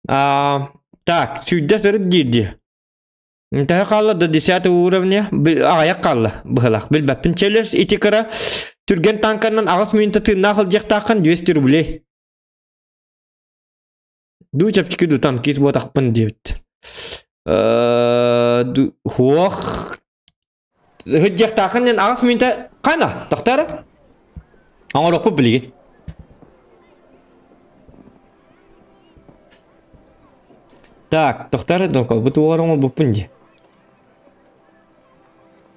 А, так, сүүрдэ сырыт диир дии. Төһө хаалла до 10 уровня аҕыйах хаалла быһылаах билбэппин челлендж ити кыра түргэн танканан аҕыс мүнүүтэ тыыннаах ылдьыахтааххын 200 рублей дуу чэпчэки дуу танкист буотахпын диэбит хуох сылдьыахтааххын диэн аҕыс мүнүүтэ хана тохтоо эрэ оҥоруохпут билигин Так, тохтоо эрэ ну-ка, бу тугу оҥорбуппун дии.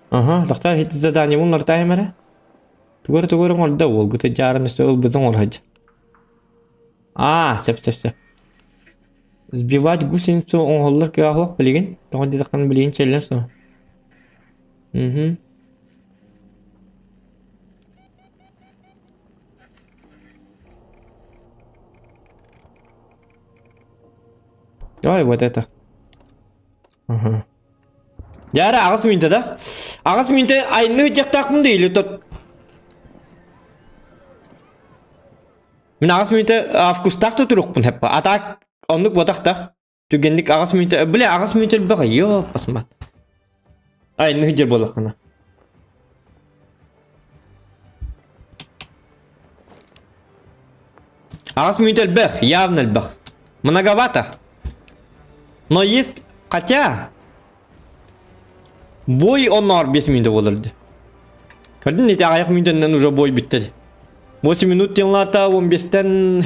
Аха, тохтоо ити заданиебын уларытаайым эрэ. Тугу эрэ тугу эрэ оҥордо уолгута дьаарын өссө ылбытын оҥорһодь. Аа, сөп сөп сөп. Сбивать гусеницу оҥоһуллар кыаҕа суох билигин. Тоҕо диэтэххинэ билигин челлендж суох. Мгм. Давай вот это. Ага. Дьэ аҕыс мүнтэ да? Аҕыс мүнтэ айныы дьахтаахпын да или тот Мин аҕыс мүнтэ вкустаах да турукпун хэппа. А так оннук буотах да. Түгэнник аҕыс мүнтэ бля аҕыс мүнтэ элбэх ёп басмат. Айныы дьэ буоллаххына. Аҕыс мүнүүтэ элбэх, явно элбэх. Многовато. Но есть, хотя, бой онноор 5 мүнүүтэ буолар дии. Көрдүн ити аҕыйах мүнүүтэннэн уже бой бүттэ дии. 8 минут диэн 15-тэн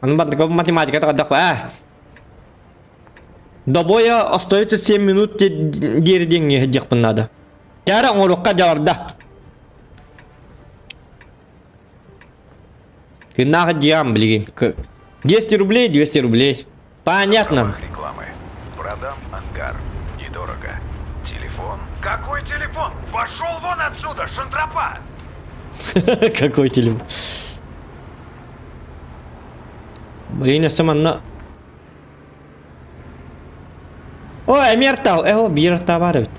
Аны математика таҕардахпа аа. До боя остается 7 минут диэри диэҥҥэ сылдьыахпын наада. Чаара оҥоруохха дьаҕарда. Тыыннаах дьиэм билигин. 200 рублей, 200 рублей. Понятно. Рекламы. Продам ангар. Недорого. Телефон. Какой телефон? Пошел вон отсюда, шантропа! Какой телефон? Блин, өссө манна О, эмиэ артаа, э, о, биир артаа баар эбит.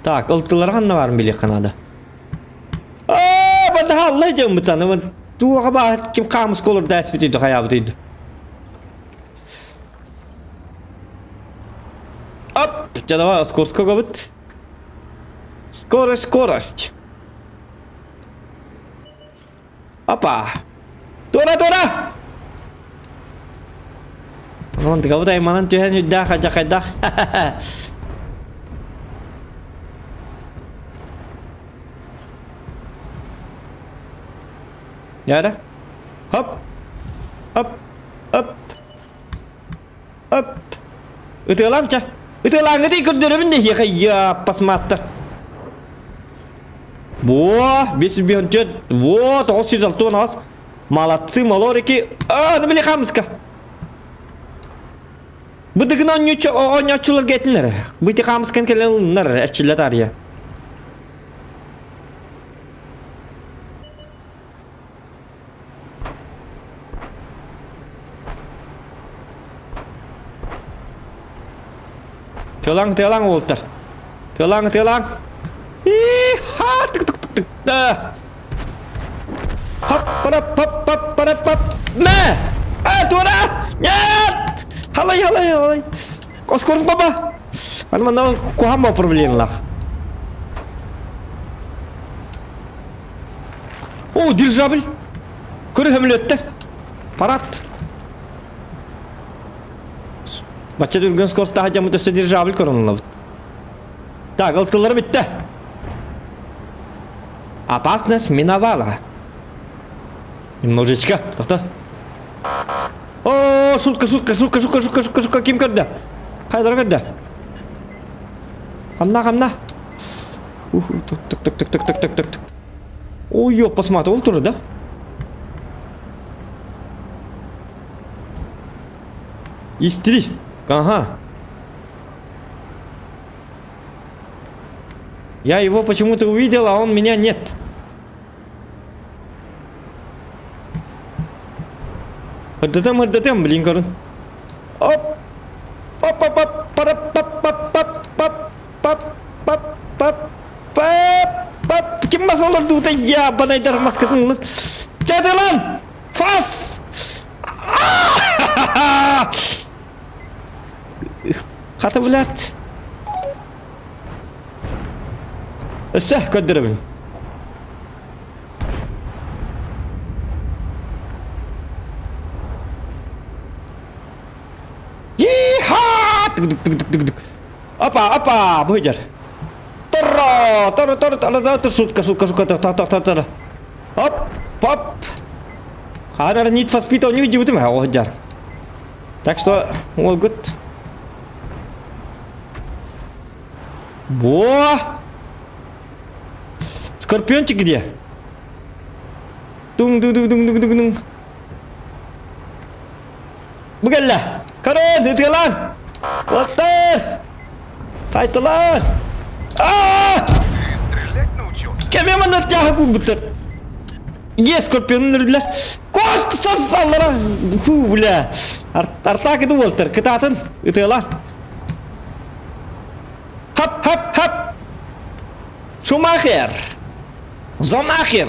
Так, ылтылара ханна баарын билиэххэ наада. Оо, бадаха аллай дьоммутан, туоха баар ким хаамыска олордо эспит үйдө хайаабыт үйдө. Чэ давай, оскорска көбүт. Скорость, скорость. Опа! Тура, тура! Онон тыгабыт айманан түһэн үрдээх адьахайдах. Яра. Хоп. Хоп. Хоп. Хоп. Ытыалаам ча. Ытыалааҥҥытый көрдөрөбүн да эһиэхэ яппасмааттар. Во, 554. Во, 968. Молодцы, малорики. А, ну били хамска. Быдыгын оонньууччу оонньооччуларга этиннэр. Быти хаамыскан кэлэн ылыннар, эрчиллэ таарыйа. Тыалаҥ, тыалаҥ уолтар. Тыалаҥ, тыалаҥ. И-ха, тык тык тык тык. Да. Хоп, парап, пап, пап, парап, пап. На! А, тура! Нет! Халай, халай, халай. Оскорын баба. Аны манна куһаҕан управлениелаах. О, дирижабль. Көрө хөмөлөттөр. Парад. Бачча түргэн скоростаах дьаммыт өссө дирижабль көрөн Так, ылтылары бүттэ. Опасность миновала. Немножечко. Тоқта. О, шутка, шутка, шутка, шутка, шутка, шутка, шутка, ким көрдө? Хайдара көрдө? Ханна, ханна? Ух, тук, тук, тук, тук, тук, тук, тук, тук. Ой, ёп, посмотри, ол турар да? Истри. Ага. Я его почему-то увидел, а он меня нет. Ырдатам, ырдатам, блин, корон. Оп! Оп, оп, оп, парап, пап, пап, пап, пап, пап, пап, пап, пап, пап. Ким мас олордуута я банайдар маскатын. Чатылан! Фас! Хата, блядь. Өссө көрдөрөбүн. Иха! Тык-тык-тык-тык-тык. Опа, опа, бу сылдьар. Торо, торо, торо, торо, торо, шутка, шутка, шутка, торо, торо, торо, торо. Оп, оп. Хаанар Need for Speed оонньуу дьибитим ээ, сылдьар. Так что, all good. Во! Скорпиончик где? Дун ду ду дун дун дун дун. Бу кэллэ! Көрөн, ытыалаан! Уоттар! Файталаан! Аа! Стрелять научился? Кэми манна тяха курбуттар. Е, скорпионун үрдүлэр. Кот сассаллара! Фу, бля. Артак иду уолтар. Кытаатын, ытыалаан. Хап, хап, хап! Шумахер! Зонахер!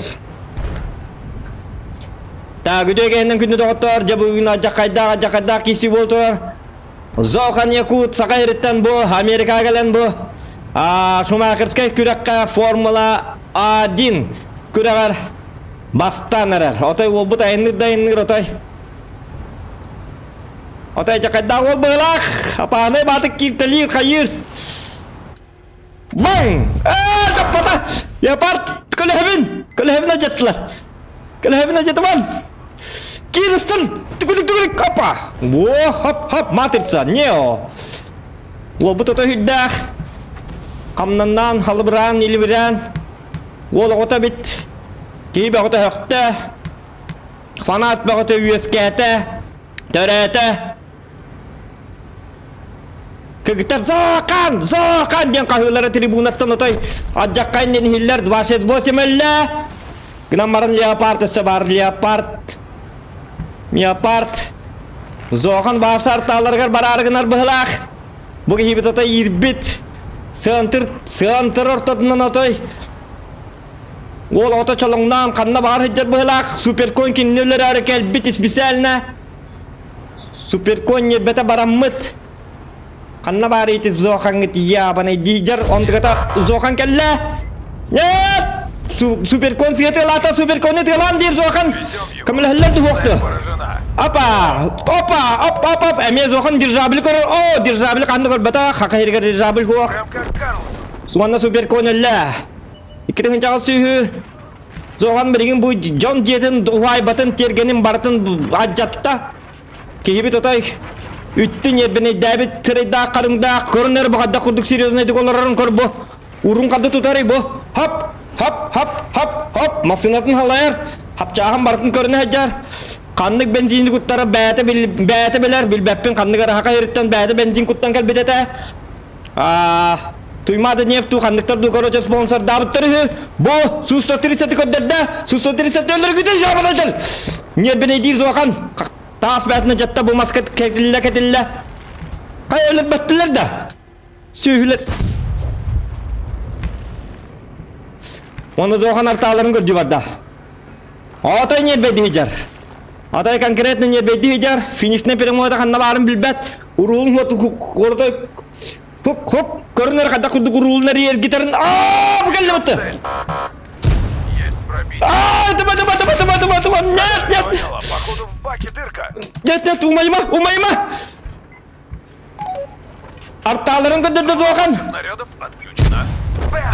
Так, үтүө кэһинэн күндү доҕоттоор, дьэ бүгүн алдьархайдаах алдьархайдаах киирсии буола турар. Зохан Якут Саха сириттэн бу, Америкаҕа кэлэн бу Шумахерскай күрэххэ Формула 1 күрэҕэр бастаан эрэр. Отой уолбут айанныыр да айанныыр отой. Отой дьакайдаах уол быһылаах. Апаанай баатык кииртэлиир хайыыр. Баҥ! Ээ, таппата! Леопард көлөһөбүн! Көлөһөбүн алдьаттылар. Көлөһөбүн алдьатыман! Киир ыстын! Түгүлүк түгүлүк! Опа! Во, хоп, хоп, матрица, нео! Уолбут ото үрдээх. Хамнаннаан, халыбыраан, илибирээн. Уол оҕото эбит. Киһи бөҕөтө өһөхтө. Фанат бөҕөтө үөскээтэ. Төрөөтө. Кыргыттар «Зоокан! Зоокан!» диэн хаһыылара трибунаттан отой алдьархай иннин иһиллэр 28 өллө. Гынан баран леопард өссө баар леопард. Леопард. Зоокан баапса артааларыгар бараары гынар быһылаах. Бу киһибит отой иирбит. Сыантыр, сыантыр ортотунан отой. Уол оҕото чолоҥноон ханна баҕар сылдьар быһылаах. Суперкон кинини өлөрөөрү кэлбит специально. Суперкон ньиэрбэтэ бараммыт. Ханна баар ити Зохаҥҥыт ябаный дидер онтугата Зохан кэллэ. Нет! Суперкон сыатылаата, суперкону тыалаан диир Зохан. Көмөлөһөллөр дуһуохту. Опа! Опа! Оп, оп, оп! Эмиэ Зохан дирижабль көрөр. О, дирижабль ханна көрбөтө. Хака хэригэр дирижабль хуох. Суонна суперкон өллө. Икки тыһынчаҕа сүүһү. Зохан билигин бу дьон дьиэтин уһаайбатын тиэргэнин барытын адьатта. Киһибит отой үттү ньиэрбинэйдээбит сырайдаах харыҥдаах көрүнэр баҕарда курдук серьезнайдык олорорун көр бу. Урун ханды тутарый бу. Хоп, хоп, хоп, хоп, хоп. Массыынатын халайар. Хапчааһын барытын көрүнэ сылдьар. Ханнык бензини куттара бэйэтэ бил, бэйэтэ билэр, билбэппин ханнык араха ириттэн бэйэтэ бензин куттан кэлбит этэ. Аа, Туймаада нефть туу ханныктар дуу короче спонсордаабыттар үһү. Бу су 130 көрдөрдө. Су 130 өлөргүтэ ябанайдар. Ньиэрбинэйдиир Зохан. Таас бээтинэ дьатта бу маска кэтиллэ кэтиллэ. Хай өлөрбөттүлэр да. Сүөһүлэр. Оны Зохан артааларын көрдүү барда. Отой ньиэрбэйдиһидьар. Атай конкретно ньиэрбэйдиһидьар. Финишнэй прямойда ханна баарын билбэт. Уруулун хуотой Хоп, хоп, көрүнэр хайдах курдук уруулун эргитэрин аа бу кэллэ бытты. Аа, тыма, тыма, тыма, тыма, тыма, тыма, нет, нет. Походу в баке дырка. Нет, нет, умайма, умайма. Артааларын көрдөрдө Зохан. Снарядов отключено.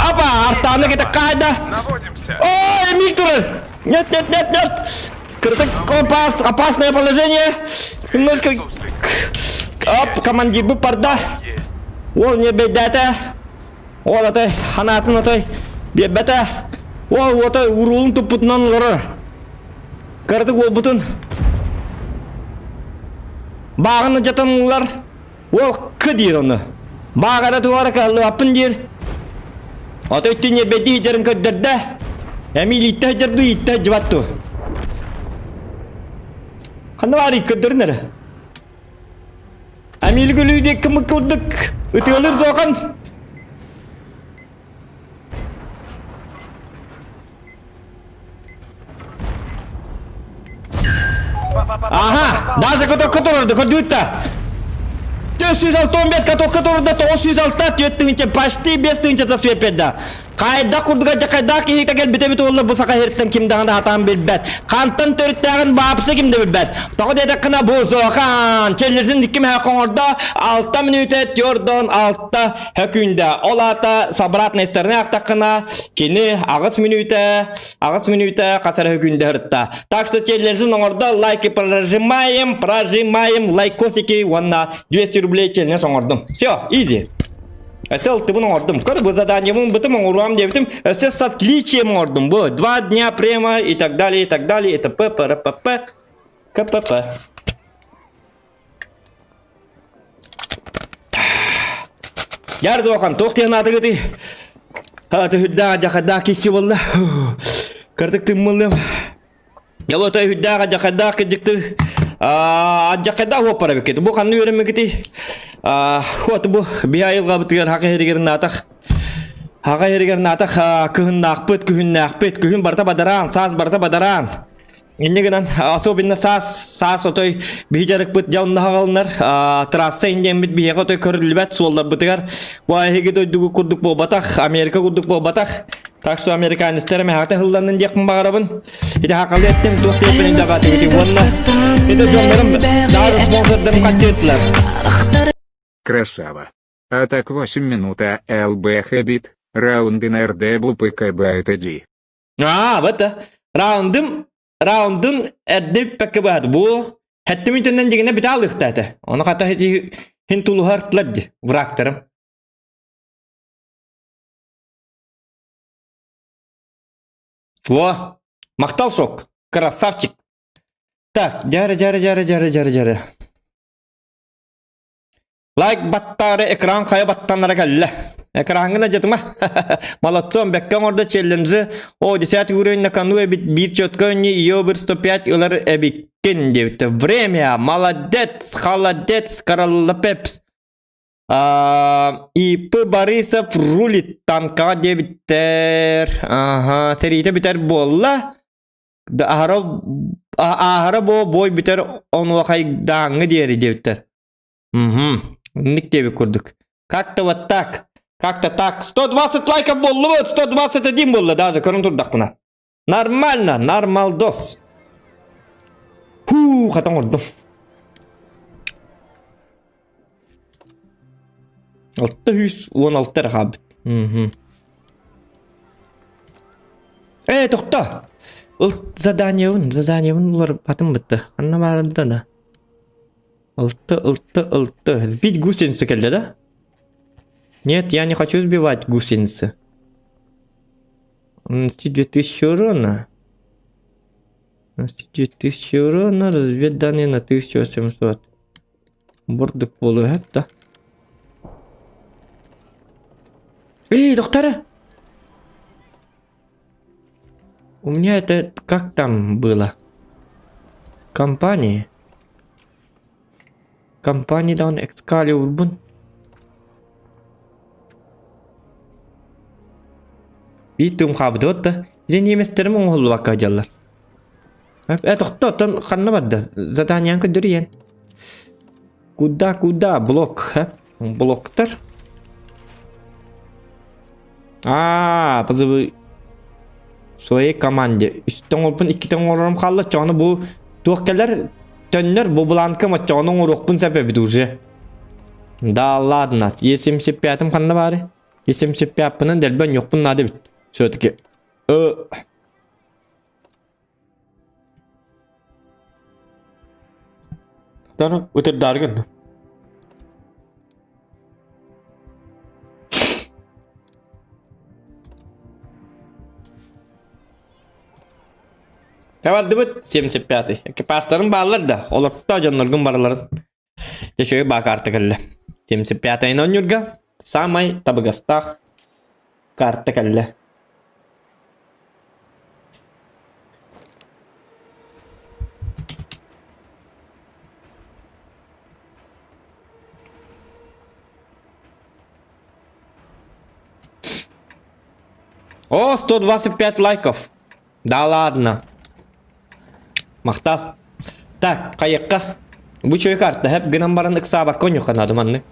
Апа, артааны кете кайда. Наводимся. Ой, Эмиль турар. Нет, нет, нет, нет. Кыртык опас, опасное положение. Немножко... Оп, командир бы парда. Ол не бэйдээтэ. Ол атай ханаатын атай биэрбэтэ. Ол отой уруулун туппутунан олорор. Кыратык уолбутун бааҕын дьатанылар. Ол кы диир ону. Бааҕара туора кыһаллыбаппын диир. Отой түньэрбэйдии сылдьарын көрдөрдө. Эмиил ииттэ сылдьар дуу, ииттэ сылдьыбат дуу. Ханна баарый көрдөрүн эрэ. Эмиил күлүү диэки курдук ытыалыыр дуохан. Ага, даже катокка турарды, көрдүгүт да. 465 катокка турда, 906 4000 почти 5000 за свепедда. Хайдах курдуга дьакайдаах киһитэ кэлбитэ эбит уолла бу саха сириттэн ким даҕаны сатаан билбэт. Хантан төрүттээҕин баапса ким да билбэт. Тоҕо диэтэххинэ бу Зохан челлежин ким эһэ хоҥордо 6 мүнүүтэ төрдөн 6 хөкүүндэ. Ол аата с обратной стороны аахтаххына кини 8 мүнүүтэ 8 мүнүүтэ хас эрэ хөкүүндэ сырытта. Так что челленджин оҥордо лайки прожимаем, прожимаем лайкосики уонна 200 рублей челлендж оҥордум. Все, изи. Өссө алтыбын оҥордум. Көр, бу заданиебын бытым оҥоруом диэбитим. Өссө с отличием оҥордум. Бу два дня прямо и так далее, и так далее. Это П, П, Р, П, П, К, П, П. Яр дуохан, туох диэн аатыгытый? Түһүрдээх дьахардаах киһи буолла. Кырдык тыммыллым. Ялота үһүрдээх адьахайдаах кырдьыкты адьахайдаах уоппара эбиккит. Бу ханна үөрэммиккитий? Вот бу биһи айылҕабытыгар хака иһэригэр наатах хака иһэригэр наатах кыһыннаахпыт, күһүннээхпит, күһүн барыта бадараан, саас барыта бадараан. Инньэ гынан особенно саас, саас отой биһи дьарыкпыт дьэ онно хаҕалынар трасса индиэммит биһиэхэ отой көрүллүбэт суолларбытыгар бу эһиги дойдугу курдук буолбатах, Америка курдук буолбатах. Так что американецтэр мэхата хылланнын диэхпин баҕарабын. Ити хакалы эттим, туох диэппин дабаатыгыт уонна ити дьоннорум даже спонсордарым хаччыттылар. Красава. А так 8 минута ЛБ Хабит, раунды на РД БПКБ это Ди. Аа, вот раундым раундын эрдэ бүппэккэ баат бу хэттим үтөннөн дигинэ бүтэ алыхта этэ. Ону хата хин тулуһар ди врагтарым. Во, махтал сок, красавчик. Так, жары жары жары жары жары жары. Лайк баттаары экран хайа баттанара кэллэ. Экраҥҥын адьатыма. Молодцом, бэккэ оҥордо челленджи. О, десятый уровень на кону эбит биир четко өнньү ее 105 ылар эбиккин диэбиттэ. Время, молодец, холодец, короллопепс. ИП Борисов рулит танкаҕа диэбиттэр. Аха, сэриитэ бүтэр буолла. Аһара аһара бо бой бүтэр онуохайдааҥҥы диэри диэбиттэр. Мхм. Оннук диэбит курдук. Как-то вот так. Как-то так. 120 лайков буоллубут, 121 буолла даже көрөн турдахпына. Нормально, нормалдос. Хуу, хата оҥордум. 616 эрэ хаалбыт. Мгм. Ээ, тохто! Ыл заданиебын, заданиебын уларыппатым бытта. Ханна баарында да. Ылты, ылты, ылты. Сбить гусеницу кэллэ да? Нет, я не хочу сбивать гусеницы. Нанести 2000 урона. Нанести 2000 урона, разведданные на 1800. Бурдук буолуо да. Эй, доктора! У меня это как там было? Компании. Компании даун Excalibur. Биир тыым хаабыдыбыт да. Дьэ немецтерим оҥоһуллубакка дьаллар. Э, тохто, оттон ханна барда? Заданиены көрдөрүйэн. Куда, куда? Блок, э? Блоктар. Аа, позовы своей команде. Үстэн оҥорбун, иккитэ оҥорорум хаалла. Чоҕону бу туох кэлэр төннөр бу бланка моччоҕону оҥоруохпун сөп эбит уже. Да ладно, Е75-м ханна баары? Е75-пынан дэлбэн ньохпун наада эбит. Все-таки. Э, Ытырдаары гынна. Кабардыбыт 75-й. Экипажтарын бааллар да, олорто дьонноргун барыларын. Дьэ үчүгэй баа карта кэллэ. 75-й онньуурга саамай табыгастаах карта кэллэ. О, 125 лайков. Да ладно. Махтал. Так, хайыкка. Бу чөй карта хэп гынан баран ыксаабакка онньуха надо манны.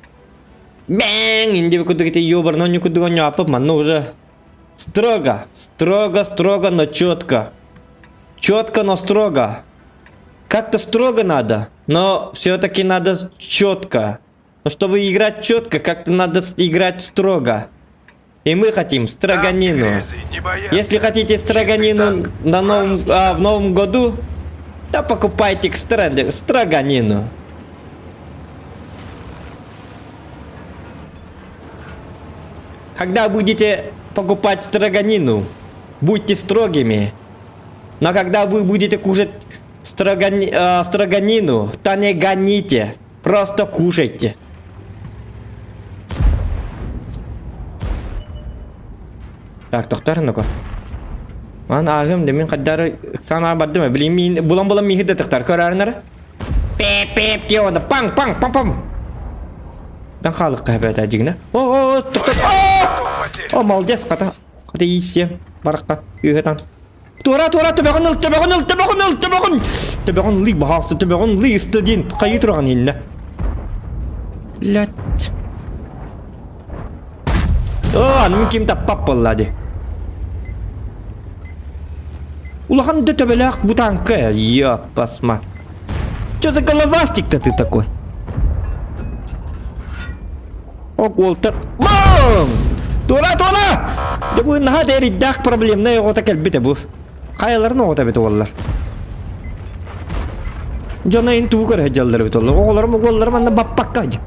Бэң! Инди кудук ити ёбарны онньу кудук онньу апып манны уже строго, строго, строго, но четко. Четко, но строго. Как-то строго надо, но все-таки надо четко. Но чтобы играть четко, как-то надо играть строго. И мы хотим строганину. Если хотите строганину на новом, а, в новом году, то покупайте к строганину. Когда будете покупать строганину, будьте строгими. Но когда вы будете кушать строгани, э, строганину, то не гоните. Просто кушайте. Так, тохтар ну-ка. Ман ааҕым да мин хаддары ыксаан бардым билин миин булан булан миһи да тахтар көрөрнөр. Пеп пеп диye онда паң паң пам пам. Дан хаалыкка хэбэт дьигинэ. О о тохтот. О молодец хата. Хата иисиэ барахтан үөһэтан. Туора туора төбөҕүн ыл төбөҕүн ыл төбөҕүн ыл төбөҕүн. Төбөҕүн лый баһаалса төбөҕүн лый ыста диэн хайыы тураҕын иннэ. Блять. Оо, аны ким таппап буолла дии. Улахан да төбөлөөх бу танка, ёппасма. Чё за головастик-то ты такой? Ок, Уолтер. Бам! Тура, тура! Дьэ бу наһаа да эрийдээх проблемнай оҕото кэлбитэ бу. Хайаларын оҕото эбит уоллар. Дьоно ин тугу көрө сылдьаллар эбит оллар. Оҕолорум уолларым манна баппакка дьэ.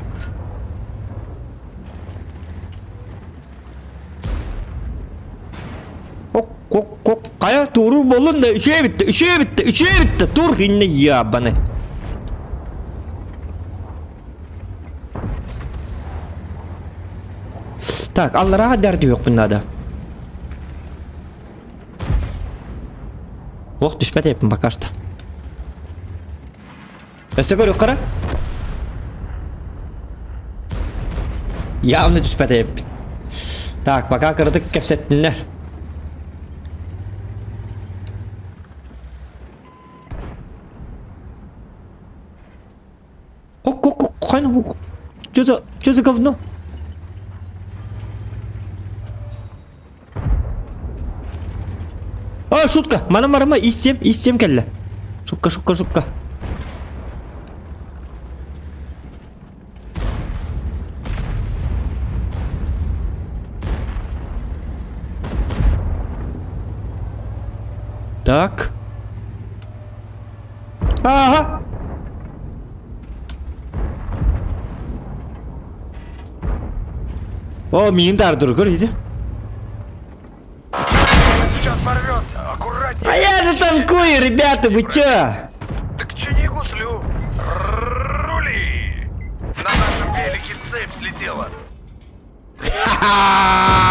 Ок, ок, ок, хайа тууруур буоллун да үчүгэй эбит үчүгэй эбит үчүгэй эбит тур иннэ ябаны. Так, аллараа дэр түһүөхпүн наада. Ох, түспэт эппин пока что. Өссө көрүөххэ Явно түспэт эппин. Так, пока кыратык кэпсэттиннэр. Чё за, чё за говно? А, шутка! Мана марама иссем, иссем кэллэ. Шутка, шутка, шутка. Так. Ага. О, миин тардыр көр иди. Сейчас порвется. Аккуратнее. А я же танкую, ребята, вы чё? Так чини гуслю. Рули! На нашем велике цепь слетела. Ха-ха!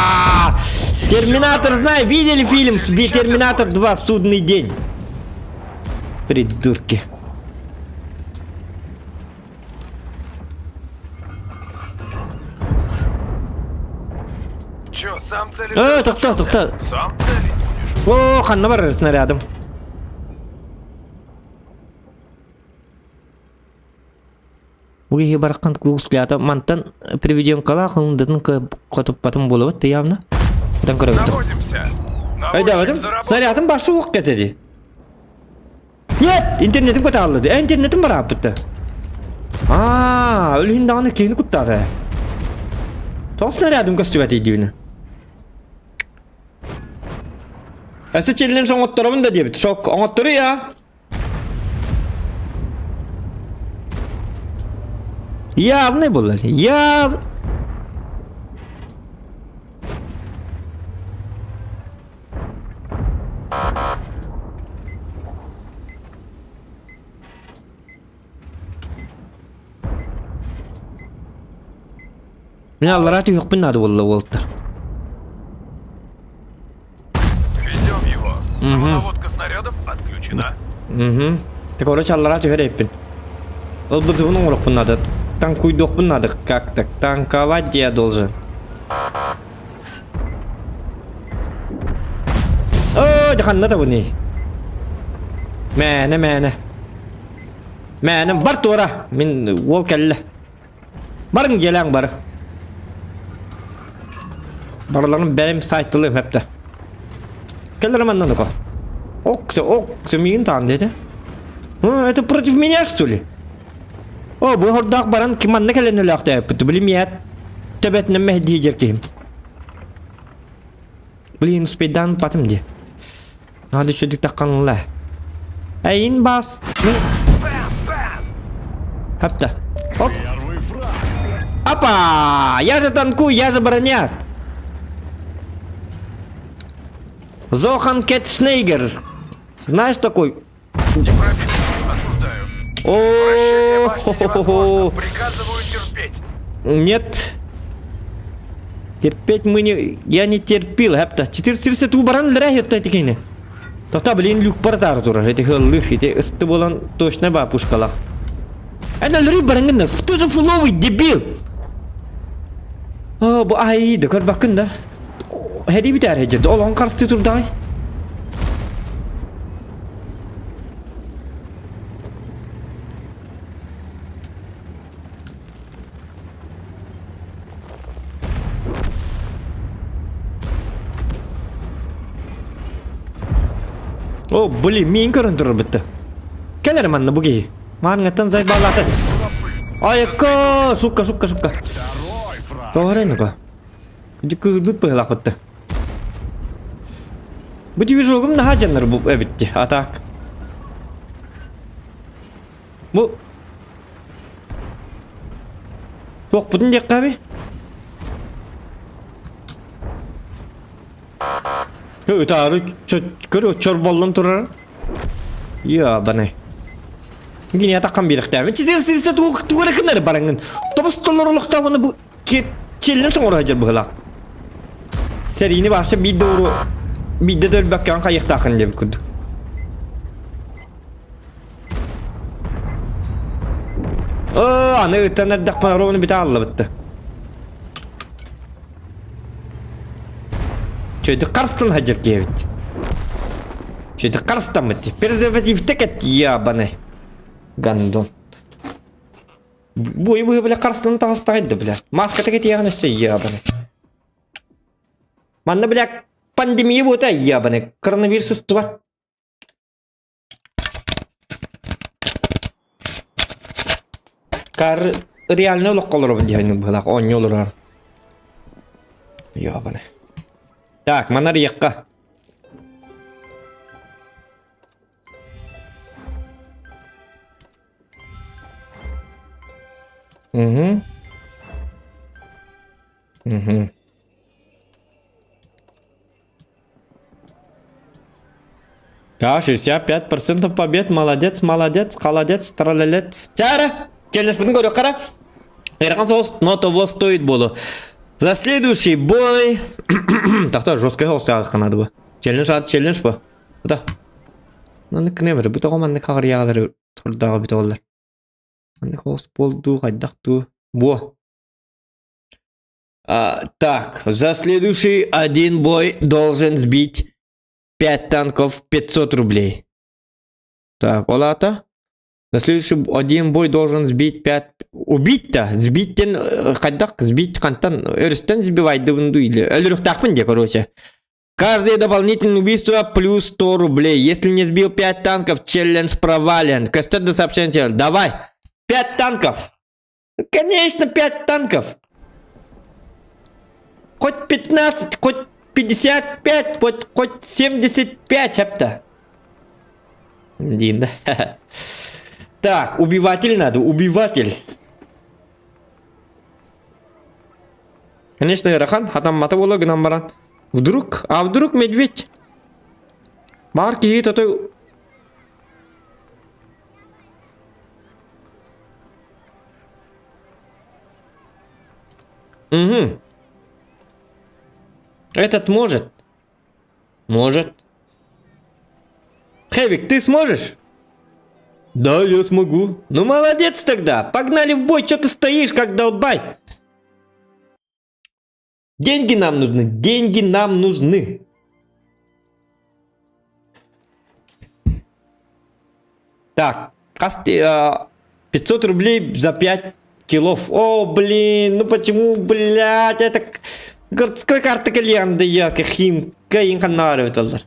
Терминатор, знаю, видели фильм Терминатор 2 Судный день? Придурки. Чё, сам целить? Э, тоқта, тоқта. Сам целить будешь? О, ханна бар снарядом. Уйи баракан куусклята мантан приведенкала хылындатын котуппатын буолабыт явно. Тан көрөбүт. Наводимся. Ай давадым. Снарядым башы ук кетеди. Нет, интернетим көтө алды. Интернетим бар аппытты. Аа, өлүһүн даҕаны киһини куттаата. Тоҕо снарядым көстүбэт дибини. Өссө челлендж оҥотторобун да диэбит. Шок оҥоттору я. Явный буолар. Яв... Мин аллараа түһүөхпүн наада буолла уолаттар. Ведем его. Самонаводка снарядов отключена. Угу. Так короче аллараа түһэр эппин. Ол бызыбын оҥоруохпун наада. Танкуйдуохпун наада. Как так? Танковать я должен. Оо, дьаханна да буни. Мээнэ, мээнэ. Мээнэ, бар туора. Мин уол кэллэ. Барыҥ дьиэлээҥ бары. Барыларын бэйэм сайтылыым эптэ. Кэлэр манна ну-ка. Ок, ок, миигин таан диэтэ. Это против меня, что ли? О, бу хордаах баран ким манна кэлэн өлөөхтөөппүт. Блин, я төбөтүнэн мэһдии дьэр киһим. Блин, успейдаан патым ди. Надо еще тахханла. Эйин бас. Хапта. Оп. Опа! Я же танкую, я же броня. Зохан Кетшнейгер. Знаешь такой? Не пробил. Осуждаю. О, Невозможно. Приказываю терпеть. Нет. Терпеть мы не... Я не терпил, хепта. 430 баран лера хетта тикини. Тота, блин, люк бартар турар. Эти хыллых, эти ысты болан точно ба пушкалах. Это лры барангына, ты же фуловый дебил! О, бу ай, да көр бакын да. Хеди битер хеджерді, ол он қарсты турдай. О, блин, миин көрөн турар бітті. Кэлэр манна бу киһи. Мааныҥаттан зайбаалаата. Айыкка, сука, сука, сука. Тоҕо ну-ка. Кыырбыт быһылаах бытты. Бу движогум наһаа дьаннар бу эбитти, а так. Бу Туохпутун диэххэ эби? Ытаары көрө чорболлон турар. Ябаны. Гине атаккан биэрэхтээбин. Читер сирсэ тугу эрэ гыннары бараҥҥын. Тобус толорулуктаабыны бу челлен соҥоро сылдьар быһыылаах. Сэриини вообще биирдэ уру биирдэ да өлбөккөҕүн хайыахтааххын диэбит курдук. Оо, аны ыттан эрдэхпинэ ровно бүтэ хааллыбытты. Чөйдүк харыстан сылдьар киһибит. Чөйдүк харыстаммыт. Презервативтэ кэт ябаны. Гандон. Бу бу бля карстан таҕыстаҕай да бля. Маската кэтиэҕин өссө ебаный. Манна бля пандемия буота ебаный. Коронавирус устубат. Кар реально олоххо олоробун диэн быһылаах оонньуу олорор. Ебаный. Так, манар якка. Угу. Угу. Да, 65% побед. Молодец, молодец, холодец, тралалец. Чара! Келеспин көрө қара. Эрхан соғыс, но того стоит болу. За следующий бой... Так-то жесткая соғыс қанады bu. Челлендж ат челлендж bu. Да. Маннык кынемер, бу тоҕо маннык хаҕырыйаҕалары турдааҕы бүтэ оллар. Маннык соҕус буолдуу, хайдах дуу. Буо. А, так, за следующий один бой должен сбить 5 танков 500 рублей. Так, ол аата? За следующий один бой должен сбить 5... Убить-то? Сбить-тен хайдах? Сбить хантан? Өрүстэн сбивайдыбын дуу или... Өлүрүхтаахпын де, короче. Каждое дополнительное убийство плюс 100 рублей. Если не сбил 5 танков, челлендж провален. Костер до сообщения. Давай! 5 танков! Конечно, 5 танков! Хоть 15, хоть 55, хоть, хоть 75 хепта. Дин, да? Так, убиватель надо, убиватель. Конечно, Рахан, хатаммата буола гынан баран. Вдруг, а вдруг медведь? Баар киһи тотой Угу. Этот может. Может. Хевик, ты сможешь? Да, я смогу. Ну молодец тогда. Погнали в бой, что ты стоишь, как долбай? Деньги нам нужны, деньги нам нужны. Так, 500 рублей за 5 килов. О, блин, ну почему, блядь, это городской карта кальянда я, хим, кайын ханнары олар.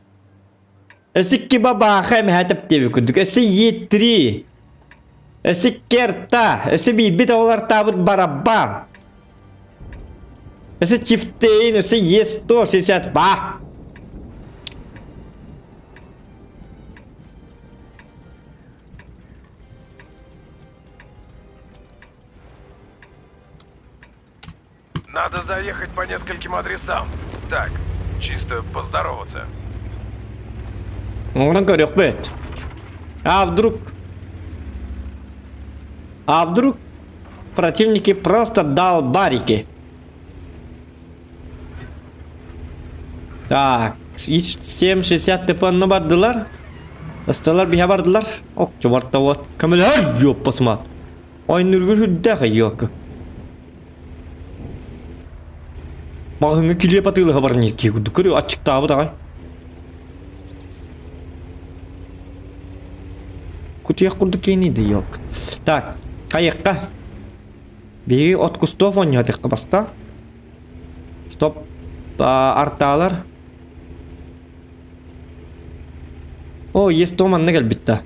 Өсіккі бабаха мәтіп деп күдік. Өсі Е3. Өсі керта. Өсі бейбіт олар табыт барабан. Өсі Чифтейн, өсі Е160. Ба! Надо заехать по нескольким адресам. Так, чисто поздороваться. Оҥорон көрүөхпүт. А вдруг? А вдруг противники просто долбарики? Так, 7.60 ТП онно бардылар. Ысталар биһэ бардылар. Ок, чубарта вот. Көмөлөр ёппосмат. Ойнургу хүрдээх ёк. Маҕаһыыҥҥа килиэп атыылаһа баран киһи курдук көрү аччыктаабыт аҕай. Кутуйах курдук киэний да ёк. Так, хайыахха. Биһиги от кустов оонньоотехха баста. Стоп. Артаалар. О, есто манна кэлбит да.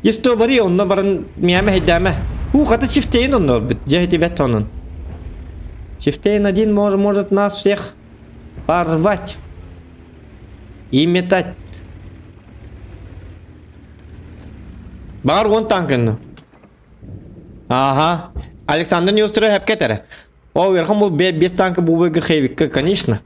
Есто бари, онно баран миэмэ хэйдээмэ. У, хата Чифтейн онно барбыт. Дьэ, ити онун. Чифтейн один может, может нас всех порвать и метать. Бар вон танкын. Ага. Александр не устроил хапкетера. О, верхом был без танка был бы хэвик, конечно.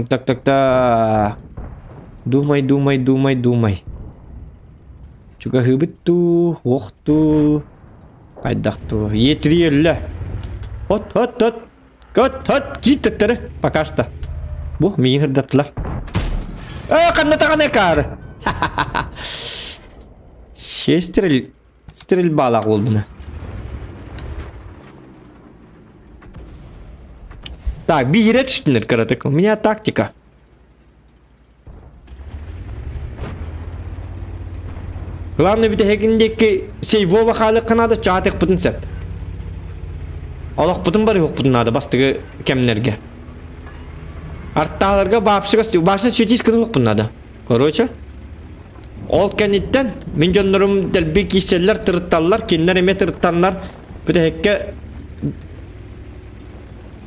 Так, так, так. Думай, думай, думай, думай. Чугаһыыбыт дуу, уох дуу, хайдах дуу. Етриэллэ. От, от, от. От, от, киит төттөрү. Пока что. Бу, миигин ырдаттылар. Ээ, ханна таҕаны каары. Вообще стрель... Стрельбалаах буолбуна. Так, биирэ түстүнэр кыратык. У меня тактика. Главное бүтэһигин диэки сейвова хаалыахха наада чаатыахпытын сөп. Олохпутун барыһыахпытын наада бастакы кэмнэргэ. Артааларга баапсыга баапсы светись гыныахпын наада. Короче, ол кэнниттэн мин дьоннорум дэлби киирсэллэр, тырытталлар, кинилэр эмиэ тырыттаннар бүтэһиккэ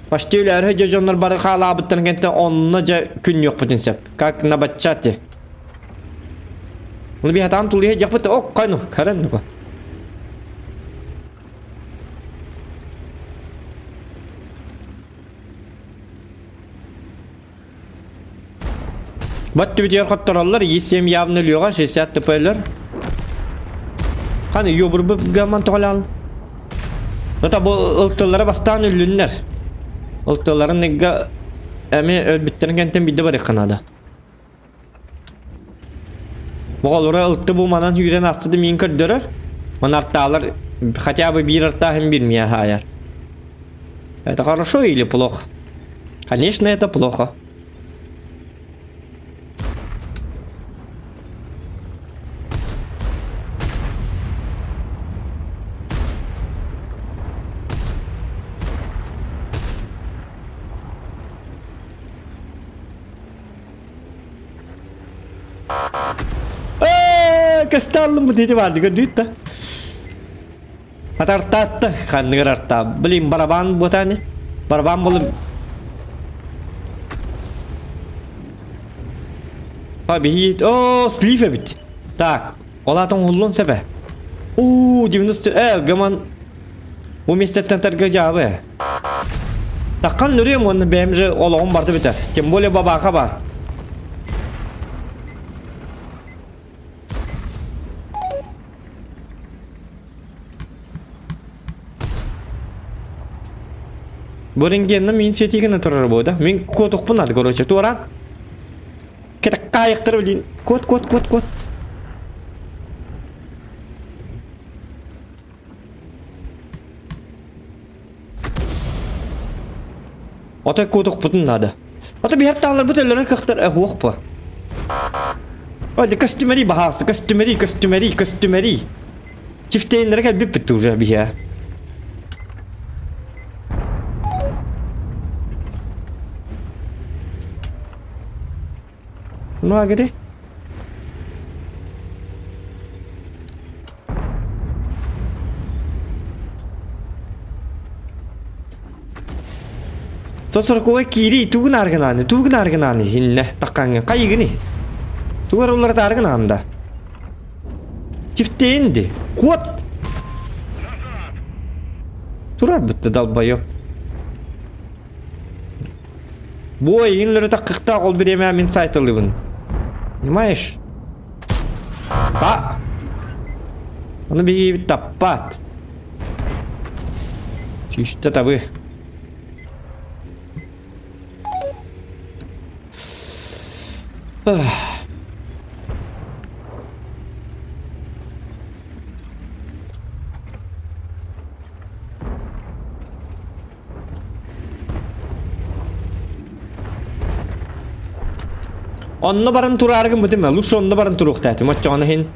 почти үлээрэ дьэ дьоннор бары хаалаабыттарын кэнниттэн онно дьэ күннүөхпүтүн сөп. Как на батчате. Оны биһатаан тулуйа дьахпыт ок кайну каран нука. Бат түбүтүгэр хоттороллор, ИС-7 явно өлүөҕэ, 60 ТП өлөр. Ханы юбурбу гаман тоҕолаал. Ото бу ылтыллара бастаан үллүннэр. Ылтылларын ыгга эми өлбүттэрин кэнтэн бидде барыахха наада. Оҕолоро ылты бу манан сүүрэн ааста да миин көрдөрөр. Ман артаалар хотя бы биир артааһын билмиэ хаайар. Это хорошо или плохо? Конечно, это плохо. Касталлым деди барды көрдүт да. Атартаатта ханныгар артаа. Блин, барабан ботани. Барабан болу. А биһи о слив эбит. Так, олатон уллун себе. У 90 гаман Бу миэстэттэн тарга дьаабы. Таххан нүрүөм уонна бэйэм же олоҕум барда бүтэр. Тем более бабааха бар. Бу рентгенна мин светигина турар буода. Мин куотухпун ады короче. Туоран. Кетаккаайыктар блин. Кот кот кот кот. Отой куутукпутун наада. Ото биһэр тааларбыт өлөрөр кыахтар эһуох по. Ой, көстүмэрий баһаасы, көстүмэрий, көстүмэрий, көстүмэрий. Чифтейннere кэлбиппит уже биһэ. Ну, а где? Сосоркуга киирии тугун аргынааны, тугун аргынааны инне таккаҥҥа хайыгыны? Тугар уларыта аргынаанда. Чифтейинди. Куот! Турар бытты долбоёб. Бу эйигин өлөрө таккыктаах ол бириэмэ мин сайтылыыбын. Понимаешь? А! Ону биһиги таппат. Сүүстэ табы. Онно баран тураары гыммытым ээ, лучше онно баран туруохтаатым оччоҕуна иһин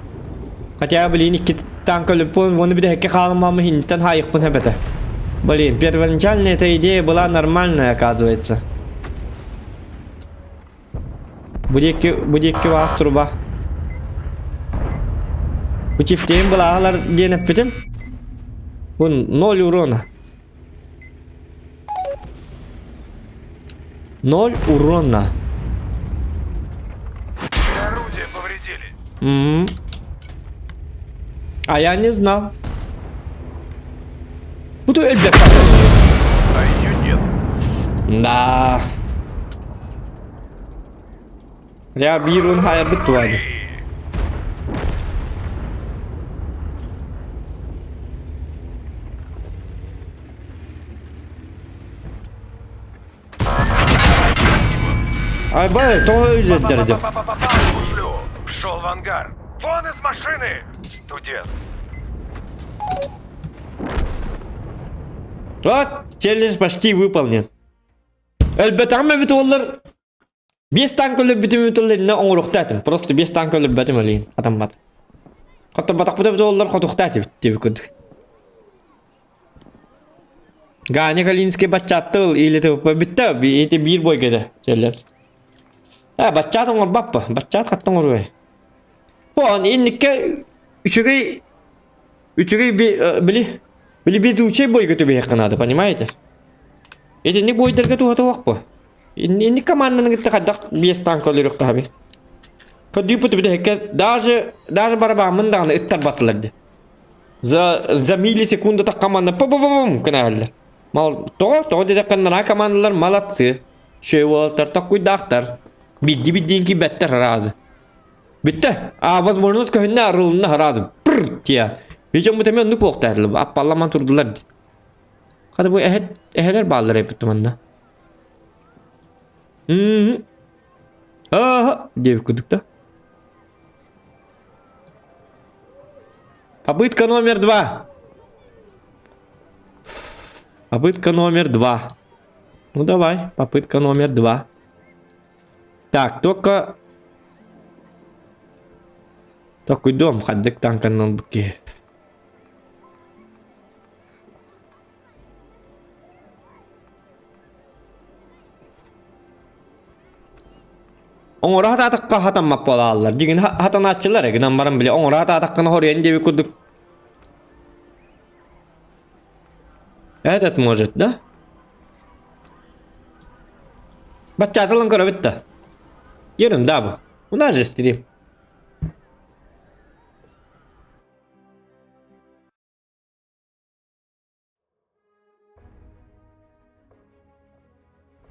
хотя блин икки танка өлүппүн уонна бүтэһиккэ хаалымаамы иһинтэн хаайыахпын эбэтэ. Блин, первоначально эта идея была нормальная, оказывается. Бу диэки, бу диэки баас труба. Бу чифтейин былааһалар диэн эппитим. Бу ноль урона. Ноль урона. Орудие повредили. М -м. А я не знал. Бу өлбөт А ее нет. Да. Я биир уон хаайарбыт туады. Айбай, тоҕо өйдөттөр Пошел в ангар. Вон из машины, студент! Вот, челлендж почти выполнен. Өлбөтөҕүм эбит уоллар. Биэс танк өлөрбүтүм эбит уоллар иннэ оҥоруохта этим. Просто биэс танк өлөрбөтүм олейин атаммат. Хотторботохпут эбит уоллар хотухта этибит диэбит курдук. Ганя Калинский баччаатты ыл или бүттэ ити биир бойга да челлендж. Э баччаат оҥорбаппа баччаат хатта оҥоруой. Он инникке үчүгэй үчүгэй били били везучий бойга түбэһиэххэ наада понимаете? Итинник бойдарга туһата суох Инник команданы кытта хайдах биэс танка өлөрүөххэ хаби. Көрдүүппүт бүтэһиккэ даже даже барабааммын даҕаны ыттарбатылар дии. За за миллисекунду так команда па па пам гынааллар. Мал тоҕо тоҕо диэтэххэ нараа командалар молодцы. Шөй уолаттар токкуйдаахтар. Бидди биддиин киирбэттэр разы. Бүттэ. А возможность көһүннэ арылынна разы. Пыр тиэ. Причем бу тэми оннук буолуохтаах аппалламан турдулар дии. Хата бу эһэт эһэлэр бааллар эбит манна. Мм. Ааха диэбит курдук да. Попытка номер два. Попытка номер два. Ну давай, попытка номер два. Так, только... Такой дом, хаддык танканнан букки. Оҥоро хатаатахха хатаммат буолааллар. Дьиҥин хатанааччылар гынан баран били оҥоро хатаатаххына хоруйан диэбит курдук. Этот может, да? Баччаатылан көрөбүт да. Ерунда бу. У нас же стрим.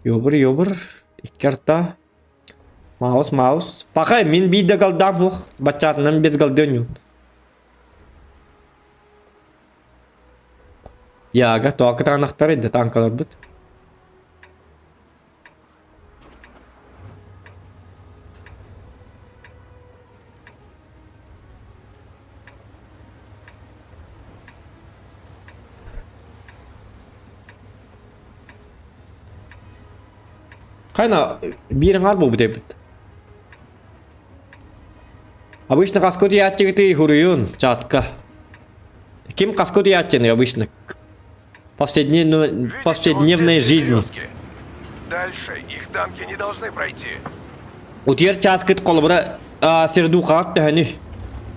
Йобур, йобур, икки арта. Маус, маус. Пахай, мин биир да галдаам суох. Баччаатынан без галды оонньуубут. Яга, тоҕо кытаанахтарый да танкаларбыт. Хайна биир аҥаар буолбут эбит. Обычно хаска утуйааччыгытый хуруйун чатка. Ким хаска утуйааччыный обычно? Повседневной, повседневной жизни. Дальше их танки не должны пройти. Утуйар чааскыт холобура сердухаҕа төһөнүй?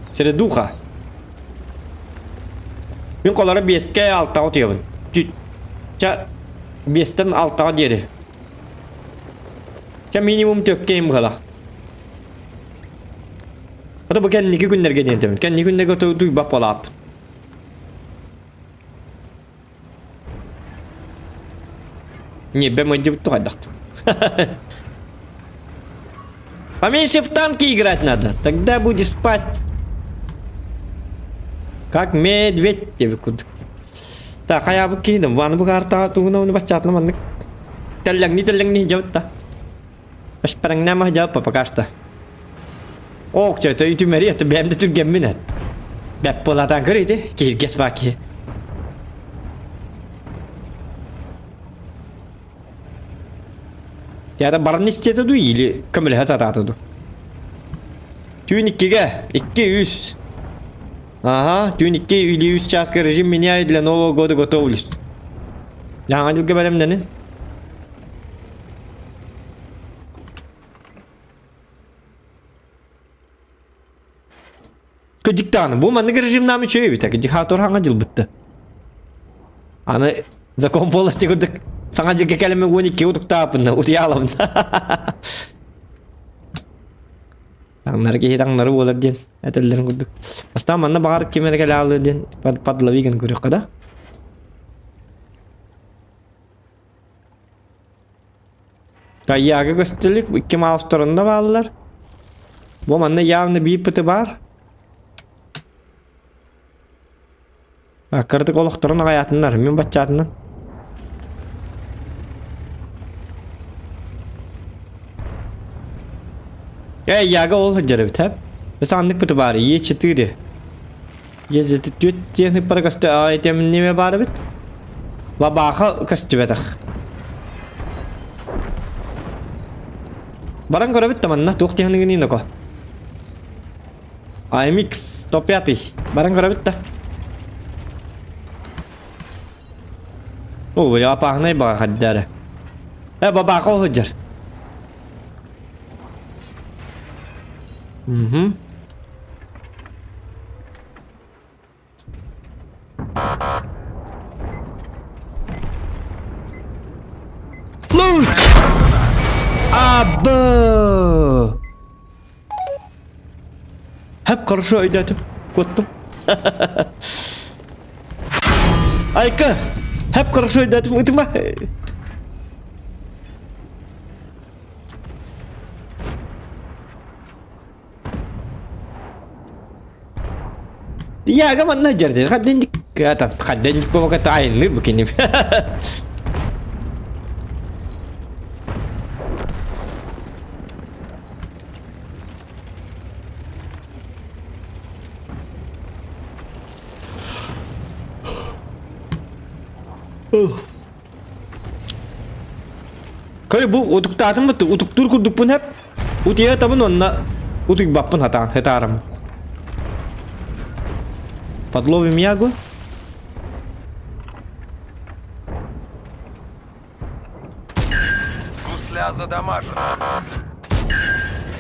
Сердуха. Мин холоро биэскэ алтаҕа утуйабын. Ча биэстэн алтаҕа диэри. Ча минимум төккейм быһала. Ата бу кэнники күннэргэ диэн тэбин. Кэнники күннэргэ туйбап буолааппын. Не, бэм ыдьыбыт тухайдахтым. Поменьше в танки играть надо, тогда будешь спать. Как медведь тебе куда. Так, хайабы киһиним, ваны бу картаға тугуна уну баччаатына маннык. Тэллэҥни тэллэҥни дьабытта. Ашпараңнама жаппа пока что. Ок, чэ, үтүмэри, это бэм да түргэммин эт. Бэп буолатан көр ити, киһиргэс баа киһи. Театр баран истиэтэ дуу или көмөлөһө сатаата дуу? Түүн иккигэ, икки үс. Ага, түүн икки или үс чааска режим меняю для Нового года готовлюсь. Жаңа жылга бэлэмнэнин. Кыдьыктааны, бу маннык режимнаам үчүгэй эбит, кыдьыхаатор хаҥа дьылбытты. Аны закон полностью курдук саҥа дьылга кэлэммин 12 утуктааппын, утуйаалабын. Таҥнары киһи таҥнары буолар диэн этэллэрин курдук. Бастаан манна баҕар ким эрэ кэлэ диэн подлови гын көрүөххэ да. Тайяга көстөлүк икки маустарында бааллар. Бу манна явно биир пыты баар. Кырдык олохторун аҕайаатыннар, мин баччаатынан. Эй, Яга ол сылдьар эбит, хэп. Өсө аннык быты баар Е4. Е4 диэн ыппара көстө аа этем неме баар эбит. Бабааха көстүбэтэх. Баран көрөбүт да манна туох диэхыныгын иноко. AMX 105 баран көрөбүт да. О, бля, опаһынай баҕа хаддары. Э, бабааха сылдьар. Угу. Луч! Абы! Хап хорошо өйдөөтүм. Куоттум. Айка! Хап хорошо өйдөөтүм. Ытыма! Яга манна жерде хаддендик ата хаддендик болбаката айынны бу киним. Көр бу утуктаатым бу утуктуур курдукпун хэп. Утуйа табын онна утуйбаппын хатаан хытаарым. Подловим ягу. Гусля задамажен.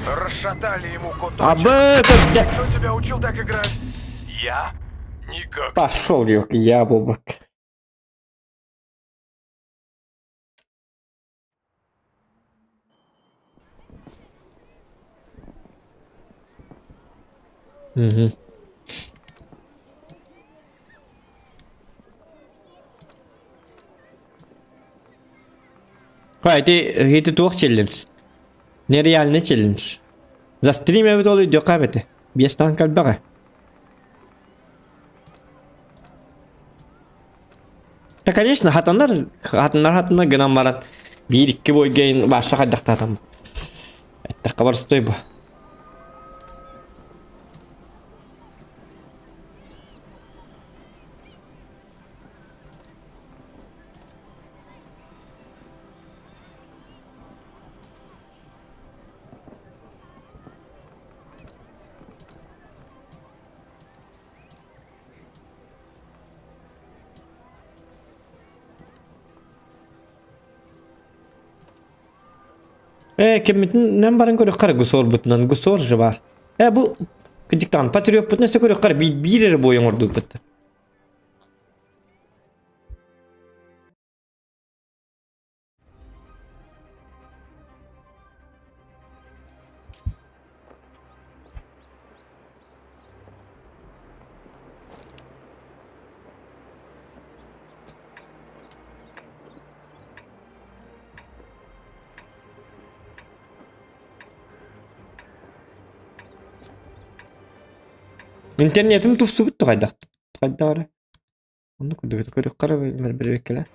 Расшатали ему куточек. Абы көттө. Кто тебя учил так играть? Я? Никак. Пошел я бобок. Угу. Ити, ити туох челлендж? Нереальный челлендж. За стрим эбит ол өйдүөххэ эбэтэ. Биэстаан кэлбэҕэ. Да, конечно, хатанар, хатанар хатанар гынан баран биир-икки бойгейн баша хайдахтаатам. Эттэххэ барыстой бу. Ээ, кэммитинэн баран көрүөххэ эрэ гусорбутунан гусор же баар. Ээ, бу кырдьыктаан патриоппутун өссө көрүөххэ эрэ биир биир эрэ буойа оҥордубут. Интернетим тупсубут хайдах хайдах эрэ Оннук курдук көрүөххэ эрэ бэрэбиэркэлэ.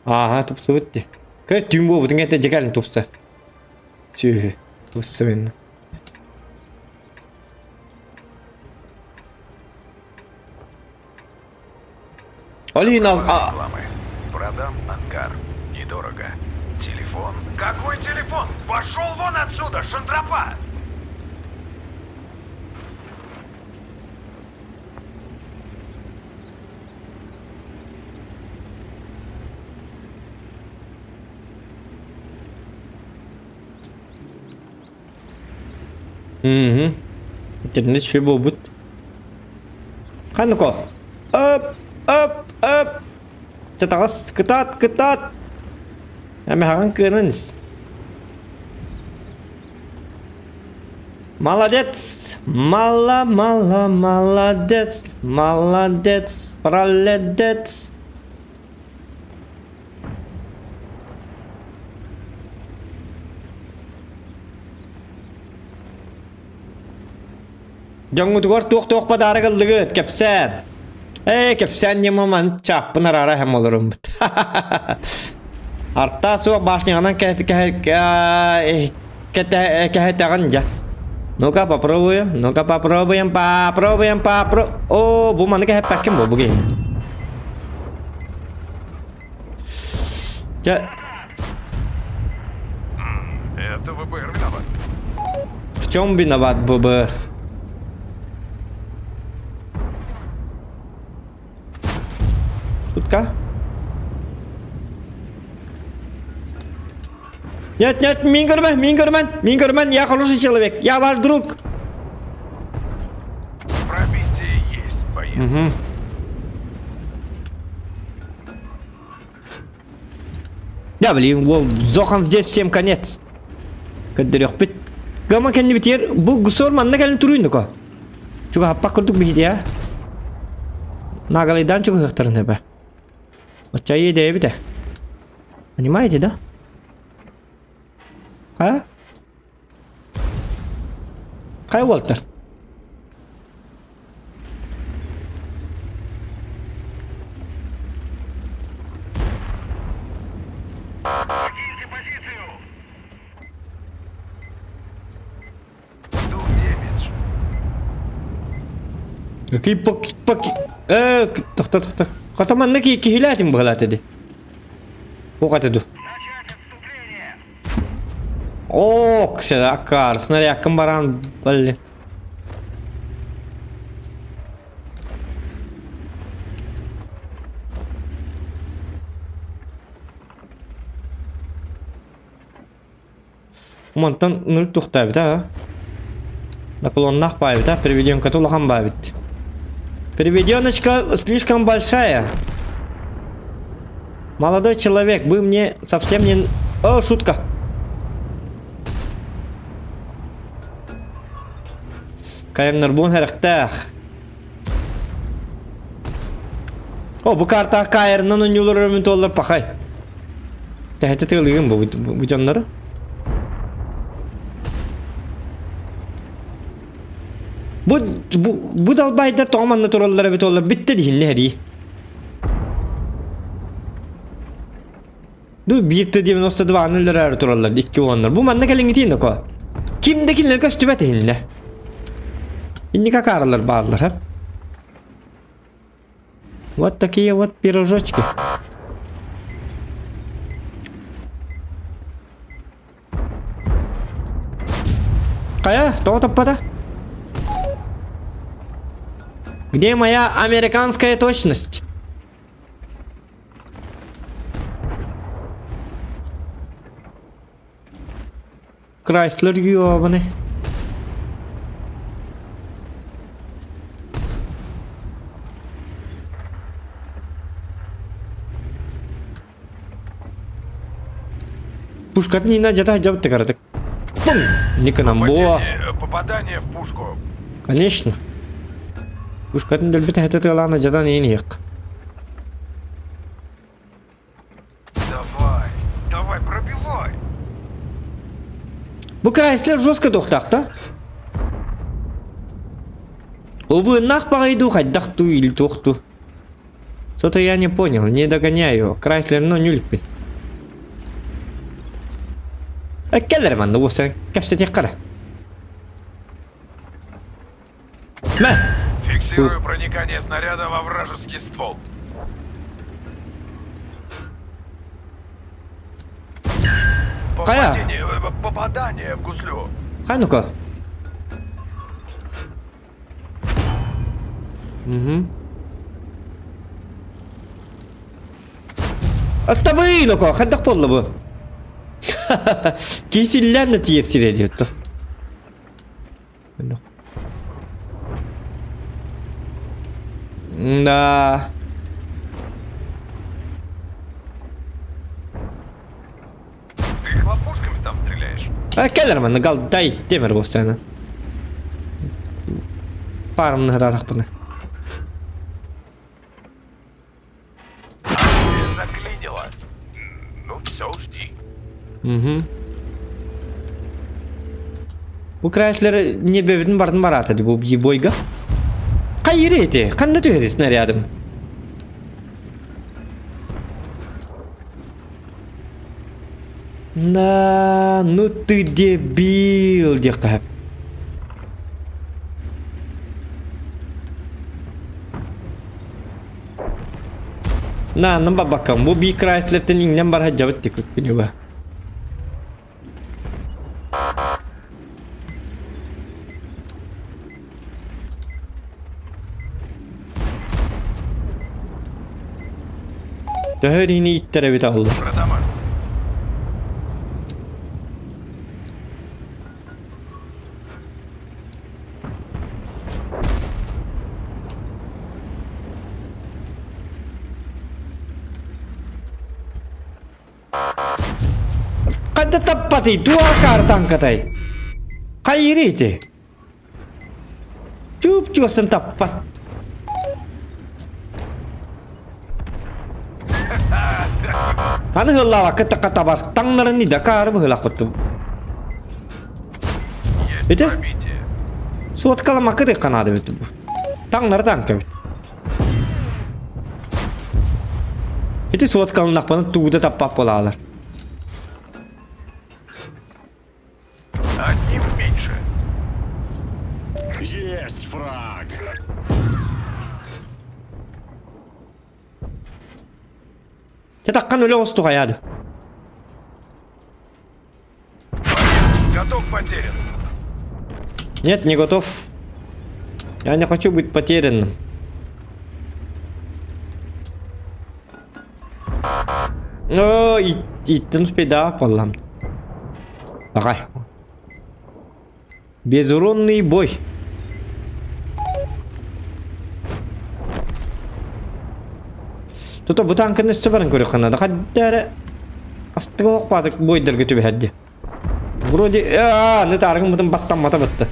Ааһа тупсубут дии. Көр түүн буолбутун кэннэ дьэ тупсар. Сүөһү тупса минна. Ол иһин ал Рекламы. Продам ангар. Недорого. Телефон. Какой телефон? Пошел вон отсюда, шантропа! Мгм. Интернет үчүгэй буолбут. Ханнык ол? Ып, ып, ып. Чэ таҕыс, кытаат, кытаат. Эмэһэҕин кыанан ис. Молодец! Мала, мала, молодец, молодец, проледец. Дьоҥҥутугар туох-туох подарок ыллыгыт, кэпсээн. Ээ, кэпсээн ньымаман чааппын араара иһэн олоруммут. Артаа суох башняҕынан кэһэтэҕин дьэ. Ну-ка попробуем, ну-ка попробуем, попробуем, попро... О, бу маны кэһэппэккин бу, бу киһини. Чэ, Это ВБР виноват. в чем виноват ВБР? Шутка? Нет, нет, мин көрмө, мин көрмөн, мин көрмөн, я хороший человек, я ваш друг. Пробитие есть, боец. Угу. Да блин, ол Зохан здесь всем конец. Көрдөрүөхпүт. Гама кэннибитигэр бу гусор манна кэлин туруйун доко. Чугаһаппак курдук биһиги а. Нагалайдаан чугаһыахтарын эбэ. Оччо иэдэйэбит Понимаете, да? А? Хайа уолтар? Какие пак пак э тохто тохто. Хата манна ки киһилээтим быһалаат эди. Ох аты ду. Ок, сен аккар, снарядкын баран блин. Мантан нөл тухтаабыта а. Наклоннаах баайбыта, приведенката улахан баайбыт. Приведеночка слишком большая. Молодой человек, вы мне совсем не... О, шутка. Кайрнарбун харахтаах. О, бу картаах Кайрнан онньуулар өрөмүн туоллар пахай. Тэһэтэ тыалыгын бу бу дьоннору. Бу бу бу далбайдар тоҕо манна тураллар эбит олар бүттэ диһиннэ эрии. Ну, бииртэ 92 өлөрөөрү тураллар, икки уоннар. Бу манна кэлиҥҥитиин доко. Ким да кинилэр көстүбэт иһиннэ. Инники акаарылар бааллар, ха? Вот такие вот пирожочки. Хайа, тоҕо таппата? Где моя американская точность? Крайслер ёбаный. Пушкатын инна жата жабытты каратык. Бум! Никонам буо. Попадание в пушку. Конечно. Пушкатын дөлбүт хәтэ тыалаана жатан иин иэк. Давай, давай, пробивай. Бу Крайслер жестко тохтаах да? Увы, нах пойду, хайдах ту или туох ту. Что-то я не понял, не догоняю. Крайслер, ну, нүлүкпүн. Кэлэр манна уосан кэпсэтиэххэ Мэ! Фиксирую проникание снаряда во вражеский ствол. Хайа! Попадение, попадание в гуслю. Хай ну-ка. Угу. Аттабый, ну-ка, хайдах буолла бу? Кисиллээн да тиийэр сирэ диэт Да. Ты хлопушками там стреляешь? А кэлэр манна галдай темир буолсаана. Парымны хатаатахпына. Заклинило. Ну все, жди. Угу. Бу Крайслер небебитин бардын бараата ди бу бойга. Хайыр эти, ханна түһэри снарядым. На, ну ты дебил, диэххэ. Нааннан барбаккам. Бу би Крайслертен иҥнэн бар сылдьабыт дии күнү Төһө иһини иттэр эбит алла. Хайда таппатый, туох картаҥкатай? Хайырый ити? Чуп-чугасын таппат. Аны ыһыллаабакка такка табар таҥнарын ида каары быһыылаахпыттым. Ити? Суоткаламакка да канаада бит бу. Таҥнары таҥка бит. Ити суоткаланнахпына тугу да таппат буолаалар. Одним меньше. Есть фраг! Таххан өлө оҕусту хайаады. Готов потерян. Нет, не готов. Я не хочу быть потерянным. О, иттин успейда поллам. Ага. Безуронный бой. Тута бу танканы өссө баран көрүөххэ наада. Хадда эрэ астыга охпаатык бойдарга түбэһэрди. Вроде аа, аны таарыгын бутун баттаммата бытты.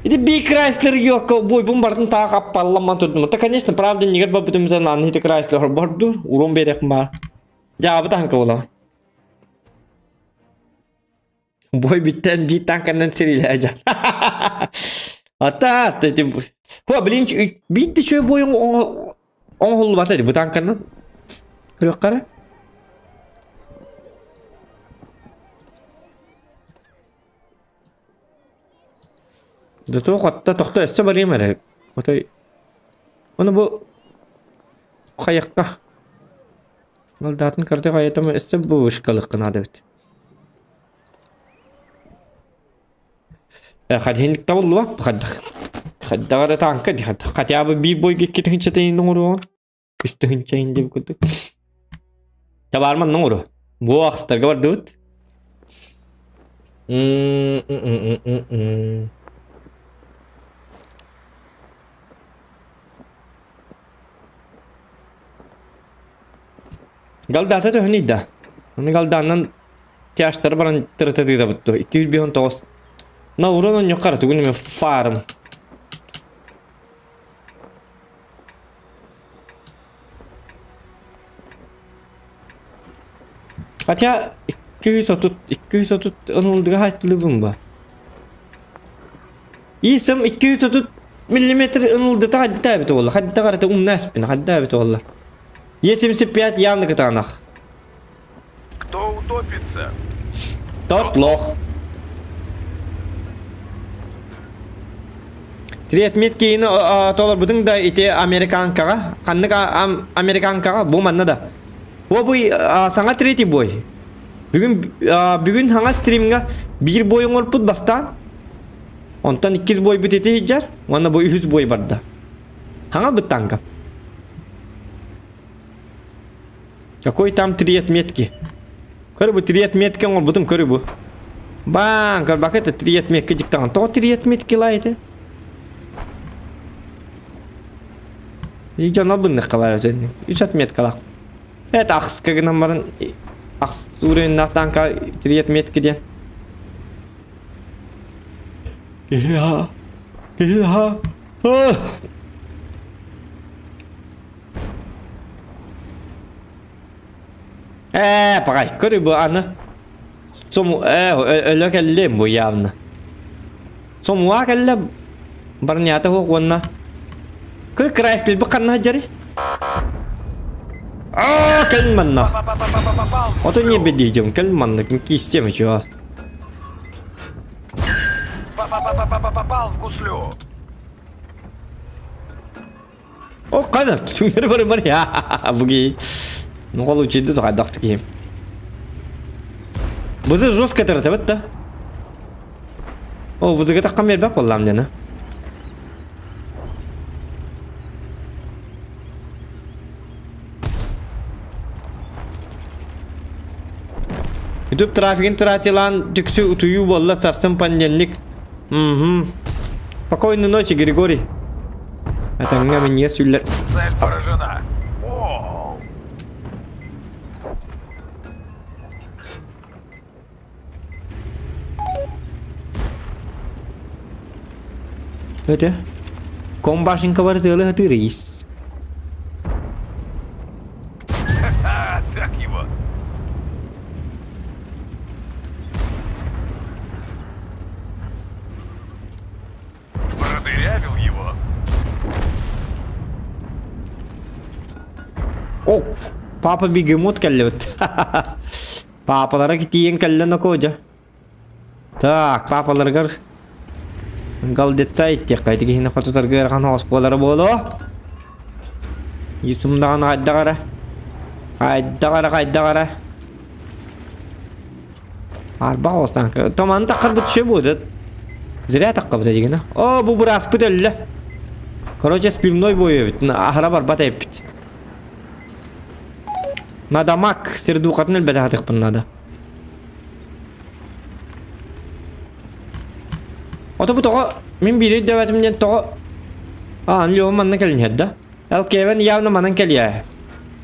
Ити би Крайслер йокко бойбун бартын таах аппалламман турдум. Та конечно, правда, нигер бабытымызан аны ити Крайслер бордур. Урон берек ба. Жаабы танка була. Бой бүттэн биир танканан сирилээ дьэ. Ата эти Хо, блин, биир да үчүгэй бой оҥоһуллубата дии бу танканан. Көрүөххэ эрэ. Да туох отто тохто өссө барыам эрэ. Отой Ону бу хайыкка Малдаатын кырдьык айатым өссө бу вышкалыкка наада эбит. Хадиһинник табыллыба хайдах хайдах эрэ таанка дии хотя бы биир бойга икки тыһыынча тыйын оҥоруоҕун үс тыһыынча иһин диэбит курдук табаарман оҥоруо бу ахстарга бардыбыт Галдаата төһөнүй да? Аны галдааннан тяжтары баран тырытатыытабыт дуо? 259. На урон онньоххара тугун эмэ фарм. Хотя 230 230 ынылдыга хайтылыбын ба. Иисым 230 миллиметр ынылдыта хадда эбит буолла. Хадда карата умна эспин, хадда эбит буолла. Е75 явно кытаанах. Кто утопится? Тот лох. Три отметки ини толорбутуҥ да ити американкаҕа ханнык американкаҕа бу манна да О бу саҥа третий бой. Бүгүн бүгүн саҥа стримҥа биир бой оҥорпут бастаан. Онтон иккис бойбут ити сылдьар уонна бу үһүс бой барда. Хаҥал быттаанка. Какой там три отметки? Көрү бу три отметки оҥорбутум көрү бу. Баан, көрбакка это три отметки дьиктаҕын. Тоҕо три отметки лайты? И дьон албынныхха баар этэ. Үс отметкалаах. Это ахска гынан баран ахс уровеннаах танка три отметки диэн. Киһи Киһи Ээ, пагай, көрү бу аны. Сому ээ өлө кэллим бу явно. Сомуа кэллэ барнята суох уонна Кыр Крайслер бу ханна сылдьарый? Аа, кэл манна. Ото не бедидим, кэл манна, киистем еще. Попал в гуслю. О, қайда? Түңдері бар бар я. Буги. Ну, ол училді тоқайдақ киім. Бызы жестко тырытыбыт да. О, бызыга таққан бербек боллам дені. Ютуб трафигин тратилан түксү утуйуу буолла сарсын понедельник. Угу. Спокойной ночи, Григорий. Этэҥҥэ минньигэс сүллэр. Цель поражена. Оу! Өтө. Комбашенко бар тыалы хатыыр ис. Ха-ха, так его. Продырявил его. О, папа бегемот кэллибит. Папалара тиийэн кэллэ нокуодьа. Так, папаларыгар галдетса иттиэххэ ити киһини хотутарга ыарахан оҕус буолара буолуо. Юсумдаҕын хайдах эрэ. Хайдах эрэ, хайдах эрэ. Арбах оҕустаан. Томаны таххарбыт үчүгэй буолуо. Зря таххабыт эдьигинэ. О, бу бырааспыт өллө. Короче, сливной бой эбит. Аһара барбат эбиппит. Надо мак сирдуухатын өлбөтө сатыахпын наада. Ото бу тоҕо мин биири өйдөөбөтүм диэн тоҕо А, Лева манна кэлин иһэр да? ЛКВ явно манан кэлиэ.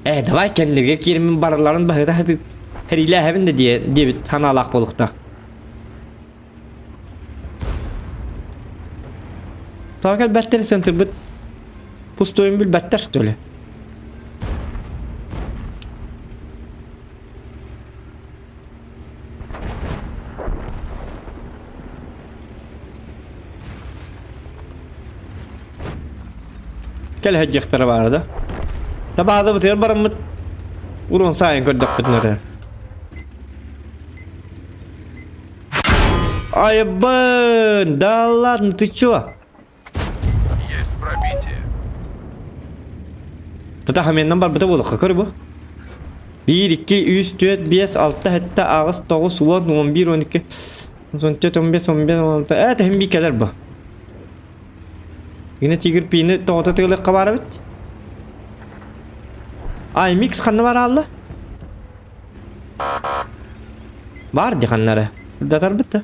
Э, давай кэнниргэ кииримин барыларын баһыта хатыы хэриилээһэбин да диэ диэбит санаалаах буолуохтаах. Тоҕо кэлбэттэр центрбыт пустойун билбэттэр что ли? Кэлэ сылдьыахтара баара да. Табаазабытыгар бараммыт урон сайын көрдөхпүтүн эрэ. Айбын! Да ладно, ты чё? Есть пробитие. Тута хаменнан барбыта буолуохха көр бу. 1, 2, 3, 4, 5, 6, 7, 8, 9, 10, 11, 12, 14, 15, 15, 16. Ээ, тэһин бии кэлэр бу. Гина тигр пиини тоҕото тыалыахха баар эбит. Ай, микс ханна бар аалла? Бар ди ханнары. Датарбыт да.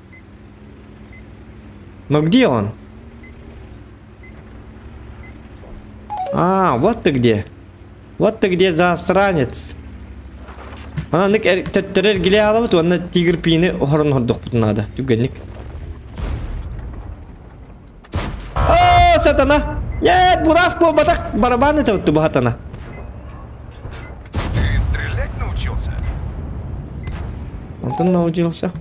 Но где он? А, вот ты где. Вот ты где, засранец. Маннык төттөрү эргилэ аалабыт уонна тигр пиини оһорон оһордохпутун наада. Түгэнник. О, сатана! Нет, бурас буолбатах, барабан это вот сатана. Ты стрелять научился? Антон научился.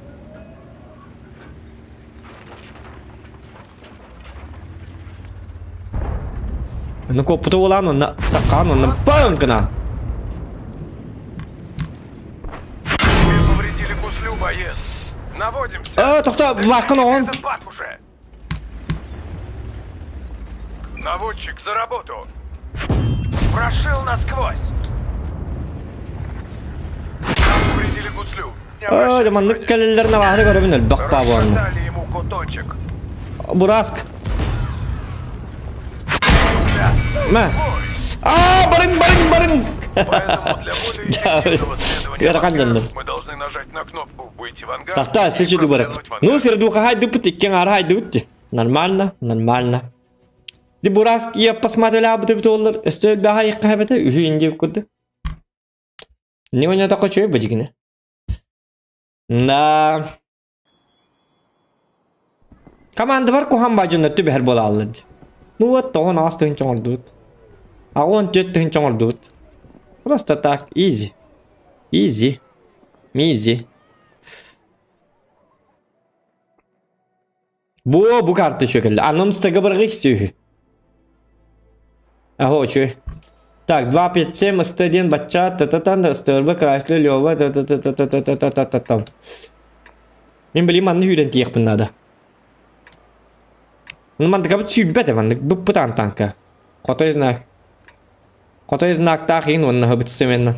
Ну коппута уолаан онно таккаан онно бам гына. Тебе повредили гуслю, боец. Наводимся. Э, тохто, баккын оҕон. Этот бак уже. Наводчик, за работу. Прошил насквозь. Нам повредили гуслю. Э, маннык кэлэллэр наваһары көрөбүн элбэх баабуанна. Расшатали ему куточек. Бураск. Мэ. А, барың, барың, барың. Поэтому для более эффективного следования в Ыарахан ангар дьоннор. мы должны нажать на кнопку «Выйти в ангар» Тахта, и сечи дубара. проследовать в Ну, ангар. сердуха хайдыпыт, иккен ара хайдыбыт. Нормально, нормально. Ди бураск я посмотрела бы ты олар. Өстө баха якка үһү инди курдук. Не ойнатаққа чөй бу дигине. Да. Команда бар кухан бажын өттү бэһэр буолааллар дии. Ну вот тоҕон аас тыһын оҥордубут. Аҕуон түөрт тыһын оҥордубут. Просто так, изи. Изи. Мизи. Бу бу карта үчүгэй кэллэ. Аннын устарга барҕа үһү. Аһо үчүгэй. Так, 2, 5, 7, СТ1, бачча, та-та-та, СТРБ, Крайслер, Лёва, та-та-та-та-та-та-та-та. Мин билим манны сүүрэн тиийиэхпин наада. Ну мандыкабыт сүүрбэт маннык быппытаан танка. Хотой знак. Хотой знактаах иин уонна хабыт семенна.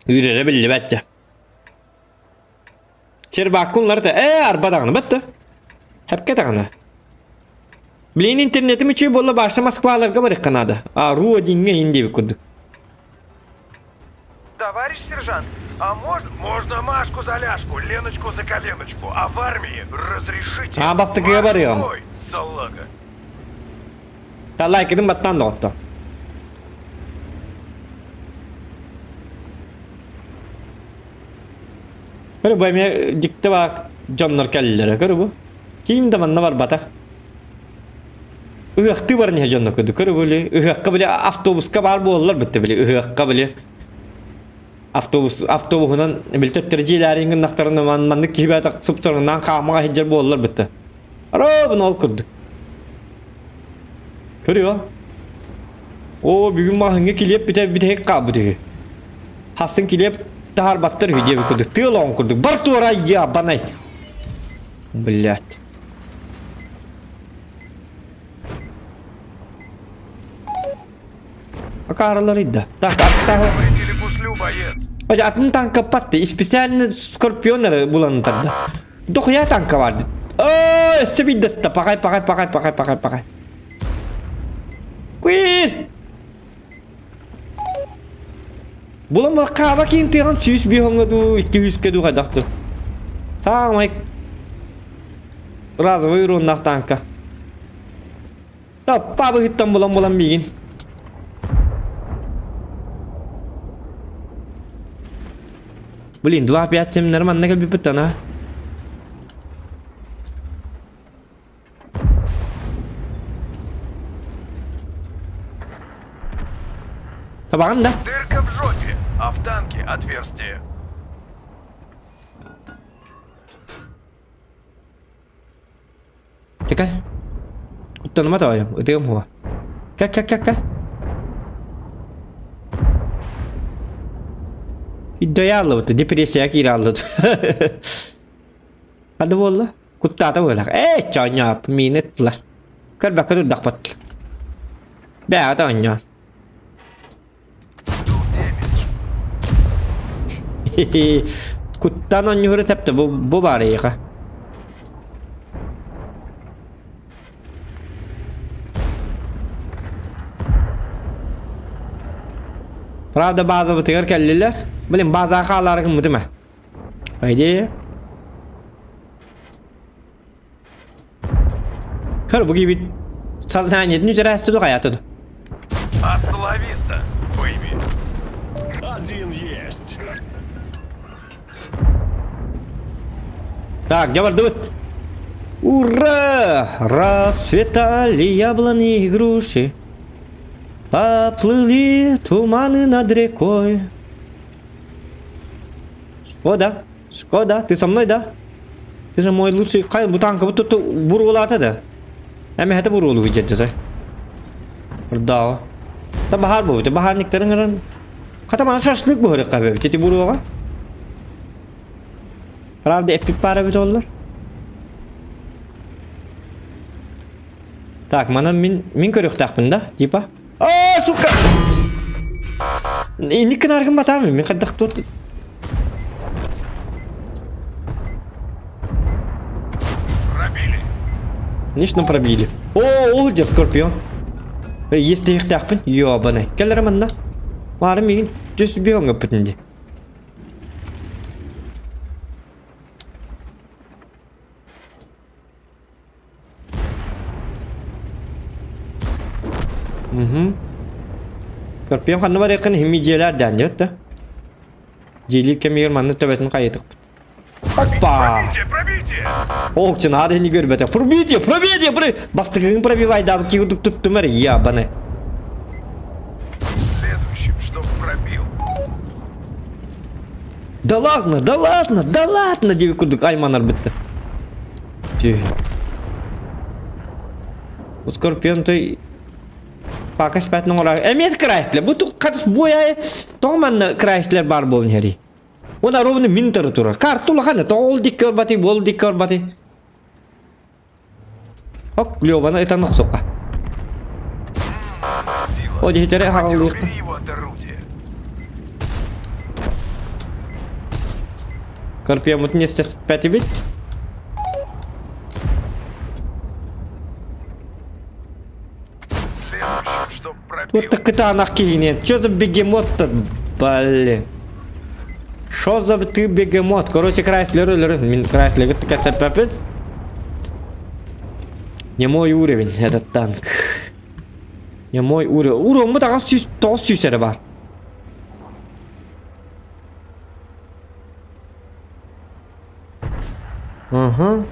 Үүрэрэ биллибэт дьэ. Сербаккунлар да ээ арба даҕаны батта. Хэпкэ даҕаны. Блин интернетим үчүгэй буолла баша Москваларга барыахха наада. А ру одиҥҥа иин диэбит курдук. Товарищ сержант, а можно... Можно Машку за ляжку, Леночку за коленочку, а в армии разрешите... А бастакыга барыам. Ой, салага. Та лайкыдын баттаан доҕотто. Көрө бу эмиэ дьикти баар дьоннор кэллилэр көрө бу. Ким да манна барбата. Ыһыахтыы баран иһэ дьонно көрдү. Көрө били ыһыахха били автобуска баар буоллар битте били ыһыахха били автобус автобуһунан били төттөрү дьиэлээриҥ гыннахтарына маннык киһи бээтэх супторунан хаамаҕа сылдьар буоллар битте. Ровно ол курдук. Көрүө. Оо, бүгүн маҕаһыыҥҥа килиэп бүтэ бүтэһик хаалбыт үһү. Хассын килиэп таһаарбаттар үһү диэбит курдук. Тыал оҕон курдук. Бар туора ябанай. Блять. Акаарылар да. Так, аттаах. Атын танка патты. Специально скорпионнары булан тарда. Дохуя танка бар. Оо, өссө биирдэтте. Пахай, пахай, пахай, пахай, пахай, пахай. Куир! Булан хаба киин тыаҕын 105 оҥо дуу, 200-кэ дуу хайдах дуу. Саамай разовый уруоннаах танка. Таппа быһыттан булан булан миигин. Блин, 2-5-7 нормально кэлбиппит ана. Табаҕын да? Дырка в жопе, а в танке отверстие. Чекай. Куттаныма тоойум, ытыам хуа. Кэ кэ кэ кэ. Иддойааллыбыт, депрессия киираллыбыт. Хады буолла? Куттаата буолар. Ээ, чоонньоп, миини ыттылар. Көрбөккө турдахпыт. Бэҕэ оонньоон. Куттан оонньуура тэптэ бу, бу баар эйиэхэ. Правда базабытыгар кэллилэр. Блин, базаҕа хаалаары гыммытым ээ. По идее. Көр бу киһибит сознаниетын үтэрээсти ду хайааты ду. Hasta la vista, baby. Один есть. Так, дьэ бардыбыт. Ура! Расцветали яблони и груши. Поплыли туманы над рекой. Шкода, Шкода, ты со мной, да? Ты же мой лучший... Хай, бу танка бу тут буруолаата да. Эмэһэтэ буруолу дьэ Урдаа. Да баһаар буолбут. Баһаарниктарын ыран. Хата мана шашлык буһарык эбит ити буруоҕа. Правда, эппит пара эбит оллар. Так, манан мин мин көрүөхтээхпин да, типа. Аа, сука! Инник гынааргын батаамын, мин хайдах тут Пробили. Конечно пробили. О, ол дьэ, Скорпион. Естиэхтээхпин, ёбаный. Кэлэрэ манна. Маарым миигин түс биһоҥ ыппытын дии. Мгм. Скорпион ханна барыаххын иһин дьиэлээр дээн диэт да. Дьиэлиир кэмигэр манна төбөтүн хайытыкпыт. Опа! Пробитие, пробитие! Ох, надо не көрбөтө. Пробитие, пробитие, про... Бастыгын пробивай, да, киудук туттум эр, ябаны. Следующим, чтоб пробил. Да ладно, да ладно, да ладно, диэбит курдук айманар бытты. Скорпион той Пакас пятна оҥорор. Эмиэ Крайслер. Бу хатыс буойа тоҕо манна Крайслер баар буолан иһэрий? Уонна ровно мин утары турар. Карта улахан тоҕо ол дикки барбатый, ол дикки барбатый. Ок, Леваны ытан охсуохха. О, диһитэри Командир, хаҕыллыахта. убери его от орудия. Скорпиоммутун истэспэтибит. Следующим, чтоб пробил. Вот так кытаанах киһинэн. Что за бегемот-то, блин? Что за ты бегемот? Короче, Крайслер өлөрүн. Мин Крайслерге кэсэппэппин. Не мой уровень этот танк. Не мой уровень. Уровень таҕас 900 эрэ бар. Угу.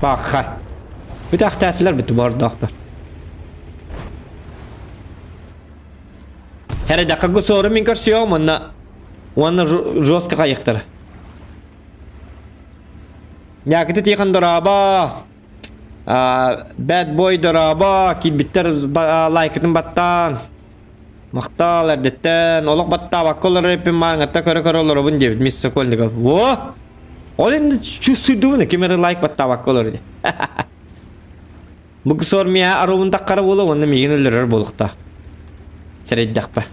Баха. Бүтәхтээтилэр бүтү бордоохтор. Хәрәдәккә гусору мин көрсүөм уонна уонна жестко хайыктара. Якити Тихон дорообо. Bad boy дорообо киирбиттэр лайкытын баттаан. Махтал эрдэттэн олох баттаабакка олорор эппин мааҥҥатта көрө-көрө олоробун диэбит мисс Сокольников. Во! Ол инде чувствуйдубун ким эрэ лайк баттаабакка олорор дии. Бу сор миэхэ аруубун таххара буолуо уонна миигин өлөрөр буолуохтаах. Сэрэйдэхпэ.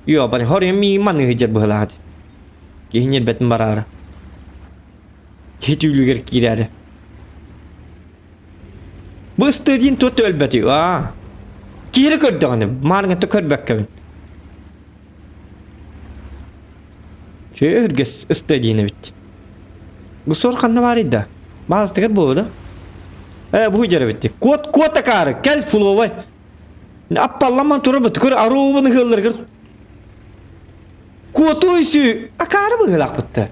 Ёбаный, хоруйум миигин маныыһы дьэр быһылаах дии. Киһи ньиэрбэтин бараары. Киһи түүлүгэр киирээри. Бу ыстыы диин туот өлбөтүй? Аа. Киһи көрдөҕүнэ, маарыҥҥа көрбөккөбүн. Чүөргэс ыстыы диин эбит. Бу сор ханна баарый да? Баастыгар буолуо да? Ээ, бу дьэр эбит. Куот, куот акаары, кэл фуловай. Аппалламан турабыт, көр аруубун ыһыалларыгар Куотуй сүү, акаары быһыылаахпытта.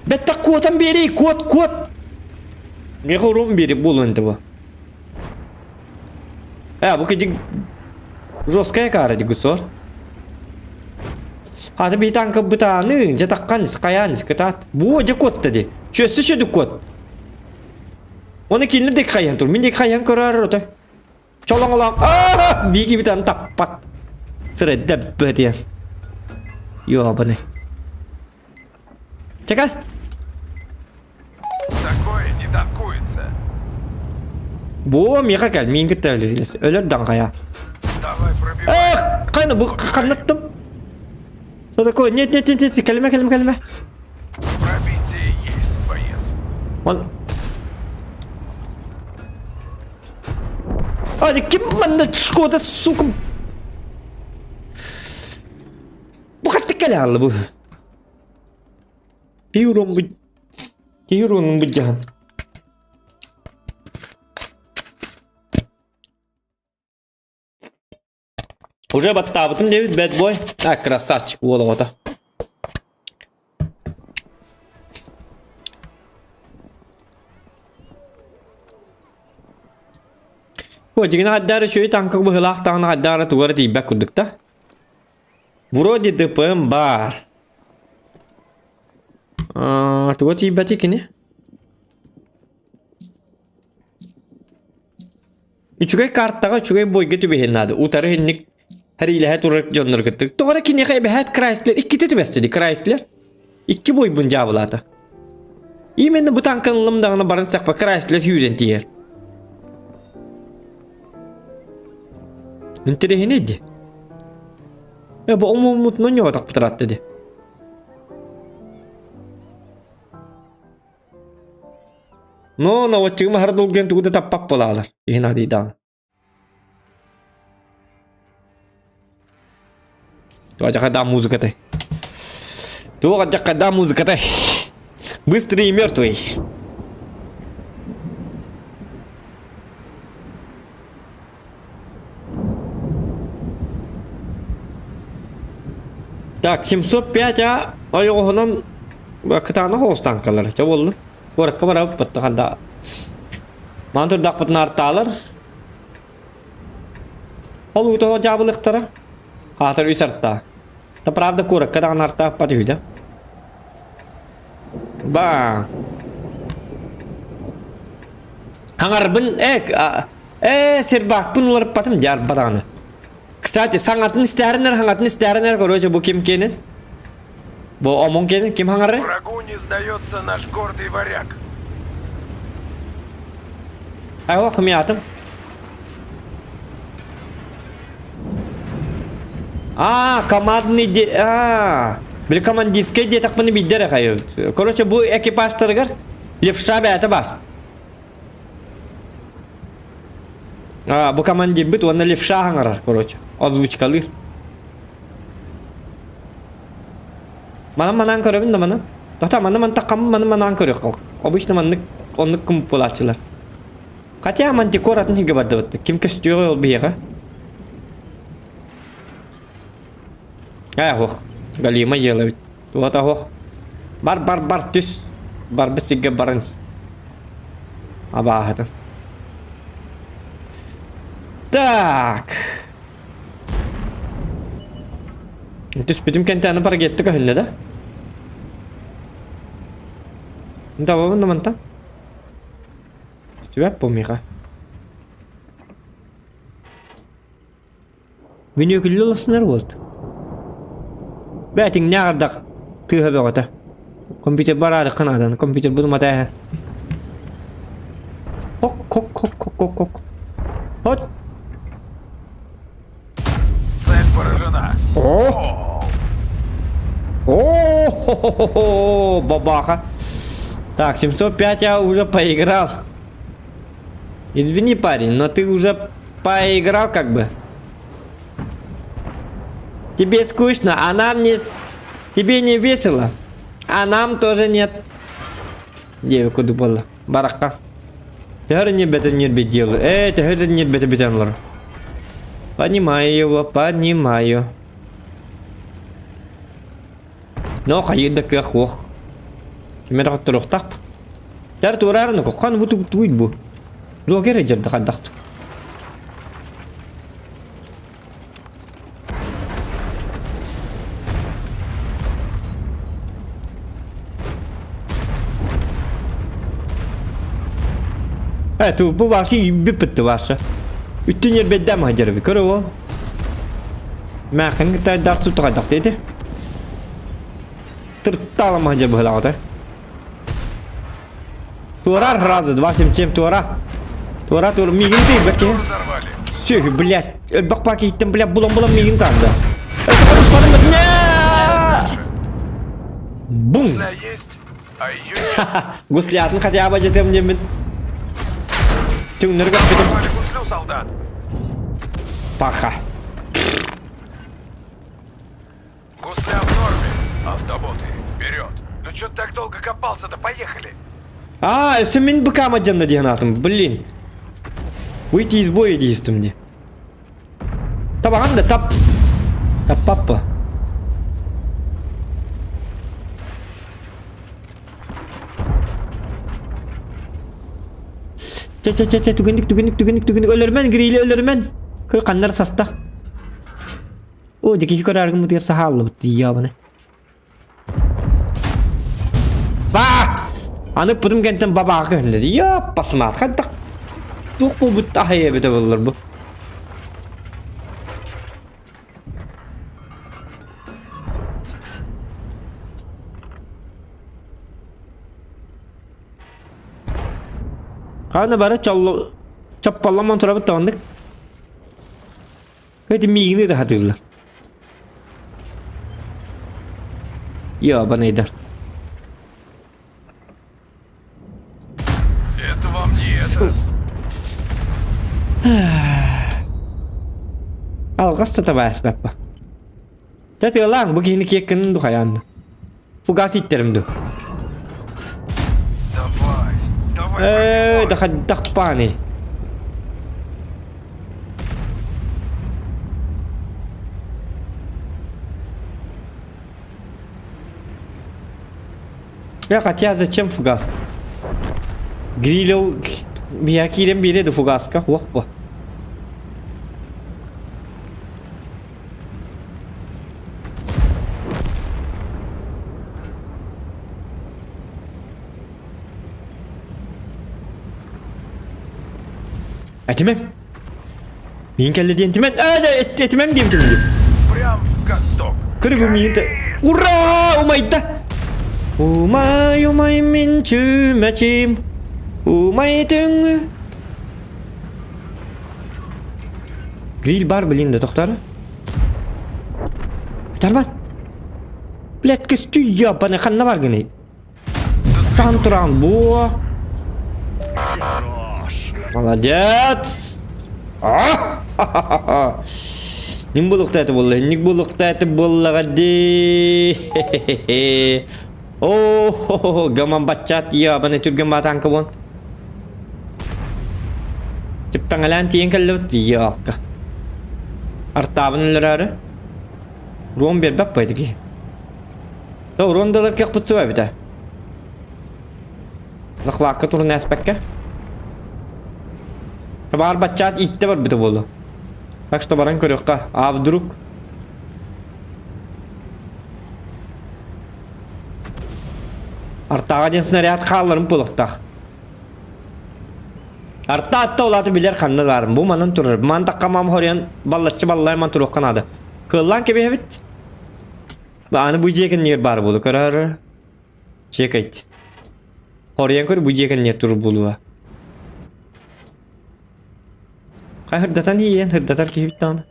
Бэттэх куотан биэрий, куот, куот! Миэхэ уруум биэри буолуон этэ бу. Э, бу кидик жесткая кара дигусор. Аты би танка бытааны, дьэ таххан хайаан кытаат. Бу дьэ куотта ди. Чөссө чөдүк куот. Оны кинилер дек хайан тур. Мин дек хайан көрөр отой. Чолоҥолоох аа биики бүтэн таппат. Сырэддэ бөтиэн. Ёбаный. Чекай. Такое не танкуется. Бу миэхэ кэл, миин кытта өлөр даҥхайа. Давай пробивай. Эх, қайны бу қаннаттым. Что такое? Нет, нет, нет, нет, кэлимэ, кэлимэ, кэлимэ. Пробитие есть, боец. Он А, ким манна Шкода, сука? Бу хатты кэлэ хаалла бу. Киһи бу киһи уруонун былдьаһан. Уже баттаабытым диэбит бэт бой. А, красавчик уол оҕото. О, дьигинэ хайдары үчүгэй таҥка быһыылаах даҕаны хайдары тугу эрэ тиийбэт курдук да. Вроде ДПМ баар. Аа, туга тиийбэтий кини? Үчүгэй картаҕа үчүгэй бойга түбэһиэн наада. Утары инник хэриилэһэ турар дьоннор кытта. Тоҕо эрэ киниэхэ эбэһээт Крайслер иккитэ түбэстэ дии Крайслер. Икки бойбун дьаабылаата. Именно бу танканы ыллым даҕаны баран сахпа Крайслер сүүрэн тиийэр. Интэриэһинэй дии. Э, бу омуммутунан ньоҕотохпутаратта дии. Но наводчигым аһара долгуйан тугу да таппат буолаалар. Иһин адыйдаан. Туох музыкатай. Туох да музыкатай. Быстрый и мертвый. Так, 705 а ойоҕоһунан кытаанах оҕус тааҥкалар. Чэ буолла. Куоракка барабыт баттаханда. Маан турдахпытын артаалар. Ол уутаҕа дьаабылыктара. Аатар үс артаа. Та правда куоракка даҕаны артааппат үһү да. Ба. Хаҥарбын э э сербаакпын уларыппатым дьаарба даҕаны. Кстати, саҥатын истээринэр, хаҥатын истээринэр, короче, бу ким киэнин? Бу омун киэнин ким хаҥарый? Врагу не сдается наш гордый варяг. Ах, мятым. А, командный де... А, били командирскай диэтэхпинэ биирдэ эрэ хайы. Короче, бу экипажтарыгар левша бэйэтэ бар. А, бу командирбит уонна левша хаҥарар, короче. Озвучкалыыр. Манан манаан көрөбүн да манан. Тота маны мантаххам маны манаан көрүөххэ. Обычно маннык оннук кым буолааччылар. Хотя мантикор атын сиргэ бардыбыт. Ким көстүөҕүй ол биһиэхэ? Ээ, ох, галима дьыала эбит. Туота ох. Бар, бар, бар, түс. Барбыт сиргэ баран. Абааһытын. Так. Түспүтүм кэнтэни паргетты көһүннэ да? Давай на мантан. Түбэп бу миэхэ. Мүнүөкүллэ олорсунар буолт. Бээтиҥнээх ардах тыаһа бөҕөтө. Компьютер бараарыкка наадан, компьютербун уматааһа. Хок хок хок хок хок хок. Хот! Цель поражена. О! О, бабаха. Так, 705 я уже поиграл. Извини, парень, но ты уже поиграл как бы. Тебе скучно, а нам не... Тебе не весело, а нам тоже нет. Диэби курдук буолла. Барахха. Төһө ньирбэтин ньирбит диэл. Ээ, төһө да ньирбэтэ бүтэн олорор. Понимаю его, понимаю. Но хайыыр да кыах суох. Ким эрэ хотторуохтаах. Тар туораарыны коххан бу тугуй бу. Джокер дьэрдэ хайдахт. Э, бу вообще бүппүттү вообще. Үттүн ербеддем хадьарби көрө ол. Мээхин кытта дар суту хайдах диэти. Тырталам хадьар быһылаҕыта. Туорар разы, 277 туора. Туора туора, миигин тыйбакки. Сүһү, блядь. Өлбөх пакеттен, блядь, булан-булан миигин таанда. Бум! Гуслятын хотя бы жетем немин. Түңнер көппүтүм. Паха. Гусля в норме. Автоботы, вперед. Ну чё ты так долго копался-то? Поехали. А, өссө мин быкама дьанна диэн аатым, блин. Выйти из боя дейстім де. Табаҕан да тап. Таппаппа. Чэ чэ чэ чэ түгэнник түгэнник түгэнник түгэнник өлөрмөн грили өлөрмөн. Көр ханнар саста. Оо, дьэ киһи көрөөргүн бытыгар саһааллыбыт дии Ба! Аны путум кэнтэн бабааҕа көһүннэ дии. Йоппасымаат хайдах туох буолбут аһай эбитэ буоллар бу. Хана бары чолло чопполломон турабыт тооннык. Эти миигини да хатыыллар. Ёбаныйдар. Это вам не это. Алҕас да табааспаппа. Тэтыалаан бу киһини киэккинин ду хайаан Фугас иттерим ду. Давай, давай. Э, да хайдах пааны. Я хотя зачем фугас? Грилел бия киирэн биэрэ да фугаска уох бу. Этимэҥ! Миин кэллэ диэн тимэн! Ээ, этимэҥ диэбитим дии. Прям в каток. Көрү бу миин Ура! Умайда! Умай, умай мин чүмэчим, умай түҥ. Гриль бар, блин, да тохтар. Тарбат. Блядь, көстүү ебаный, ханна бар гыный? Сан туран бу. Молодец! Ним булукта это булла, ник булукта это буллага ди. О, гаман баччат ебаный түрген батанка бон. Типтаңалаан тиийэн кэллэбит ялка. Артаабын өлөрөөрү. Руон биэрбэт байтыги. Да урон да ылар кыахпыт суох эбитэ. Захвакка турун ээспэккэ. Баар баччаат ииттэ барбыта буолуо. Так что баран көрүөххэ. А вдруг? Артааҕа диэн снаряд хаалларын буолуохтаах. Арта атта улааты билэр ханна баарын. Бу манан турар. Ман тахха мам хоруйан баллаччы баллай ман туруохха наада. Кыаллаан кэбиһэбит. Аны бу дьиэ кэннигэр баар буолу көрөр. Чекайт. Хоруйан көр бу дьиэ кэннигэр турар буолуо. Хай хырдатан иийэн хырдатар киһибит даҕаны.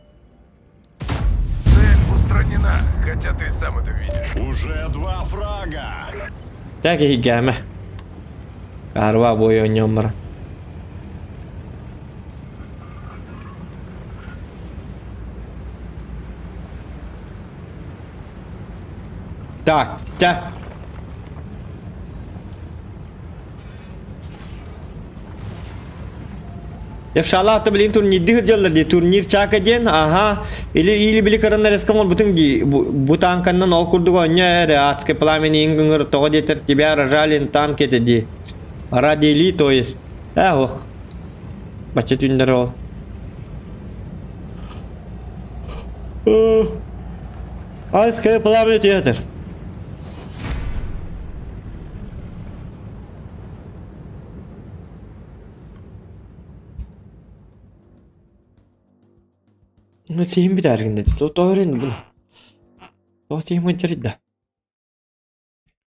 Цель устранена, хотя ты сам это видишь. Уже два фрага. Так иһиггээмэ. Арба буой оонньоон баран. Так, чэ. Иншаллах блин турнирдыы сылдьаллар дии турнир чака диэн аха или или били кыран резко оҥорбутуҥ дии бу танканнан ол курдук оонньоо эрэ адское пламя иҥ тоҕо диэтэр тебя рожали танки это дии ради или то есть э ох бачча түүннэр ол адское пламя театр Сиһин бүтээргин дии. Тоҕо эрэ бу. Тоҕо сиһим ыдьарый да.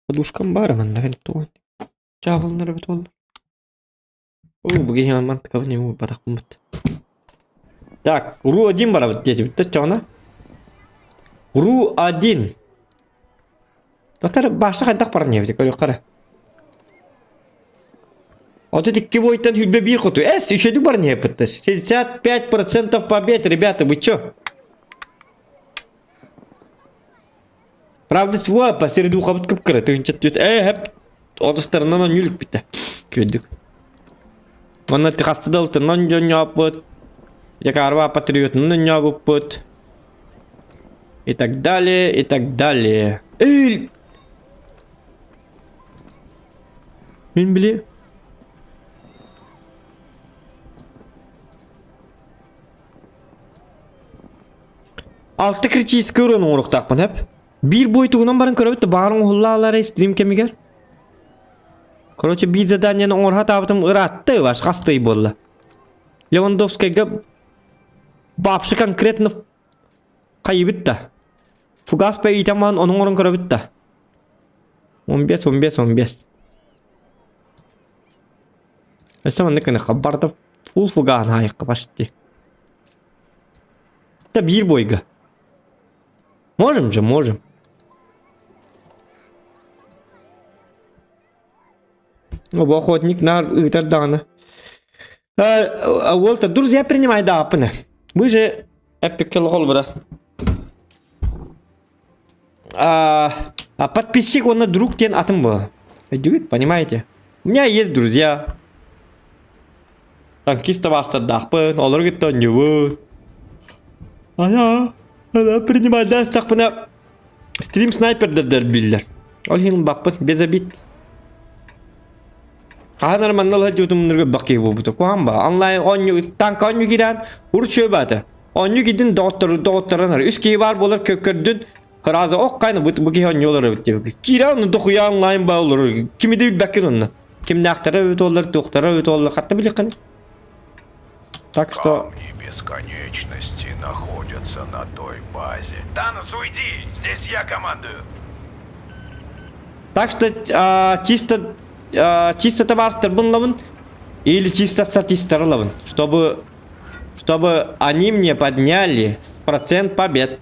Подушкам баар манна тоҕо чаабылынар эбит буолла. Оо, бу киһи мантыкабын эми уурбатахпын Так, РУ-1 барабыт диэтибит да чоҕуна. РУ-1. Татар баша хайдах баран диэбит көрүөххэ эрэ. 32 бойтан 21 хоту. Эс, еще баран иһэппит. 65% побед, ребята, вы чё? Правда, суа, посереду хабыт кып-кыра, тыынчат түс. Э, хэп. Отустарынан онньулук бүттэ. Күөдүк. Онно хасты далтынан дьонньооппут. Якарва патриотынан онньообуппут. И так далее, и так далее. Эй! Мин били... Алта критический урон оҥоруохтаахпын эп. Биир бой тугунан баран көрөбүт да баарын оһуллаалара стрим кэмигэр. Короче, биир заданиены оҥорһо таабытым ыраатта ваш хастай буолла. Левандовскайга Вообще конкретно хайыбыт да. Фугас пэйитаман onun оҥорон көрөбүт да. 15, 15, 15. Өссө маннык гыныхха барда фул фугаһын аайыкка почти. Это биир бойга. Можем же, можем. Бу охотник наар ыытар даҕаны. Уолта, друзья, принимай дааппыны. Вы же эппикке холбура. А, подписчик он друг тен атым был. Өйдүгүт, понимаете? У меня есть друзья. Танкист бастардаахпын, олору кытта оонньуубун. Ана, ана принимай даастахпына стрим снайпердер биллэр. Ол иһин баппыт без обид. Хаһан эрэ манна сылдьыбытым баккы буолбута. Куһаҕан ба. Онлайн оонньуу танка оонньуу киирэн урут баата. Оонньуу киирдин доҕоттору доҕотторун үс киһи баар буолар көрдүн Раза ох кайна бу бу киһи оонньуу олорор эбит диэбит. Киирэ онно дохуя онлайн баа олорор. Кими да билбэккин онно. Кимнээхтэрэ эбит олор, туохтара эбит олор, хатта билиэххин. Так что... Камни бесконечности находятся на той базе. Танос, уйди! Здесь я командую. Так что чисто чисто табаарыстарбын ылабын или чисто статистар ылабын, чтобы чтобы они мне подняли процент побед.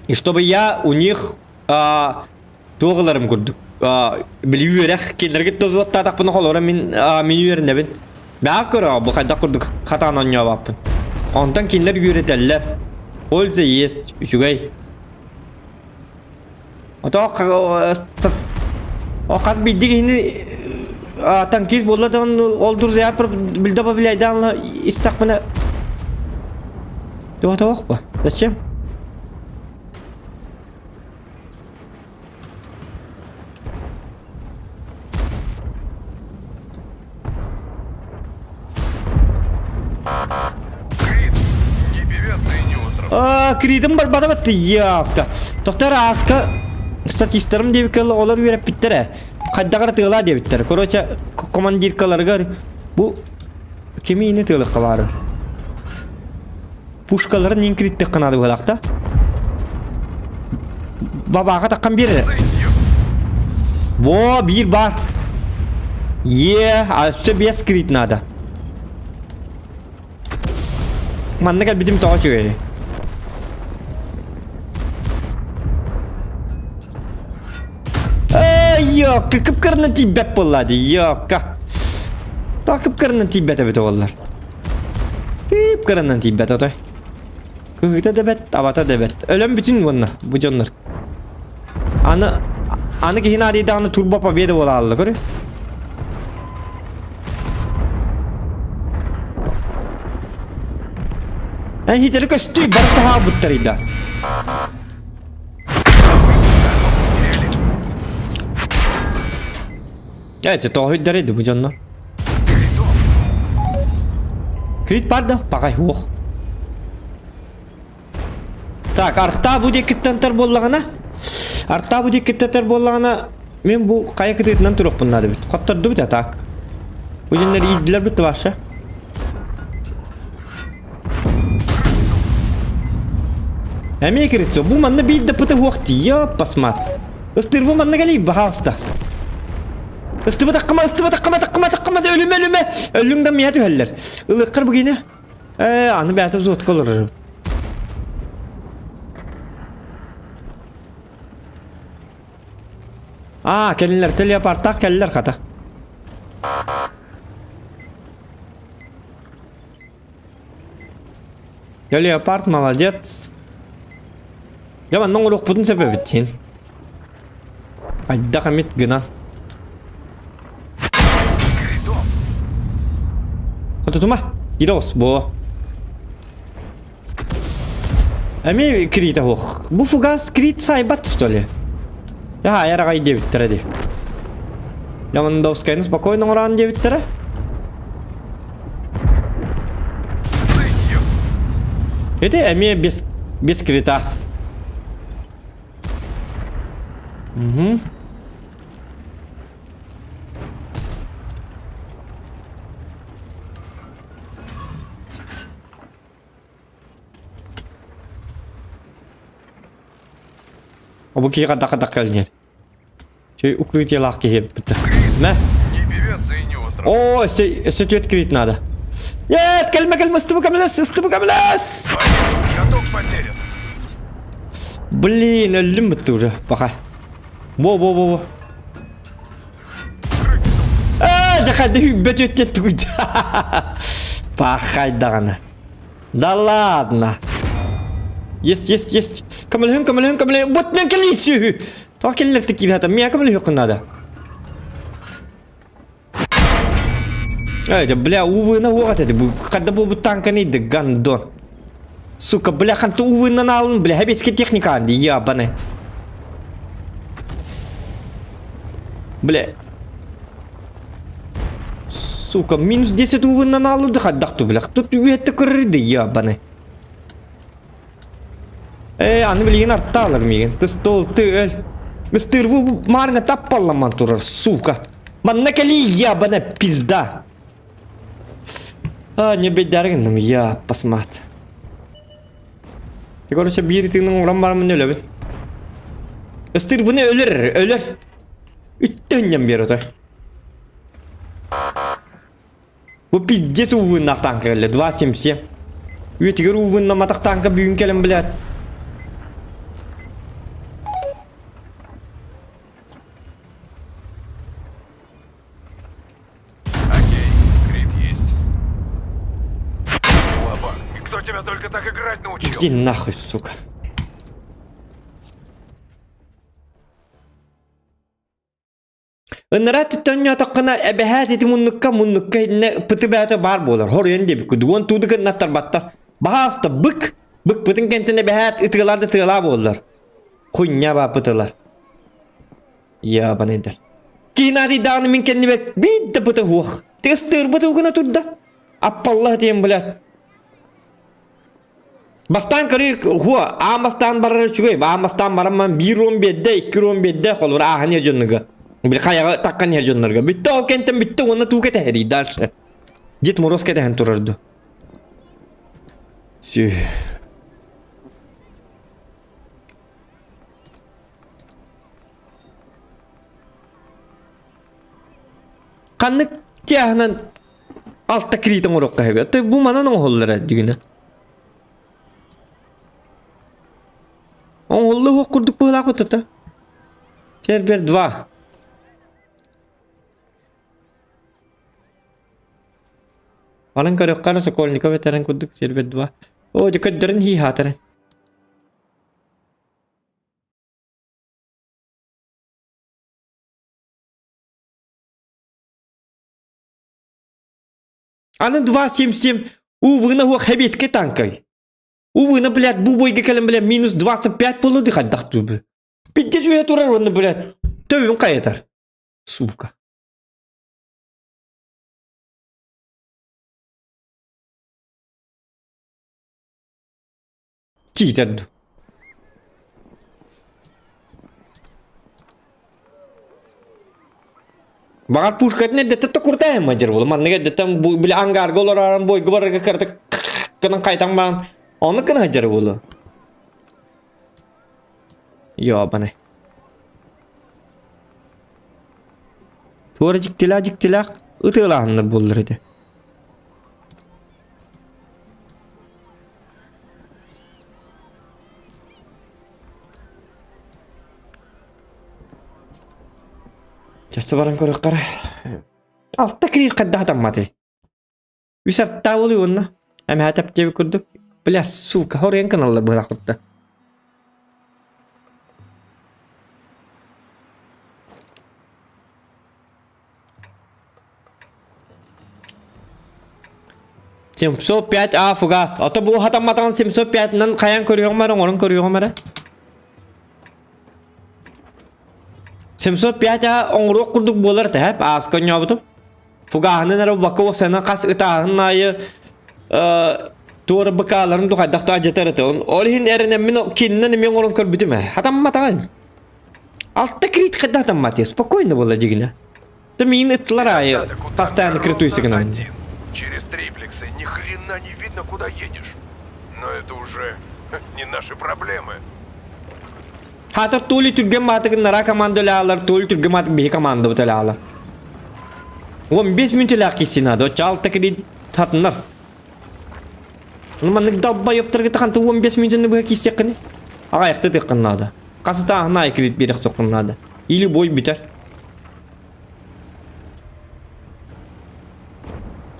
И чтобы я у них туох ыларым курдук били үөрэх кинилэргэ тозуоттаатахпына холоро мин мин үөрэнэбин бэҕэ көрөҕө бу хайдах курдук хатаан оонньообаппын онтон кинилэр үөрэтэллэр польза есть үчүгэй Ото хас биирдии киһини танкист буолла да ол друзья добавляйдаан истэхпинэ туох бу зачем Крит не певец и не остров. А, Критым барбата батты яакта. Тоқтар ааска статистарым диэбиккэ олор үөрэппиттэрэ. Хайдах тыала диэбиттэр. Короче, командиркаларыгар бу кими ини тыалыкка баар. Пушкаларын нин криттик кынады быһалаахта. Бабааҕа таххан биэрэр. Во, биир бар. Е, а өссө биэс крит надо. Манна кэлбитим тоҕо үчүгэй. Йокка, кыпкырынан тиийбэт буолла дии, йокка. Тоҕо кыпкырынан тиийбэт эбит буоллар. Кыпкырынан тиийбэт отой. Кыһыыта да бэт, абата да бэт. Өлөн бүтүн уонна бу дьоннор. Аны аны киһи наадыйдаҕына турбо победа буолаалла көрү. Эн хитэри көстүй бары саһаабыттар ида. Эти тоһуйдар иди бу дьонно. Крит бар да, пакай уох. Так, арта бу диэкиттэн тар буоллаҕына, арта бу диэкиттэн тар буоллаҕына, мен бу хайа кытыытынан туруохпун наада эбит. Хоттордубут а так. Бу дьоннор иирдилэр бит вообще. Эмиэ кирицо, бу манна биир да пыты хуох тиийэ, пасмат. Ыстырбы манна кэлий, баһаалыста. Ыстыбы таккыма, ыстыбы таккыма, таккыма, таккыма, өлүмэ, өлүмэ. Өлүҥ да миэ түһэллэр. Ылыаххар бу киинэ. Ээ, аны бэйэтэ взводка олорор. Аа, кэллилэр, телеопортаах кэллилэр хата. Леопард молодец. Дьэ манна оҥоруохпутун сөп эбит син. Хайдах эмит гынан. Хотутума, киирэ оҕус буо. Эмиэ кириитэ суох. Бу фугас крит сайбат что ли? Дьэ айар аҕай диэбиттэрэ дии. Левандовскайны спокойно оҥороон диэбиттэрэ. Ити эмиэ без, без крита. Угу. Бу киһи хадах хадах кэлнер. Чей укрытиелаах киһи эппитэ. Мэ. Не певец и не остров. О, өссө өссө түөт крит надо. Нет, кэлмэ кэлмэ ыстыбы кэмлэс, ыстыбы кэмлэс! Каток потерян. Блин, өллүм бутты уже, пока. Во, во, во, во. Аа, дьахайды хүббэт өттен тугуйда. Пахай даҕаны. Да ладно. Есть, есть, есть. Көмөлөһүн, көмөлөһүн, көмөлөһүн. Вот мен кэлии сүһү. Тоҕо кэллэр тикиир хата. Миэхэ көмөлөһүөххүн наада. Эй, бля, увына уоҕат эти. Хадда буолбут танканы иди, гандон. Сука, бля, ханта увыннан алын, бля, хэбэски техника анди, ебаный. Бля. Сука, минус 10 увыннан алды хайдах бля. Тут үөтте көрөр да ебаный. Э, аны билигин артаалар миигин. Тыстол ты өл. Мыстырву маарына таппалламан турар, сука. Манна кэлии ебаная пизда. А, не бедяргинным, я посмат. Ты, короче, биир тыынын уран барамын өлөбүн. Ыстырбыны өлөр, өлөр. Үттөнньөн биэр отой. Бу пиздец увыннаах танка кэллэ, 2.77. Үйэтигэр увыннаматах танка бүгүн кэлэн блядь. Окей, крит есть. Лаба, и кто тебя только так играть научил? Иди нахуй, сука. Ынара түттөнньөтөххүнэ эбэһээт ити муннукка муннукка иннэ пыты бээтэ баар буолар хоруйан диэбиккит уон тууду гыннаттарбаттар баһаалыста бык быкпытын кэнтэн эбэһээт ытыалар да тыалаа буоллар хуйня бааппытылар ябаныйдар киинадыйдаҕына мин кэннибэр биир да быта суох тыастыырбыт гына турда аппалла диэн блядь Бастаан көрүү хуо аан бастаан барар үчүгэй аан бастаан баран ман биир уон биэрдэ икки уон биэрдэ холобур ааһан иһэр дьоннорго били хайаҕа таххан иһэр дьоннорго бүттэ ол кэнтэн бүттэ уонна туу кэтэһэрий дальше Дед Мороз кэтэһэн турар ду Сү Ханнык тиаһынан алта крит оҥоруохха сөбүй? Ты бу манан оҥоһуллара дигинэ. Оҥоһулла уох курдук быһыылаах бутата. Сервер 2. Онон көрүөххэ эрэ Сокольников этэрин курдук сервер 2. Оо, дьэ көрдөрөн хииһаатарын. Аны 2.77 увына хуох хэбиэскэ танкай. Увына, блядь, бу бойга кэлэн, блядь, минус 25 буолуо дии хайдах дуу, Пиздец үһэ турар уонна, блядь, төбүн хайытар. Сука. Читер дуу. Баҕар пушкатын эрдэттэн токуртаайма дьэр буолу. Маннык эрдэттэн бу били ангарга олоророн бойгу барарга кыратык гынан хайтан баан оннук гына сылдьар буолу. Ёбаный. Туора дьиктилээх дьиктилээх ытыалааһыннар буоллар ити. Часта баран көрөххө эрэ. Алта кириит хайдах атамматый? Үс артаа буолуй уонна. Эмэһэ тэптиэбит курдук. Бля, сука, хоруйан кыналлар быһалаах кутта. 705 А фугас. Ото бу хатамматаҕын 705-нан хайан көрүөҕүм эрэ, оҥорон көрүөҕүм эрэ. 705 А оҥоруох курдук буолар тэһэп, ааска онньообутум. Фугаһынан эрэ бакка уопсайынан хас ытааһын аайы туора быкааларын духайдах да адьатар этэ. Ол иһин эрэнэммин кининэн эмиэ оҥорон көрбүтүм ээ. Хатамматаҕын. Алта крит хайдах хатамматый? Спокойно буолла дьигинэ. Да миин ыттылар аайы постоянно критуйся гынан. Через триплексы ни хрена не видно, куда едешь. Но это уже не наши проблемы. Хатыр тули түргэн маатыгын нара команда өлөалар, тули түргэн маатык биһи команда бут өлөалар. 15 мүнтелээх киссин надо, чаалта кирит хатыннар. Ну маннык далбайыптарга таханты 15 мүнтені быһа киссеккини. Аҕайахты тыаххын наада. Хасытааһына кирит биэрэх соххун наада. Или бой бүтэр.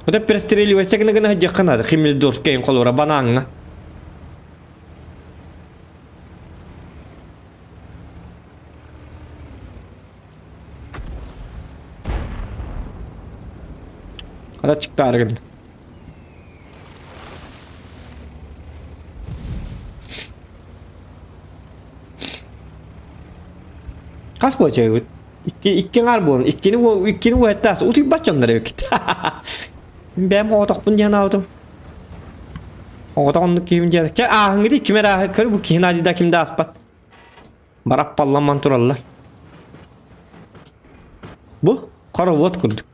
Это перестреливайся гына гына сылдьыахха наада. Химмельдорфка холура банааҥҥа. Хара чыктаары гынна. Хас буолчайбыт? Икки, икки аҥаар буолан, иккини, иккини уһаттаас, утуйбат дьоннор эбиккит. Бэйэм оҕотохпун диэн аабытым. Оҕотох оннук киһим диэн. Чэ, ааһыҥҥыт ким эрэ ааһы, көр бу киһи наадыйда ким да ааспат. Бараппалламан тураллар. Бу хоровод курдук.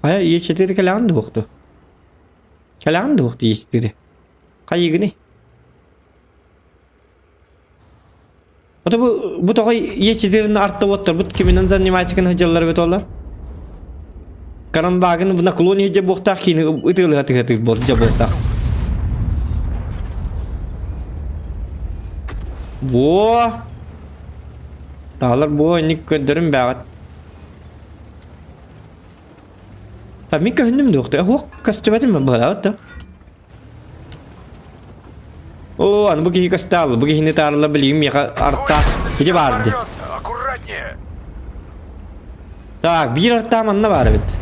Хайа Е4 кэлэҕин дуохту? Кэлэҕин дуохту Е4? Хайыгыный? Ото бу бу тоҕо Е4-ни арта уоттарбыт киминэн занимается гына сылдьаллар эбит олар? Каранбагын в наклоне дьэ буохтаах киини ытыалыһа тыһатыыр буол дьэ буохтаах. Во! Таалар буо инник көрдөрүм бээҕит. Та мин көһүннүм дуохта. Уох көстүбэтим быһалаабыт да. Оо, аны бу киһи көстө бу киһини таарла билигин миэхэ арта ити баар ди. Аккуратнее! Так, биир артаа манна баар эбит.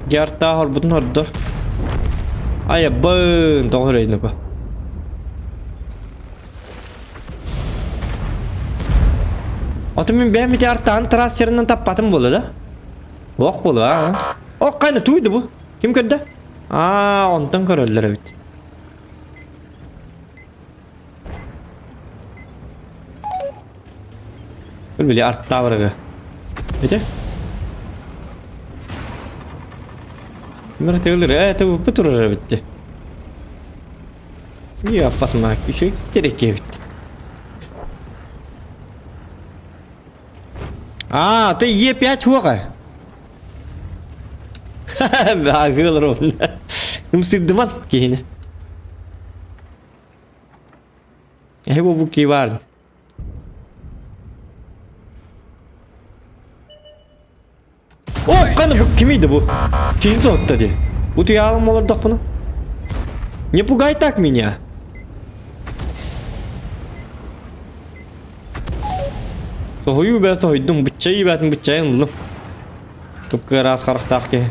Дьартаах орбутун ордор. Айабын, тоҕо өрөйнөкө. Ото мин бэйэм ити артаан трассерынан таппатым буолла да? Ох буолла а. Ох кайна туйду бу. Ким көрдө? Аа, онтон көрөллөр эбит. Били арттаабарга. Ити? Мир тыылыр, э, тыбыппы турар эбитти. Не опасна, еще тереке эбит. А, ты Е5 хуака. Агыл ровно. Ымсыдыман киһини. Эһи бу бу кивар. О, қаны бу кимийdi бу? Ким соһутта дии? Утуйаалым олордохпуна. Не пугай так меня. Соһуйуу бээ соһуйдум, быччайыы бээтин быччайын ыллым. Кып-кыараас харахтаах киһи.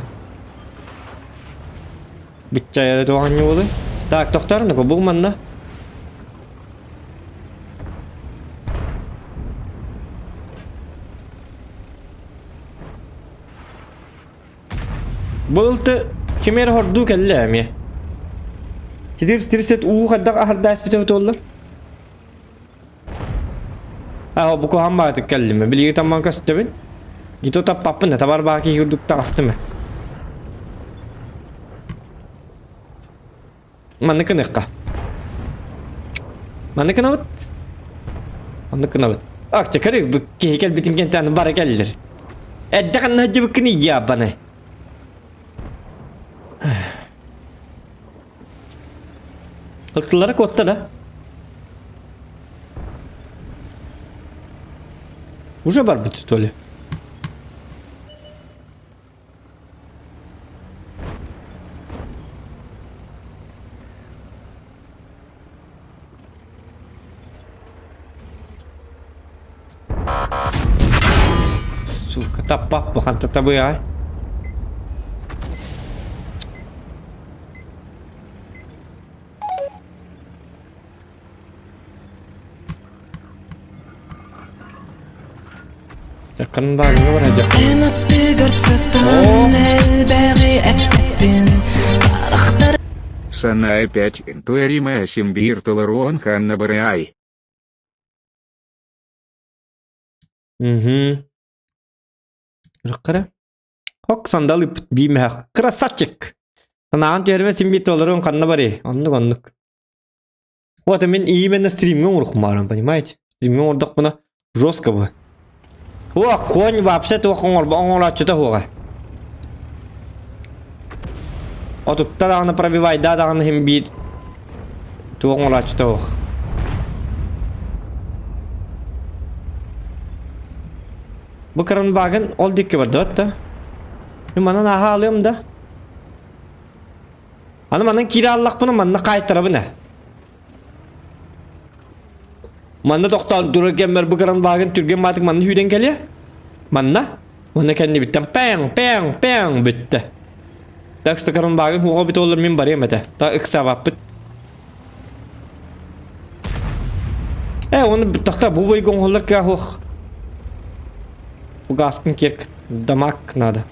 Быччайары туоҕанньа буолуй. Так, тохтоор, бу манна. Былты ким эрэ хордуу кэллэ эмиэ. Ситир ситир уу хайдах аһардаспыта бутуоллар. Аа бу куһаҕан баҕатык кэллим. Билиги тамман көстөбүн. Ито таппаппын да табар баа киһи курдук таҕыстым. Маннык гыныахха. Маннык гынабыт. Маннык гынабыт. Ах, чекары бу киһи кэлбитин кэнтээн бары кэллэр. Эрдэ ханна сылдьыбыккыный ябаны. Ыттылара куотта да. Уже барбыт что ли? Сука, таппаппа ханта табыай. Якын баарыҥа бар дьахтар. Санаа 5 Туэрима Симбир Толоруон Ханна Барыай. Угу. Рыккара. Ок сандал ыппыт биимээх. Красавчик! Санаан түһэрмэ син биир толоруон ханна барый? Оннук оннук. Вот мин именно стримҥэ оҥорохмаарым, понимаете? Стримҥэ оҥордохпуна жестко бы. О, конь вообще туох оҥорбо оҥорооччута суоҕа. Отутта даҕаны пробивайда даҕаны иһин биир туох оҥорооччута суох. Бу кранбагын ол диэки барда да. Мин манан ааһа алыам да. Аны манан киирэ аллахпына манна хаайтарабын ээ. Манна тохтоон турар кэммэр бу кранбагын түргэн маатык манна сүүрэн кэлиэ. Манна. Манна кэннибиттэн пэҥ пэҥ пэҥ бүттэ. Так что кранбагын хуоҕа бүтэ олор мин барыам этэ. Та ыксаабаппыт. Э, оны тохтоо бу бойго оҥоһуллар кыах суох. Фугаскын кирк. Дамаг надо.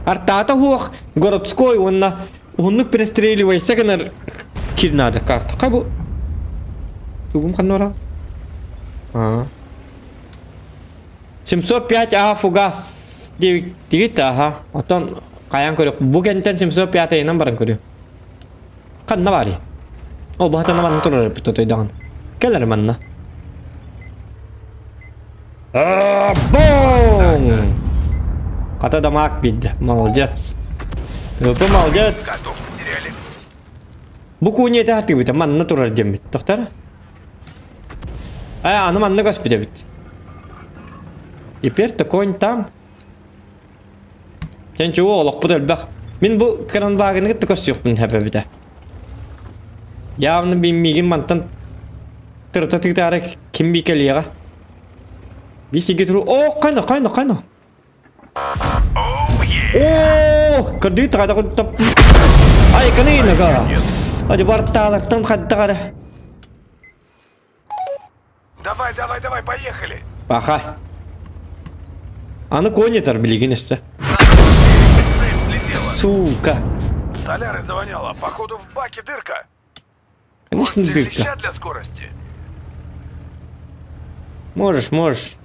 Артаата уох городской уонна уһуннук перестреливайся гынар кир надо карта. Хай бу тугум ханна А. 705 А фугас диэбиттигит аха. Оттон хайаан көрүөх. Бу кэнтэн 705 айынан баран көрүө. Ханна баарый? Ол баһатана манна турар эбит тотойдаҕын. Кэлэр манна. Бум! Хата дамаг биэрдэ. Молодец. Тыпы молодец. Бу куни этэ хатыыбыта манна турар диэммит. Тохтор? Э, аны манна көспүт эбит. Теперь такой там. Сен чугу олохпут элбэх. Мин бу кранвагыны кытта көрсүөхпүн сөп эбитэ. Явно миигин мантан тырыта тыытаары ким бии кэлиэҕэ. Биир сиргэ туру... О, хайна, хайна, хайна. О, көрдүү тагада куттап. Ай, каныйнага. Adi бартаалартан хаддагара. Давай, давай, давай, поехали! Паха. Аны конитар билигин өссө. Сука. Соляры завоняло. Походу в баке дырка. Конечно Может, тебе дырка. леща для скорости? Можешь, можешь.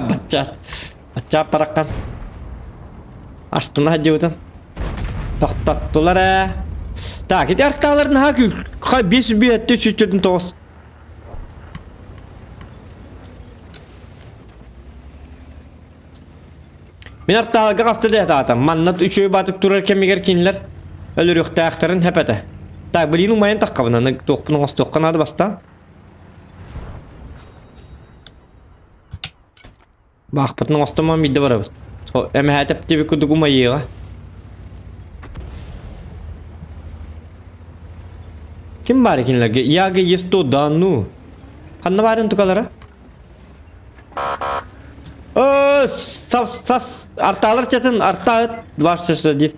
Бачча. Бачча параккан. Астына дьыбытын. Тохтоттулар ээ. Так, ити артааларын наһаа күл. Хай 5 349. Мин артаалга хаста да атаатам. Манна үчүгэй баатык турар кэмигэр кинилэр өлөрүөхтээхтэрин сөп этэ. Так, билигин умайан таххабын, аны туохпун оҥостуохха наада бастаан. Баахпытын оҥостомон биирдэ барабыт. Эмэһээтэп диэбит курдук умайыаҕа. Ким баар кинилэргэ? Яга есть да ну. Ханна баарын тукалара? Оо, сас, сас, артаалар чатын, артаат, 261.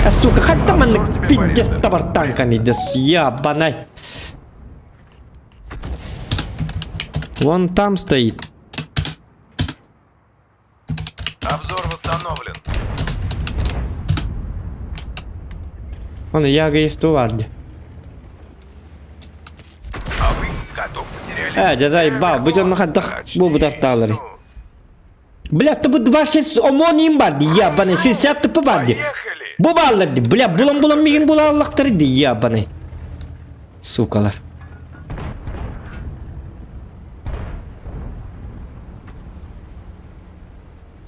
А, сука, хатта маннык пиздец табар танканы, да ебаный. Вон там стоит. Обзор восстановлен. Он яга есть туварди. А вы котов потеряли. Э, дьэ заебал, бу дьонно хайдах буолбут артаалары. Бля, ты бы 26 ОМОН бар ди, ебаный, 60 тп бар ди. Бу бааллар ди, бля, булан-булан мигин булааллахтары ди, ебаный. Сукалар.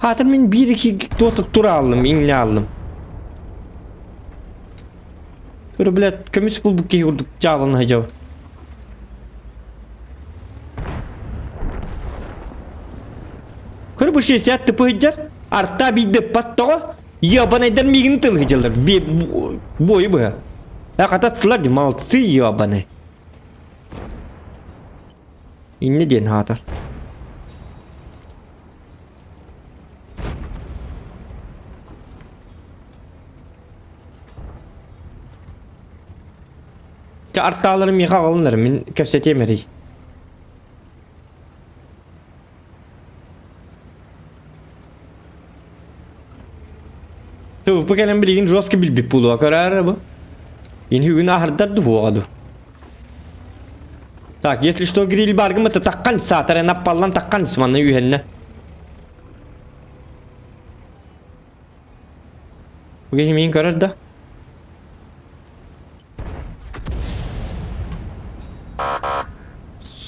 Хаатыр мин биир ики туота тура аллым, иҥнэ аллым. Көрө, блядь, көмүс булбут киһи курдук дьаабылана сылдьабын. Көрө бу 60 тыпы сылдьар, арта биирдэ ыппат тоҕо? Ебанайдар миигин тыл сылдьаллар, буойу быһа. Э, хататтылар дии, молодцы ебаный. Инньэ диэн аатар. Чэ, артааларын миэхэ аҕалыннар, мин кэпсэтиэм эрий. Тылбы кэлэн билигин жестко билбит буолуо көрөөр бу. Ини бүгүн аһардар дуһуоҕа ду. Так, если что, гриль баргым это таккан саатар наппаллан таккан манна үһэннэ. Бу киһи миин көрөр да?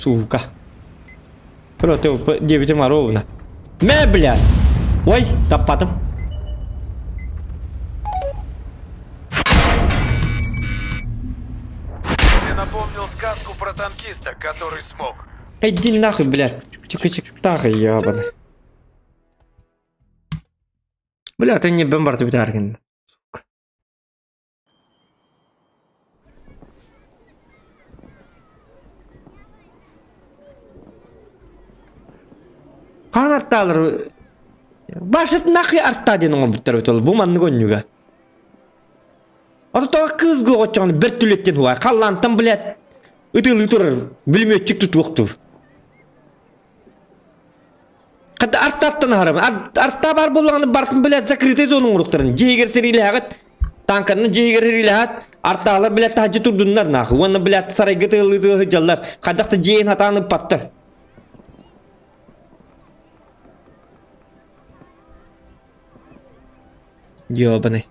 Сука. Против диэбитим ровно. Мэ, блядь! Ой, таппатым. Ты напомнил сказку про танкиста, который смог. Иди нахуй, блядь. Чик-чик-тах, ебаный. Бля, ты не бомбар ты битаргин. Сука. Хаан артаалар. Башет нахуй арта диэн оҥорбуттар эбит ол бу маннык онньуга. Ото тоҕо кыыс гоҕоччоҕун бэрт түлэттэн хуай халлаантан блядь ытыалыы турар бүлүмүөтчүк тутуохтуур. Хата артаттан аһарым. Арта бар буоллаҕына бартын блядь закрытый зона оҥоруохтарын. Дьиэгэр сэриилэһэҕит. Танканан дьиэгэр сэриилэһэт. Артаалар блядь таһдьа турдуннар нахуй. Уонна блядь сарайга тыалыы тыа сылдьаллар. Хайдах да дьиэһин хатаан ыппаттар. Ёбаный.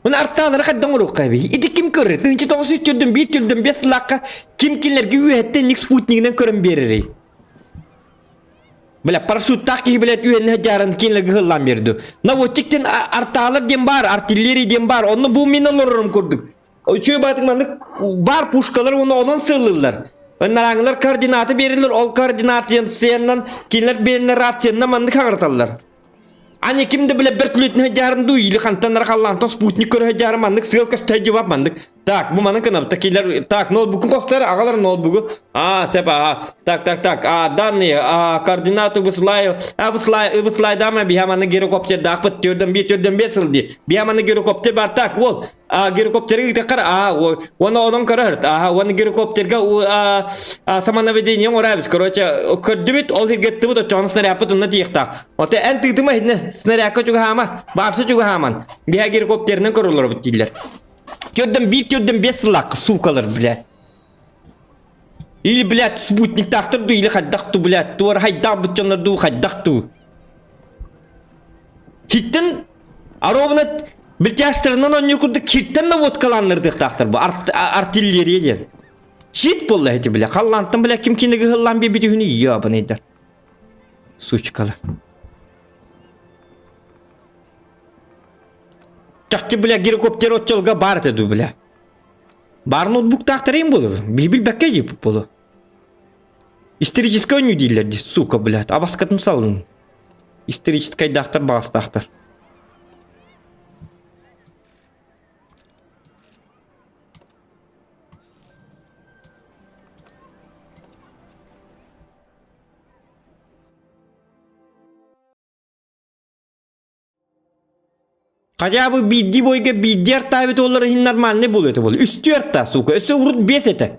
Мына артаалары хайдан оҥоруохха эбий? Ити ким көрөр? 1900 түрдүн, 1 түрдүн, 5 сыллаахха ким кинилэргэ үөһэттэн ник спутнигинэн көрөн биэрэрий? Бля, парашюттаах киһи блядь үөннэ дьааран кинилэргэ ыһыллаан биэрди. Наводчиктен артаалар диэн баар, артиллерия диэн баар. Онно бу мин олорорум курдук. Үчүгэй баатык маннык баар пушкалар уонна онон сыаллыыллар. Ынарааҥылар координаты берилер, ол координатыянан кинилэр биэринэ рациянан маннык хаҥыраталлар. Ани ким да билэ бэрт үлэтин сылдьаарын дуу, или хантан арахаллаантан спутник көрө сылдьаарын маннык сыал көстө сылдьыбат маннык. Так, бу маннык гынабыт. Такилер, так, ноутбуку костар, агалар ноутбугу. А, сеп, ага. Так, так, так, а, данные, а, координаты высылаю, а, высылаю, высылаю, дама, биһа маннык гирокоптер даахпыт, төрдөн бир, төрдөн бир сыл ди. Биһа маннык гирокоптер бар, так, ол, а гирокоптеры ыытаххар а уонна онон көрөр аха уонна гирокоптерга самонаведение оҥоробут короче көрдүбүт ол сиргэттибит оччоҕуна снарядпыт онно тиийиэхтээх ото эн тыытыма иһинэ снарядка чугаһаама баапса чугаһааман биһа гирокоптерынан көрөлөрбүт дииллэр төрдөн биир төрдөн бес сыллаахха суукалар блядь или блядь спутниктаахтар дуу или хайдах ту блядь туора хайдах быччаннар дуу хайдах туу Хиттен ровно биртяштарынан онньуу курдук киртэн да водкалааннырдыахтаахтар бу артиллерия диэн. Чит буолла эти бля. Халлаантан бля ким киниги ыһыллаан биэрбит үһүнү ёбаныйдар. Сучкалар. Чахчы бля гирокоптер оччолга баар этэ дуу бля. Баар ноутбуктаахтар буолур. Биһи билбэккэ дьип буолу. Историческай оонньуу дииллэр дии, сука, блядь. Абаскатын салын. Историческайдаахтар баҕастаахтар. Хотя бы биирдии бойга биирдии артаабыт уоллар иһин нормальный буолуо этэ буолуо. Үстүү арта, сука. Өссө урут биэс этэ.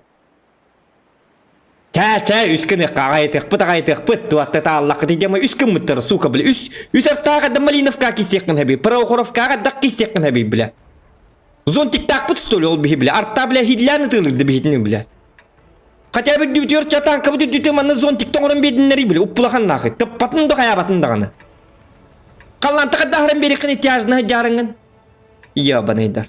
Чэ, чэ, үс гыныахха аҕайытыахпыт, аҕайытыахпыт. Туатта тааллаххыт идема үс гыммыттара, сука, бля. Үс, үс артааҕа да Малиновка киссиэххин хэби, Прохоровкаҕа да киссиэххин хэби, бля. Зонтиктаахпыт что ли ол биһи, бля. Арта, бля, хиллээн ытыылырды биһитини, бля. Хотя бы үрдүбүтүгэр чатааҥкабыт үрдүтэ манна зонтикта оҥорон биэрдиннэрий, бля, уппулахан нахуй. Тыппатын да хайаабатын даҕаны. Халлаанта хаддаһаран биэриэххин тяжно дьаарыҥҥын. Ебаныйдар.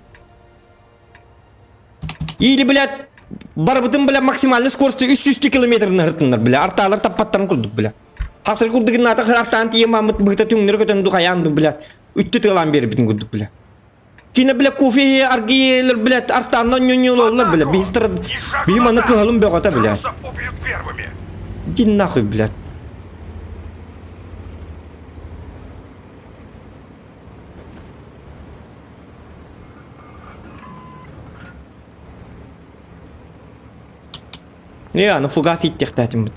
Или, блядь, барыбытын, бля, максимальный скоростью 300 километрын ырытыннар, бля, артаалар таппаттарын курдук, бля. Хасыр курдук гыннаата артаан тиийэн мааммыт быһыта түҥнөрө көтөн духайаан ду, бля, үттү тыалаан биэрбитин курдук, бля. Кини, бля, кофе аргиелер, блядь, артаанна онньонньуолаллар, бля, биһистер, биһи маны кыһалым бөҕөтө, бля. Иди нахуй, блядь. Не, аны фугас иттиэхтээтим бит.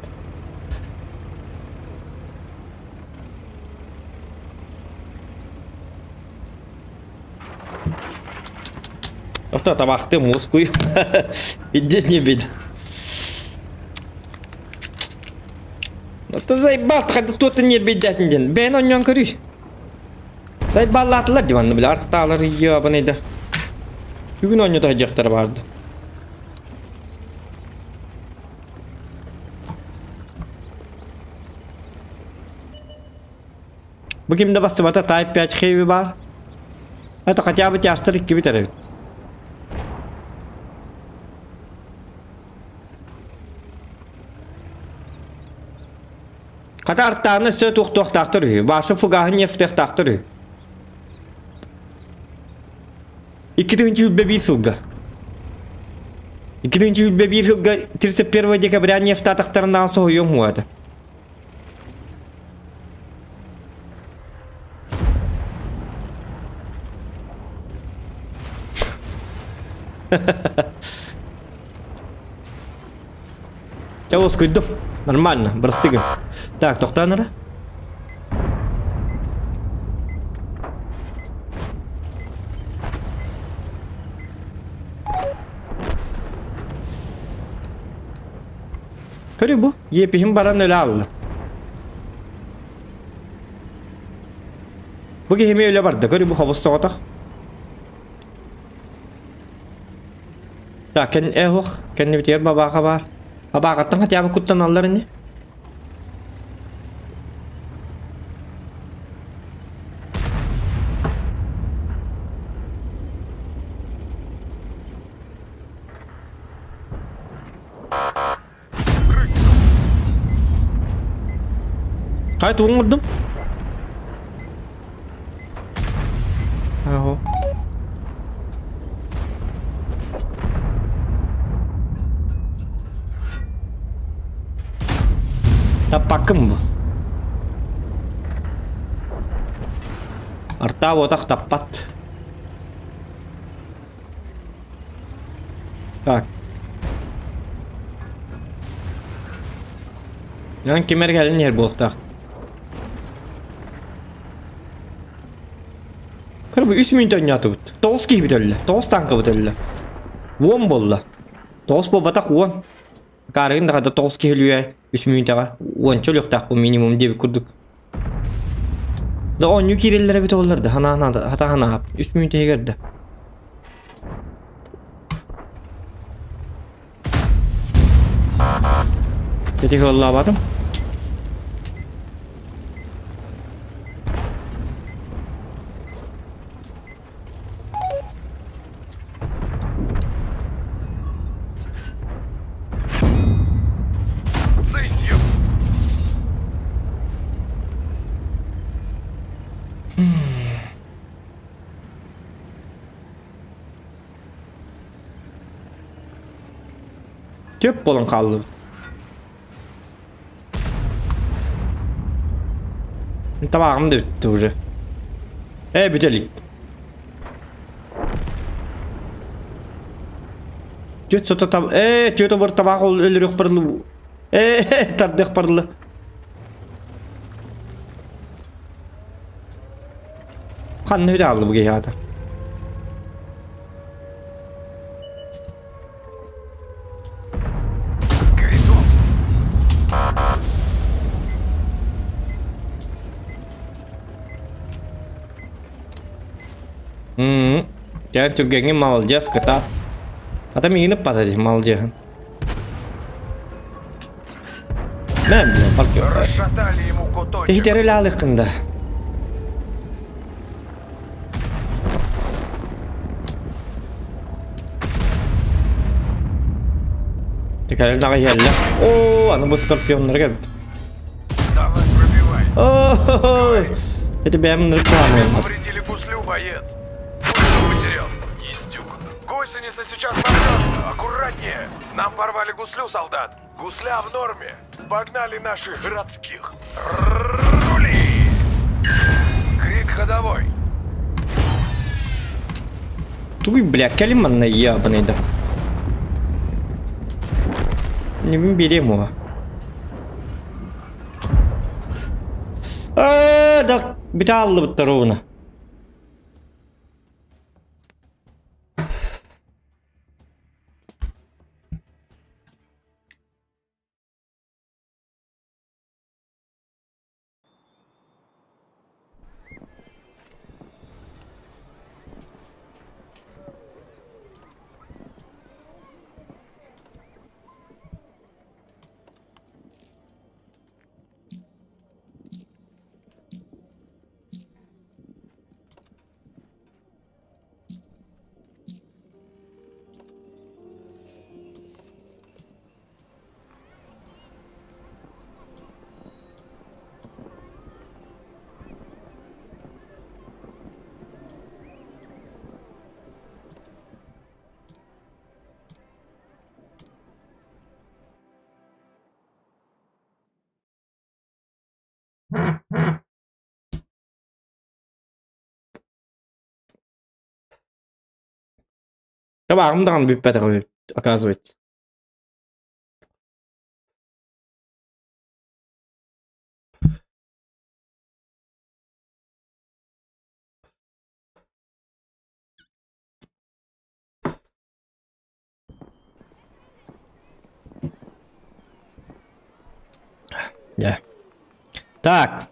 Охто табахты мускуй. Иди не бит. Ну ты заебал, хотя тут не бедят ден. Бен онньон көрүй. Заебаллаатылар диванны бile арттаалар ебаный да. Бүгүн онньото дьахтар барды. Бу ким да бастыбата Type 5 Heavy бар. Это хотя бы тяжтар иккибит эрэ. Хата артааны өссө туохтуохтаахтар үһү. Башы фугаһын нефтехтаахтар үһү. 2021 сылга. 2021 сылга 31 декабря нефтаатахтарынан соһуйуом хуата. Чэ, уоскуйдум. Нормально, бырастыгын. Так, тохтоон эрэ. Көрү бу, епиһим баран өлө аалла. Бу киһими өлө барда, көрү бу хобус соҕотох. Так, кэн э ох, кэннибитигэр бабааха баар. Бабааҕаттан хотя бы куттаналлар ини. Хай тугун оҥордум? Аһо. Таппаккын бу. Артаа уотах таппат. Так. Онон ким эрэ кэлин иһэр буолуохтаах. Көр бу үс мүнүүтэ оонньоотубут. Тоҕус киһибит өллө. Тоҕус тааҥкабыт өллө. Уон буолла. Тоҕус буолбатах уон. Акаарыгын да хата тоҕус киһи өлүө үс мүнүүтэҕэ. Уонча өлүөхтээхпин минимум диэбит курдук. Да оонньуу киирэллэр эбит оллар да ханаан хатаан аап. Үс мүнүүтэ иһигэр да. Ити кыаллаабатым. Төп буолан хааллыбыт. Табааҕым да бүттэ уже. Ээ бүтэ илик. Түөт сото таб... Ээ түөт обор табаах ол өлөрүөх барылы. Ээ тардыах барылы. Ханна үтэ хаалла бу киһи аата? М-м. Дьэ түргэҥҥин маладьыас кытаат. Ата миигин ыппата дии маладьыаһын. Мэн бля, паркер. Расшатали ему куточек. Тиһитери лаалыххын да. Кэлэн аҕай иһэллэр. Оо, аны бу скорпионнары кэлбит. Давай, пробивай. Оо, это бэйэм ынырык куһаҕан Повредили гуслю, боец. Гуслю потерял. Издюк. Гусеница сейчас порвется. Аккуратнее. Нам порвали гуслю, солдат. Гусля в норме. Погнали наших городских. Рули! Крит ходовой. Тугуй, бля, кэлин манна ебаный да. Не берем его. Аа, да, бүтэ аллыбыттар ровно. Табааҕым даҕаны бүппэтэх эбит, оказывается. Дьэ. Так.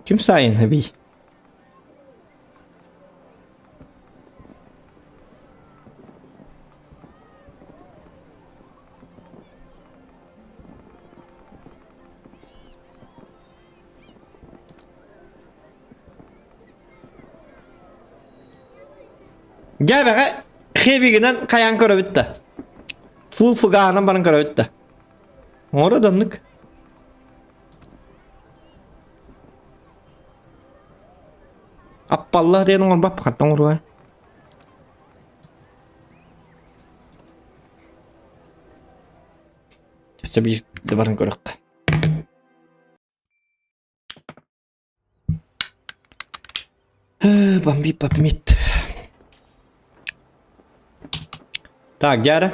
Ким сайын эбий? Дьээбэҕэ хевигинэн хайаан көрөбүт да. Фул фугаһынан баран көрөбүт да. Оҥоро да оннук. Аппаллах диэн оҥорбаппын хантан оҥоруой? Өссө биир да баран көрүөххэ. Бомби попмит. Так, дьара.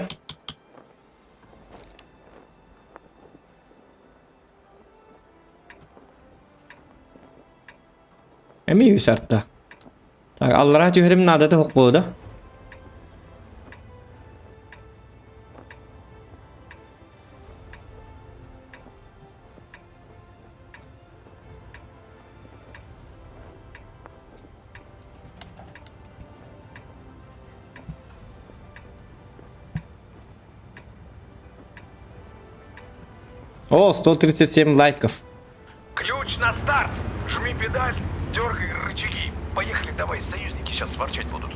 Эмиэ үс арта. Так, аллараа түһэрим наадата суох буолуо да? О, 137 лайков. Ключ на старт! Жми педаль, дергай рычаги. Поехали давай, союзники сейчас ворчать будут.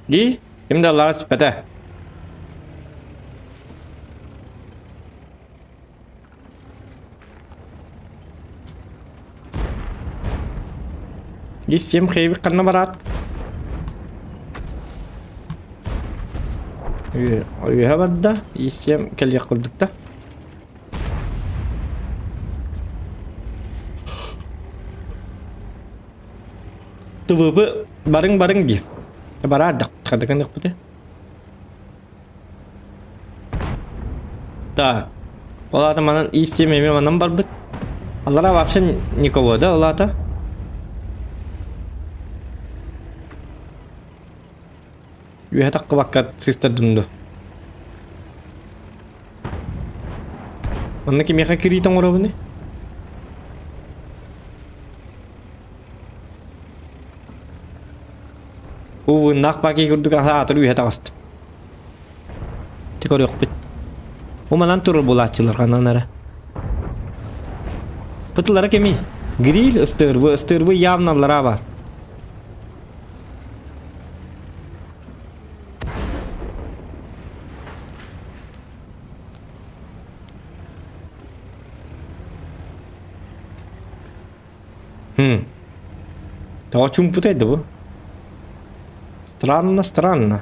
Дии, ким да аллара түспэтэ. Ис хейбик ханна бараат? Үөһэ барда, ис кэлиэх курдук да. ТВП барыҥ-барыҥ дии. Бараар да хадыкыныхпыты. Так. Ол аата манан ис-сиэм эмиэ манан барбыт. Аллара вообще никого, да, ол аата? Үөһэ таххыбакка сыстардым дуо? Онно кимиэхэ кириит оҥоробуный? Увуннаах баки курдук аатыр үөһэ таҕыстым. Ти көрүөхпүт. Бу манан турар булааччылар ханан эрэ. Пытылара кимий? Гриль ыстырбы, ыстырбы явно аллараа бар. Хм. Тоҕо чуумпутай да бу? Странно, странно.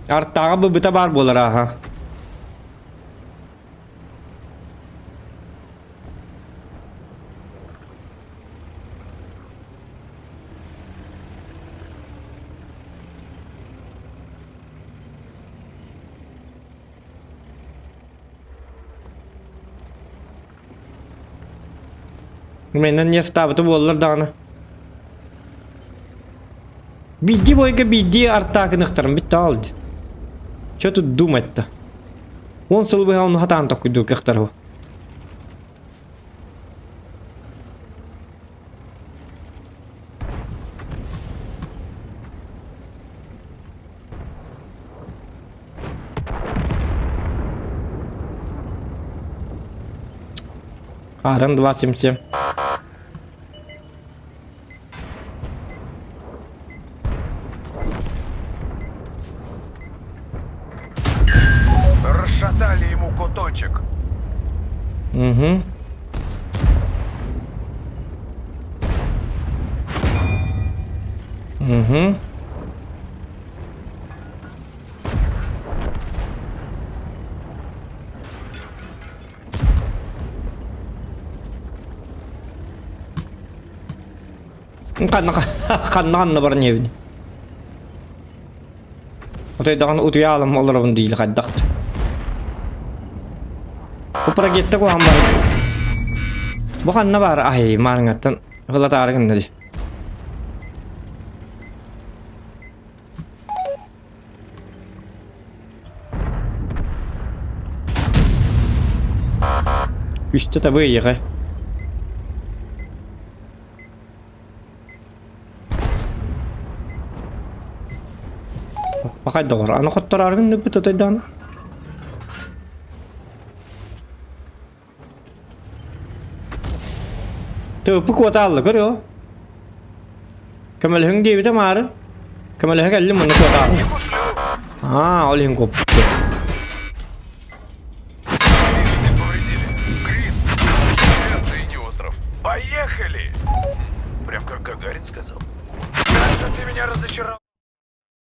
Артааҕа быбыта баар буолар ааһа. Мэнэн нефтаабыта буоллар даҕаны. Биирдии бойга биирдии артаакыныхтарын бүттэ аалды. Чё тут думать-то? Он сыл быһа ону хатаан токкуйдуур кыахтар Ааран 277. Расшатали ему куточек. Угу. Угу. Ханна ханна ханна баран иһэбин. Отой даҕаны утуйаалым олоробун диили хайдах. Бу прогетта куһаҕан бар. Бу ханна баар аһый маарыҥаттан ылатаары гынна дии. Үстэ табы ыйыҕа. Пахай доҕор, аны хотторооргун нүппүт отойдаҕына. Тыыппы куотаалла көрүө. Көмөлөһүҥ диэбитэ маары. Көмөлөһө кэллим муну куотаалла. Аа, ол иһин куоппут.